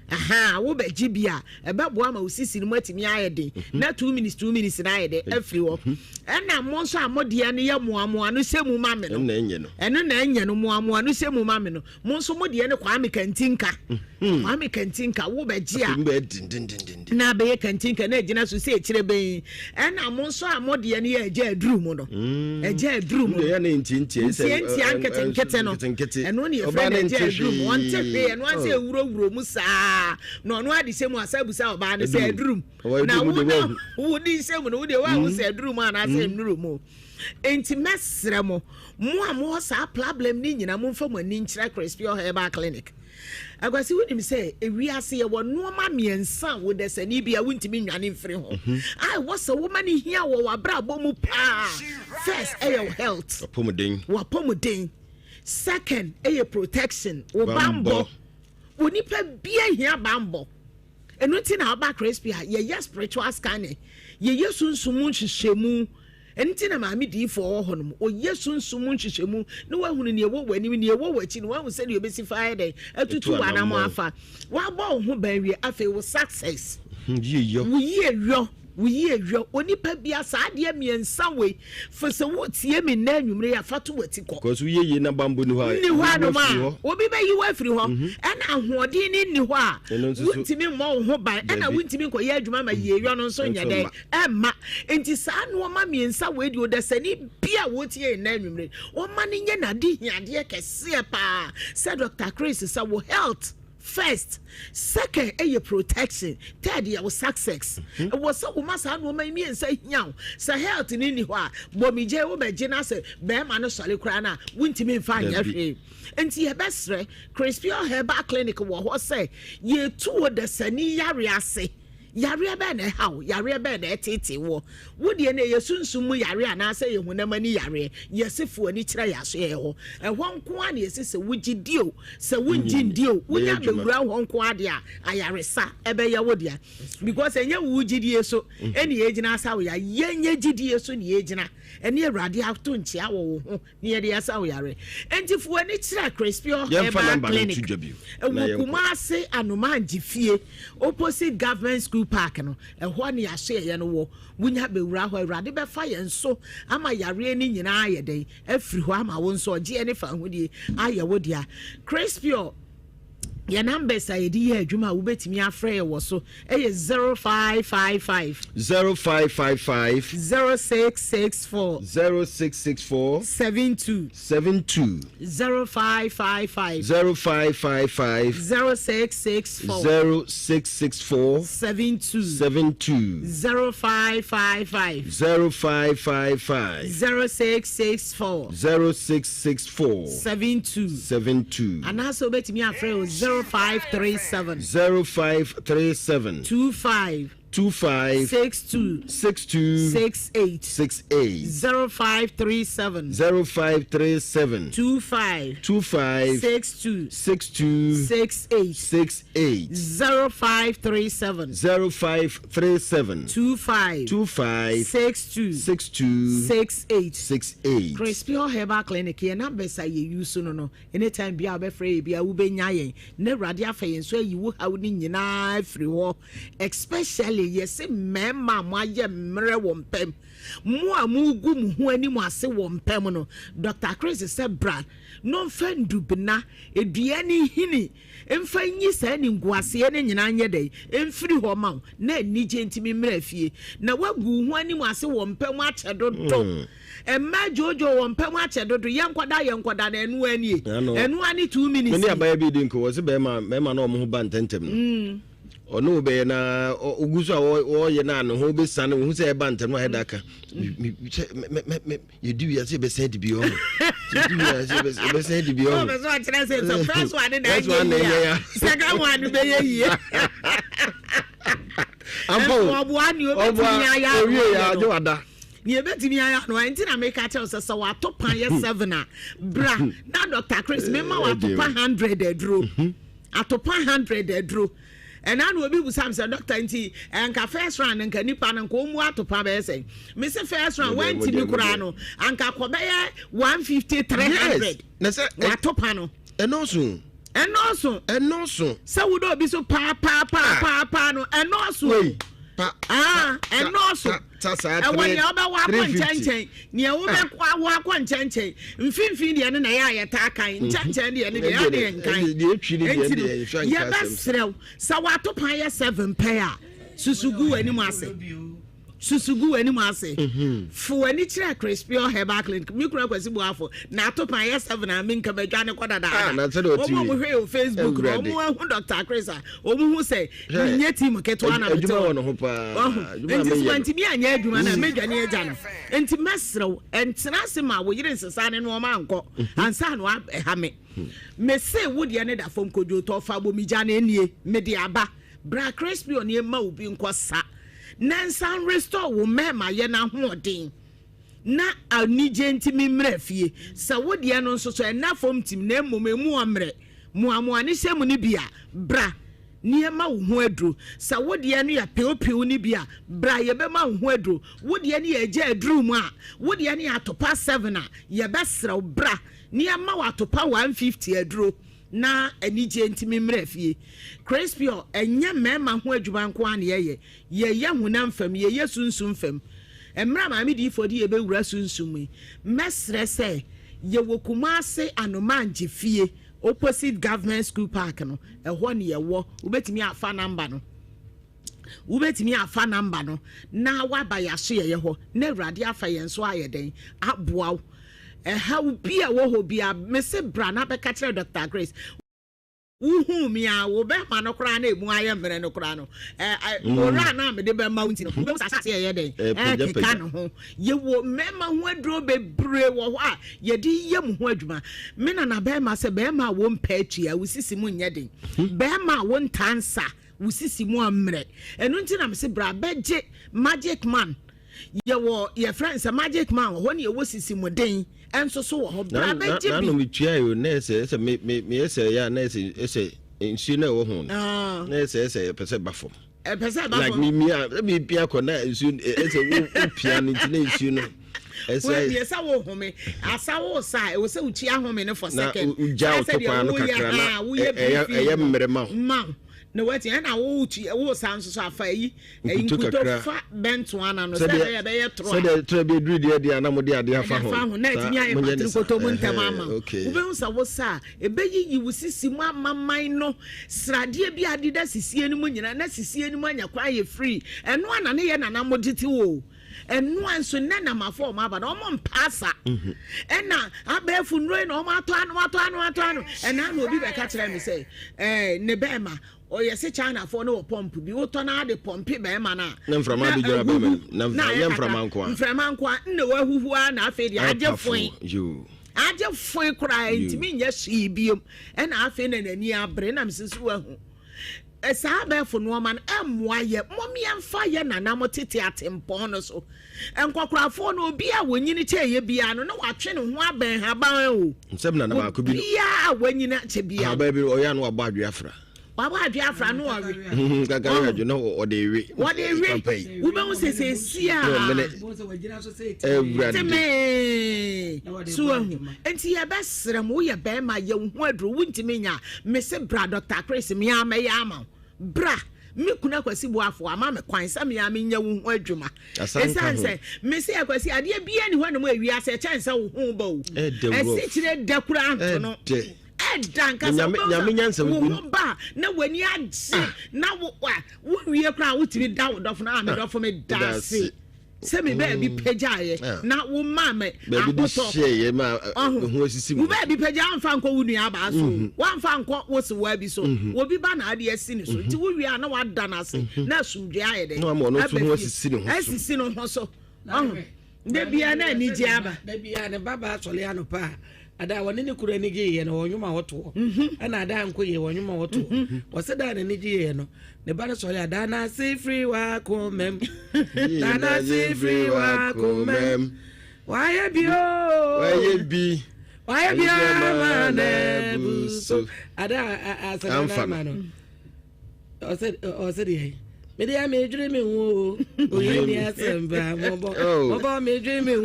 Aha wobɛgye bi a ɛbɛboa ma wo sisi no mu atumi ayɛ den na 2 minutes 2 minutes na ayɛ den afiri hɔ. Ɛna mo nso a mo deɛ no yɛ mmoamoa no hyɛ mu ma me no. Ɛno na ɛnyɛ no. Ɛno na ɛnyɛ no, mmoamoa no hyɛ mu ma me no. Mo nso mo deɛ no Kwame Kantinka, Kwame Kantinka wobɛgye a Afei mu bɛyɛ dendendenden. Na bɛyɛ kantinka na agyina so sɛ ɛkyerɛ bɛyi. Ɛna mo nso a mo deɛ no yɛ agya aduru mu no, agya aduru mu Deɛ yɛ ne ntiantia yi sɛ, ntiantia nketenkete no. Nketenkete. Ɛno ne yɛfrɛ Ɔbaa no ne agya nte aduru mu. Ɔnte hwee. Ɛno asɛ hwee. ɛwurawuro mu saa na ɔno ade hyɛ mu asa busa ɔbaa no sɛ Aduru. aduru mu Ɔwɔ na aduru mu wo deɛ na wahu. wode hyɛ mu no, wodeɛ woahu sɛ aduru mu anaasɛ nnuru mu. Enti mɛsrɛ mo, mo a mowɔ saa problem ne nyina, momfa mo ani nkyerɛ Crispio Herbal Clinic. Akwasi, wonim sɛ ewiase yɛwɔ nneɛma mmiɛnsa a wodasani bi a wontumi nnwane mfiri ho a ɛwɔ sɛ woma no hia wɔ w'abrabɔ mu paa. First ɛyɛ wo health. Apɔmuden. W'apɔmuden. Second ɛyɛ protection, wo Bambɔ. bambɔ. Wo nipa bia hia bambɔ. Ɛno nti na aba Crispy a yɛyɛ spiritual scanning, yɛyɛ sunsum nhwehwɛmu. Ɛno nti na maame diifoɔ wɔ hɔ nom ɔyɛ sunsum nhwehwɛmu na wahunu nea ɛwɔ w'anim, nea ɛwɔ w'akyi no, wahu sɛdeɛ ɔbɛsi fa ayɛ dɛn atutu Etu w'anam anammɔn. afa wabɔ wo ho ban wie. Afei wo success, Yie yɔ. Wo yie yɔ, wo yie yɔ. Onipa bia saa adeɛ mmiɛnsa wei fo sɛ wotie me nnɛ anwummere yi afa to w'ati kɔ. Kɔsu yie yie na bambɔ ni hɔ a. Nni hɔ anom Afiri a hɔ. obi bɛyi wo afiri hɔ. Ɛna ahoɔden ne nni hɔ a Ɛno nso so- wontumi mmɔ wo ho ban. Ɛna Dabi. wontumi nkɔyɛ adwuma ma yieyɔ no nso nyɛ Nso dɛn mma. ɛmma. Nti saa nneɔma mmiɛnsa wei deɛ ɔdasani bi a wɔtie nnɛ anwummere wɔma no nyɛ n'ade hiadeɛ kɛseɛ paa sɛ Dr Chris sɛ wo health first, second ɛyɛ protection, third yɛ wo success. Ɛwɔ sɛ woma saa nneɔma yi mmiɛnsa hia wo. Sɛ health no nni hɔ a, bɔmigye wobɛgye no sɛ bɛrima no sɔre koraa no a wontumi mfa nyɛ Dabi. hwee. Nti yɛbɛsrɛ, Crispio Herbal Clinic wɔ hɔ sɛ yɛtu wo dasani yare ase. Yareɛ bɛɛ na ɛha wo, yareɛ bɛɛ na ɛtete wɔ wo deɛ no, ɛyɛ sunsum mu yareɛ anaasɛ yɛ honam ani yareɛ, yɛse fo ani kyerɛ yɛ aso yɛ hɔ. Ɛhɔ nko a na yɛsi sɛ wogye di o, sɛ wongye ndi o, wonya Bɛyɛ adwuma. bɛwura hɔ nko a deɛ a ayaresa ɛbɛyɛ wo dea, because ɛnyɛ wo gyidie so ɛne yɛgyina asa wo ya. Yɛnyɛ gyidie so ne yɛgyina ɛne Awurade ato nkyea wɔ wo ho ne yɛde asa wo yare. Enti fo ani kyerɛ Crispio Yɛmfa Herbal number no Clinic. nto dwa bio na Ɛwɔ yɛnkɔ. Kumase Anomangye fie, opposite Government School Park no, ɛhɔ ne asoɛyɛ no wɔ. Wonya bɛwura hɔ, Awurade bɛfa yɛn so ama yareɛ no nyinaa ayɛ dɛn afiri hɔ ama wo nso ɔgyeɛ ne fa ahodie ayɛ wo dea. Crispio yɛ numbers a yɛde yɛ adwuma a wobɛtumi afrɛ yɛ wɔ so ɛyɛ 0555 0555 0664 0664 72. 72. 0555 0555 0664 0664 72. 72. 0555 0555 0664 0664 72. 72. Anaasɛ wobɛtumi afrɛ o 0537 0537 25 25 62 62 68. 68. 0537 0537 25 25 62 62 68. 68. 0537 0537 25 25 62 62 68. 68. Crispio Herbal Clinic yɛ numbers a yɛ use no, anytime bia wobɛfrɛ yɛ bia wobɛnya yɛn na Awurade afa yɛn so ayi wo haw no nyinaa afiri hɔ, especially Especially yɛse mmarima a moayɛ mmerɛ wɔ mpam, mo a mogu mo ho anim ase wɔ mpam no, Doctor Chris sɛ bra no mfa ndubena, dua ne nhini mfa nyi saa animguaseɛ no nyinaa nyɛ dɛn mfiri hɔ ma wo na anigye ntumi mmra fie. Na woagu wo ho anim ase wɔ mpam akyɛ dodo. Mmaa dwoodwoo wɔ mpa mu akyɛ dodo yɛnkɔda yɛnkɔda na ɛno ara nie ɛno ara ne two minutes. Me ne abaya bi di nko wɔsi bɛrima mɛrima na wɔn ho ba ntɛntɛm no mm. ɔne wo bɛyɛ na ogu so a wɔyɛ na ne ho bɛsane wo ho sɛ ɛba ntɛm no ayɛ da aka yɛdi wiase yɛbɛsɛn di bi ɔho yɛdi wiase yɛbɛsɛn di bi ɔho. ɔbɛ sɛ ɔkyerɛ sɛ sɛ first one na ɛnyɛ yie a second one bɛyɛ yie. ampa o ɔboa ne obɛtumi ayɛ owie yɛ agye wada. Nea ebetumi ayɛ ano a nti na meka kyerɛ wo sɛ sɛ w'atopa yɛ seven a bra na Dr. Chris mema w'atopa hundred aduro mhm. atopa hundred aduro ɛna na obi busa mi sɛ doctor nti nka first round nka nipa no nka ɔmu atopa bɛyɛ sɛn mesi first round wantumi koraa no anka kɔ bɛyɛ 150 300 watopa no ɛnɔɔso ɛnɔɔso ɛnɔɔso sɛ wodɔ obi so paa paa paa paa paa no ɛnɔɔso pa ah ɛnɔɔso ɛwɔ nea wobɛwɔ akɔ nkyɛnkyɛn nea wobɛwɔ akɔ nkyɛnkyɛn mfimfini deɛ no na ɛyɛ a yɛtaa kan mhm. nkyɛnkyɛn deɛ no deɛ ɛyɛ yɛn kan nti no yɛbɛsrɛw sɛ wato pan yɛ seven pɛ a susu gu w'anim ase susu gu w'anim ase mhm. fo w'ani kyerɛ Crispior Herbal Clinic mi kura Kwasi Boafo na ato pan yɛ seven a mi nka madwa ne kɔ dadaada ah, wɔn a wɔhwɛ yɛ Facebook na wɔn ahu Dr. Chris a wɔn hu sɛ menyɛ team ketewa na mete hɔ nti so wantumi anyɛ adwuma no a mɛdwane agya no nti mɛserɛ wo ɛntena ase ma wo yere nsesa ne nnoɔma ankɔ mhm. ansa na ɛha me hmm. mese wo deɛ ne da fam kodwo tɔ fa bɔ megya no nie mede aba bra crispy ɔne ɛma wo bi nkɔ sa na nsan restore wo mmarima yɛ no ahoɔden na anigye ntumi mmerɛ fie sɛ wo deɛ no nso so ɛna fam tim na mmom ɛmu ɔmmerɛ Moamoa ne hyɛ mu no bi a, bra na yɛma wo ho aduro. Sɛ wo deɛ no yɛ pewpew no bi a, bra yɛbɛma wo ho aduro. Wo deɛ no yɛ agya aduru mu a, wo deɛ no yɛ atopa seven a, yɛbɛsrɛ wo bra na yɛma wo atopa 150 aduro na anigyeɛ ntumi mmra fie. Crispior, ɛnyɛ mmarima ho adwuma nko ara na yɛyɛ. Yɛyɛ honam fam, yɛyɛ sunsum fam. Mmerɛ a Maame Diyifoɔ de yɛn bɛwura sunsum mu yi, mɛsrɛ sɛ yɛwɔ Kumasi Anomangye fie opposite Government School Park no, ɛhɔ ne yɛwɔ. Wobɛtumi afa number no. Wobɛtumi afa number no na woaba yɛasoɛeɛ hɔ na Awurade afa yɛn so ayɛ dɛn aboa wo. Ɛhaw bi a ɛwɔ hɔ biara, mese bra na bɛka kyerɛ Dr. Grace. Wohuu me a, wo bɛma no koraa na emu ayɛ mmerɛ no koraa no, owura mm. no a mede bɛma wo nti no, wobɛhu sɛ asase ɛyɛ dɛn ɛkeka ne ho. Yɛwɔ mmarima ho aduro bebree wɔ hɔ a yɛde yɛ mu ho adwuma. Me nana bɛrima sɛ bɛrima a wɔmpɛ atua, wo sisi mu nyɛ den. Hmm. Bɛrima a wontaa nsa, wo sisi mu ammerɛ. Ɛno nti na mese bra bɛgye magic man yɛwɔ yɛfrɛ no sɛ magic man wɔ hɔ ne yɛwɔ sisi mu den nso so wɔ hɔ bra bɛgye bi. Nanu mi tua yi o na ɛsɛ ɛsɛ mi mi mi ɛsɛ ya na ɛsɛ ɛsɛ nsuo na ɛwɔ ho no ah. na ɛsɛ ɛsɛ ɛpɛ sɛ ba fam. Ɛpɛ sɛ ba fam. Like mi mi a ɛbi pia kɔ na nsuo ɛsɛ wo wo pia no nti na nsuo no. Ɛsɛ deɛ sɛ wo home asa wo sa ɛwɔ sɛ wotua home no for second. Na wogya wo to kwan no kakra na ɛyɛ mmerɛ ma wo. Ma wo na wati ɛna wo tu wo sa nso so afa yi Nkuto kakra. Nkuto fa bɛnto ana no sɛ ɛbɛyɛ ɛbɛyɛ toro a. Sɛdeɛ toro bi aduru deɛ deɛ ana mode adeɛ afa ho. Fa ho na ɛtumi ayɛ patiri koto mu ntɛm ama wo. Wobɛhu sɛ wo sa a ɛbɛyiyi wo sisi mu amaman no sradeɛ bi a adeda sisie no mu nyinaa na sisie no mu anya kwan ayɛ free. Ɛno ana ne yɛ nana mo tete wo. Ɛno a nso nnɛ namafo ɔmo aba no ɔmo mpa asa. Mhm. Ɛna abɛɛfo nnuro yi na ɔmo atɔ ano atɔ ano atɔ ano. Ɛna na obi bɛka kyerɛ me sɛ ɛɛ ne bɛɛma Ɔyɛ se China foɔ no wɔ pump bi wotɔ na ade pɔmpe bɛɛma no a na mframa na abɛgyina bɛɛma ahuhu no na na ayɛ nyɛ kakra mframa nko a mframa nko a nna wahuhu ara na afei deɛ agye ɛpa foe fo yoo agye foe koraa yoo ntumi nyɛ hwee biom ɛna afei na n'ani abere na mesese wahu Ɛ, saa abɛɛfo nnoɔma no ɛmmoa yɛ mom yɛmfa yɛ nana mo tete atempɔn no so nkɔkorafoɔ no obi a wɔnyini kyɛn yɛ biara no na watwe ne ho abɛn haban o Nsɛm nana baako bi no obiara a wanyini akyɛ biara no ahaban bi no ɔyɛ a na wabɔ adwe afra wabɔ adwe afra no ɔwe kakari adwe na ɔde we wɔde we wobɛhu sɛ sɛsi a awurade temee so ahu nti yɛbɛsrɛ mo woyɛ bɛrima yɛ wo ho aduro wontumi nya mese bra Dr. Chris mea mɛyɛ ama wo bra. Me kunu Akwasi Boafo ama me kwan sɛ me ara menyɛ wo ho adwuma. Ɛsiane sɛ mese Akwasi adeɛ biara ni hɔ nom ewiase ɛkyɛn sɛ wo ho ba o. Ɛsikyire da koraa nto no. Ɛda nkasa wobɛhu wo ho ba na w'ani agye ah. na wo wowie koraa wotumi da wo dɔfo no a ah, me ah. dɔfo me da ase. sɛ me baabi mm. pagyaeɛ ah. na wo maa me ahotɔ wo baabi pagya amfa nkɔ wo nua abaa so mm-hmm. woamfa nkɔ wo sewaa bi so mm-hmm. obi ba na ade asi ne so mm-hmm. nti wowie a na wada no ase na asomdwe ayɛ dɛ asisi no ho so da bia na anigye aba da bia ne babaa sɔre anɔpa a ada a wɔne ne kunu ani gye yɛ no wɔn nnwom a wɔtoɔ mhm. ɛna ada a nkɔ yie wɔn nnwom a wɔtoɔ mhm. wɔsɛ da a n'ani gye yɛ no ne ba no sɔre a da n'ase firi w'akomam da n'ase firi w'akomam wayɛ bi o wayɛ bi wayɛ bi ama n'abu so ada a asɛ da n'ama no. Ɔsɛ ɔsɛ deɛ mede a medwene me ho o oyɛ ni asɛm ba mɔbɔ mɔbɔ medwene me ho o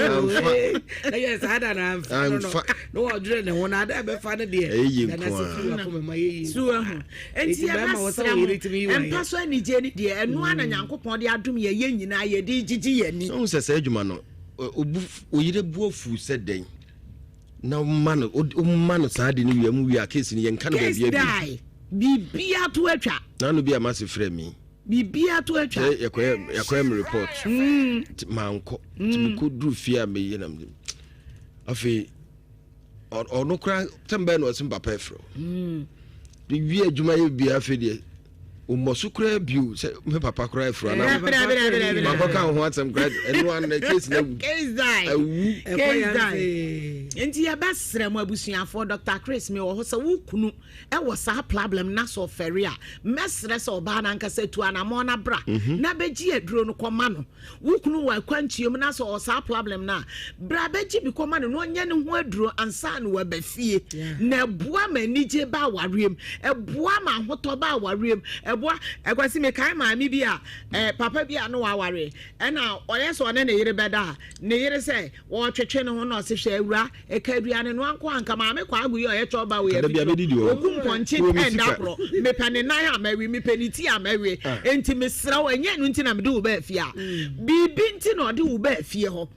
ɛyɛ saa da na amfa no no na wɔdwene ne ho na ada ɛbɛfa no deɛ na na sɛ firi wakoma ma yɛyi so ahu enti yɛbɛsrɛ mo ɛmpa so anigye no deɛ ɛno a na Nyankopɔn de adom yɛ yɛ nyinaa yɛde gyigye yɛn ani. Wohu sɛ saa adwuma no oyere bu afu sɛ dɛn na woma no woma no saa de no wie mu wie a case no yɛnka no baabi abi. Case die biribiara to atwa. N'ano bi a mase frɛ mi. Biribiara to atwa. Sɛ yɛkɔyɛ yɛkɔyɛ me report. Mm. Mankɔ. Nti mm. mekɔ duru fie a meyɛ na afei ɔno koraa tɛm bɛyɛ na ɔse papa ɛfrɛ o. Mm. Wie adwuma yɛ bia afei deɛ Ɔmmɔ so koraa bio sɛ me papa koraa afiri anaa makɔka wo ho asɛm koraa ɛno ano case no awu. Case die. Awu. Case die. Nti yɛbɛsrɛ mo abusuafoɔ Dr. Chris me wɔ hɔ sɛ wo kunu ɛwɔ saa problem na sɛ ɔfɛre a mɛsrɛ sɛ ɔbaa no ankasa tu anamɔ na bra mhm. na bɛgye aduro no kɔma no. Wo kunu wɔ akwantuo mu na sɛ ɔwɔ saa problem no a, bra bɛgye bi kɔma no na ɔnyɛ ne ho aduro ansa na waba fie. Na ɛboa ma anigye ba awareɛ mu, ɛboa ma ahotɔ ba awareɛ mu, ɛboa. Ɛkwasi mekae maame bi a, eh, papa bi a na waware, ɛna ɔyɛ sɛ ɔne ne yere bɛda a, ne yere sɛ wɔretwetwe ne ho na ɔse hwɛ awura, Ɛka aduane noa nko a nka maame Kwaago yi a ɔyɛ chɔba wei Kada bia afituro bɛdidi hɔ. ɔku mpɔnkye Wɔ me pɛn da sika. korɔ mepɛ ne nan a mɛwe mepɛ ne ti a mɛwe Ah. enti mesrɛ wo ɛnyɛ ɛno nti na mede wo baa fie a biribi nti na ɔde wo baa fie hɔ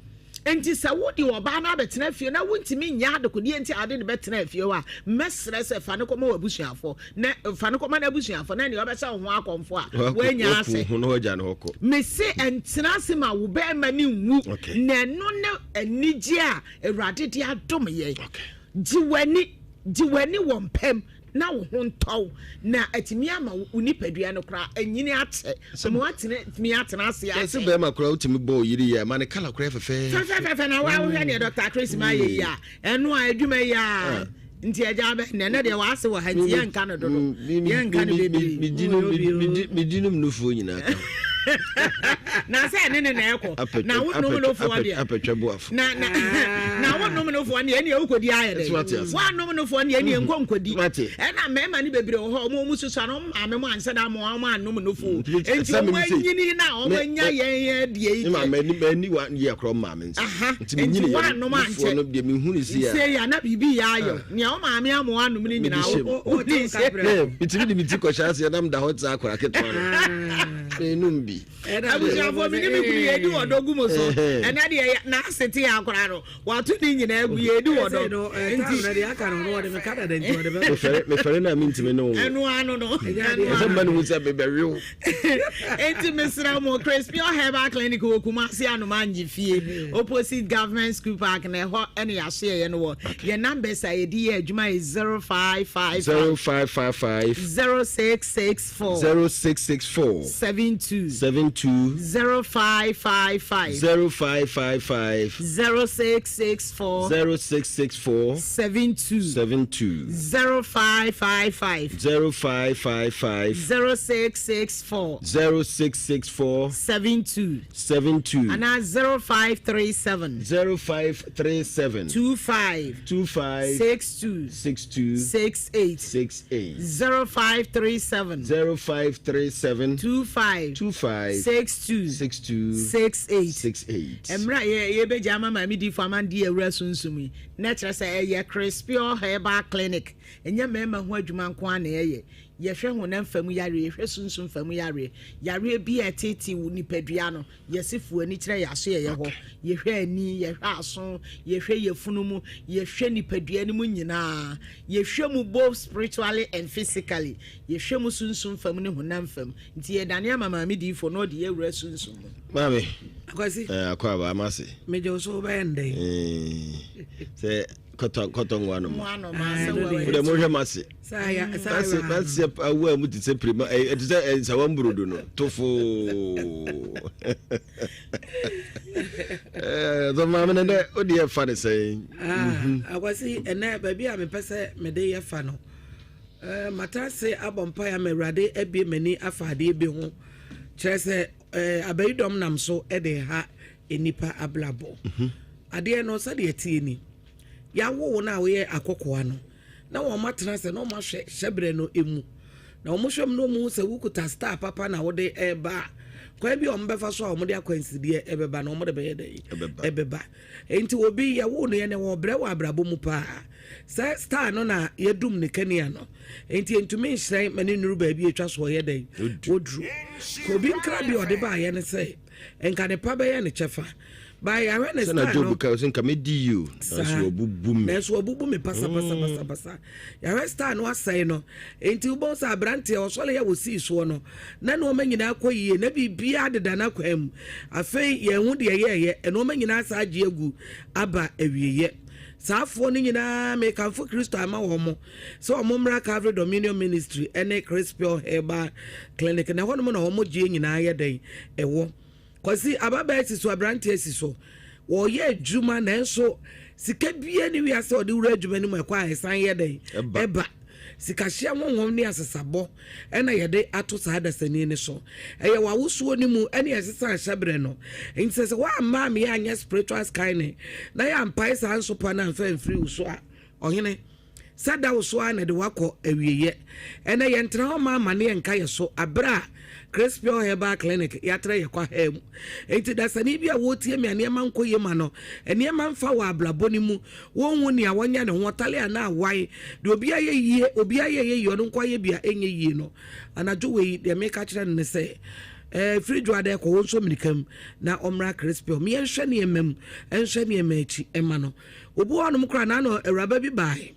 enti sɛ wode ɔbaa no abɛtena fie na wontumi nyɛ adekodeɛ nti a wode no bɛtena fie hɔ a mɛsrɛ sɛ fa no kɔma w'abusuafoɔ na fa no kɔma n'abusuafoɔ na nea ɔbɛhyɛ wo ho akɔmfo a woanya asɛ. Ho na wagya no hɔ kɔ. Mese ɛntena ase ma wo bɛrima ne nwu na ɛno ne anigye a Awurade de adom yɛn. Gye w'ani, gye w'ani wɔ mpam na wo ho ntɔ wo na atumi ama wo nipadua no koraa anyini akyɛ ma woatumi atena ase akyɛ. Sɛ bɛrima koraa wotumi bɔ oyiri yɛ ma ne kala koraa fɛfɛɛfɛ. Fɛfɛɛfɛ na woahwɛ neɛ Dr. Chris ma ayɛ yi a ɛno a adwuma yi a nti agya bɛ nɛ nɛ deɛ w'ase wɔ ha nti yɛn nka no dodo yɛn nka no bebree. Medi nom nufoɔ nyinaa ka. Na sɛ ɛne ne na ɛkɔ na wo nom nufoɔ deɛ apɛtwa boafo na na na wo nom nufoɔ deɛ ɛne wokɔdi ayɛ dɛ woanom nufoɔ deɛ ɛne nkɔ nkɔdi ɛna mmarima no bebree wɔ hɔ ɔmo ɔmo susua no ɔmo maame mo ansɛ da mo ɔmo anom nufoɔ nti ɔmo anyini na ɔmo anya yɛn yɛn deɛ yi deɛ mani mani wa yɛ korɔ maame nsa nti me nyini yɛ nufoɔ no deɛ me hu ne si ya sɛ ya na biribi yɛ ayɔ ah. nea wo maame amo anom ne nyinaa wo wo di nse bitimi de mi ti kɔhyɛ aseɛ nam da hɔ te sɛ akora ketewa no ah. menum bi abusuafoɔ me ne me kunu yɛdi wɔ dɔ gu mo so ɛnɛ deɛ n'ase te akora no wato ne nyinaa gu yɛdi wɔ dɔ nti mefɛre no a mentumi ne wo ɛno ano no ɛsɛ mma ne hu sɛ mebɛwew Enti mesrɛ mo, Crispior Herbal Clinic wɔ Kumasi Anomangye fie, opposite Government School Park na ɛhɔ ɛna yɛahyeɛyɛ no wɔ. Yɛn numbers a yɛde yɛ adwuma yɛ 0555 0555 0664 0664 72 72 0555 0555 0664 0664 72 72 0555 0555 0664 0664 72 72 anaa 0537 0537 25 25 62 62 68 68 0537 0537 25 25 62 62 68 68 Mmerɛ a yɛbɛgya ama maame diifo ama ndi awura sunsum yi na kyerɛ sɛ ɛyɛ Crispior Herbal Clinic. Ɛnyɛ mmarima ho adwuma nko ara na yɛyɛ. Yɛhwɛ honam fam yareɛ, yɛhwɛ sunsum fam yareɛ. Yareɛ bi a ɛteetee wo nipadua no, yɛse fo ani kyerɛ yɛn aso yɛyɛ hɔ. Yɛhwɛ ani, yɛhwɛ aso, yɛhwɛ yafunu mu, yɛhwɛ nipadua no mu nyinaa. Yɛhwɛ mu both spiritually and physically. Yɛhwɛ mu sunsum fam ne honam fam. Nti yɛdane ama Maame Diifoɔ na ɔde yɛ awura sunsum mu. Maame. Akwasi. Ɛɛ akɔ aba ama se. Megye wo so wobɛyɛ ndɛn. Sɛ kɔtɔ kɔtɔ nwa no ma. Wode mohwɛ mase. Mase mase awu a mu te sɛ pirima ɛte sɛ nsawa mburodo no tofoo. Ɛɛ sɛ maame no dɛ wode yɛ fa ne sɛn. Akwasi ɛnɛ baabi a mepɛ sɛ mede yɛ fa no. Eh, mata ase abɔ mpaeɛ ama Awurade abue m'ani afa adeɛ bi ho. Kyerɛ sɛ eh, abayidɔm nam so de ha nnipa abrabɔ. Mhm. Adeɛ no sɛdeɛ ɛteɛ ni. Yɛawo wo no a woyɛ akɔkoa no, na wɔn atena ase na wɔn ahwɛ hyɛberɛ no emu. Na wɔn hwɛ mu na wɔn hu sɛ wokuta star papa na wode ɛreba a, kwan bi a wɔn bɛfa so a wɔn de akwansideɛ ɛbɛba na wɔn de bɛyɛ dɛ ɛbɛba. Enti obi yɛwoo no yɛn wɔbrɛ wɔ abrabɔ mu paa. Sɛ star no na yɛdum ne kanea no, enti entumi nhyerɛn ma ne nnuru baabi a etwa so ɔyɛ dɛn wɔduru. Obi nkra bi a ɔde baayɛ ne sɛ nka ne pa bɛyɛ ne kyɛfa. Baa yɛahwɛ ne star no. Sɛ na Job ka sɛ nka medi yi o, nanso wɔabubu me. Nanso wɔabubu me pasapasapasapasa. Yɛahwɛ star no asɛe no. Enti wobɛhu sɛ aberanteɛ ɔsɔre a wɔsii soɔ no, na nneɛma nyinaa kɔ yie, na biribiara deda n'akwan mu. Afei yɛnhu deɛ ɛyɛeɛ, nneɛma nyinaa saa agye agu aba awieeɛ. Saa afoɔ no nyinaa, mekamfo Kristo ama wɔn sɛ wɔn mmra Calvary Dominion Ministry ne Christ Pure Herbal Clinic, na ɛhɔnom na wɔn gyeɛ nyinaa yɛ dɛn ɛwɔ. Kwasi, ababaa si so, aberanteɛ si so. Wɔreyɛ adwuma nanso sika biara ne wiase a ɔde wura adwuma no mu ɛkɔ a ɛsan yɛ dɛn? Ɛba. Sikahyeɛ honhom ne asesabɔ ɛna yɛde ato saa dasani no so. Ɛyɛ w'awosuo no mu ɛne ɛsesa ahyɛberɛ no. Nti sɛ sɛ woamma me anyɛ spiritual scanning na yɛampae saa nsopa no amfa amfiri wo so a, ɔhene, Sɛ da wo so ara na ɛde wo akɔ awieɛ. Ɛnnɛ yɛntena hɔ mma amaneɛ nka yɛ so aberɛ a Chris Pure Herbal Clinic yɛatrɛ yɛ kwahaa mu. Enti dasani bi a wɔretie me a nneɛma nkɔ yie ma no, nneɛma mfa wɔ abrabɔ no mu, wɔnhu nea wɔnyɛ ne ho, ɔtale anaa awae, deɛ obi ayɛ yie, obi ayɛ yɛ yie, ɔno nko ayɛ bi a ɛnyɛ yie no, anadwo wei deɛ meka kyerɛ no ne sɛ, eh, firi dwoada ɛkɔ wɔn nso mmirika mu na ɔmmra Chris Pure. Meɛnhwɛ nneɛma mu, ɛnhwɛ nneɛma akyi ɛma no. Obi wɔ hɔnom koraa n'ano awuraba bi bae.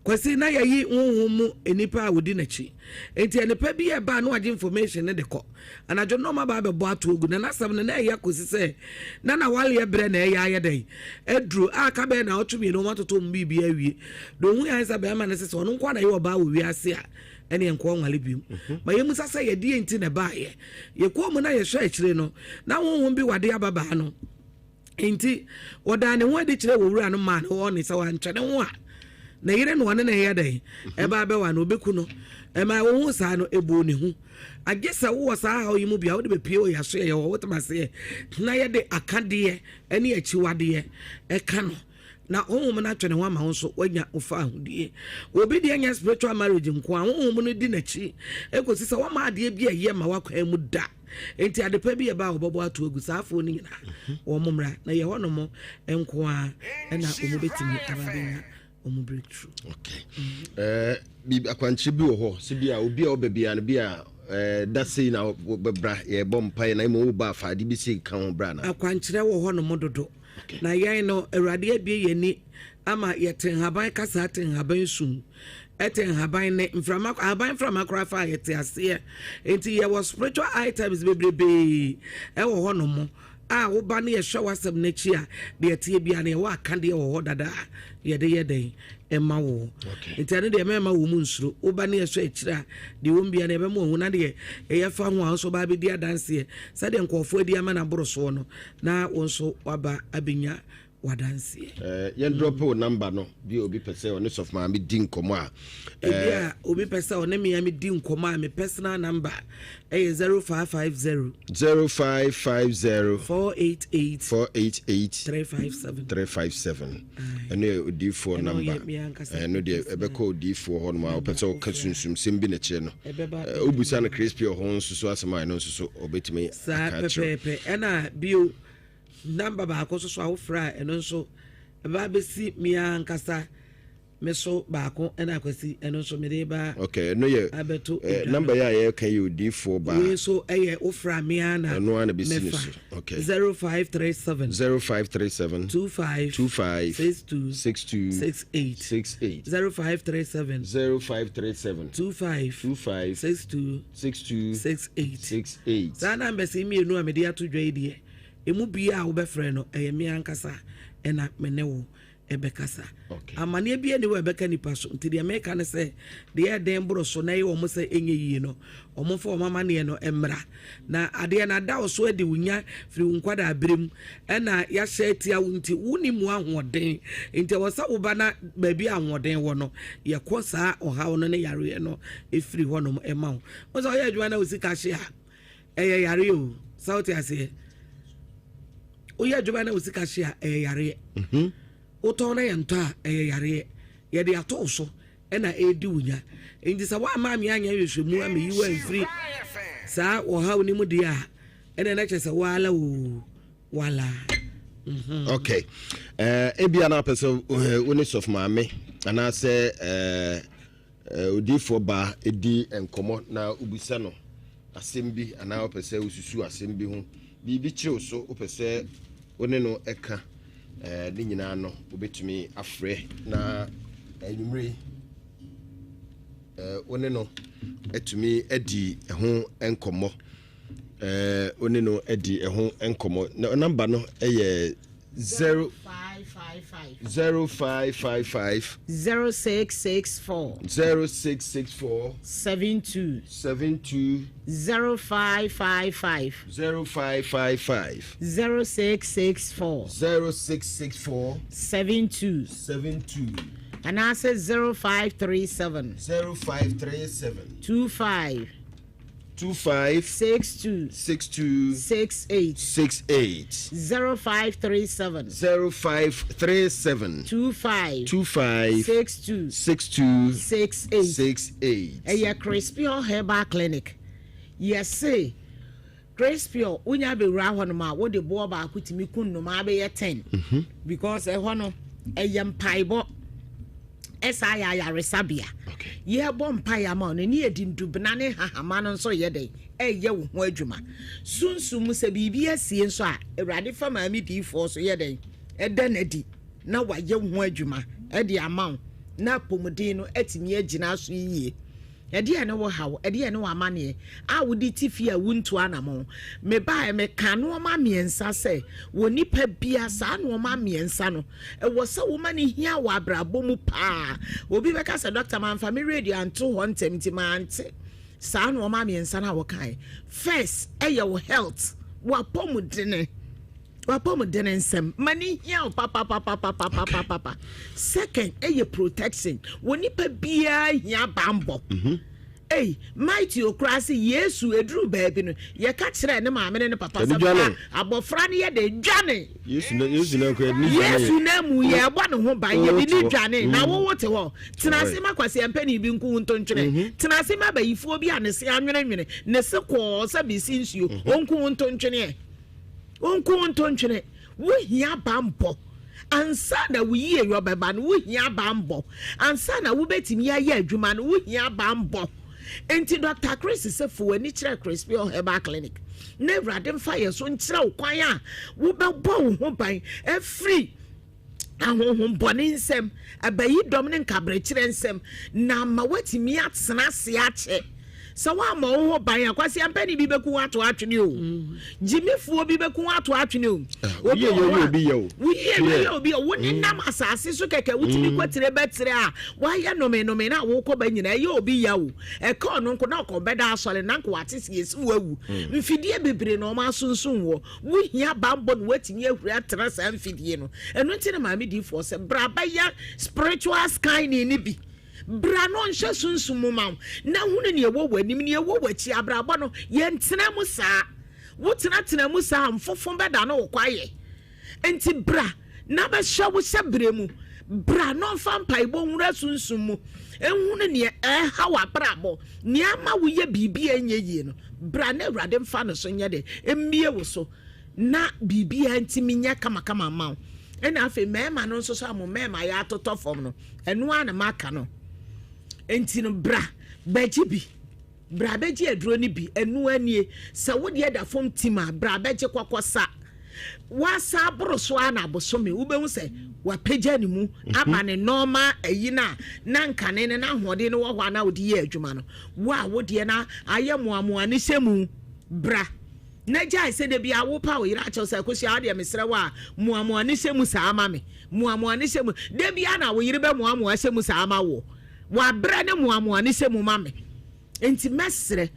Kwasi na yɛyi honhom mu nnipa a wɔdi n'akyi. Nti nnipa bi ɛba na wagye information no de kɔ. Anadwo no na ɔma ba abɛbɔ ato agu na n'asɛm no na ɛyɛ kɔsi sɛ na n'awaleɛ berɛ na ɛyɛ ayɛ dɛn aduro a aka bɛyɛ na ɔtwe mmienu wɔn atoto wɔn biribi awie. Deɛ ohun yɛn sɛ bɛrima no sɛ sɛ ɔno nko na ɛyɛ ɔbaa wɔ wiase a ɛne nkoa nwale biom. Mhm. Ma yɛmu sa sɛ yɛdeɛ nti na ɛbaayɛ. Yɛkɔɔ mu na yɛhwɛ akyire no na honhom bi wade ababaa no. Enti, ɔdaa ne ho adi kyerɛɛ owura no maa no ɔne sɛ wantwɛ ne ho a, ne yere na ɔne no yɛ dɛn? Ɛba abɛwa no, obeku no. Ɛma ohuu saa no, ebuu ne hu. Agye sɛ wowɔ saa haw yi mu bi a, wode bepue wɔ yɛaso yɛyɛ hɔ, wotem aseɛ, na yɛde akadeɛ ne akyiwadeɛ ɛka no. Na honhom no atwe ne ho ama wo nso, woanya wo fa ahodie. Obi deɛ nyɛ spiritual marriage nko a, honhom no di n'akyi ɛkɔsi sɛ wɔma adeɛ bi a ɛyɛ ma w'akwan mu da. Enti adepa bi ɛba a wɔbɛbɔ ato agu saa afoɔ no nyinaa mhm. wɔn mmra na yɛ hɔ nom nko a ɛna wɔn bɛtumi aba bɛnya wɔn breakthrough. Okay. Mm. Eh, bi akwankyerɛ bi wɔ hɔ sɛ bi a obi a ɔbɛ bia no bi a eh, da sei na wɔbɛbra yɛbɔ mpaeɛ na mmom woba afa ade bi sei ka ho bra na. Akwankyerɛ wɔ hɔ nom dodo. Na yɛn no Awurade abue yɛn ani ama yɛte nhaban kasa te nhaban sum ɛte nhaban ne mframa ahaban mframa koraa fa a yɛte aseɛ nti yɛwɔ spiritual items bebrebee ɛwɔ hɔ nom a woba ne yɛhwɛ w'asɛm no akyi a deɛ ɛteɛ biara no yɛwɔ akadeɛ wɔ hɔ dada a yɛde yɛ dɛn ɛma wo nti ɛno deɛ mɛma wo mu nsuro woba ne yɛhwɛ akyiri a deɛ wɔm biara no yɛbɛma wahu na deɛ ɛyɛ fa ho a wo nso ba abɛdi adanseɛ sɛdeɛ nkurɔfoɔ adi ama no aboro soɔ no na wo nso waba abɛnya w'adanseɛ. Eh, yɛn drop wo number no bi obi pɛ sɛ ɔne sɔfo maame di nkɔmɔ a. Eh, ebi a obi pɛ sɛ ɔne me ame di nkɔmɔ a me personal number ɛyɛ 0550. 0550. 488. 488. 357. 357. Ɛno yɛ odiifoɔ number. Ɛno deɛ ɛbɛkɔ odiifoɔ hɔ nom a wopɛ sɛ ɔka sunsumsɛm bi na kyerɛ no. Wobisa no crispy ɔho nso so asɛm a ɛno nso so ɔbɛtumi Saa pɛpɛɛpɛ. Ɛna bio, number baako nso so a wofrɛ a ɛno nso ɛba abɛsi me ankasa. Me so baako ɛna Akwasi ɛno nso mede ba. Okay, ɛno yɛ abɛto eh, number yɛ a yɛka yɛ odiifoɔ baa. Wei nso ɛyɛ wofra me ara na ɛno ara na bɛsi ne so. Okay. 0537 0537 25 25 62 62 68 68 0537 0537 25 25 62 62 68 68. Saa numbers yi mmienu a mede ato dwa yi deɛ emu biara a wobɛfrɛ no ɛyɛ me ankasa ɛna me ne wo ɛbɛkasa. Amanneɛ biara nni hɔ a ɛbɛka nnipa so, nti deɛ meka ne sɛ, deɛ ɛden boro so na ɛyɛ wɔn sɛ ɛnyɛ yie no, wɔmfa wɔn amanneɛ no mmra. Na adeɛ no ada wo so adi wo nya firi wo nkwadaa berɛ mu, ɛna yɛahyɛ atia wo nti, wonni mu ahoɔden. Nti ɛwɔ sɛ woba na baabi a ahoɔden wɔ no, yɛkɔ saa ɔhaw no ne yareɛ no firi hɔnom ma wo. Wo sɛ ɔyɛ adwuma na wo sika hye a, ɛyɛ yareɛ o, sɛ wote aseɛ. Woyɛ adwuma na wo sika hye a, ɛyɛ yareɛ. Mhm. Wotɔn na yɛntɔ a, ɛyɛ yareɛ. Yɛde ato wo so ɛna ɛredi wo nya. Nti sɛ woamma me anyɛ nhwehwɛmu ameyi wo amfiri saa ɔhaw no mu deɛ a, ɛna na kyerɛ sɛ woala o, woala. Mhm. Okay. Uh, ebia na apɛ sɛ eh, wo ne sɔfo maame anaasɛ uh, Odiyifoɔ baa di nkɔmmɔ na wobisa no asɛm bi anaa wopɛ sɛ wosusu asɛm bi ho, biribi kyere wo so, wopɛ sɛ wo ne no ka, ne nyinaa no wobɛtumi afrɛ na anwummere yi wo ne no atumi adi ho nkɔmmɔ. Wo ne no adi ɛho nkɔmmɔ. Na namba no yɛ 0 0555 0664 0664 72 72 0555 0555 0664 0664 72 72 anaasɛ 0537 0537 25 25 62 62 68 68 0537 0537 25 25 62 62 68 68. Ɛyɛ Crispior Herbal Clinic. Yɛse Crispior wonya bɛwura hɔ nom a wode boɔ baako tumi ku nnomaa bɛyɛ 10 mhm. because ɛhɔ no ɛyɛ mpaebɔ ɛsaa yɛ ayaresabea. Yɛbɔ mpaeɛ ama wo no ne yɛde ndubena ne hahama no nso yɛ dɛn ɛyɛ wo ho adwuma. Sunsum mu sɛ biribi asie nso a, Awurade fa maame diifoɔ so yɛ dɛn ɛda no adi na wayɛ wo ho adwuma ɛde ama wo na apɔmuden no atumi agyina so yie. Ɛdeɛn ne wo haw? Ɛdeɛn ne w'amaneɛ a wode te fie a wontu anamɔn? Mebaeɛ, mekaa nnoɔma mmiɛnsa sɛ, wɔ nipa bia, saa nnoɔma mmiɛnsa no, ɛwɔ sɛ woma no hia wɔ abrabɔ mu paa. Obi bɛka sɛ, Dɔkta, mamfa me radio anto hɔ ntɛm nti mante saa nnoɔma mmiɛnsa no a wokaeɛ. First, ɛyɛ wo health, w'apɔmudene. W'apɔmuden nsɛm ma ne hia wo papapapapapapapa. Second ɛyɛ protection. Wɔ nipa biara hia bambɔ. Mhm. Ei, mighty okura se Yesu eduru baabi no, yɛka kyerɛ ne maame ne ne papa sɛ ba abɔfra no yɛ de dwane. Yesu na Yesu na kura ne dwane. Yesu na mu yɛ ɛbɔ ne ho ban yɛ de ne dwane na mm. wowo te hɔ. Tena ase ma kwasi mpɛni bi nko wo ntontwene. Mhm. Tena ase ma bayifoɔ bi a ne se anwenenwene ne se kɔɔ sɛ besi nsuo mhm. onko wo ntontwene. Wo nko nto ntwene. Wohia banbɔ ansa na wo yieyɔ bɛba no. Wohia banbɔ ansa na wobɛtumi ayɛ adwuma no. Wohia banbɔ. Enti Dɔkta Chris sɛ fa w'ani kyerɛ Crispior Herbal Clinic na Awurade mfa yɛn so nkyerɛ wo kwan a wobɛbɔ wo ho ban afiri ahonhommɔne nsam, abayidɔm ne nkaberekyerɛ nsam, na ama woatumi atena ase akyɛ. Sɛ woammɔ wo ho ban a, kwaseampani bi bɛku wo ato atwene o. Mm. Gyimifoɔ bi bɛku wo ato atwene o. Ah, Obi wɔ hɔ a, woyie no yɛ obi a wo nenam mm. asase so kɛkɛ wotumi mm. kɔtire bɛtire a woayɛ nomenome no a wokɔ ba nyinaa ɛyɛ obi ya o. Ɛka ɔno nko na ɔkɔ bɛda asɔre na nko wate sɛ yɛsi wo awu. Mfidie bebree na ɔma asonson wɔ. Wohia banbɔ na woatumi ahuri atena saa mfidie no. Ɛno nti na maame diifoɔ sɛ bra bɛyɛ spiritual scanning no bi. Bra na ɔnhwɛ sunsum mu ma wo na hunu nea ɛwɔ w'anim, nea ɛwɔ w'akyi. Abrabɔ no, yɛntena mu saa. Wotenatena mu saa a, mfofo bɛdane wo kwaeɛ. Enti bra na bɛhyɛ wo hyɛberɛ mu. Bra na ɔmfa mpaebɔ nwura sunsum mu nhunu nea ɛreha w'abrabɔ, nea ama woyɛ biribi a ɛnyɛ yie no. Bra na Awurade mfa no so nyɛ dɛ, mmue wo so na biribiara ntumi nyɛ kamakama mma wo. Ɛna afei mmarima no nso so a mo mmarima yɛ atotɔ fam no, ɛno ara na maka no. Nti no bra bɛgye bi. Bra bɛgye aduro no bi. Ɛno ara nie. Sɛ wo deɛ da fam tim a, bra bɛgye kɔkɔsa. Wasa aboro so ara na abosome wobɛhu sɛ wapagya ne mu aba ne normal ayi no a na nkane no n'ahoɔden no wɔ hɔ a na wode yɛ adwuma no. Wo a wo deɛ no ayɛ moamoa no hyɛ mu. Bra na gyae sɛ da biara wopa wo yere akyɛw sɛ Akosua wo deɛ mesrɛ wo a moamoa no hyɛ mu saa ma me. Moamoa no hyɛ mu. Da biara na wo yere bɛmoamoa hyɛ mu saa ma woɔ. Wabrɛ ne moamoa no hyɛ mu ma me. Nti mɛsrɛ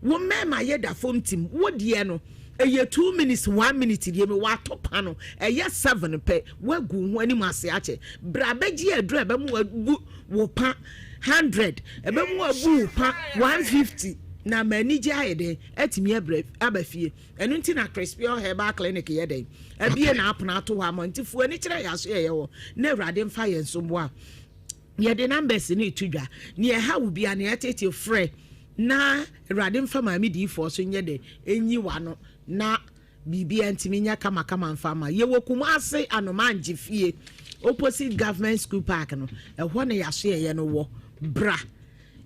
wo mɛma yɛ da fam tim. Wo deɛ no ɛyɛ 2 minutes 1 minute deɛ mi wato pa no ɛyɛ 7 pɛ wagu wo ho anim ase akyɛ. Bra bɛgye aduru a ɛbɛma wabu wo pa 100 ɛbɛma wabu wo pa 150 na ma anigye ayɛ dɛn atumi abrɛ aba fie. Ɛno nti na Crispior Herbal Clinic yɛ dɛn abie n'apono ato hɔ ama nti fo ani kyerɛ yɛn aso yɛyɛ hɔ na Awurade mfa yɛn so mmoa. Yɛde numbers no reto dwa. Nea ɛha wo biara, nea ɛteetee frɛ na Awurade mfa maame diifoɔ so nyɛ dɛ nyi w'ano na biribiara ntumi nyɛ kamakama mfa ma. Yɛwɔ Kumasi Anomangye fie opposite Government School Park no, ɛhɔ na yɛasoɛeɛ no wɔ. Bra.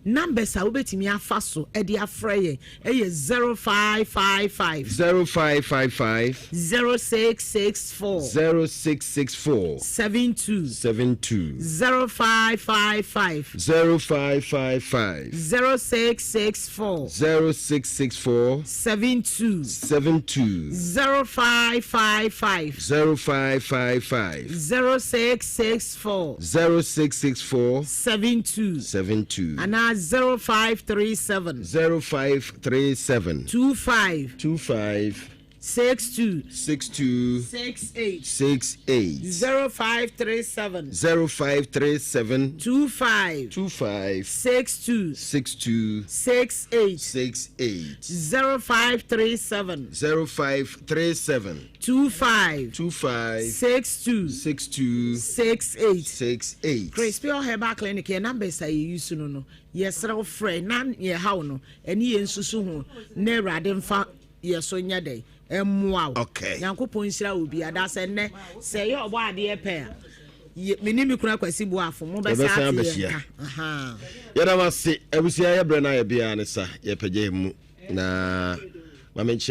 Numbers a wobɛtumi afa so de afrɛ yɛn yɛ 0555. 0555. 0664. 0664. 72. 72. 0555. 0555. 0664. 0664. 72. 72. 0555. 0555. 0664. 0664. 72. 72. Anaa 0537. 0537. 25. 25. 62. 62. 68. 68. 0537. 0537. 25. 25. 62. 62. 68. 68. 0537. 0537. 25. 25. 62. 62. 68. 68. Crispior Herbal Clinic yɛn numbers a yɛ use no no yɛsrɛ wo frɛ na yɛ haw no ɛne yɛn nsusu ho na Awurade mfa yɛ so nyɛ dɛn ɛmmoa wo. Okay. Nyankopɔn nhyira wo bi ada sɛ nnɛ sɛ ɛyɛ ɔbɔ adeɛ pɛ a me ne me kunu Akwasi Boafo mo bɛsa ate yɛn nka. Aha. Yɛda mo ase abusua yɛ brɛ no ayɛ biara ne sa yɛpɛgya yɛ mu na ma menkyia.